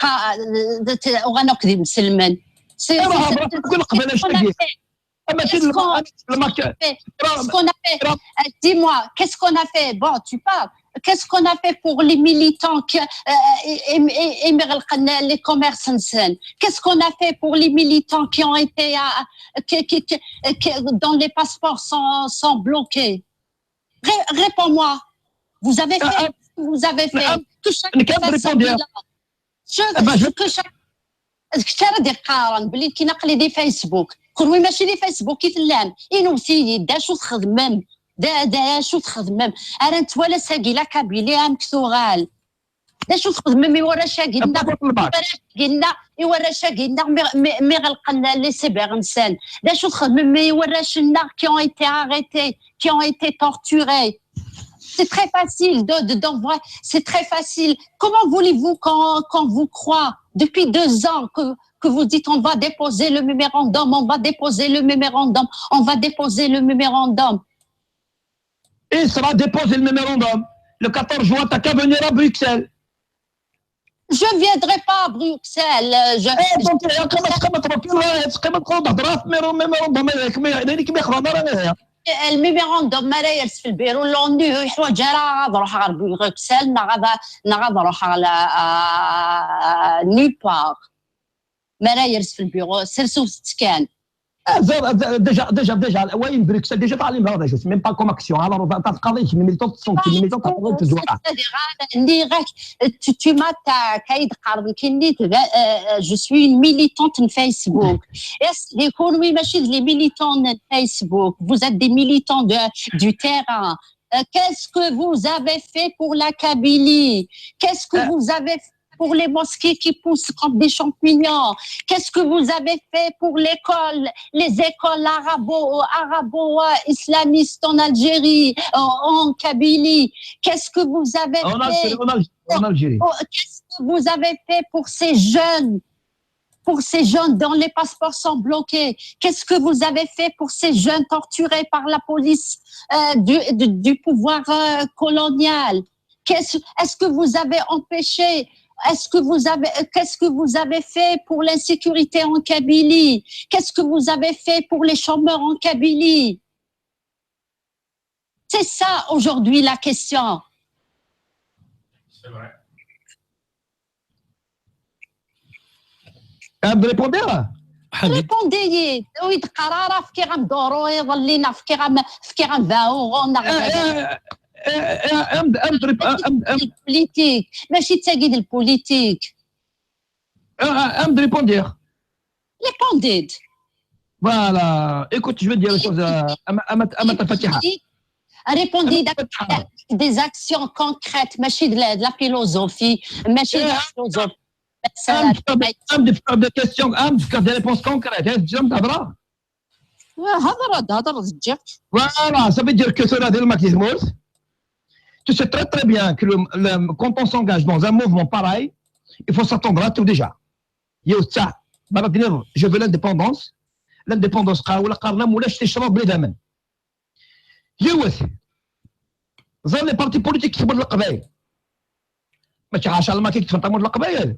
qa- uɣan akk d imselmen. C'est- Iruḥ c'est- Bṛuksel, kul qbala qu'est-ce qu'on a cagi. fait Ama Qu'est-ce qu'on- fait Qu'est-ce qu'on a fait Euh, Dis-moi, qu'est-ce qu'on a fait Bon, tu parles. Qu'est-ce qu'on a fait pour les militants qui, euh, et, et, et, et les commerces? Qu'est-ce qu'on a fait pour les militants qui ont été à, qui, qui, qui, qui- dont les passeports sont, sont bloqués? Ré- Réponds-moi. Vous avez fait, Ah, vous avez fait. ah, Que chacun نكمل fasse son répondre. Bilan. شوف Ah, bah, je- شوف كل شيء كثر ديال قارن بلي كاين قلي دي فيسبوك. كون وي ماشي دي فيسبوك كي تلام انوتيي دا شو تخدمم؟ دا دا شو تخدمم؟ انا نتوالى ساقي لا كابيلي ام كثوغال. دا شو تخدمم يورا شاقي لنا؟ Pas pour le bac. يورا شاقي لنا؟ يورا شاقي لنا مي غلقنا لي سيبر نسان؟ دا شو تخدمم يورا شنا qui ont été arrêtés, qui ont été torturés? C'est très facile de, de, d'envoyer. C'est très facile. Comment voulez-vous qu'on, qu'on vous croit depuis deux ans que, que vous dites on va déposer le mémorandum, on va déposer le mémorandum, on va déposer le mémorandum? Il sera déposé le mémorandum. Le quatorze juin, t'as qu'à venir à Bruxelles. Je ne viendrai pas à Bruxelles. Je, Eh, donc, تقيم تقيم تقيم تقيم تقيم تهضر في mémorandum هذاك ما يعني كما يخضر انا هي. الميموراندوم ما راه يرس في البيرو لوني يحوج راه غنروح على بروكسل نا غادا نا غنروح على نيبار. ما راه يرس في البيرو سير سوس كان. Déjà déjà déjà وين Bruxelles déjà تعلم هذا je sais même pas comme action. Alors تقاضيك من ميليتون تصنت ميليتون تقاضيك تزوار. ني غاك tu m'attaques كاين قارن كاين نيت. Je suis une militante في فيسبوك. يس يكون وي ماشي les militants في فيسبوك. Vous êtes des militants de, du terrain. Qu'est-ce que vous avez fait pour la Kabylie? Qu'est-ce que vous avez fait pour les mosquées qui poussent comme des champignons? Qu'est-ce que vous avez fait pour l'école, les écoles arabo, arabo-islamistes en Algérie, en, en Kabylie? Qu'est-ce que vous avez En fait Algérie, en Algérie, en Algérie. Oh, qu'est-ce que vous avez fait pour ces jeunes, pour ces jeunes dont les passeports sont bloqués? Qu'est-ce que vous avez fait pour ces jeunes torturés par la police euh, du, du, du pouvoir euh, colonial? Qu'est-ce, est-ce que vous avez empêché, est-ce que vous avez, qu'est-ce que vous avez fait pour l'insécurité en Kabylie? Qu'est-ce que vous avez fait pour les chômeurs en Kabylie? C'est ça aujourd'hui la question. C'est vrai. Ad d-répondiḍ? Répondez-y. Oui, قرارة فكي غندورو يظلينا فكي غم فكي غنباو غون Ad d-répondiḍ? البوليتيك ماشي تاقيد البوليتيك. Ad d-répondiḍ? Répondez. Voilà. Écoute, je vais dire une chose. Ama ama ama tafatiḥa. Répondez des actions concrètes, ماشي de la, de la philosophie, ماشي de la philosophie. Am tefkeḍ des questions, am tefkeḍ des réponses concrètes. Hein, tu me هضر هضر تجيك. Voilà, ça veut dire que cela, dès le maquis, tu sais très très bien que le, le, quand on s'engage dans un mouvement pareil, il faut s'attendre à tout déjà. Yiwet saɛa, ma d-tenniḍ, je veux l'indépendance. L'indépendance, qa-, wala qqaren-am ulac ticraḍ bla idammen. Yiwet. Ẓer les partis politiques tkebr Leqbayel. Mačči ḥaca lmaki tkebr tamurt Leqbayel.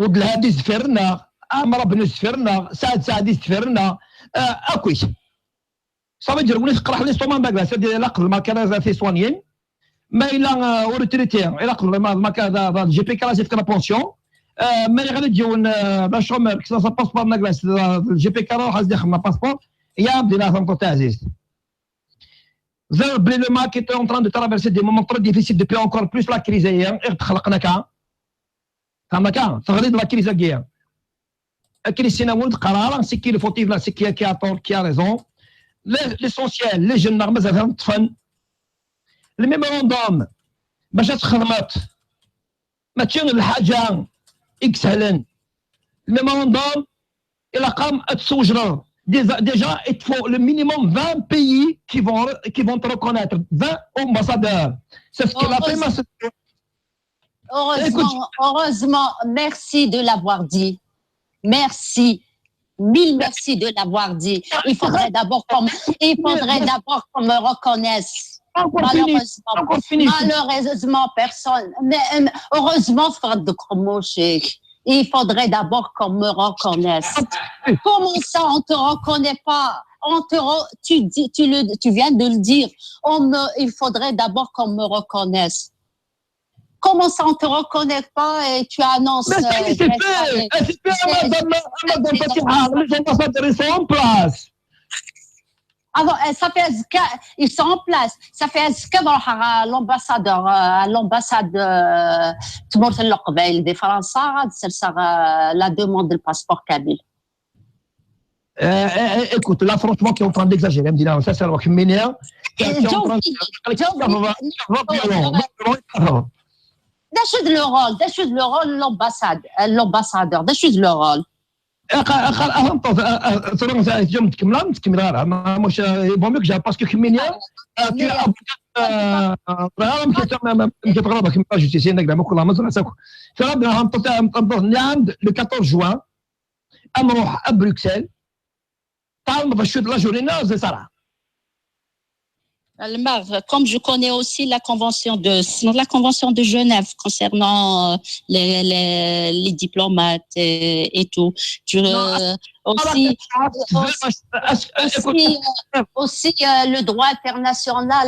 Wed Lhadi zfir-nneɣ, Ɛmer Abnu zfir-nneɣ, Saɛd Saɛdi zfir-nneɣ, euh, akkit. Ça veut dire, win teqreḥ les soins d agla, c'est-à-dire, ilaq d lmakana ad t-iswanyin. Ma yella, euh, ur itriti, ilaq d lma-, lmakana d, d G P K ad as-yefk la pension. Euh, ma yeɣli-d yiwen, euh, d acomeur, kkes-as apaspor n agla, d, d G P K ad iruḥ ad as-d-ixdem apaspor. Ya mdina tameṭṭut taɛzizt. Ẓer belli le Maroc est en train de traverser des moments très difficiles depuis encore plus la crise-agi i ɣ-d-xelqen akka. Tfehmeḍ akka? Teɣli-d la crise-agi. Akken i s-yenna win ur d-qqar ara, c'est qui le fautif là, c'est qui, qui a tort, qui a raison. Le-, l'essentiel, les jeunes-nneɣ mazal-ten ṭṭfen. Le mémorandum, bac ad txedmeḍ, mačči d lḥaǧa i isehlen. Le mémorandum, ilaq-am ad tsewjdeḍ. Déjà, déjà, il te faut le minimum vingt pays qui vont, qui vont te reconnaître, vingt ambassadeurs. C'est ce qu'il a fait, ma Heureusement, heureusement, merci de l'avoir dit. Merci. Mille merci de l'avoir dit. Il faudrait d'abord qu'on, il faudrait d'abord qu'on me reconnaisse. Pas encore fini. Malheureusement, pas encore fini. Malheureusement, personne. Mais, euh, heureusement, frère de Cromochek, il faudrait d'abord qu'on me reconnaisse. Comment ça, on te reconnaît pas? On te re- tu, dis, tu, le, tu viens de le dire. On me, il faudrait d'abord qu'on me reconnaisse. Comment ça, on te reconnaît pas et tu annonces... Mais ça y est, c'est fait. C'est fait, madame, madame Fatiha, les ambassadeurs, ils sont en place. Ah bon, eh, ça fait azekka, ils sont en place. Ça fait azekka, euh, l'ambassadeur, euh, l'ambassade, euh, تمورت القبائل de France, غادي تسرسغ, euh, la demande de passeport kabyle. Euh, euh, euh, écoute, là, franchement, qui est en train d'exagérer, me dit là, sincèrement, qui m'énerve. Qui est en train de... D'ailleurs, le rôle, l'ambassade, euh, l'ambassadeur, d'ailleurs, le rôle. اخر اخر اهم طوف ترى يوم تكمل تكمل راه مش يبغى ميك جاب باسكو كمينيا راه كتغلبك ما جيتي سي نقدر ما كل ما زرع ساكو ترى بها نطلع نطلع عند le quatorze juin نروح à Bruxelles تعال نبغى شويه لا جورينا زي صراحه Comme je connais aussi la convention de, la convention de Genève concernant euh, les, les, les diplomates et, et tout. Je, euh, aussi, aussi, euh, aussi euh, le droit international,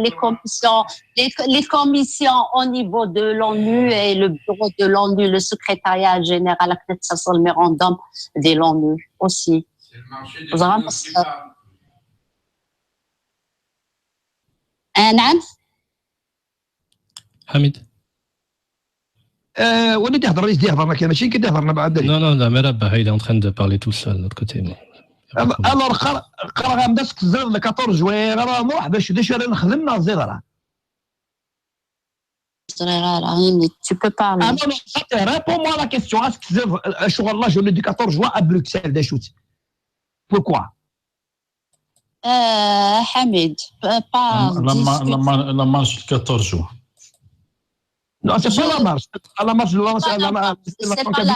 les commissions, les, les commissions au niveau de l'ONU et le bureau de l'ONU, le secrétariat général, le mémorandum de l'ONU aussi. زعما آه نعم. حميد. آه وليدي يهضر، يهضر، ما كان ماشي كي يهضرنا بعد. Non, non, لا، mais راه il est en train de parler tout seul de l'autre côté. Alors قرا قرا غامداس كزر le quatorze juin راه نروح باش ديجا نخدم نهار زيد راه. Tu peux parler. Ah non, non, réponds-moi la question. Est-ce que c'est شغل la journée du quatorze juin à Bruxelles, des choses? Pourquoi? Euh, Hamid, pas. La, la, la, la marche du quatorze juin. Non, c'est pas la marche. C'est pas la marche de la, la, la,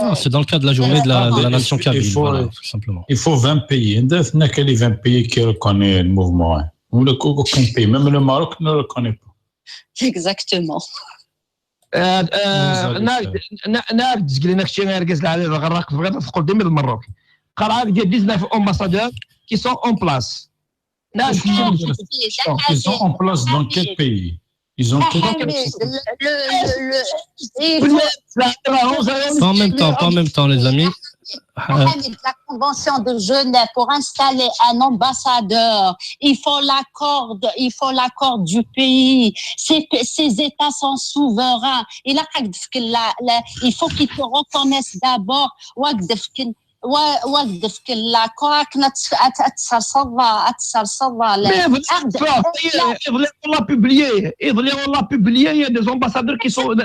Non, c'est dans le cadre de la journée de la, de la nation kabyle, voilà, tout simplement. Il faut vingt pays. Il n'y a que les vingt pays qui reconnaissent le mouvement. Ou le aucun pays, même le Maroc ne reconnaît pas. Exactement. ناك تزقلي ناك شي غير قز على الغراق في غير تقول ديما المروك قال عاك ديال dix-neuf ambassadeurs qui sont en place. Ils sont en place dans quel pays? Ils ont quel... Pas en même temps, pas en même temps, les amis. La convention de Genève pour installer un ambassadeur, il faut l'accord, il faut l'accord du pays. Ces, ces États sont souverains. Il a il faut qu'ils te reconnaissent d'abord. واقف كل لا كواك تسرسل تسرسل يظلي والله بوبليي يظلي والله بوبليي يا دي زومباسادور كي سون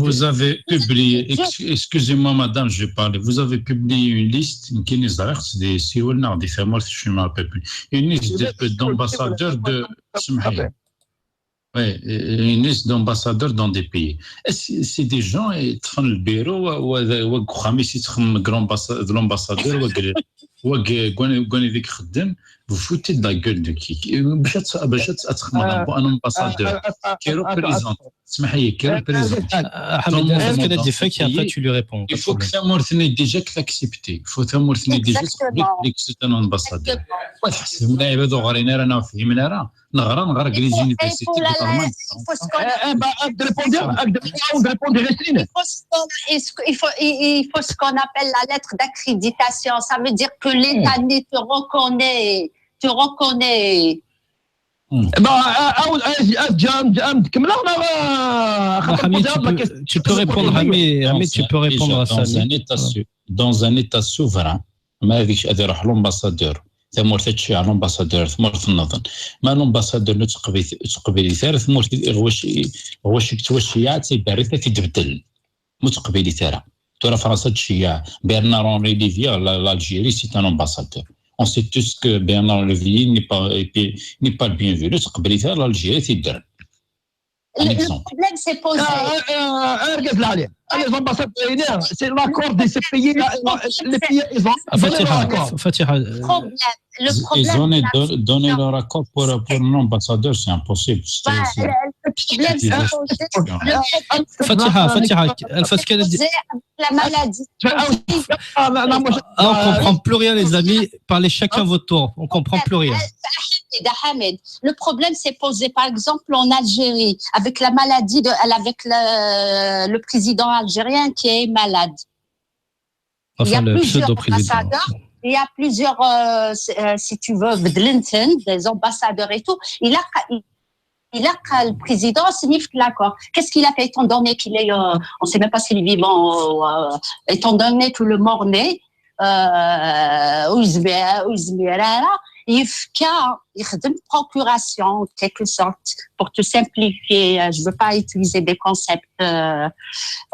Vous avez publié, excusez-moi madame, je vais parler. Vous avez publié une liste, une liste d'ambassadeurs de, une liste d'ambassadeurs dans des pays. C'est des gens qui sont le bureau, l'ambassadeur, vous foutez de la gueule de qui? باش تخدم un ambassadeur qui représente اسمح لي كي représente حميد اسكت دي فاك après tu lui réponds. Il faut que تمورتني déjà que l'accepter. Il faut تمورتني déjà تقبل que c'est un ambassadeur. وتحسب لعيبه اخرين رانا فهمنا راه نغرا نغرا les universités. Il faut ce qu'on appelle la lettre d'accréditation. Ça veut dire que l'État te reconnaît, te reconnaît. Tu peux répondre, Hamid, tu peux répondre à ça. Dans un état souverain, ما هذيكش هذه يروح l'ambassadeur تمورت تشيع l'ambassadeur تمورت النظن ما l'ambassadeur نتقبل تقبل ثار تمورت غواش غواش توشيع تيبارك تتبدل متقبل ثار ترى فرنسا تشيع Bernard Henri Lévy l'Algérie c'est un ambassadeur. On sait tous que Bernard Henri Lévy n'est pas n'est pas le bienvenu تقبل ثار l'Algérie تيدر. Le, le problème s'est posé. Argaz lɛali, les ambassadeurs, c'est l'accord de ces pays, les pays, ils ont donné leur Fatiha, accord. Fatiha, Problème. Le Ils problème, ont la- donné, donné leur accord pour, pour un ambassadeur, c'est impossible. C'est- Ouais, c'est- le, le problème s'est posé. Le problème Fatiha, Fatiha, الفاتحة s'est posé avec la maladie. Ah, non, non, moi, je- Ah, on comprend plus rien, les amis. Parlez chacun votre tour. On comprend plus rien. Ahmed, Ahmed, le problème s'est posé, par exemple, en Algérie, avec la maladie de, avec le, le président algérien qui est malade. Il y a Enfin, le plusieurs pseudo-président. Ambassadeurs, il y a plusieurs, euh, si- euh, si tu veux, بدلنتن, des ambassadeurs et tout. Il a, il a, le président signe l'accord. Qu'est-ce qu'il a fait étant donné qu'il est, euh, on ne sait même pas s'il est vivant, euh, étant donné que le mort-né, euh, ur yezmir ara, yefka, يخدم procuration, en quelque sorte, pour te simplifier, euh, je ne veux pas utiliser des concepts, euh,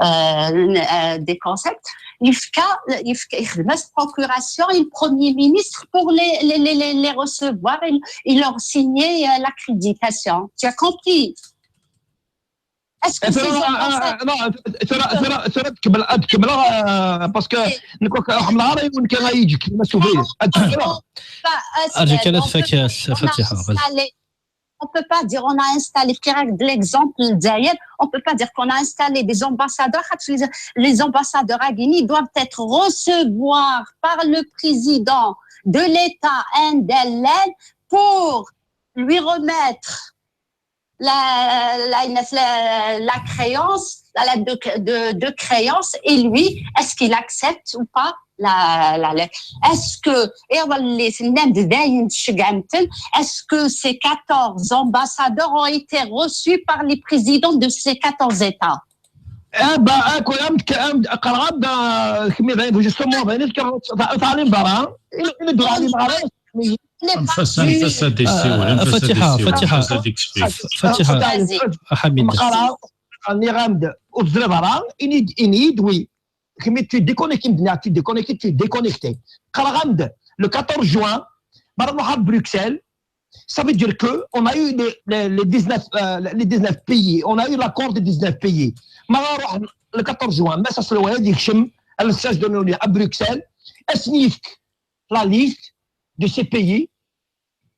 euh, euh, des concepts. يفكا يفكا يخدم procuration, le premier ministre, pour les, les, les, les, les recevoir et, et leur signer, euh, l'accréditation. Tu as compris? Est-ce que ces ثورة، ambassadeurs آه، لا، ثورة، ثورة، ثورة، تكمل، آه، تكمل، آه، parce que نكون كان واحد النهار يكون كان غيجيك مسؤولية. pas, euh, أرجوك on لا peut تفكي pas dire on a فاتحة، vas-y. installé, on peut pas dire on a installé, كي راك l'exemple الجزائر, on peut pas dire qu'on a installé des ambassadeurs. Les, les ambassadeurs à Guinée doivent être recevoir par le président de l'État indien pour lui remettre la, la, la, la créance, la lettre de, de, de créance, et lui, est-ce qu'il accepte ou pas la, la lettre? Est-ce que, et on va les, est-ce que ces quatorze ambassadeurs ont été reçus par les présidents de ces quatorze États? اه با اكو ام ام قرغب كمي ضعيف جوستومون ضعيف تعلم برا. انفاس انفاس هذه السيول انفاس هذه فاتحة، السيول فاتحة. انفاس هذه السيول فاتحة، حميد. مقرا نيغامد وزري ضرا اني اني دوي كمي tu déconnectes مدنا tu déconnectes tu déconnectes قرغمد le quatorze juin مرة نروح Bruxelles. Ça veut dire que on a eu les, les, les dix-neuf, euh, les dix-neuf pays, on a eu l'accord des dix-neuf pays. ما راح le quatorze juin, ما ساسلو هذيك شم, le siège de l'ONU à Bruxelles, اسنيفك la liste de ces pays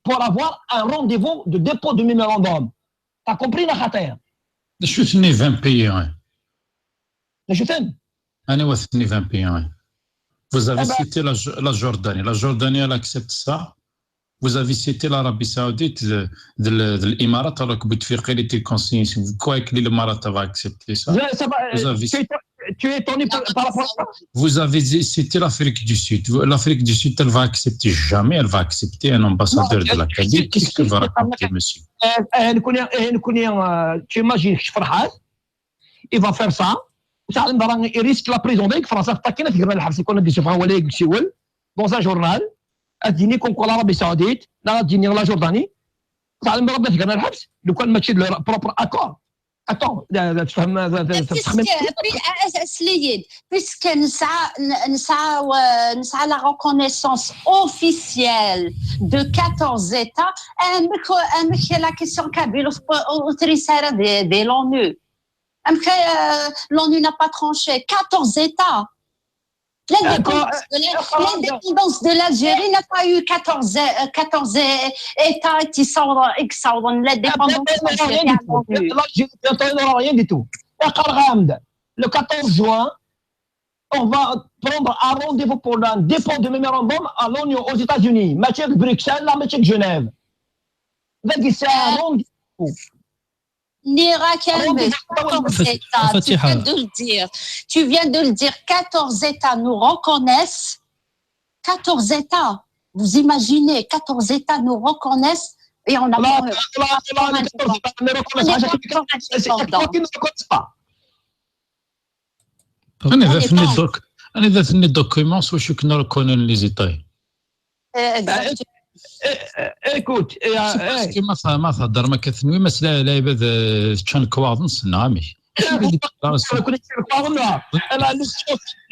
pour avoir un rendez-vous de dépôt de mémorandum. T'as compris, la خطير؟ شو ثني vingt pays, hein. شو ثاني؟ انا وثني vingt pays, hein. Vous avez Ah bah. cité la, Jo- la Jordanie. La Jordanie, elle accepte ça. Vous avez cité l'Arabie Saoudite, de, de, de l'Émirat, alors que Bouteflika était conseiller. Vous croyez que l'Émirat va accepter ça? Je- ça va, Vous euh, avez- tu, es, tu es étonné par, par rapport à ça? Vous avez cité l'Afrique du Sud. L'Afrique du Sud, elle va accepter jamais, elle va accepter un ambassadeur Non, de la je- Kabyle. je- Qu'est-ce qu'elle va je- raconter, monsieur? آه، آه، نكون آه، نكون آه، tu imagines شي فرحات il va faire ça. وتعلم راه il risque la prison ديك فرنسا حتى كاينه في جرمان الحبس يكون دي سوفا ولا يقول سيول dans un journal. اديني كونكو l'Arabie Saoudite لا تجيني la Jordanie. تعلم راه في جرمان الحبس لو كان ماشي le propre accord. Attends, تفهم تفهم Puisque, puis, euh, Slied, puisque نسعى, نسعى, euh, نسعى la reconnaissance officielle de quatorze États, euh, mais que, euh, mais que la question kabyle au, au, au tricéra de, de l'ONU. Euh, que, euh, l'ONU n'a pas tranché. Quatorze États. L'indépendance de la- l'indépendance de l'Algérie n'a pas eu quatorze, euh, quatorze États qui sont, qui sont l'indépendance de l'Algérie à l'ONU. L'Algérie n'aura rien du tout. قرغمد, le quatorze juin, on va prendre un rendez-vous pour un dépôt de mémorandum à l'ONU aux États-Unis. ماشي في Bruxelles, لا ماشي في Genève. ذاك c'est un rendez-vous. نيرا كامل, quatorze États, tu viens de le dire. Tu viens de le dire, quatorze États nous reconnaissent. Quatorze États. Vous imaginez, quatorze États nous reconnaissent et on a لا pas- لا لا لا, les quatorze États ne reconnaissent pas. C'est quoi qui ne reconnaissent pas? انا اذا ثني دوك انا اذا ثني documents واش كنا reconnaître les États. Euh, exact. Écoute, ما ما ما تهضر ما كثنوي ما سلا لا عباد تشان كواض نسنا عمي. كنا نتكلم على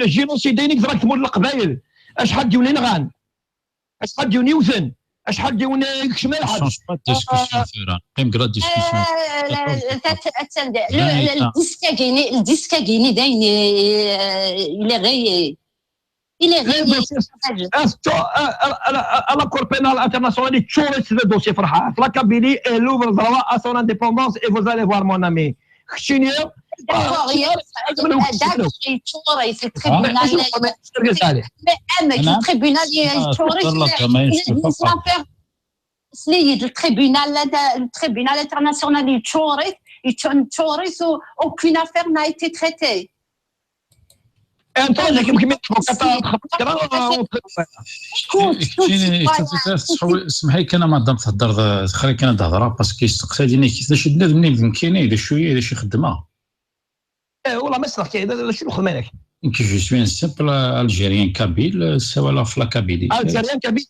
le génocide دينك دراك تمول القبايل. اش حد يولي نغان؟ اش حد يولي وثن؟ Acḥal d yiwen yekcem lḥebs. Change pas de discussion tura. Qqim deg la discussion. Ldisk-agi-ni, ldisk-agi-ni d ayen il est réel. Il est réel. À la Cour pénale internationale, il y a le dossier Farhat. La Kabylie est libre, droit à son indépendance et vous allez voir, mon ami. Keččini. D'accord, il y a le tribunal. Mais le tribunal, il y a le tribunal international, il y a aucune affaire n'a été traitée. Smeḥ-iyi kan, madam, thedder xir kan ad hedreɣ, parce que yesteqsa-yi kan d acu d bnadem nekkini, d acu-yi, d acu xeddmeɣ. Eh, والله ما سمعت كاين، شنو خدمه لك؟ Nekk, je suis un simple Algérien kabyle, ssawaleɣ ɣef la Kabylie. Algérien kabyle.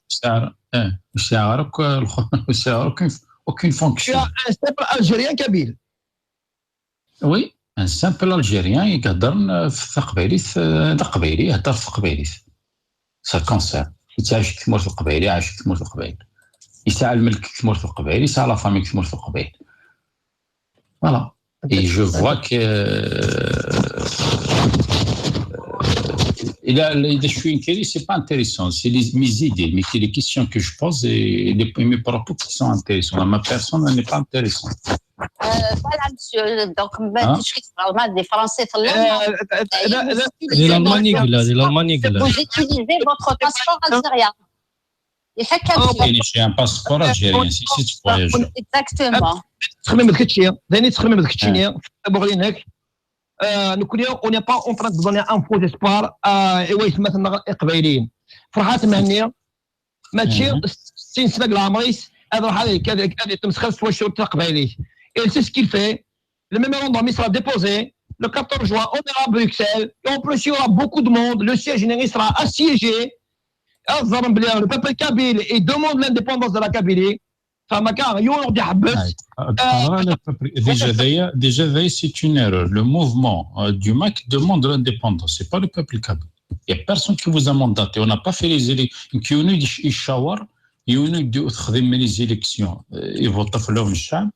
Ur sɛiɣ ara akk, ur sɛiɣ ara aucune fonction. Un simple Algérien kabyle. Oui, un simple Algérien i iheddren f taqbaylit, d aqbayli, ihedder f teqbaylit. Ça concerne. Yettɛic deg tmurt n Leqbayel, iɛic deg tmurt n Leqbayel. Yesɛa lmelk deg tmurt n Leqbayel, yesɛa la famille deg tmurt n Leqbayel. Voilà. Et je vois que il a, il a, je suis inquiet, c'est pas intéressant. C'est les, mes idées, mais les questions que je pose et, les, mes propos qui sont intéressants. Ma personne n'est pas intéressante. Euh, voilà, monsieur. Donc, ما تشكيش vraiment des Français في اللندن. دي l'Allemagne قلنا، دي l'Allemagne قلنا. Vous utilisez votre passeport algérien. J'ai un passeport algérien, si c'est du voyage. Exactement. تخمم كتشي، داني تخمم كتشيني، بغينك. آه، نكوني، on n'est pas en train de donner un faux espoir. آه، ايوا يسمى ثنا اقبايليين. فرحات مهنيه. ماشي ستين سنه ديال عمريس، هذا راح هذا يتمسخر سوا شروط تقبايليه. Et c'est ce qu'il fait. Le mémorandum il sera déposé le quatorze juin, on ira à Bruxelles. Et en plus, il y aura beaucoup de monde. Le siège il sera assiégé. Le peuple kabyle, il demande l'indépendance de la Kabylie. فما كان يوم يحبس. Déjà, déjà, c'est une erreur. Le mouvement, euh, du MAK demande l'indépendance. C'est pas le peuple kabyle. Il y a personne qui vous a mandaté. On n'a pas fait les élections. Qui on a dit, il y a eu des élections. Ils votent pour le cham.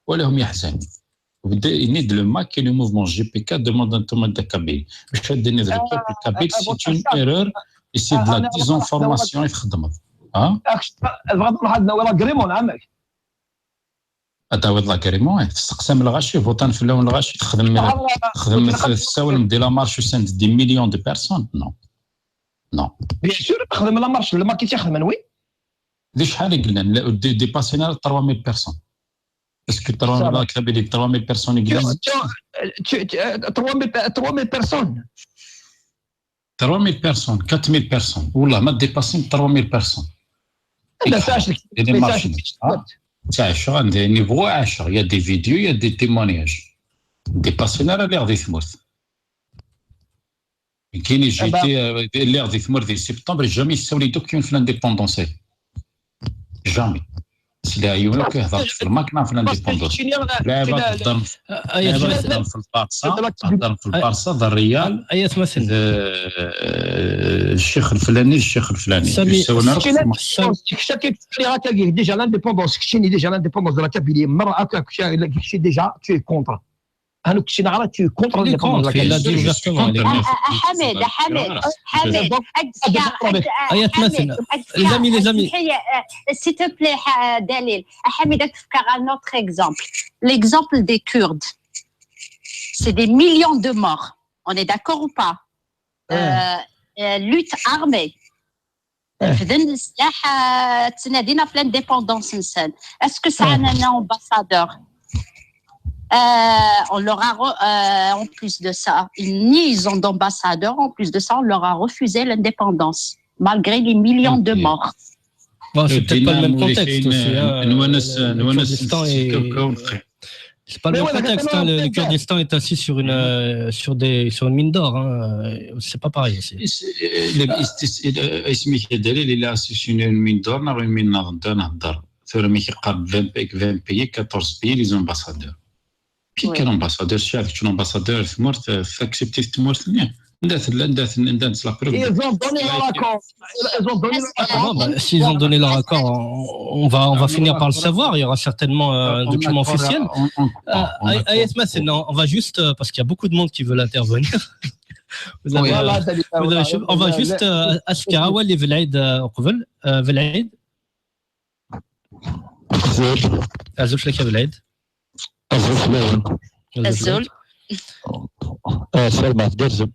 ولا هم يحزنون. وبدا ينيد le MAK et le mouvement G P K demande un tournoi de Kabylie. واش هاد النيد le peuple kabyle, c'est une erreur et c'est de la désinformation. يخدم. ها؟ بغض النظر، هذا هو l'agrément، عمك. هذا هو l'agrément، تستقسم الغاشي، فوطان في اللون الغاشي، تخدم، تخدم تساول دي la marche وسند des millions de personnes. Non. Non. Bien sûr، تخدم la marche، le MAK يخدم، oui. دي شحال قلنا؟ ديباسينا trois mille personnes. Est-ce que trois mille personnes يقدر؟ trois mille personnes. trois mille personnes, quatre mille personnes. والله ما ديباسين trois mille personnes. لا، ساعة ساعة عندي niveau عشرة. Il y a des vidéos, il y a des témoignages. ديباسينا راه اللي غادي تموت. كاين جيتي اللي غادي تمر ديال سبتمبر، jamais يساولي دوك يون في l'indépendance. Jamais. سي لا يونو كيهضر في الماكنه في l'indépendance. لعيبه تهضر، لعيبه تهضر في البارسا، تهضر في البارسا، ذا الريال. الشيخ الفلاني، الشيخ الفلاني. Déjà l'indépendance, كشيني déjà l'indépendance de la Kabylie. مرة هكا كشي déjà tu es contre. هانو كشي نهار tu es contre l'indépendance. حميد، حميد، حميد، les amis, les amis, s'il te plaît, Dalil, حميد, un autre exemple. L'exemple des Kurdes. C'est des millions de morts. On est d'accord ou pas? Lutte armée. رفدن السلاح، تنادينا في l'indépendance نسان. Est-ce que ça a un ambassadeur? On leur a, en plus de ça, ils nient, ils ont d'ambassadeurs. En plus de ça, on leur a refusé l'indépendance, malgré les millions de morts. Bon, c'est peut-être pas le même contexte aussi. Le Kurdistan est, c'est pas le même contexte. Le Kurdistan est assis sur une, sur des, sur une mine d'or. C'est pas pareil ici. اسمك دليل الا سي سي اون مين دور ناغ اون مين ناغ دو نهضر ثورة مي كيقرب vingt pays, quatorze pays les ambassadeurs. كي كان ambassadeur شاف شنو ambassadeur ثمورت فاكسبتي ثمورت ني Anda tella, anda ten-, anda nettlaqqer? Ils ont donné leur accord. Ils ont donné leur accord. Bon, bah, s'ils ont donné leur accord, on, on va, on va finir par le savoir. Il y aura certainement un document officiel. Euh, Ayat Massen, on, on va juste, euh, parce qu'il y a beaucoup de monde qui veulent intervenir. Vous avez, Oui. euh, Voilà, ça dépend, vous avez voilà. chauffé. On va juste, euh, أسكي عوال لي في العيد, euh, قبل, euh, في العيد. أزول فلاك في العيد. أزول فلاك. أزول. آه، سلمى، دير زب.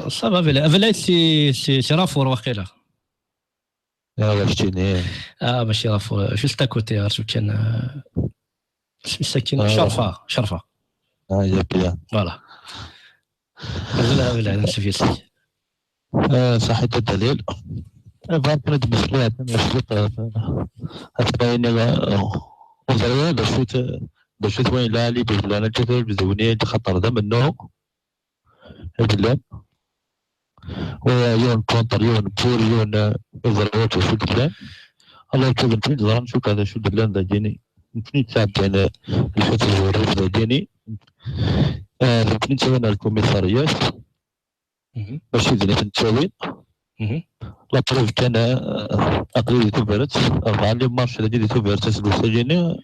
Ça va, في العيد. في العيد c'est, c'est, c'est Rafour واقيلا. آه، واش تيني؟ آه، ماشي Rafour, juste à côté, عرفتو كان, آه، ساكن آه، شرفة، شرفة. آه، يا بيان. Voilà. أزول في العيد, نسفي ساكن. آه، صحيت الدليل. آه، بغيت نتمسك بها، نسلك، آه، أتبعيني، آه، وزريان، بشوت، بشوت وين لا لي بزلانة كثير بزوني، خطر ذا منه. بلان. ويون كونتر، يون بور، يون، آه، وزريان، بشوت بلان. الله يكتب نتمنى زران شو كذا شو بلان ذا جيني. نتمنى تساعد بين الحوت الزوري ذا جيني. آه، نتمنى تسوينا الكوميساريات. مهم. ماشي بزاف نتساوي. مهم. لا بروف كان، آه، أقلي دي توفيرت، أربعة لي مارش اللي دي توفيرت، سلو سجيني،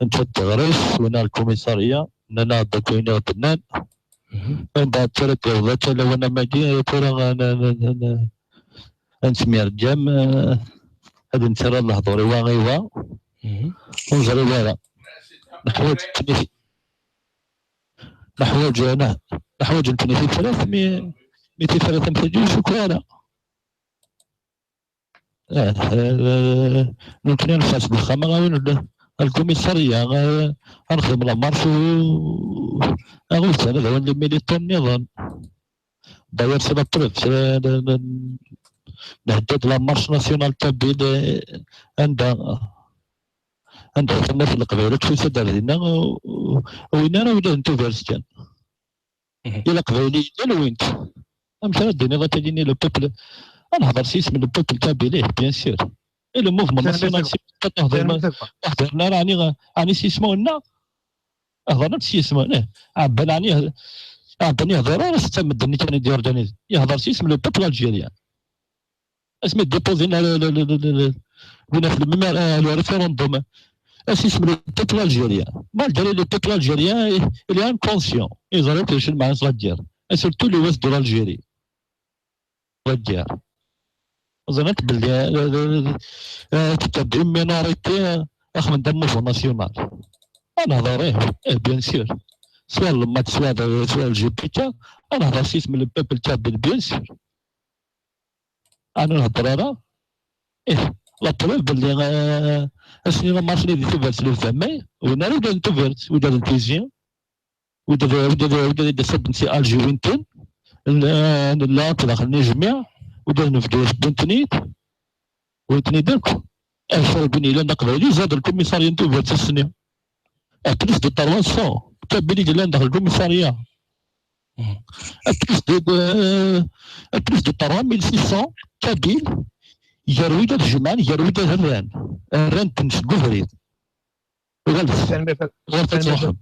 نتشد غريس، ونا الكوميسارية، ننا داكويني غدنان. مهم. من بعد ثلاث يومات، لا وانا ماكي، كورا، أنا، أنا، أنا، أنا نسمي رجام، آه، هذا نتسرى الله دوري، وا غيوا، مهم. ونزري ورا. نحوج نتني-، نحوج أنا، نحوج نتني في ثلاث مي-، مي في ثلاث متجي شكرا. آه، آه، نمكن نفاس بالخامة غاوي نبدا الكوميسارية، آه، نخدم لا مارش و، آه، غاوي سنة غاوي نلمي لي طون نظام. داير سبب بروف، آه، ن-، ن-، نهدد لا مارش ناسيونال كابيل، آه، عندها، عندها خدمة في القبيلة، تشوف سدار دينا، و، و، وين أنا ولا أنتو فارس كان. مهم. إلا قبيلي، إلا وين أنت. أمشي راه ديني، غتديني لو بوبل. أنا هضر سي اسم لو بوبل كابيلي، بيان سور. إلا موفمون كان ناسيونال، مزال سي كتهضر كان ما-، مزال. هضرنا راني غا-، راني سي اسمه لنا. هضرنا سي اسمه لنا. عبان راني، عبان يهضر، راه ستة مدني كان يدير داني. يهضر سي اسم لو بوبل ألجيريان. اسمي ديبوزينا ل-، ل-، ل-، ل-، ل-، وين في الميمار، آه، لو ريفيروندوم. اسي اسم لو بوبل ألجيريان. مالغري لو بوبل ألجيريان، إلي أنكونسيون. يزري كل شيء مع صغير. سورتو لو ويست دو لألجيري. صغير. ظننت باللي، آه، آه، آه، كتاب دي مينوريتي، آه، أخ من دم موفمون ناسيونال. أنا هضر، إيه، إيه، بيان سور. سواء المات، سواء، سواء الجي بي كا، أنا هضر سي اسم لو بوبل كابيل، بيان سور. أنا نهضر أنا. إيه، لا بروف باللي، آه، أسني لا مارشني دي توفرت لو زعما، وين أنا ودان توفرت، ودان تيزيون. وداد، وداد، وداد، دي سب نسي ألجي وينتن. لا، لا، داخل نجمع. وداد نفدوس بنتنيت. ويتني درك. أشرب بني لنا قبايلي زاد الكوميساريا نتو بغيت السنة. أبليس دو ترواسون. كابيلي لنا داخل الكوميساريا. أبليس دو، دو، أبليس دو تروا ميل سيس سون كابيل. يروي دا الجمعان، يروي دا الران. الران تنش قفريد. وغلس. سلمي فك- غلس سلمي تروحهم.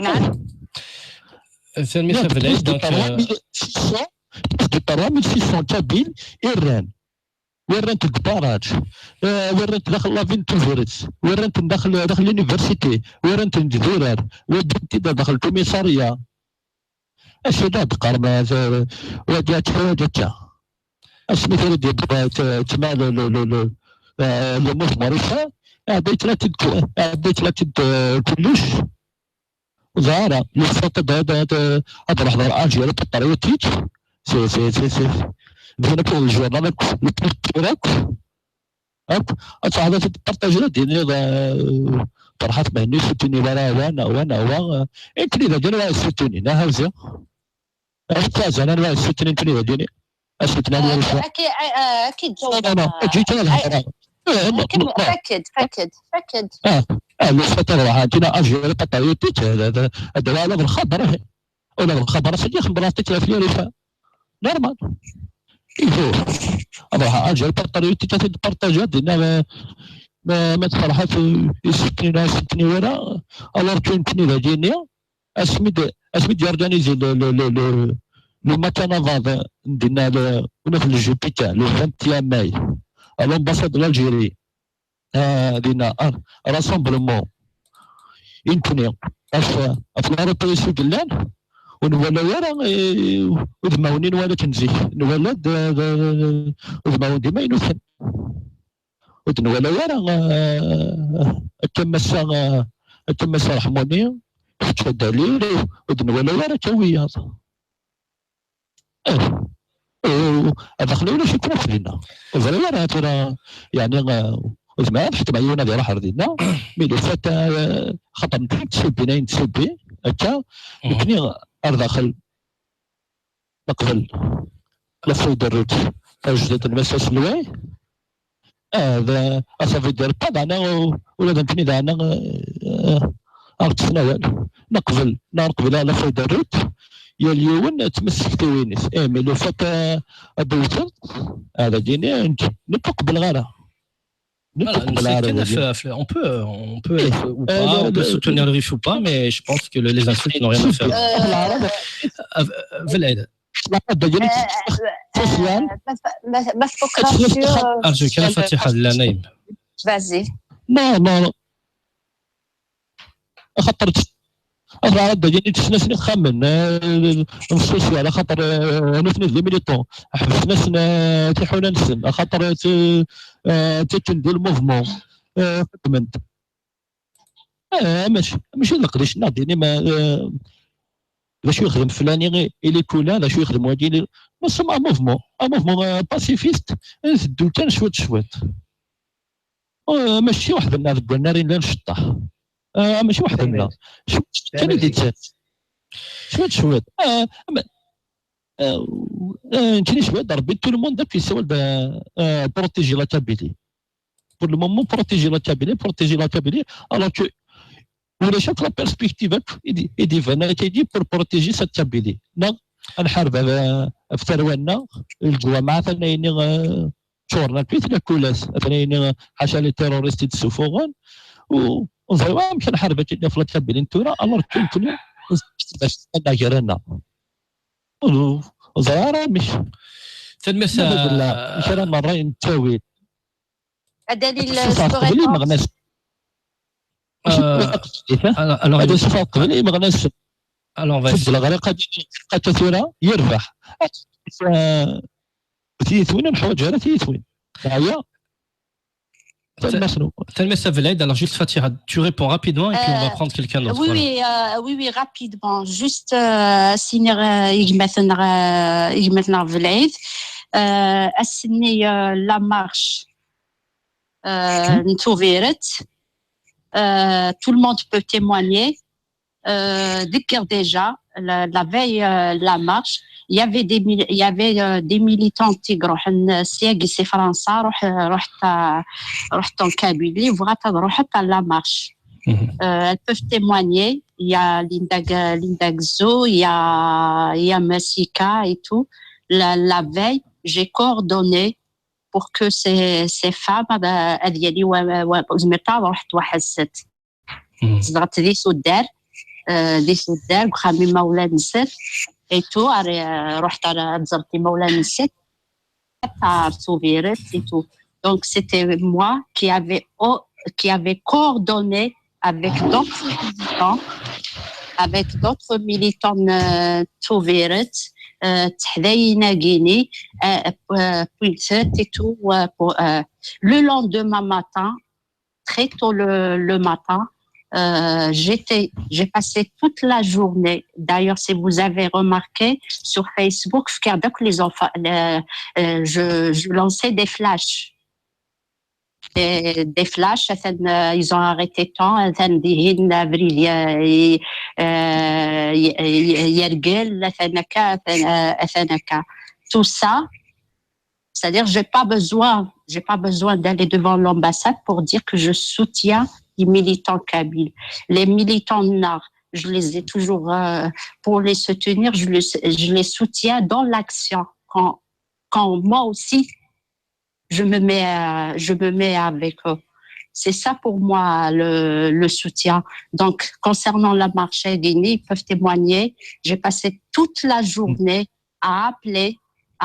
نعم. ثاني في العيد، donc, euh, six cents، plus de trois mille six cents كابيل إيران. ورنت الدبارات، آه، ورنت داخل لافين توفيرتس، ورنت داخل، داخل لونيفرسيتي، ورنت الجزيرة، ودنت داخل الكوميسارية. اش دا بقرمات، آه، وديات حوايج تا. اسمي تريد يبقى ت-، تما لو، لو، لو، لو، آه، لو موف ماريشال. عديت لا تد-، عديت لا تد-، آه، كلش. زهرة، لو فات هذا، هذا، هذا راح ضرب ألجيري بطاريوتيك. سي، سي، سي، سي. دينا كل الجورنال، لو كل تراك. هاك، أصلا هذا في البارتاج هذا ديني، هذا، طرحات مهني، سوتوني، ورا، وانا، وانا، وانا. إيه، كل إذا جانا سوتوني، نا هاوزي. أنا راه سوتوني، كل إذا جاني. أسوتنا آه، الورشة. أكيد، آه، أكيد لا، لا، جاوبنا. لا، جيت أنا الهضرة. إيه، لا، كمل، لا. أكد، أكد، أكد. اه، اه، لو فات راه عندنا ألجيري بطاريوتيك، هذا، هذا، هذا على الخبر، إيه. ولا الخبر سيدي خبر عطيك ثلاث مية ريفا. نورمال. كيفو. راه ألجيري بطاريوتيك، هذه البارطاج هذه، لا، ما، ما، ما تفرحت، يسكتني، لا يسكتني ولا. ألور كون كني لا جيني. أسمد asmi d-yorganizi le, le, le, le, le match anabaḍ n dinna, le, win ɣef le Jupiter, le vingt et un mai, à l'ambassade de l'Algérie, euh, dinna, un rassemblement, i nekkni, ɣef, ɣef l'Europe i yellan, ur nwala ara, eh, udmawen i nwala akken zik. Nwala-d, eh, d, d, d, udmawen d imaynuten. Ur d-nwala ara, eh, akka massa, eh, akka massa Ṛeḥmuni, kečč a Dalil, ur d-nwala ara akka wiyaḍ. Eh, eh, adaxel ulac-iken akk dinna. Ur ẓriɣ ara tura, yeɛni, eh, ur zmireɣ ad ḥettmeɣ yiwen ad iruḥ ar dinna, mi le fait, eh, xaṭer nekk ttsubbin ayen ttsubbin, akka, nekkni ar daxel neqbel la feuille de route tajdidt n Mass Aselway. Ah, d, ah, ça veut dire pas, daɛna, ula d nekkni daɛna, eh, aɣ-ttfen awal. Neqbel, neɣ neqbel la feuille de route, yal yiwen d tmessektiwin-is. Eh, mais le fait, eh, ad d-tewteḍ, ah, dagi-ni, nekk, nekk ur qebbleɣ ara. Nekk ur qebbleɣ ara dagi. On peut, on peut être ou pas, on peut soutenir le riche ou pas, mais je pense que le, les insultes n'ont rien à faire. Euh, Belɛid. Sofiane. Ma, ma, ma tfukkeḍ ara sur, euh, Arju kan Fatiḥa, la name. Vas-y. Non, non. Axaṭer tt-, axaṭer dagi ttesnasen ixxamen, eh, n social, axaṭer, eh, nutni d les militants. Ḥebsen-asen, eh, tiḥuna-nsen, axaṭer, eh, tt-, eh, ttaken di le mouvement, eh, xeddmen-d. Ah, mačči, mačči d leqdic-nneɣ, d-inim, ah, d acu yexdem flani i, i likula, d acu yexdem wagi, nous sommes un mouvement, un mouvement, ah, pacifiste, nteddu kan cwiṭ cwiṭ. Ah, mačči weḥd-nneɣ deg wannar yellan ceṭṭaḥ. Ah, mačči weḥd-nneɣ. Cwiṭ cwiṭ kan i d-yettali. Cwiṭ cwiṭ. Ah, ma, ah, ah, nekkini cwiṭ, Rebbi, tout le monde akk yessawal-d, ah, ah, protéger la Kabylie. Pour le moment, protéger la Kabylie, protéger la Kabylie, alors que ulac akk la perspective akk i d-, i d-iban akka-agi pour protéger cette Kabylie. Neɣ ad nḥareb ɣef, ɣef tarwa-nneɣ, lǧwameɛ atan ayenni, eh, ččuren akkit lakulat, atan ayenni, eh, ḥaca les terroristes i d-ssufuɣen, u ur ẓriɣ amek ad nḥareb akka ɣef la Kabylie n tura, alors que nekkni anagar-nneɣ. Ur, ur ẓriɣ ara amek. Tanemmirt. Amek ara merra nettawi. Ad d-ali le, s teqbaylit meɣnas. Alors, alors, ad as-afeɣ qbel imeɣnasen. Alors, on va essayer. Ɣriqa tura, yerbeḥ. Tiyitwin, ur neḥwaǧ ara tiyitwin. Teɛya. Tanemmirt-nwen. Tanemmirt a Belɛid. Alors, juste Fatiha, tu réponds rapidement et puis on va prendre quelqu'un d'autre. Oui, oui, euh, oui, oui, rapidement. Juste, euh, ad as-iniɣ, euh, i gma-tneɣ, euh, i gma-tneɣ Belɛid. Euh, ass-nni, euh, la marche, euh, n Tubiret. Euh, tout le monde peut témoigner. Euh, ذكر déjà la, la veille, euh, la marche, il y avait des mil-, il y avait, euh, des militants qui رحن سياقي سي فرنسا، رح، رحت، رحت en Kabylie, بغات تروح à la marche. Euh, elles peuvent témoigner. Il y a Linda G-, Linda Gzo, il y a, il y a Massika et tout. La, la veille, j'ai coordonné pour que ces, ces femmes, euh, ad yali wa, wa, زمرت ad ruḥent waḥed-nsent. Zedɣent di tuddar, euh, di tuddar, deg uxxam imawlan-nsent, et tout, ar, euh, ruḥent ar, ad ẓrent imawlan-nsent, ar Tubiret, et tout. Donc, c'était moi qui avait, o-, qui avait coordonné avec d'autres militants, avec d'autres militants, euh, Tubiret, euh, teḥdayin-agi-ni, euh, euh, puis, et tout, euh, pour, euh, le lendemain matin, très tôt le, le matin, euh, j'étais, j'ai passé toute la journée. D'ailleurs, si vous avez remarqué, sur Facebook, fkiɣ-d akk les enfants, euh, euh, je, je lançais des flashs. Des, des flashs, atan, euh, ils ont arrêté tant, atan dihin, abrid, euh, y-, euh, y-, y-, yergel, atan akka, atan, euh, atan akka. Tout ça, c'est-à-dire, j'ai pas besoin, j'ai pas besoin d'aller devant l'ambassade pour dire que je soutiens les militants kabyles. Les militants noirs, je les ai toujours, euh, pour les soutenir, je les, je les soutiens dans l'action. Quand, quand moi aussi, je me mets, euh, je me mets avec eux. C'est ça pour moi le, le soutien. Donc, concernant la marche, ils peuvent témoigner. J'ai passé toute la journée à appeler,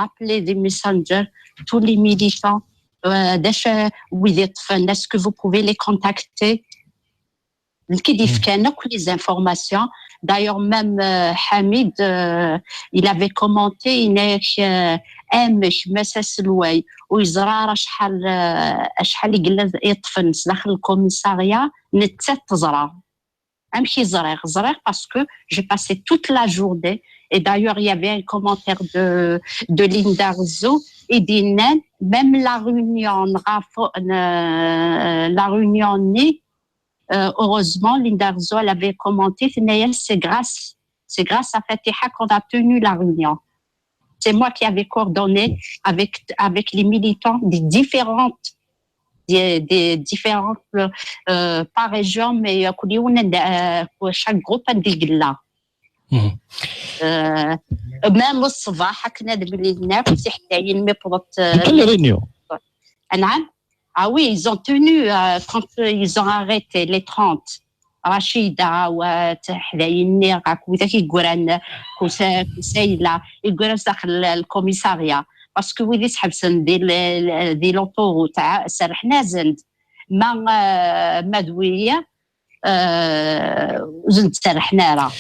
appeler des messengers, tous les militants. Euh, des, est-ce que vous pouvez les contacter? Qui disent qu'il y a les informations. D'ailleurs, même euh, Hamid, euh, il avait commenté, il est euh, M, Messès Louay, où il a شحال شحال يقلد يطفن داخل الكوميساريا نتات تزرع. Amek i ẓriɣ? Ẓriɣ parce que j'ai passé toute la journée. Et d'ailleurs, il y avait un commentaire de, de Linda Rizzo. Et dit, même la réunion, la réunion, euh, heureusement, Linda Rizzo, elle avait commenté, c'est grâce, c'est grâce à Fatiha qu'on a tenu la réunion. C'est moi qui avais coordonné avec, avec les militants des différentes, des, des différentes, euh, pas régions, mais euh, chaque groupe a des là. Euh, même الصباح كنا دبلينا في حدايين مي بروت. Quelle réunion? نعم. Ah oui, ils ont tenu euh, quand ils ont arrêté les trente. Rachida, حدايين مي راك وذاك يقران كوسيلا يقران داخل الكوميساريا. Parce que ويدي تحبسن دي دي l'autoroute سرحنا زند ما ما دويه زند سرحنا راه.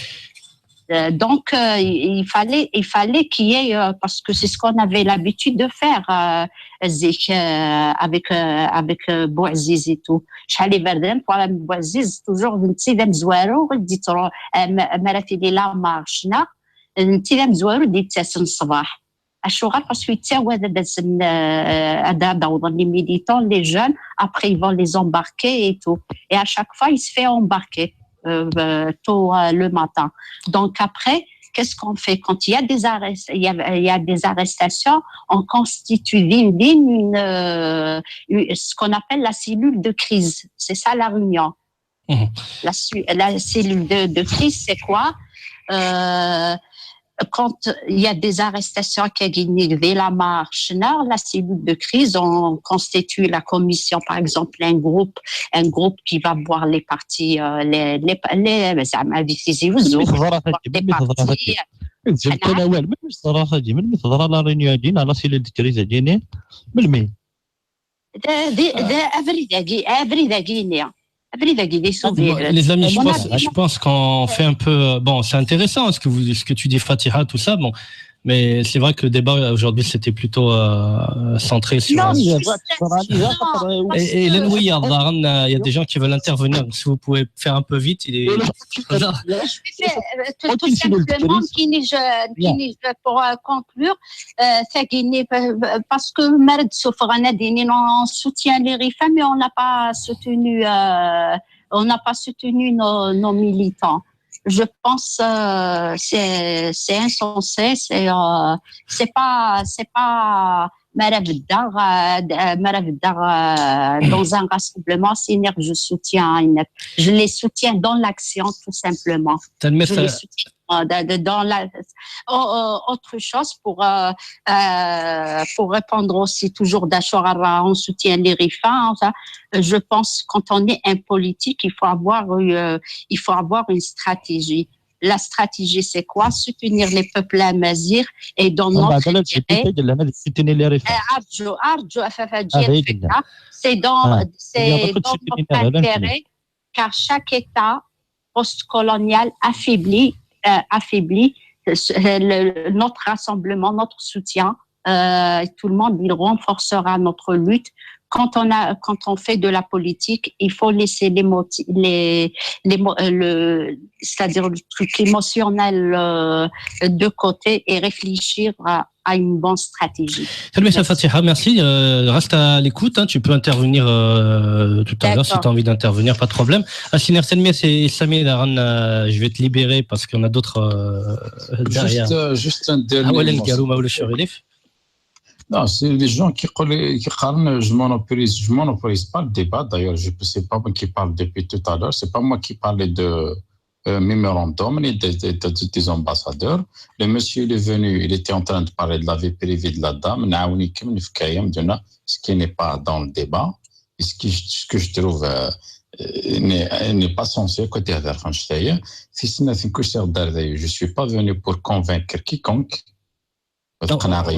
Donc, euh, il fallait, il fallait qu'il y ait, euh, parce que c'est ce qu'on avait l'habitude de faire euh, zik, euh, avec, euh, avec euh, Bouaziz et tout. شحال يبردن pour Bouaziz, toujours نتي ذا مزوارو غدي ترو مراتي لي لا مارش نا نتي ذا مزوارو دي تسن الصباح. Acuɣer? Parce que yettagad ad asen ad awḍen les militants, les jeunes, après ils vont les embarquer et tout. Et à chaque fois, il se fait embarquer euh, tôt euh, le matin. Donc après, qu'est-ce qu'on fait quand il y a des arrest, il y a, il y a des arrestations, on constitue une, une, euh, une- ce qu'on appelle la cellule de crise. C'est ça la réunion. Mhm. La, la cellule de, de crise, c'est quoi? Euh, quand il y a des arrestations qui gagnent dès la marche nord, la cellule de crise, on constitue la commission, par exemple, un groupe, un groupe qui va voir les partis, euh, les, les, les, les, les partis, تضرى هادي من تضرى هادي من تضرى لا رينيون هادي على سيلي دو كريز هادي من مين؟ ذا ذا افريداكي افريداكي نيا افريداكي دي سوفير. Les amis, je pense, je pense qu'on fait un peu. Bon, c'est intéressant ce que vous, ce que tu dis, Fatiha, tout ça. Bon, mais c'est vrai que le débat aujourd'hui c'était plutôt euh, centré sur. Non, et, et les il y a des gens qui veulent intervenir. Donc, si vous pouvez faire un peu vite, il est. Tout simplement, pour conclure, parce que on soutient les RIFA, mais on n'a pas soutenu, euh, on n'a pas soutenu nos, nos militants. Je pense euh, c'est c'est insensé, c'est euh, c'est pas c'est pas ما راه في الدار ما راه في الدار dans un rassemblement, c'est je soutiens, je les soutiens dans l'action tout simplement. Je les soutiens dans la autre chose pour euh, euh, pour répondre aussi toujours d'Achorara, on soutient les RIFA. Enfin, je pense quand on est un politique, il faut avoir euh, il faut avoir une stratégie. La stratégie, c'est quoi? Soutenir les peuples amazighs et dans notre intérêt. Soutenir les RIFA. C'est dans, c'est dans notre intérêt car chaque État postcolonial affaiblit, euh, affaiblit euh, le, notre rassemblement, notre soutien. Euh, tout le monde, il renforcera notre lutte. Quand on a, quand on fait de la politique, il faut laisser les, les, les euh, le, c'est-à-dire le truc émotionnel euh, de côté et réfléchir à, à une bonne stratégie. Fatiha, merci. Euh, reste à l'écoute. Hein. Tu peux intervenir euh, tout à l'heure si tu as envie d'intervenir, pas de problème. Asiner Selmi, c'est Sami Daran. Euh, je vais te libérer parce qu'on a d'autres. Euh, juste, euh, juste un dernier mot. Non, c'est les gens qui, qui parlent, je monopolise, je monopolise pas le débat. D'ailleurs, je ne sais pas moi qui parle depuis tout à l'heure. C'est pas moi qui parlais de euh, mémorandum ni des, des, des, ambassadeurs. Le monsieur, il est venu, il était en train de parler de la vie privée de la dame, ce qui n'est pas dans le débat. Et ce que je, ce que je trouve euh, euh, n'est n'est pas censé, côté adversaire, c'est-à-dire, si c'est une question d'arrêt, je suis pas venu pour convaincre quiconque. Non, on n'a pas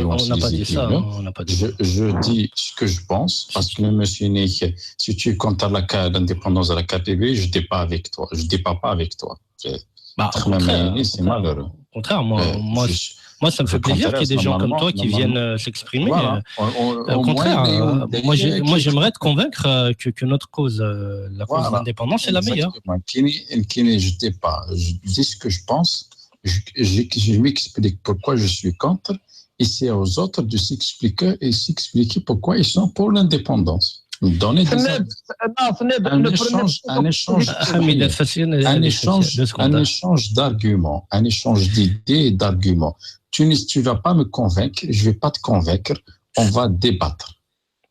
dit ça, on n'a pas dit je, je dis ce que je pense, parce que le monsieur Nick, si tu es contre la, l'indépendance de la K T B, je ne débat pas avec toi, je ne débat pas avec toi. Bah, au contraire, c'est malheureux. Au contraire, moi, euh, moi, je, moi, ça me fait plaisir qu'il y ait des gens comme toi qui viennent euh, s'exprimer. Voilà. Euh, au contraire, moi, j'aimerais te convaincre que, que, notre cause, la cause de l'indépendance, est la meilleure. Exactement. Kini, je ne débat pas. Je dis ce que je pense. Je, je, je m'explique pourquoi je suis contre. Et c'est aux autres de s'expliquer et s'expliquer pourquoi ils sont pour l'indépendance. Donner des un échange, un échange, un échange, un échange d'arguments, un échange d'idées et d'arguments. Tu ne tu vas pas me convaincre, je ne vais pas te convaincre, on va débattre.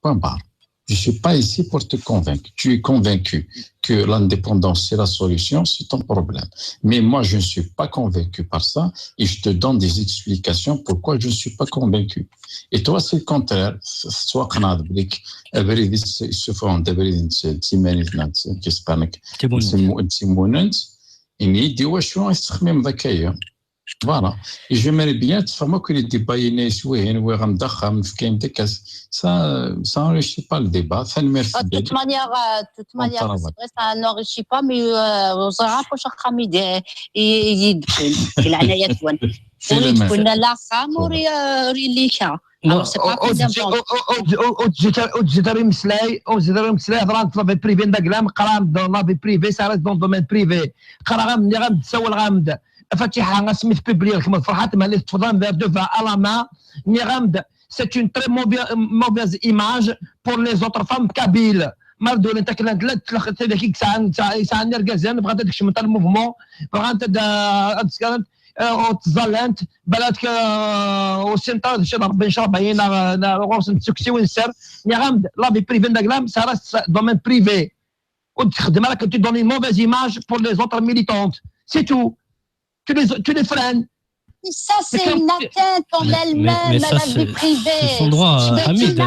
Point barre. Je ne suis pas ici pour te convaincre. Tu es convaincu que l'indépendance, c'est la solution, c'est ton problème. Mais moi, je ne suis pas convaincu par ça et je te donne des explications pourquoi je ne suis pas convaincu. Et toi, c'est le contraire. Soit qu'on a des briques, des briques, des briques, des briques, Voilà. Et j'aimerais bien te faire que les débats, ça, ça ne réussit pas le débat. De toute manière, euh, de toute manière, c'est vrai, ça n'enrichit pas, mais euh, on se rapproche à Hamid. Il y a la Alors, c'est pas ur tezzi ara imeslay, ur tezzi ara imeslay, ḍran la vie privée n daglam, qrant dans la vie privée, ça reste dans le domaine privé. Qrant-am, nniɣ-am-d, ssawleɣ-am-d. Fatiḥa, asmi tpubliyeḍ kemm d Ferḥat Mhenni, teṭṭfeḍ un verre de vin à la main, nniɣ-am-d, c'est une très mauvaise, mauvaise image pour les autres femmes kabyles. Ma d-ulint akken llant, llant tidak i yesɛan, yesɛan irgazen, bɣant ad kecment ar le mouvement, bɣant ad, ad skerent, ur ttẓallant, balak ur ssint ara d acu d Rebbi n ccṛeɛ-agi, neɣ ɣur-sent tsuksiwin sser. Nniɣ-am-d, la vie privée n daglam, ça reste domaine privé. Ur d-texdem ara que tu donnes une mauvaise image pour les autres militantes. C'est tout. Tu les, tu les freines. Ça, c'est une atteinte en elle-même à la vie privée. C'est son droit, Hamid.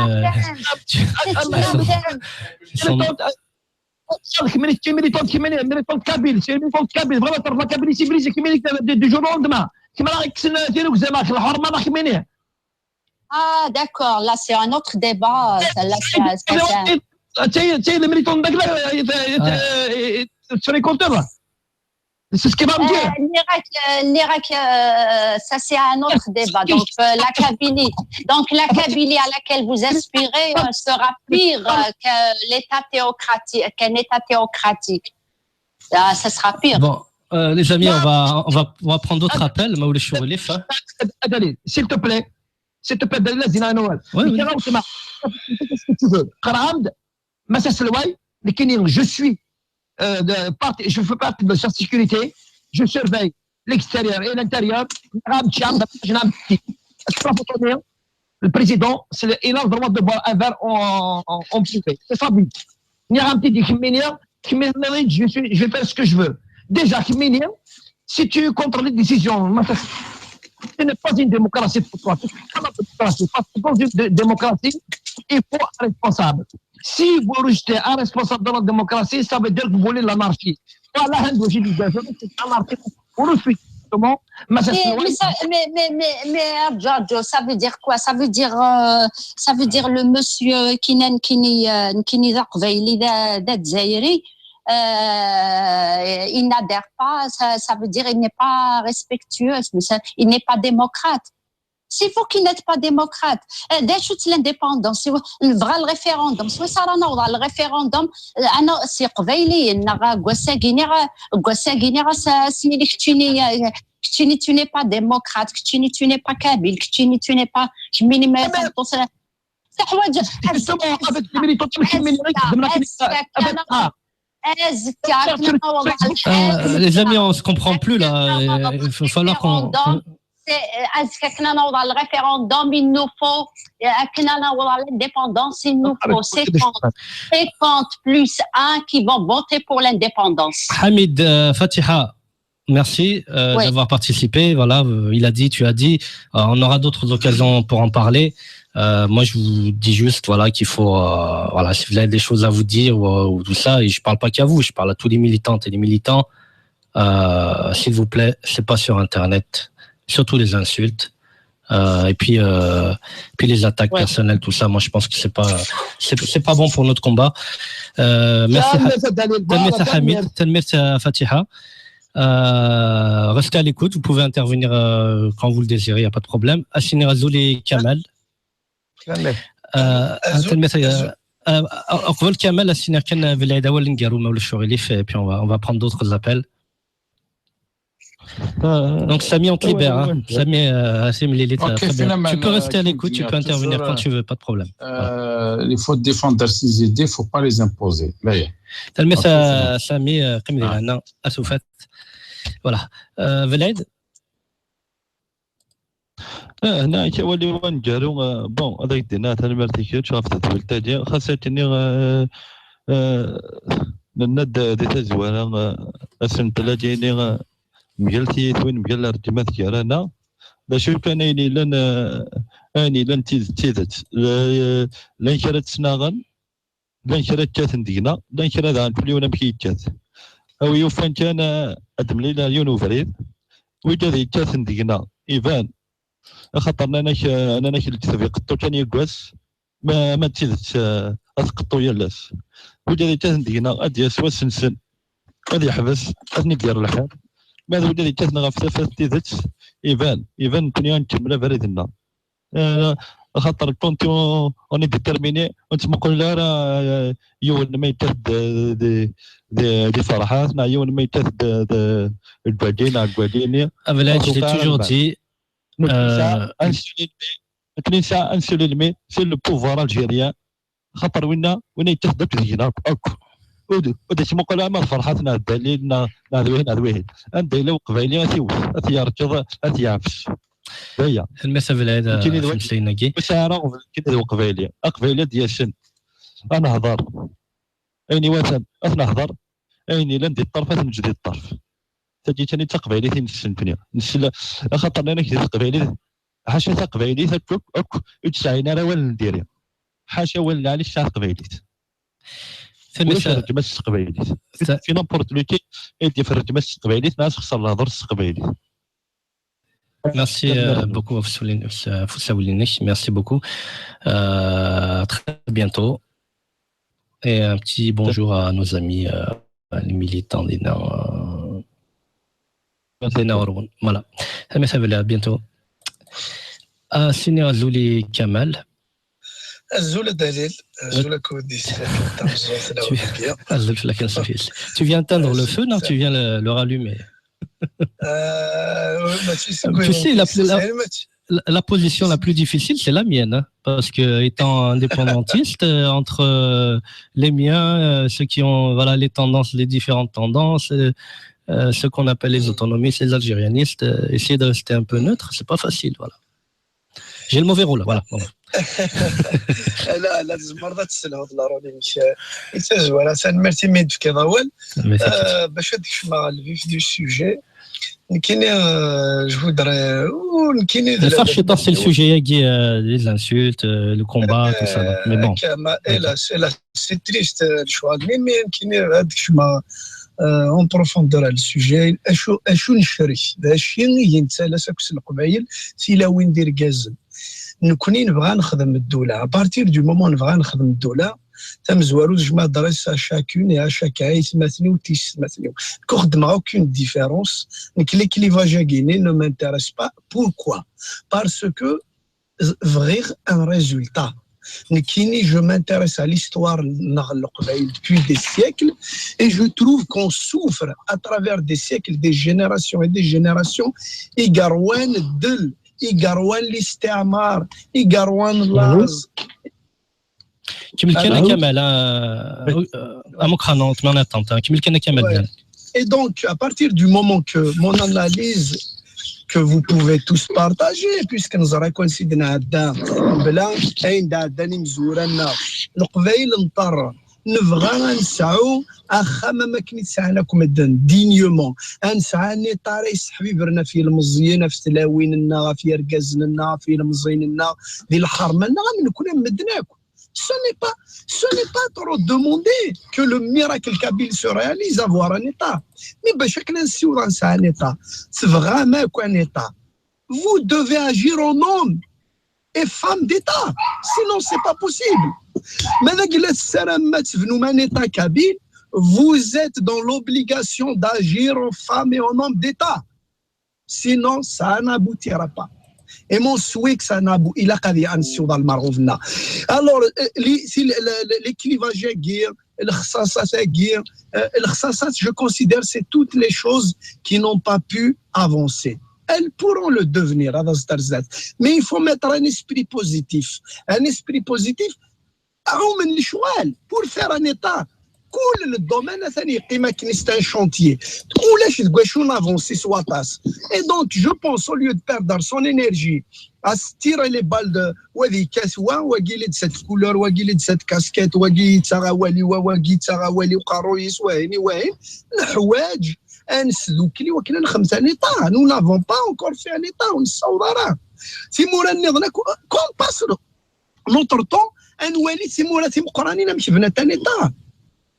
Kemmini, kemmini, kemmini, militante kabyle, c'est une militante kabyle, vraiment, la Kabylie civilisée, kemmini, du jour au lendemain. Kemmini, kemmini, kemmini. Ah, d'accord, là, c'est un autre débat. Là, c'est, c'est, c'est... Tu sais, les militants de la, tu serais contre, là. C'est ce qu'il va me dire. Euh, Nirak, euh, Nirak, euh, ça c'est un autre débat. Donc euh, la Kabylie, donc la Kabylie à laquelle vous aspirez euh, sera pire euh, que l'État théocratique, qu'un État théocratique. Ah, ça sera pire. Bon, euh, les amis, on va, on va, on va prendre d'autres appels. Maoulé Chourelif. S'il te plaît, s'il te plaît, Dalila Zina Noël. Oui, oui. Qu'est-ce que tu veux ? Massa Selway, je suis euh, de, partie, je fais partie de sa sécurité, je surveille l'extérieur et l'intérieur. Le président, il a le droit de boire un verre en, en, en privé. C'est sa vie. Je, suis, je vais faire ce que je veux. Déjà, si tu es contre les décisions, ce n'est pas une démocratie pour toi. C'est pas la démocratie. Parce que dans une démocratie, il faut un responsable. Si vous rejetez un responsable de la démocratie, ça veut dire que vous voulez l'anarchie. Voilà, c'est l'anarchie. Vous le suivez. Mais, mais, ça, mais, mais, mais, mais Giorgio, ça veut dire quoi ? Ça veut dire, euh, ça veut dire le monsieur qui n'est qui n'est euh, il n'adhère pas, ça, ça veut dire il n'est pas respectueux, il n'est pas démocrate. C'est vous qui n'êtes pas démocrate. D acu-tt l'indépendance ? Nebɣa le référendum. Swayes ara naweḍ ɣer le référendum, c'est qbayliyen, neɣ deg wass-agi, neɣ deg wass-agi, neɣ ass-nni, keččini, keččini, tu n'es pas démocrate, keččini, tu n'es pas kabyle, keččini, tu n'es pas, kemmini, ma tameṭṭut, teḥwaǧ. Justement, avec les militants, kemmini, avec, ah, Azekka, akken ad naweḍ ɣer Euh, les amis, on se comprend plus là. Il va falloir qu'on. Azekka akken ad naweḍ ɣer le référendum, il nous faut, euh, akken ad naweḍ ɣer l'indépendance, il nous faut cinquante, cinquante plus un qui vont voter pour l'indépendance. Hamid, euh, Fatiha. merci euh, d'avoir participé. Voilà, euh, il a dit, tu as dit, euh, on aura d'autres occasions pour en parler. Euh, moi, je vous dis juste, voilà, qu'il faut, euh, voilà, si vous avez des choses à vous dire ou, ou tout ça, et je parle pas qu'à vous, je parle à tous les militantes et les militants. Euh, s'il vous plaît, c'est pas sur Internet, surtout les insultes. Euh, et puis, euh, puis les attaques personnelles, tout ça, moi je pense que c'est pas, c'est, c'est pas bon pour notre combat. Euh, merci, tanemmirt a Hamid, tanemmirt a Fatiha. Euh, restez à l'écoute, vous pouvez intervenir euh, quand vous le désirez, il n'y a pas de problème. Asini Azuli Kamal. Tanemmirt. Euh, tanemmirt, euh, euh, قبل كمال, asini kan Belɛid awal ngar, ma ulac aɣilif, et puis on va, on va prendre d'autres appels. Donc, Sami, on te libère. Hein. Sami, euh, Sami Lili, très bien. Tu peux rester à l'écoute, tu peux intervenir quand tu veux, pas de problème. Il faut défendre ses idées, il ne faut pas les imposer. Tanemmirt a Sami, euh, qim di lehna, asufat. Voilà. Euh, Belɛid. Hna akka wali waneggaru, bon, ad ak-d-iniɣ tanemmirt i kečč ɣef tedwilt-agi, xas akken nenna-d di tazwara asentel-agi-ini mgal tiyitwin, mgal rǧimat gar-aneɣ. D acu kan ayen yellan, ayen yellan d tidet, d tidet. Llan kra ttnaɣen, llan kra kkaten deg-neɣ, llan kra daɣen kul yiwen amek yekkat. A wi yufan kan ad d-mlileɣ yiwen ubrid, wid ad yekkaten deg-neɣ iban, axaṭer nnan-ak, nnan-ak lekdeb iqeṭṭu kan yeggas, ma, ma d tidet ad tqeṭṭu yal ass. Wid ad yekkaten deg-neɣ ad d-yas wass-nsen, ad yeḥbes, ad ten-id-yerr lḥal. Ma d wid ad yekkaten ɣef tafat n tidet, iban, iban nekkni ad nkemmel abrid-nneɣ. Axaṭer quand on est déterminé, ur nettmuqul ara yiwen ma yekkat-d di Ferḥat neɣ yiwen ma yekkat-d deg wagi neɣ deg wagi-nni. Abelɛid, je l'ai toujours dit. Nekkni nesɛa un seul ennemi, c'est le pouvoir algérien. Xaṭer winna, winna yekkat-d akk deg-neɣ akk. Ur d-yettmuqul ara ma d Ferḥat neɣ d Dalil neɣ d wihin neɣ d wihin. Anda yella Uqbayli ad t-iwet, ad t-yerkeḍ, ad t-yeɛfes. D aya. Tanemmirt a Belɛid ɣef imeslayen-agi. Ur sɛiɣ ara aɣbel nekkini d Uqbayli. Aqbayli ad d-yasen, ad nehḍer. Ayen iwatan ad t-nehḍer, ayen yellan di ṭṭerf ad t-neǧǧ di ṭṭerf. Tagi kan i d taqbaylit i nessen nekkni. Axaṭer nnan-ak di teqbaylit, ḥaca taqbaylit akk akk akk ur tesɛin ara awal n diri. Ḥaca awal lɛali tesɛa teqbaylit. Ulac rregmat s teqbaylit. Fi n'importe lequel i d-yaf rregmat s teqbaylit neɣ ad texṣer lehdur s teqbaylit. Merci euh, beaucoup ɣef usawal-inek. Merci beaucoup. Euh, très bientôt. Et un petit bonjour à nos amis, euh, les militants dinna, euh, dinna Orwon. Voilà. Tanemmirt a Belɛid, à bientôt. Asini azul i Kamal. Azul a Dalil, azul a Koudis, tameẓẓuɣt n Awdibiya. Azul fell-ak a Safil. Tu viens éteindre le feu, non, tu viens le, le rallumer. Euh, ouais, bah, tu sais, Tu sais, la, la, la, la position la plus difficile, c'est la mienne, hein, parce que étant indépendantiste, euh, entre euh, les miens, euh, ceux qui ont, voilà, les tendances, les différentes tendances, euh, euh, ceux qu'on appelle les autonomistes, les algérianistes, euh, essayer de rester un peu neutre, c'est pas facile, voilà. J'ai le mauvais rôle, voilà. Bon. لا لا، تزمر ذات السلهود لا روني مش يتزوى راه سان ميرسي ميد في كذا وال. Mais c'est- آه، باش هذيك شما le vif du sujet. نكيني آه، je voudrais ونكيني الفرق شي طاس السوجي ياكي، آه، les insultes, euh, le combat, tout ça. Donc, mais bon. كما الا الا c'est triste الشغل، mais mais يمكن هذيك شما آه، en profondeur على السوجي، اشو اشو نشري، اشي ينتسالى ساكس القبايل، سيلا وين دير كازل. نكوني نبغى نخدم الدولة، à partir du moment نبغى نخدم الدولة، تمزوارو زعما adresse à chacune et à chacun، يتماتني وتيستماتني. كو خدمة aucune différence، نكليك لي فاجاكيني ne m'intéresse pas. Pourquoi ? Parce que bɣiɣ un résultat. نكيني je m'intéresse à l'histoire نغ القبايل depuis des siècles et je trouve qu'on souffre à travers des siècles, des générations et des générations. Igarwan del, Igarwan الاستعمار, Igarwan laz. كمل كان كمال امك خانو تمانا طنطا كمل كان كمال. Et donc, à partir du moment que mon analyse que vous pouvez tous partager, puisque nous aurons coïncidé dans بلا عند داني مزورنا القبايل نطر Nebɣa ad nesɛu axxam am akken i t-sɛan akk medden, dignement. Ad nesɛu un État ara yesseḥbibren ɣef yilmeẓyen, ɣef tlawin-nneɣ, ɣef yergazen-nneɣ, ɣef yilmeẓyen-nneɣ, di lḥerma-nneɣ, am nekkni am medden akk. Ce n'est pas, ce n'est pas trop demander que le miracle kabyle se réalise, avoir un État. Mais bac akken ad nessiweḍ ad nesɛu un État, tebɣam akk un État, vous devez agir en homme et femme d'État. Sinon, c'est pas possible. Ma d agla tessaram ad tebnum un État kabyle, vous êtes dans l'obligation d'agir en femme et en homme d'État. Sinon, ça n'aboutira pas. Et mon souhait que ça n'abou-, il a qu'à dire, alors, euh, les, si le, le, le, les clivages, euh, الخصاصات, euh, الخصاصات, je considère c'est toutes les choses qui n'ont pas pu avancer. Elles pourront le devenir, هذا زدرزات. Mais il faut mettre un esprit positif. Un esprit positif, عمومًا الشغل, pour faire un État, كل الدومين ثاني يقيم كنيسة un chantier. ولاش تقوى شو نافونسي سواطاس. Et donc, je pense, au lieu de perdre son énergie à se tirer les balles de وادي كاثوا, واقي لي cette couleur, واقي لي cette casquette, واقي تساغاوالي, واقي تساغاوالي وقارويس, وهيني, وهين, نحواج أن سدوكلي وكنا نخمس un État. Nous n'avons pas encore fait un État, ونصور راه. تيمورا نظنا كون باسلو. Notre temps, أن نولي تيمورا تيمقرانين أم شفنا تاني طار.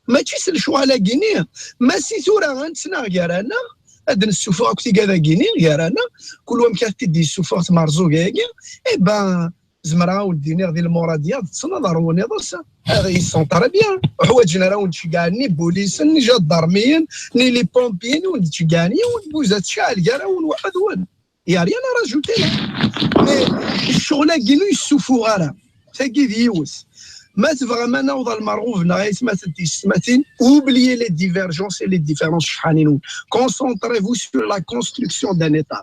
ماشي سل شو على كيني. ما سي ثورة غنتسنا غير أنا. هاد نسوفو أكو تيقادا كيني غير أنا. كل وام كانت تدي السوفو تمارزو كاكي. إي با زمرا وديني غدي المرادية تصنع ضروني ضرسا. هذا يسون تري بيان. حوايجنا راه ونتشجعني بوليس، ني جدارميين، ني لي بومبيين ونتشجعني ونبوزات شاعل كارا ونوحد ون. Il y a rien à rajouter là. Mais الشغل كينو يسوفو غارة. تاكي ديوس. ما تبغى ما نوض المرغوب نغيس ما تديش سماتين. Oubliez les divergences et les différences شحانين. Concentrez-vous sur la construction d'un État.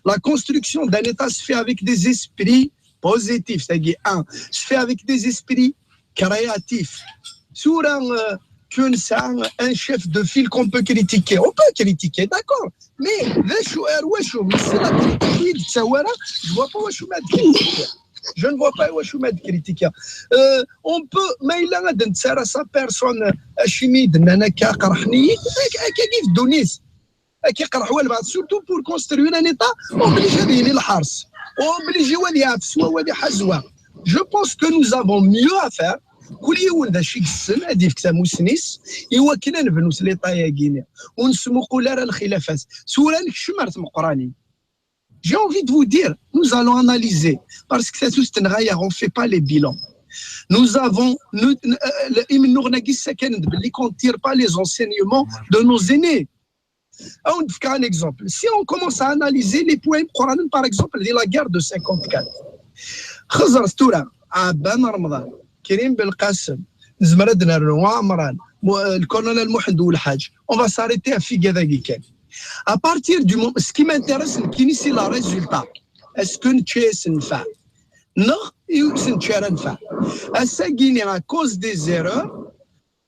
La construction d'un État se fait avec des esprits positifs, c'est-à-dire un, se fait avec des esprits créatifs. Sur un, euh, كون سا un chef de file qu'on peut critiquer. On peut critiquer, d'accord. Mais ذا شو ار وشو مس لا كريتيك ويد تساورا. Je vois pas وشو ما تكريتيكي. Je ne vois pas وشو ما تكريتيكي. Euh, on peut, ما إلا غادي نتسارى sa personne, اشي ميد ان انا كا قرحني هكا كيف دونيس. كيقرحوا البعض surtout pour construire un État. Obligé هذه لي الحرس, obligé وهذه يعفسوا وهذه حزوا. Je pense que nous avons mieux à faire. كل يوم ذا شي قسن هذه في كتاب موسنيس. إوا كنا نبنوا سليطة يا كينيا ونسمو قول راه الخلافات سورة نكشمرت مقرانين. J'ai envie de vous dire, nous allons analyser, parce que c'est tout un غاية, on fait pas les bilans. Nous avons, nous, euh, le إمنوغنا كي سكن بلي qu'on tire pas les enseignements de nos aînés. On fait un exemple. Si on commence à analyser les points importants, par exemple, de la guerre de cinquante-quatre. خزر ستورة, عبان رمضان, كريم بالقاسم, نزمر دنر وعمران, le colonel محمد والحاج. On va s'arrêter à فيك هذا كان. À partir du moment, ce qui m'intéresse, c'est la résultat. Est-ce que نتشيس نفع؟ نغ يوسن تشارا نفع. الساقيني à cause des erreurs,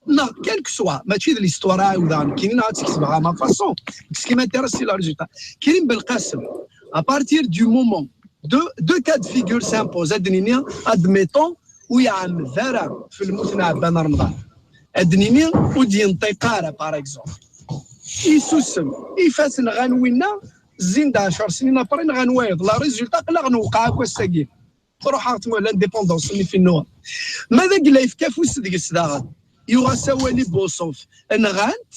نغ quel que soit, ماشي de l'histoire عاودها كاينين غتكتبها ma façon. Ce qui m'intéresse, c'est la résultat. كريم بالقاسم, à partir du moment, deux, deux cas de figure s'imposent, adnini, admettons, ويعم ذارا في الموت نعبان رمضان. Adnini, ودين طيقارة, par exemple. يسوسم, يفاتن غان وينا, زين دا عشر سنين أبرين غان وايض. La résultat, قلا غنوقع أكو الساقين. تروح عاود تموت l'indépendance اللي في النور. ماذا قال لي في كافوس ديك السداغه؟ يغا سوالي بوصوف. نغانت,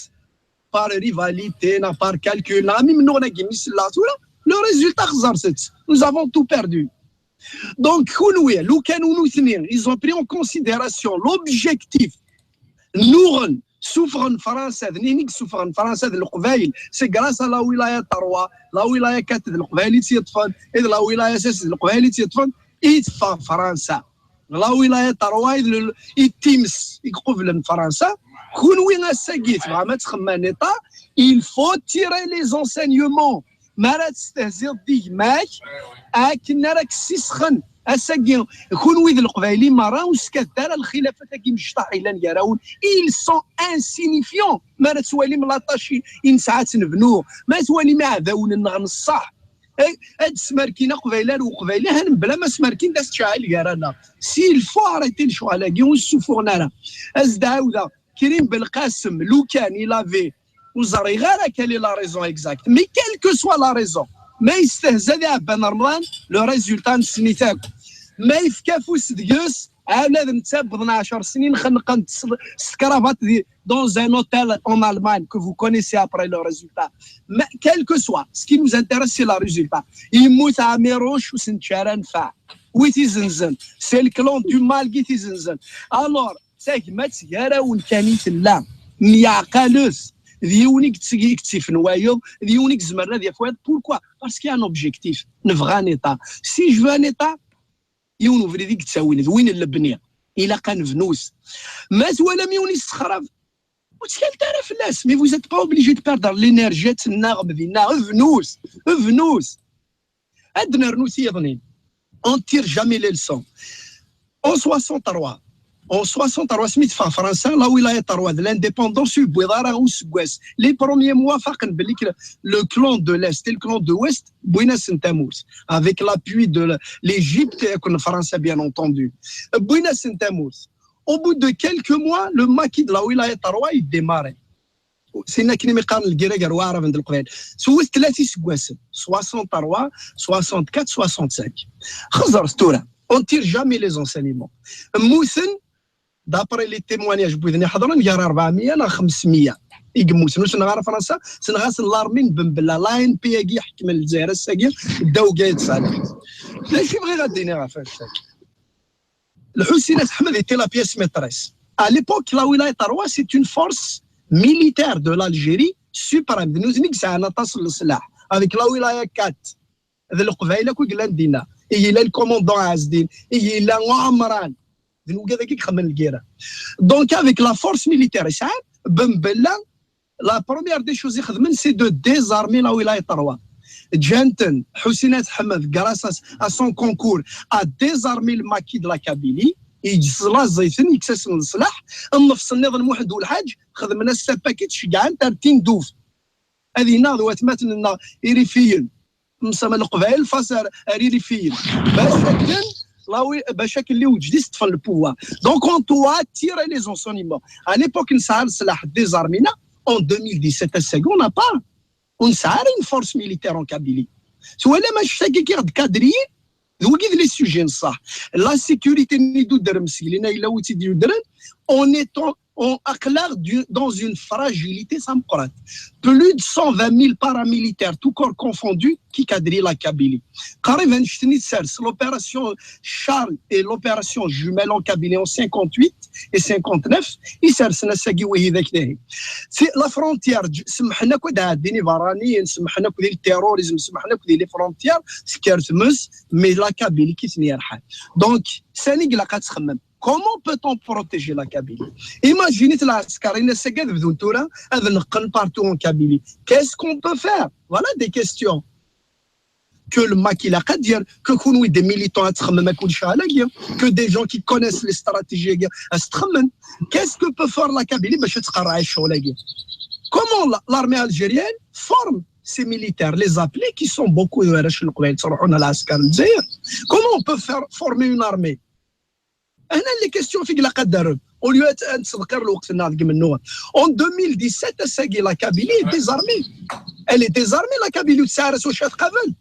par rivalité, نا par calcul, نا مي منو غنا كيمي سلا تورا, le résultat خزرتت. Nous avons tout perdu. Donc, كونوي, لو كانوا نوثني, ils ont pris en considération l'objectif. نوغن, سوفغن فرنسا, ذنينيك سوفغن فرنسا ذ القبايل, c'est grâce à la ولاية trois, la ولاية quatre ذ القبايل يتيطفن, إذ la ولاية six ذ القبايل يتيطفن, يتفا فرنسا. La ولاية trois إذ ال-، يتيمس, يقبل فرنسا. كون وين الساقيت, ما تخمن إيطا, il faut tirer les enseignements. ما راه تستهزئ ديك ماك, أكن راك سيسخن. Ass-agi, kunwi d Leqbayel i merra ur skadar a lxilafat-agi mecṭaḥ yellan gar-awen, ils sont insignifiants. Ma ara twali mlaṭac i nesɛa ad t-nebnu, ma twali iɛdawen-nneɣ n ṣṣeḥ, Ad smerkin aqbayli ar uqbayli, han mebla ma smerkin d as-tceɛɛil gar-aneɣ. S'il faut arrêter lecɣal-agi, ur ssufuɣen ara. As-d-ɛawdeɣ, Krim Belqasem, lukan il avait, ur ẓriɣ ara quelle est la raison exacte, mais quelle que soit la raison, ma yestehza di Ɛebban Remḍan, le résultat nessen-it akk. Ma yefka afus deg-s, ala d netta wwḍen ɛecr snin xenqen-t s, s kravat di, dans un hôtel en Allemagne, que vous connaissez après le résultat. Mais quel que soit, ce qui nous intéresse, c'est le résultat. Yemmut Ɛmiruc ur s-nečči ara nnfeɛ. Wi t-izenzen? C'est le clan du Malg i t-izenzen. Alors, d tagmat gar-awen kan i tella. Myeɛqalet. D yiwen i yetteg-, i yettifen wayeḍ, d yiwen i izemren ad yaf wayeḍ. Pourquoi? Parce qu'il y a un objectif. Nebɣa un État. Si je veux un État, yiwen ubrid i yettawin, d win n lebni. Ilaq ad nebnut. Ma twalam yiwen yessexrab, ur ttkalet ara fell-as. Mais vous êtes pas obligé de perdre l'énergie ad tennaɣem dinna. Bnut, bnut. Ad d-nernu tiyeḍnin. On tire jamais les leçons. En soixante-trois, en soixante-trois, asmi teffeɣ Fransa, la wilaya trois de l'indépendance, ur yewwiḍ ara useggas. Les premiers mois, faqen belli que le clan de l'Est et le clan de l'Ouest, wwin-asen tamurt. Avec l'appui de la, l'Égypte et de Fransa, bien entendu. Wwin-asen tamurt. Au bout de quelques mois, le maquis de la wilaya trois, il démarre. Sin akken imi qqaren lgirra gar waɛraben d leqbayel. Tewwet tlata iseggasen, soixante-trois, soixante-quatre, soixante-cinq. Xeẓret tura, on tire jamais les enseignements. Mmuten, d'après les témoignages n widen iḥeḍren, gar rebɛemya neɣ xemsemya i yemmuten. Ur s-neɣ ara Fransa, s-neɣ-asen l'armée n Ben Bella, l'A N P agi iḥekmen Lezzayer ass-agi, ddaw Gaël Salah. D acu i bɣiɣ ad d-iniɣ ɣef wass-agi? Lḥusin At Ḥmed était la pièce maîtresse. À l'époque, la wilaya trois, c'est une force militaire de l'Algérie suprême. D nutni i yesɛan aṭas n leslaḥ. Avec la wilaya quatre, d leqbayel akk i yellan dinna. I yella le commandant Ɛezdin, i yella Ɛemran. D nugad-agi i ixemmen lgirra. Donc, avec la force militaire, i sɛan, Ben Bella, la première des choses i xedmen, c'est de désarmer la wilaya trois. Ǧǧan-ten, Ḥusin At Ḥmed, grâce à, à son concours, a désarmé le maquis de la Kabylie, yeslaẓ-iten, yekkes-asen leslaḥ. Nnefṣ nniḍen, Muḥend Ulḥaǧ, xedmen-as tapakit, ceggɛen-t ar Tindouf. Ad yennaɣ d watmaten-nneɣ irifiyen. Msama leqbayel, face ar, ar irifiyen. Bac akken, la wi-, bac akken lewǧed-is ṭṭfen le pouvoir. Donc, on doit tirer les enseignements. À l'époque, nesɛa leslaḥ, désarmé-na. En deux mille dix-sept, ass-agi, on n'a pas. Ur nesɛi ara une force militaire en Kabylie. Twalam annect-agi i ɣ-d-kadriyen? D wagi d les sujets n ṣṣeḥ. La sécurité-nni d udrem seg lina yella wi tt-id-yudren, on est en, on, aql-aɣ du-, dans une fragilité tameqqrant. Plus de cent vingt mille paramilitaires, tout corps confondu, qui quadrillent la Kabylie. Qrib annect-nni tsers l'opération Charles et l'opération Jumelle en Kabylie en cinquante-huit et cinquante-neuf, i sersen ass-agi wihid ak dahi. Si la frontière, j-, semḥen akk ad ɛeddin iberraniyen, semḥen akk di le terrorisme, semḥen akk di les frontières, tekker tmes, mais la Kabylie ki ten-yerḥan. Donc, sani i ilaq ad txemmem? Comment peut-on protéger la Kabylie? Imaginez lɛesker-in ass-agi ad bdun tura ad neqqen partout en Kabylie. Qu'est-ce qu'on peut faire? Voilà des questions que le maquis ilaq ad d-yerr, que kunwi des militants ad txemmem akk lecɣal-agi, que des gens qui connaissent les stratégies-agi ad s-txemmem. Qu'est-ce que peut faire la Kabylie bac ad tqerreɛ ccɣel-agi? Comment la, l'armée algérienne forme ses militaires, les appelés, qui sont beaucoup de warrac n Leqbayel ttruḥun ɣer lɛesker n Lezzayer? Comment on peut faire former une armée? Hna les questions fi ilaq ad d-terrem. Au lieu ad, ad nettḍeqqir lweqt-nneɣ deg imennuɣen. En deux mille dix-sept, ass-agi, la Kabylie est désarmée. Elle est désarmée, la Kabylie, ur tesɛi ara s wacu ad tqabel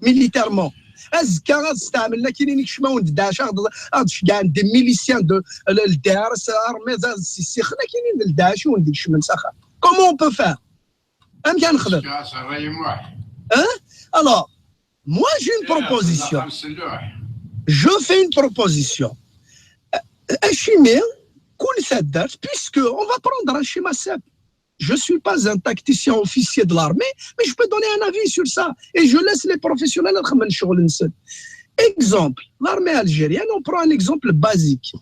militairement. Azekka ad steɛmlen akkin i yimcum ad wen-d-dɛac, ad, ad ceggɛen des miliciens de, le, le D R S, armée, ad ssixen akkin i le D A E S h i wen-d-ikecmen s axxam. Comment on peut faire? Amek ara nexdem? Hein? Alors, moi, j'ai une proposition. Je fais une proposition. Euh, acimi, kul taddart, puisque on va prendre un schéma simple. Je suis pas un tacticien officier de l'armée, mais je peux donner un avis sur ça. Et je laisse les professionnels ad xemmen ccɣel-nsen. Exemple, l'armée algérienne, on prend un exemple basique.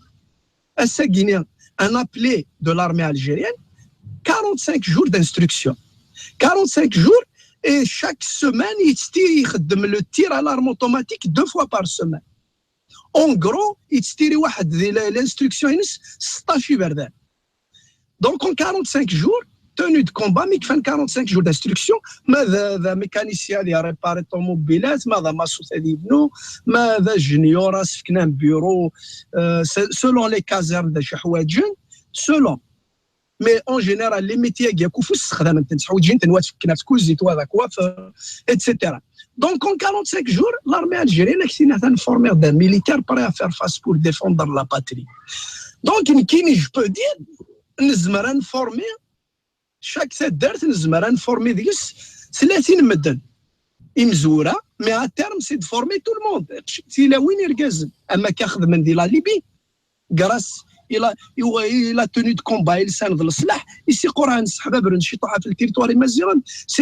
Ass-agi-ni, un appelé de l'armée algérienne, quarante-cinq jours d'instruction. Quarante-cinq jours, et chaque semaine, il tire, ixeddem le tir à l'arme automatique deux fois par semaine. En gros, il tire واحد, l'instruction-ines, seize iberdan. Donc, en quarante-cinq jours, tenue de combat, mi kfan quarante-cinq jours d'instruction, ma d, d mécanicien ad réparer ṭumubilat, ma d amassut ad yebnu, ma d ingénieur ad s-fken un bureau, euh, se-, selon les casernes d acu ḥwaǧen, selon. Mais en général, les métiers-agi akk ufus ssexdamen-ten, ḥwaǧen-ten, wa ad fken ɣef tkuzit, wa d coiffeur, et cetera. Donc, en quarante-cinq jours, l'armée algérienne a fini à former des militaires prêts à faire face pour défendre la patrie. Donc, nekkini, je peux dire, nezmer ad nformi chaque taddart nezmer ad nformi deg-s tlatin medden imezwura, mais à terme c'est de former tout le monde. Tilawin irgazen, am akka xedmen di la Libye, grâce il a, il a tenu de combat, il s'en de l'slah, ici Coran, c'est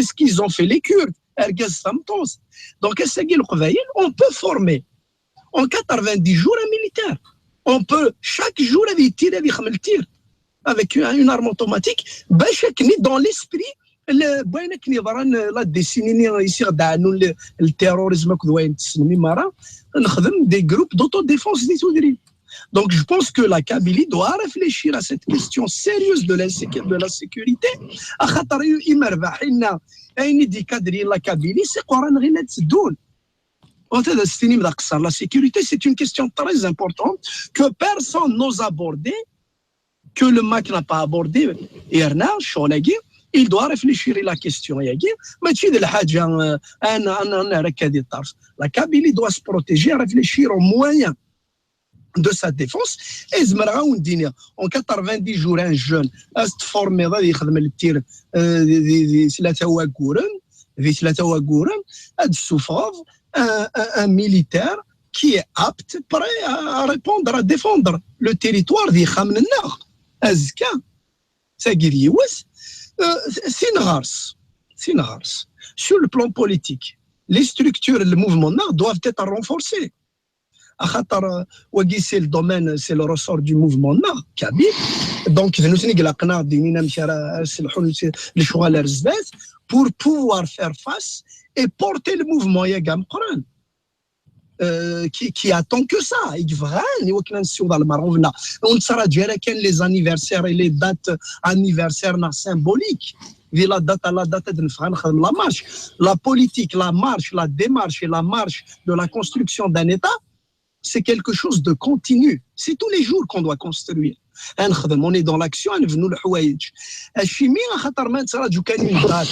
ce qu'ils ont fait les Kurdes, argaz tameṭṭut. Donc, ass-agi, Leqbayel, on peut former en quatre-vingt-dix jours un militaire. On peut, chaque jour, ad yettir, ad yexdem tir avec une, une arme automatique, bac akken dans l'esprit, le, wayen akken yeḍran, la décennie ici, le, le terrorisme, akked wayen tessnem i mara, nexdem des groupes d'autodéfense di tudrin. Donc, je pense que la Kabylie doit réfléchir à cette question sérieuse de la, sécu- de la sécurité. Axaṭer i, i merbaḥ inna, ayen i d-ikadri la Kabylie, c'est Coran Rinat Sedoul. Anta d as-tinim d aqeṣṣer. La sécurité, c'est une question très importante que personne n'ose aborder, que le MAK n'a pas abordé. Yerna, ccɣel-agi, il doit réfléchir à la question-agi. Mačči d lḥaǧa, euh, an, an, an, ara akka di ṭṭerf. La Kabylie doit se protéger, réfléchir aux moyens de sa défense. Et zemreɣ ad wen-d-iniɣ, en quatre-vingt-dix jours, un jeune, ad s-tformiḍ ad yexdem le tir, euh, di, di, di tlata wagguren, di tlata wagguren, ad d-tessufɣeḍ un, un, un militaire qui est apte, prêt à, à répondre, à défendre le territoire d yixxamen-nneɣ. Azekka, tagi d yiwet, euh, tin ɣer-s, tin ɣer-s. Sur le plan politique, les structures, le mouvement-nneɣ doivent être renforcées. Axaṭer, euh, wagi, c'est le domaine, c'est le ressort du mouvement-nneɣ, kabyle. Donc, d nutni i ilaqen ad d-inin amek ara, ara selḥun lecɣal ar zdat, pour pouvoir faire face et porter le mouvement-agi ameqqran. Euh, qui, qui attend que ça, i yebɣan i wakken ad nessiweḍ ɣer lmerɣub-nneɣ. Ur nettraǧu ara kan les anniversaires et les dates anniversaires neɣ symboliques. Di la date à la date, ad neffeɣ ad nexdem la marche. La politique, la marche, la démarche et la marche de la construction d'un État, c'est quelque chose de continu. C'est tous les jours qu'on doit construire. Ad nexdem, on est dans l'action, ad nebnu leḥwayeǧ. Acimi? Axaṭer ma nettraǧu kan une date,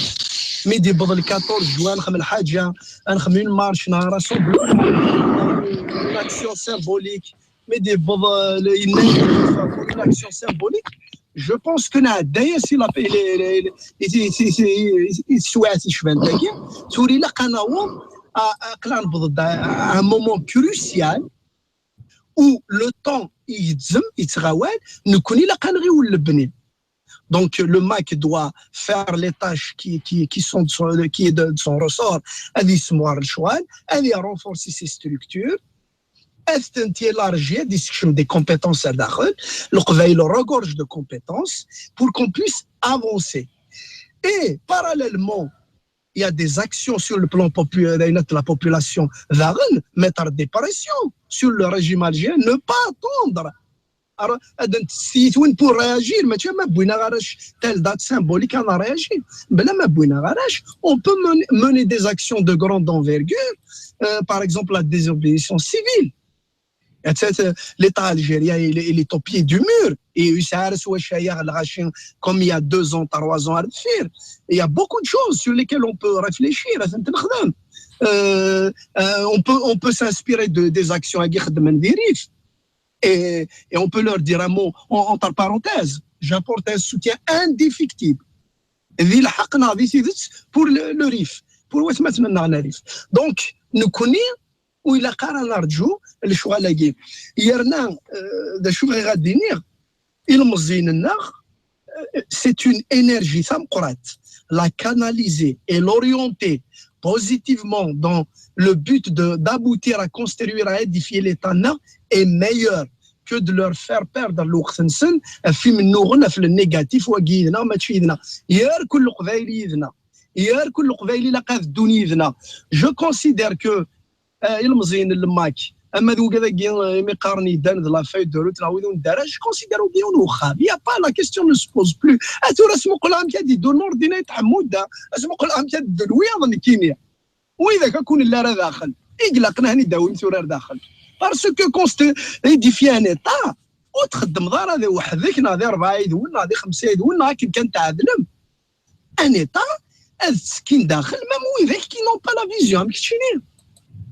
mi d-yewweḍ le quatorze juin, ad nexdem lḥaǧa, ad nexdem une marche, neɣ un rassemblement, une action symbolique, mi d-yewweḍ, euh, le, une action symbolique. Je pense que nɛedda-yas i la, i, i, i, i, i, i teswiɛt icban dagi. Tura ilaq ad naweḍ, a, a, aql-aɣ newweḍ-d à, à un moment crucial où le temps igezzem, yettɣawal, nekkni ilaq ad nɣiwel lebni. Donc, le MAK doit faire les tâches qui, qui, qui sont de son, qui est de, de son ressort, ad yessemɣer lecɣal, ad renforcer ses structures, ad tent-élargir, ad yessekcem des compétences à daxel, Leqbayel regorge de compétences, pour qu'on puisse avancer. Et parallèlement, il y a des actions sur le plan populaire, de la population, daɣen, mettre des pressions sur le régime algérien, ne pas attendre. Alors, ad nttwin pour réagir, mais tu ma bwina garache, telle date symbolique, on a réagi. Mais là, ma bwina garache, on peut mener, mener des actions de grande envergure, euh, par exemple la désobéissance civile. L'État algérien, il, il est au pied du mur. Et il s'est arrêté, comme il y a deux ans, trois ans à le faire. Il y a beaucoup de choses sur lesquelles on peut réfléchir. Euh, euh, on peut, on peut s'inspirer de, des actions à Guy Khedman Dérif. Et, et on peut leur dire un mot, en, entre parenthèses, j'apporte un soutien indéfectible. Di lḥeqq neɣ di tidet, pour le, le Rif, pour watmaten-nneɣ n Rif. Donc, nekkni, ur ilaq ara ad nerǧu lecɣal-agi. Yerna, euh, d acu bɣiɣ ad d-iniɣ, ilmeẓyen-nneɣ, euh, c'est une énergie tameqqrant. La canaliser et l'orienter positivement dans le but de, d'aboutir à construire, à édifier l'État-nneɣ est meilleur que de leur faire perdre lweqt-nsen ɣef imennuɣen, ɣef le négatif, wagi yid-neɣ, mačči yid-neɣ. Yerkul Leqbayel yid-neɣ. Yerkul Leqbayel ilaq ad ddun yid-neɣ. Je considère que, euh, ilmeẓyen n le MAK, Ama d wigad-agi imi qqaren yeddan d la feuille de route neɣ wid ur neddi ara, je considère wigi yiwen uxxam. Il y a pas, la question ne se pose plus. A tura, asmuqel amek ad iddu Nurdin Ayt Ḥemmuda, asmuqel amek ad ddun wiyaḍ nekkini. Widak akk ur nelli ara daxel i ilaqen ad ten-id-awim tura ar daxel. Parce que const- édifier un État, ur txeddmeḍ ara di weḥd-k neɣ di rebɛa yid-wen neɣ di xemsa yid-wen neɣ akken kan tɛedlem. Un État ad ttekkin daxel même widak qui n'ont pas la vision am keččini.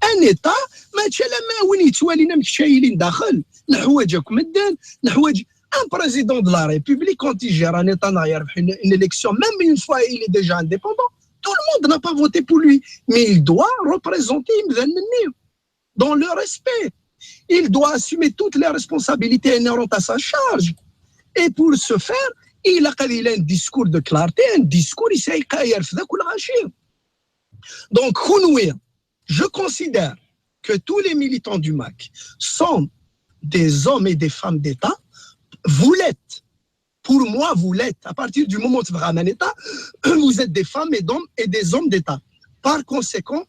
Un État mačči alamma win yettwalin am kečč ay ilin daxel. Neḥwaǧ akk medden, neḥwaǧ un président de la République quand il gère un État neɣ yerbeḥ une, une élection, même une fois il est déjà indépendant, tout le monde n'a pas voté pour lui, mais il doit représenter imdanen-nni dans le respect. Il doit assumer toutes les responsabilités inhérentes à sa charge. Et pour ce faire, il a un discours de clarté, un discours ici. Donc, kunwi, je considère que tous les militants du MAK sont des hommes et des femmes d'État. Vous l'êtes. Pour moi, vous l'êtes. À partir du moment où vous êtes des femmes et d'hommes et des hommes d'État. Par conséquent,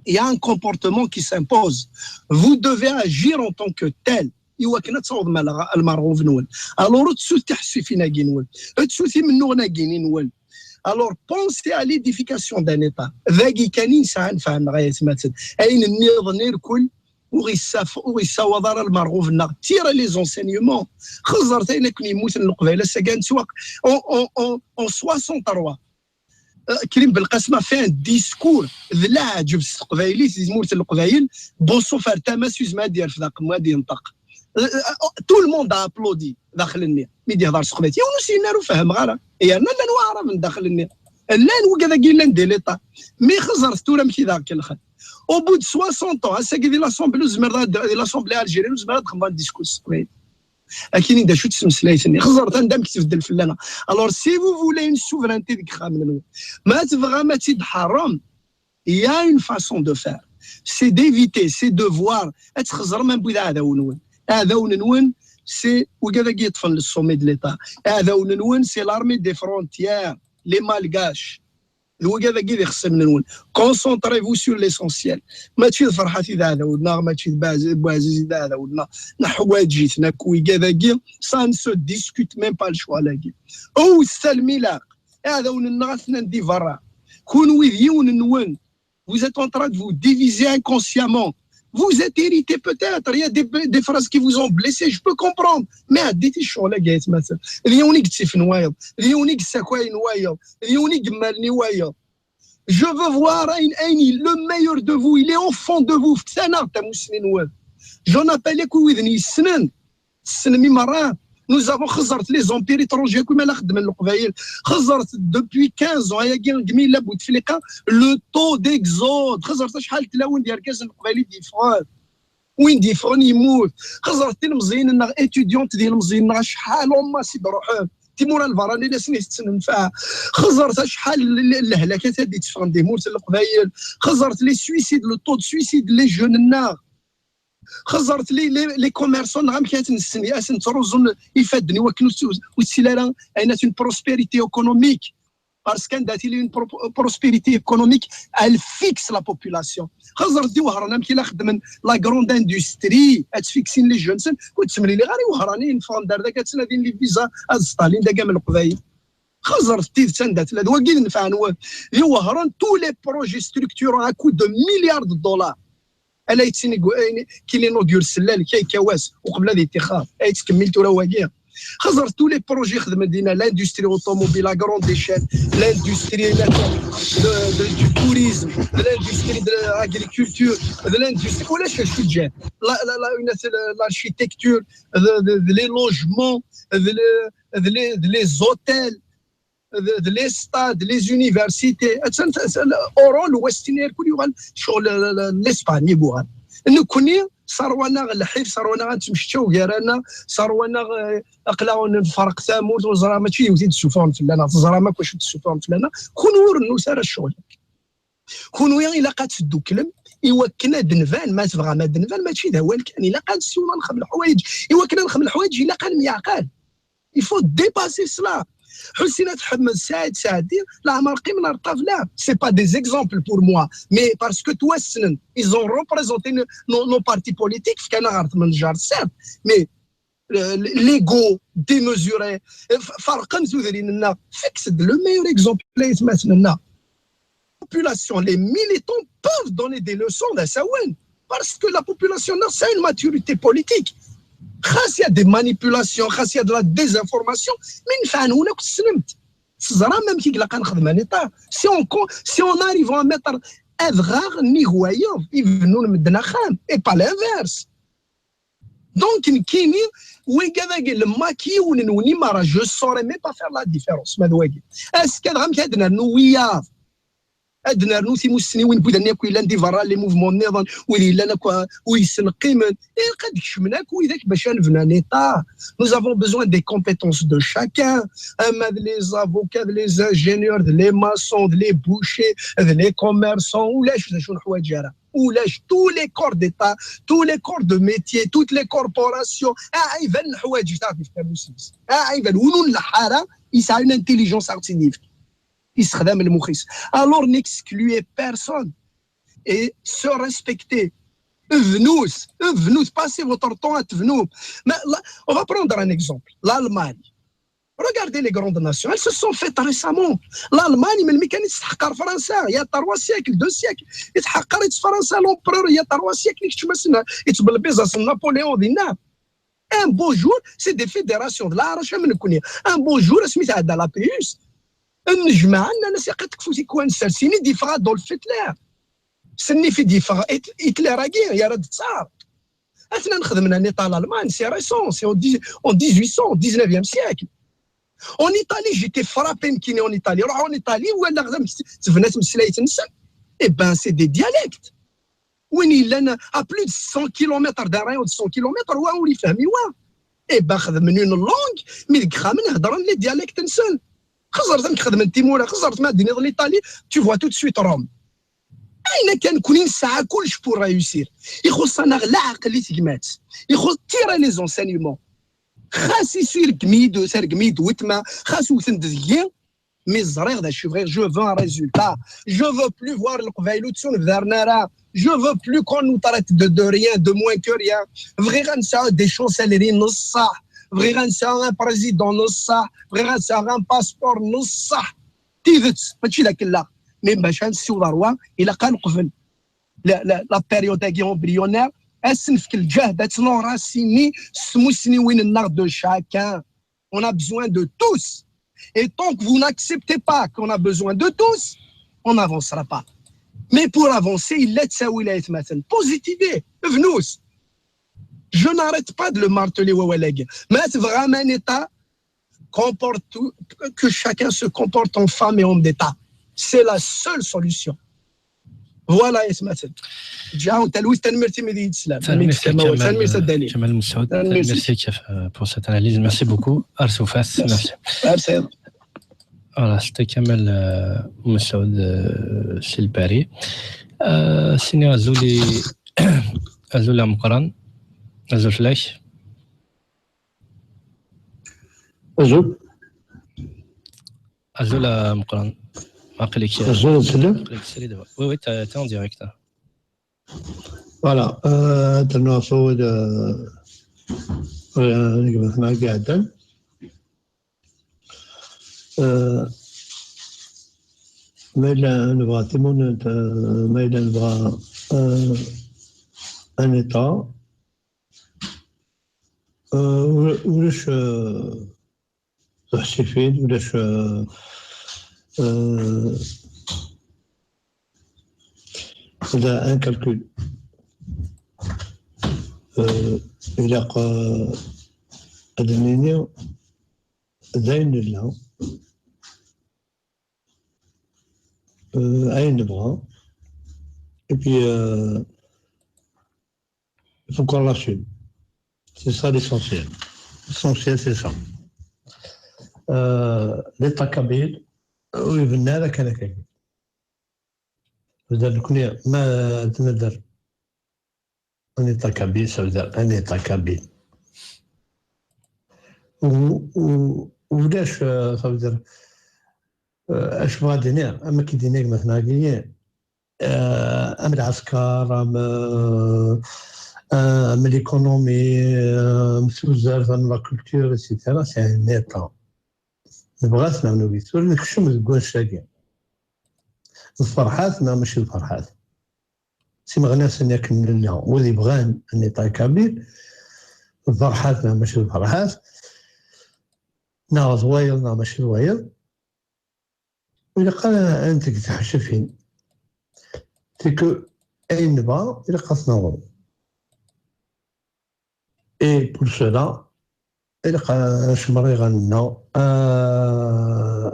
il y a un comportement qui s'impose. Vous devez agir en tant que tel. I wakken ad tawḍem ɣer lmerɣub-nwen. Alors, ur ttut tiḥessifin-agi-nwen. Ur ttut imennuɣen-agi-nwen. Alors, pensez à l'édification d'un État. Dagi kan i nesɛa anfeɛ-nneɣ ay atmaten. Ayen nniḍen irkul ur ɣ-issawaḍ ara lmerɣub-nneɣ. Tira les enseignements. Xeẓret ayen akken yemmuten Leqbayel ass-agi nettwaq en soixante-trois. Krim Belqasem a fait un discours d leɛǧeb s teqbaylit di tmurt n Leqbayel. Bonsof ar tama s uzma ad yerfed aqemmu ad yenṭeq. Tout le monde a applaudi daxel-nni mi d-yehḍer s teqbaylit. Yiwen ur s-yenna ara ur fehmeɣ ara. Yerna llan waɛraben daxel-nni. Llan wigad-agi yellan di l'État. Mi xeẓret tura amek i d aɣ-kellxen. Au bout de soixante ans, ass-agi di l'Assemblée ur zmireḍ ara, di l'Assemblée algérienne ur zmireḍ ad xedmeɣ un discours s teqbaylit. Akini d acu-tt tmeslayt-nni? Xeẓret anda amek tbeddel fell-aneɣ. Alors, si vous voulez une souveraineté deg yexxamen-nwen, ma tebɣam ad tt-id-tḥerrem, il y a une façon de faire. C'est d'éviter, c'est de voir. Ad txeẓrem am wid aɛdawen-nwen. Aɛdawen-nwen, c'est wigad-agi yeṭṭfen le sommet de l'État. Aɛdawen-nwen, c'est l'armée des frontières, les Malgaches. D wigad-agi d ixṣimen-nwen. Concentrez-vous sur l'essentiel. Mačči d Ferḥat i d aɛdaw-nneɣ, mačči d Buɛziz i d aɛdaw-nneɣ. Neḥwaǧ-iten akk wigad-agi. Ça ne se discute même pas lecɣal-agi. Ewwet almi ilaq. Iɛdawen-nneɣ atnan di berra. Kunwi d yiwen-nwen. Vous êtes en train de vous diviser inconsciemment. Vous êtes irrité peut-être, il y a des, des phrases qui vous ont blessé, je peux comprendre. Mais ɛeddit i ccɣel-agi ay atmaten. D yiwen i yettifen wayeḍ, d yiwen i yessakayen wayeḍ, d yiwen i yemmalen i wayeḍ. Je veux voir ayen, ayen, le meilleur de vous, il est au fond de vous. Fket-aneɣ-d tamussni-nwen. J'en appelle akk i widen yessnen. Tessnem i merra. Nous avons, xeẓret les empires étrangers akk i ma la xeddmen Leqbayel. Xeẓret depuis quinze ans ayagi deg mi yella Bouteflika, le taux d'exode. Xeẓret acḥal n tlawin d yergazen Leqbayel i d-yeffɣen. Win d-yeffɣen yemmut. Xeẓret tilemẓiyin-nneɣ, étudiantes d yilemẓiyen-nneɣ, acḥal en masse i d-ruḥen. Timura n lberra-nni la sen-itettnenfeɛ. Xeẓret acḥal n lehlakat ad d-itteffɣen di tmurt n Leqbayel. Xeẓret les suicides, le taux de suicide n les jeunes-nneɣ. Xeẓret les, les, les commerçants neɣ amek ad ten-, asen-ttruẓun ifadden i wakken ur tt-, ur ttili ara ayen at une prospérité économique. Parce qu'anda tili une pro-, prospérité économique, elle fixe la population. Xeẓret d iwehṛen amek i la xeddmen la grande industrie ad tfiksin les jeunes-nsen, ur ttemliliɣ ara iwehṛanen yeffɣen-d ar dagi ad ttnadin les visas ad sṭalin dagi am Leqbayel. Xeẓret tidet anda tella, d wagi i d nnfeɛ-nwen. D iwehṛen, tous les projets structurants à coût de milliards de dollars. Ala yettini qu'il inaugure sellal kay kawas uqbel ad yettixxer. Ay yettkemmil tura wagi. Xeẓret tous les projets xedmen dinna, l'industrie automobile à grande échelle, l'industrie de, de, du tourisme, de l'industrie de l'agriculture, de l'industrie, ulac acu ǧǧan. La, la, la, une, l'architecture, de, de, de les logements, de, les, de, les, de les hôtels, de, de les stades, les universités. Attan, attan, Oran, Western, irkul yuɣal ccɣel, euh, l'Espagne i yuɣal. Nekkni, sserwan-aɣ lḥif, sserwan-aɣ ad nettmecčaw gar-aneɣ, sserwan-aɣ, euh, aql-aɣ nferq tamurt, ur ẓra, mačči yiwet i d-ssufuɣen fell-aneɣ, teẓram akk acu d-ssufuɣen fell-aneɣ, kunwi ur rennut ara ccɣel-agi. Kunwi ilaq ad tedduklem i wakken ad nban, ma tebɣam ad nban, mačči d awal kan, ilaq ad nessiwel ad nexdem leḥwayeǧ, i wakken ad nexdem leḥwayeǧ ilaq ad nemyeɛqal. Il faut dépasser cela. Ḥusin At Ḥmed, Saɛid Saɛdi, leɛmer qqimen ar ṭṭabla. C'est pas des exemples pour moi, mais parce que ttwassnen, ils ont représenté nos, nos, nos partis politiques, fkan ɣer tmenjar, certes, mais euh, l'ego démesuré, f- ferqen tudrin-nneɣ. Fixed le meilleur exemple, ay atmaten-nneɣ. Population, les militants peuvent donner des leçons d asawen, parce que la population-nneɣ, c'est une maturité politique. Xas il y a des manipulations, xas il y a de la désinformation, mais nefɛen-wen akk, tessnem-t. Teẓram amek i ilaq ad nexdem un État. Si on, co- si on arrive à mettre adɣaɣ nnig wayeḍ, ibennun medden axxam, et pas l'inverse. Donc, nekkini, wigad-agi, le maquis yiwen-nwen imara, je saurais même pas faire la différence, ma d wagi. Est-ce que dɣa amek ad nernu wiyaḍ? Ad nernu timussniwin n widan akk yellan di berra, les mouvements nniḍen, wid yellan akk, uh, ur yesneqqimen. Ilaq ad kecmen akk widak bac ad nebnu un État. Nous avons besoin des compétences de chacun. Ama d les avocats, d les ingénieurs, d les maçons, d les bouchers, d les commerçants, ulac d acu neḥwaǧ ara. Ulac, tous les corps d'État, tous les corps de métier, toutes les corporations, ah, iban leḥwaǧ i taɣ-ifkan uselses. Ah, iban, win ur nleḥḥ ara, yesɛa une intelligence artificielle. Yessexdam lmux-is. Alors, n'excluez personne. Et se respecter. Bnut, bnut, passez votre temps à tebnum. Mais là, on va prendre un exemple. L'Allemagne. Regardez les grandes nations, elles se sont faites récemment. L'Allemagne, melmi kan i tesḥeqqer Fransa, il y a trois siècles, deux siècles, i tḥeqqer-itt Fransa, l'empereur, il y a trois siècles, i keččem ass-n, yettbelbiẓ-as Napoléon dinna. Un beau jour, c'est des fédérations d leɛrac am nekkni. Un beau jour, asmi tɛedda la Prusse, nnejmaɛen, nnan-as, yaqqa tekfu tikwal, nessers-ini d-yeffeɣ Adolf Hitler. Sennif i d-yeffeɣ Hit- Hitler-agi, yerra-d ttar. Atnan xedmen un État à l'Allemagne, c'est récent, c'est au dix- en dix-huit cents, au dix-neuvième siècle. En Italie, j'étais frappé, nekkini, en Italie. Ruḥ en Italie, walaɣ amek tebna tmeslayt-nsen. Eh ben, c'est des dialectes. Win yellan à plus de cent kilomètres, d'un rayon de cent kilomètres, wa ur ifehmi wa. Eh ben, xedmen une langue, mi deg yexxamen heddren les dialectes-nsen. Xeẓret amek xedmen timura, xeẓret ma d-tiniḍ l'Italie, tu vois tout de suite Rome. Ayen akka, nekkni nesɛa kullec pour réussir. Ixuṣṣ-aneɣ leɛqel i tegmat. Ixuṣṣ, tirer les enseignements. Xas isu ireggem-iyi-d, tergem-iyi-d weltma, xas wten-d deg-i, mi ẓriɣ d acu bɣiɣ, je veux un résultat. Je veux plus voir Leqbayel ur ttunebdaren ara. Je veux plus qu'on nous traite de, de rien, de moins que rien. Bɣiɣ ad nesɛu des chancelleries n ṣṣeḥ. Bɣiɣ ad nesɛu un président n ṣṣeḥ. Bɣiɣ ad nesɛu un passeport n ṣṣeḥ. Tidet, mačči d akella. Mais bac ad nessiweḍ ar wa, ilaq ad neqbel la, la, la période-agi embryonnaire, ad s-nefk lǧehd, ad tt-nurasini s tmussniwin-nneɣ de chacun. On a besoin de tous. Et tant que vous n'acceptez pas qu'on a besoin de tous, on n'avancera pas. Mais pour avancer, il est de sa wilayat, positiver, venus. Je n'arrête pas de le marteler, wawal-agi. Mais vraiment, un État comporte, que chacun se comporte en femme et homme d'État. C'est la seule solution. Voilà, Ismaël. Ǧaɛun talwit, tanemmirt imi d iyi-teslam. Tanemmirt a Dani. Kamal Moussaoud. Tanemmirt. Merci, Kaf, euh, pour cette analyse. Merci beaucoup. Ar tufat. Merci. Merci. Voilà, c'était Kamal, euh, Moussaoud, euh, si Paris. Euh, sini azul i, azul ameqqran. Azul fell-ak. Azul. Azul ameqqran. Aql-ik, azul, aql-ik srid. Oui, oui, t'es, t'es en direct. Voilà, euh, ad nernuɣ s wawal, euh, euh, n gma-tneɣ i iɛeddan. Euh, ma yella nebɣa timunent, euh, ma yella nebɣa, euh, un État, euh, ulac, euh, Tiḥsifin, ulac, euh, euh, la, un calcul. Euh, ilaq, euh, ad nini d ayen nella, euh, ayen nebɣa, et puis, euh, il faut qu'on l'assume. C'est ça l'essentiel. L'essentiel, c'est ça. Euh, l'État kabyle, ur ibenna ara kan akka. Bda nekkni, ma tnader un État kabyle, ça veut dire un État kabyle. Où, où Ulac, euh, ça veut dire, euh, acu bɣa d-iniɣ, am akken d-iniɣ gma-tneɣ-agi, euh, am lɛesker, am, euh, am l'économie, euh, am tuzert, am la culture, et cetera, c'est un état. Nebɣa-t neɣ nugi-t, ur nekcem deg wanect-agi. D Ferḥat neɣ mačči d Ferḥat? Simeɣnasen akken nella, wid yebɣan un état kabyle, d Ferḥat neɣ mačči d Ferḥat, neɣ d wayeḍ neɣ mačči d wayeḍ, ilaq ad, ad nteg tiḥecfin. C'est que ayen nebɣa, ilaq ad t-naweḍ. Et pour cela, ilaq ad necmer iɣallen-nneɣ, euh,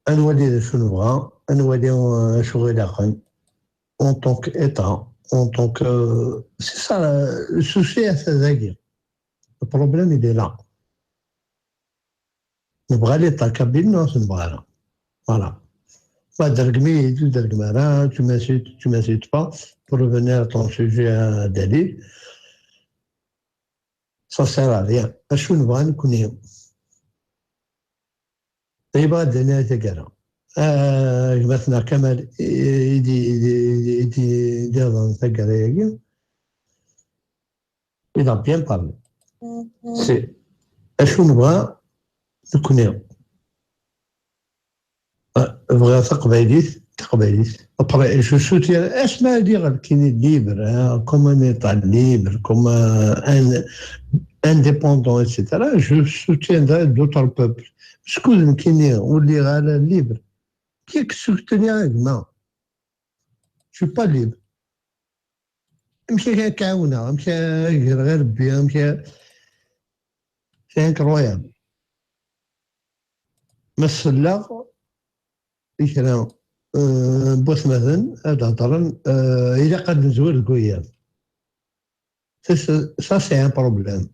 ad nwali d acu nebɣa, ad nwali, euh, acu ɣ-ilaqen, en tant qu'État, en tant que, c'est ça, le souci, c'est dagi. Le problème, il est là. Nebɣa l'État kabyle, non, c'est voilà. Voilà. Ma dergem-iyi-d, ur dergem ara, tu m'insultes, tu m'insultes pas, pour revenir à ton sujet, euh, Dalil, ça sert à rien. Acu nebɣa nekkni? Yebɣa ad d-nini taggara. Ah, gma-tneɣ Kamal, i, i, di, di, di, di, di, di, di, taggara-agi. Il a bien parlé. C'est acu nebɣa nekkni. Ah, bɣiɣ taqbaylit, taqbaylit. Après, je soutiens, asma lliɣ nekkini libre, hein, comme un État libre, comme un, un indépendant, et cetera, je soutiendrai d'autres peuples. Skud nekkini ur lliɣ ara libre, qui que soutiens gma? Je suis pas libre. Amek akka ad k-ɛawneɣ? Amek ad greɣ i Rebbi? Amek a-, c'est incroyable. Ma selleɣ i kra, euh, n watmaten ad hedren, euh, ilaq ad nezwir deg wiyaḍ. Ça, c'est, ça, c'est un problème.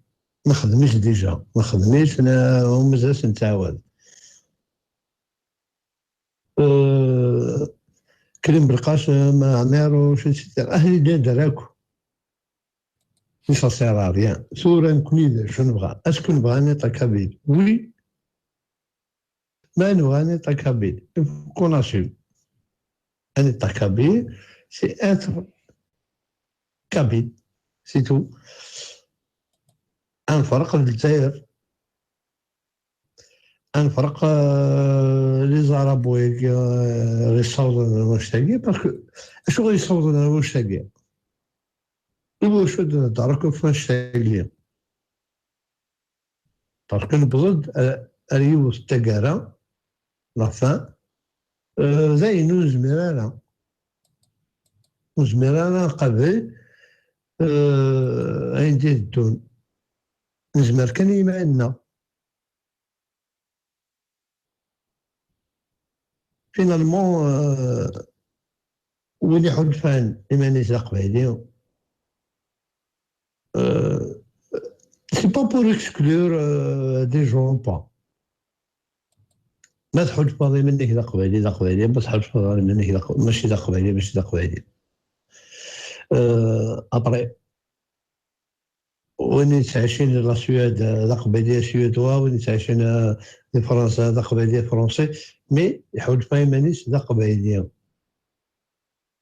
Nexdem-it déjà. Nexdem-it, na-, ur mazal as-nettɛawad. Euh, Krim Belqasem, Ɛmiruc, et cetera. Ahli d-, d-, akk. Ur ça sert à rien. Tura nekkni d acu nebɣa? Est-ce que nebɣa un État kabyle? Oui. Ma nebɣa un État kabyle, il faut qu'on assume. Un État kabyle, c'est être kabyle. C'est tout. Ad nefreq Lezzayer. Ad nefreq, euh, les Arabes, euh, ɣ yessawḍen ar wannect-agi, parce que acu ɣ yessawḍen ar wannect-agi? Iwacu d-, d-, d-, d-, d-, d-, d-, Parce que newweḍ-d ar, ar yiwet n taggara, la fin, euh, dayen ur nezmir ara. Ur nezmir ara ad nqabel, euh, ayen d-iteddun. Nezmer kan i yiman-nneɣ. Finalement, euh, win iḥulfan iman-is d aqbayli, euh, c'est pas pour exclure, euh, des gens ou pas. Ma tḥulfaḍ iman-ik d aqbayli, d aqbayli, ma tḥulfaḍ iman-ik d aq-, mačči d aqbayli, mačči d aqbayli. Euh, après, win yettɛicin di la Suède, d aqbayli, suédois, win yettɛicin, euh, di Fransa, d aqbayli, français, mais iḥulfa iman-is d aqbayli.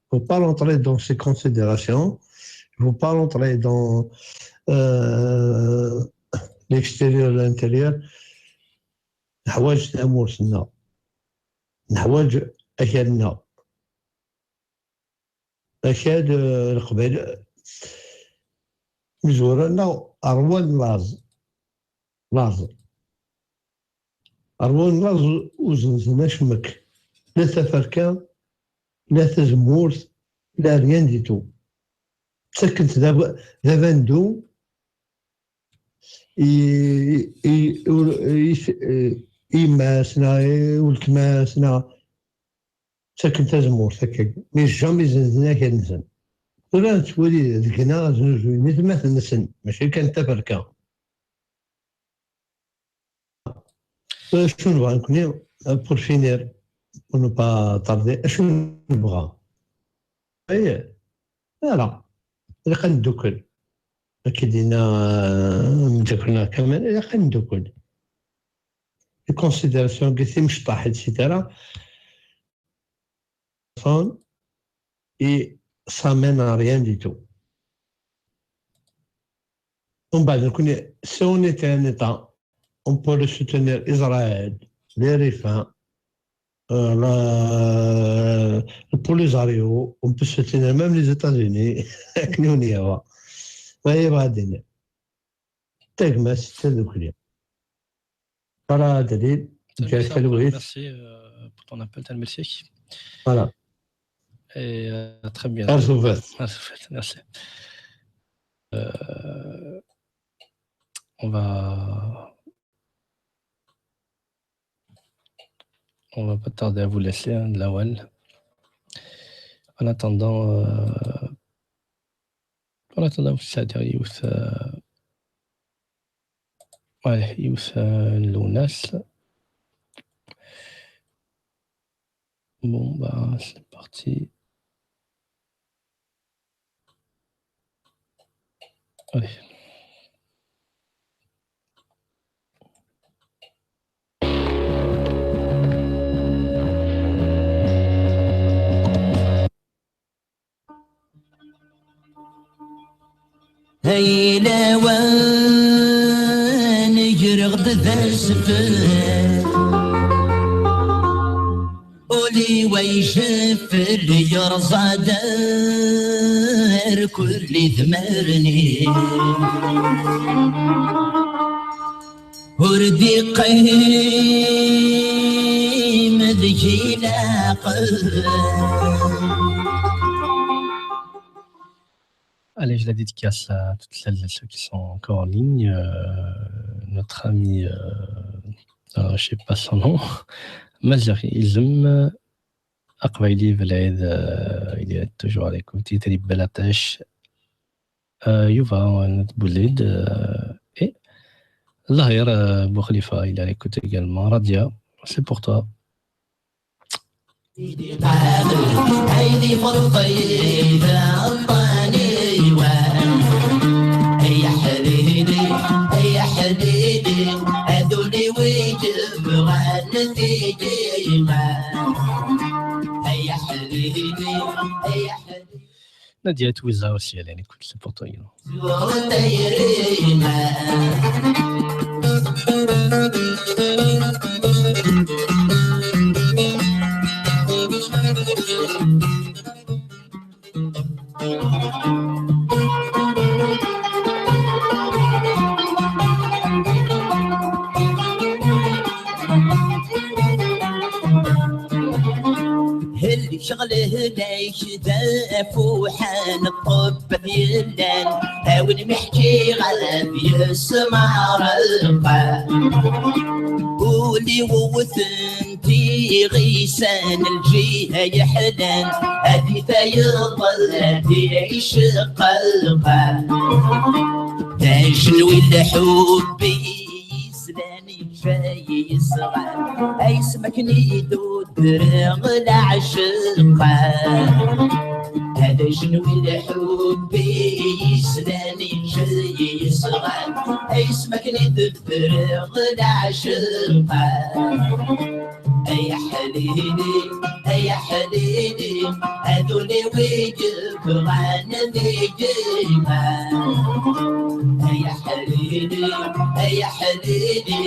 Faut pas rentrer dans ces considérations, faut pas rentrer dans, euh, l'extérieur, l'intérieur. Neḥwaǧ tamurt-nneɣ. Neḥwaǧ akal-nneɣ. Akal, euh, Leqbayel, imezwura-nneɣ ṛwan laẓ. Laẓ. Ṛwan laẓ ur zenzen acemmek. La taferka, la tazemmurt, la rien du tout. Ttaken-t d ab-, d abandu i, i, ur-, i, i yemma-s neɣ i weltma-s neɣ ttaken tazemmurt akka, mais jamais zenzen akal-nsen. Tura nettwali deg-neɣ znuzuyen atmaten-nsen, mačči kan taferka. Acu nebɣa nekni, pour finir, pour ne pas tarder, acu nebɣa? Ay, ara, ilaq ad neddukel. Akka i d-yenna, euh, mdakkel-nneɣ Kamal, ilaq ad neddukel. considération, timecṭaḥ, et cetera. Et ça mène à rien du tout. On va, donc, si on était un État, on pourrait soutenir Israël, les Rifins, euh, la, le Polisario, on peut soutenir même les États-Unis. Avec nous, on y va. Vous voyez, va dire. Tagmest, c'est le client. Voilà, David. Merci, merci, euh, pour ton appel, merci. Voilà. Et, euh, à très bientôt. Merci. Euh, on va, on va pas tarder à vous laisser, hein, de la one. En attendant, euh, En attendant, c'est-à-dire, yiwet, euh, ouais, yiwet, euh, n Lewnas. Bon, bah, c'est parti. Allez. Ay lawan, greɣ-d d asfel, ul-iw ay jeffel, yerẓa-d ar kul idmaren-iw. Ur d-iqqim deg-i leɛqel. Allez, je la dédicace à toutes celles et ceux qui sont encore en ligne. Euh, notre ami, euh, euh, je sais pas son nom, Mazar Izem, Aqbayli Belɛid, euh, il est toujours à l'écoute. Yitri Belatesh, euh, Yuba, euh, Boulid, euh, et Lahir, euh, Boukhlifa, il est à l'écoute également. Radia, c'est pour toi. Nadia Touza aussi, elle est à l'écoute, c'est pour toi, you know. Helkeɣ lehlak d afuḥan, ṭṭebbat yellan, a win mi ḥkiɣ ad yesmeɛreq. Ul-iw wwten tiɣisan, lǧiha yeḥlan, ad itayeḍ, ad iceqqeq. D ajenwi n lḥub i yeslan, yeǧǧa-yi yesɣan, ay s makken i d-udreɣ leɛceq. D ajenwi n lḥub i yeslan, yeǧǧa-yi yesɣan, ay s makken i d-udreɣ leɛceq. Ay aḥlili, ay aḥlili, a ddunit wi yebɣan ad iǧǧ iman. Ay aḥlili, ay aḥlili,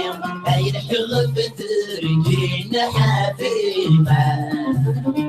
ay lḥeɣ f terǧin ḥafi iman.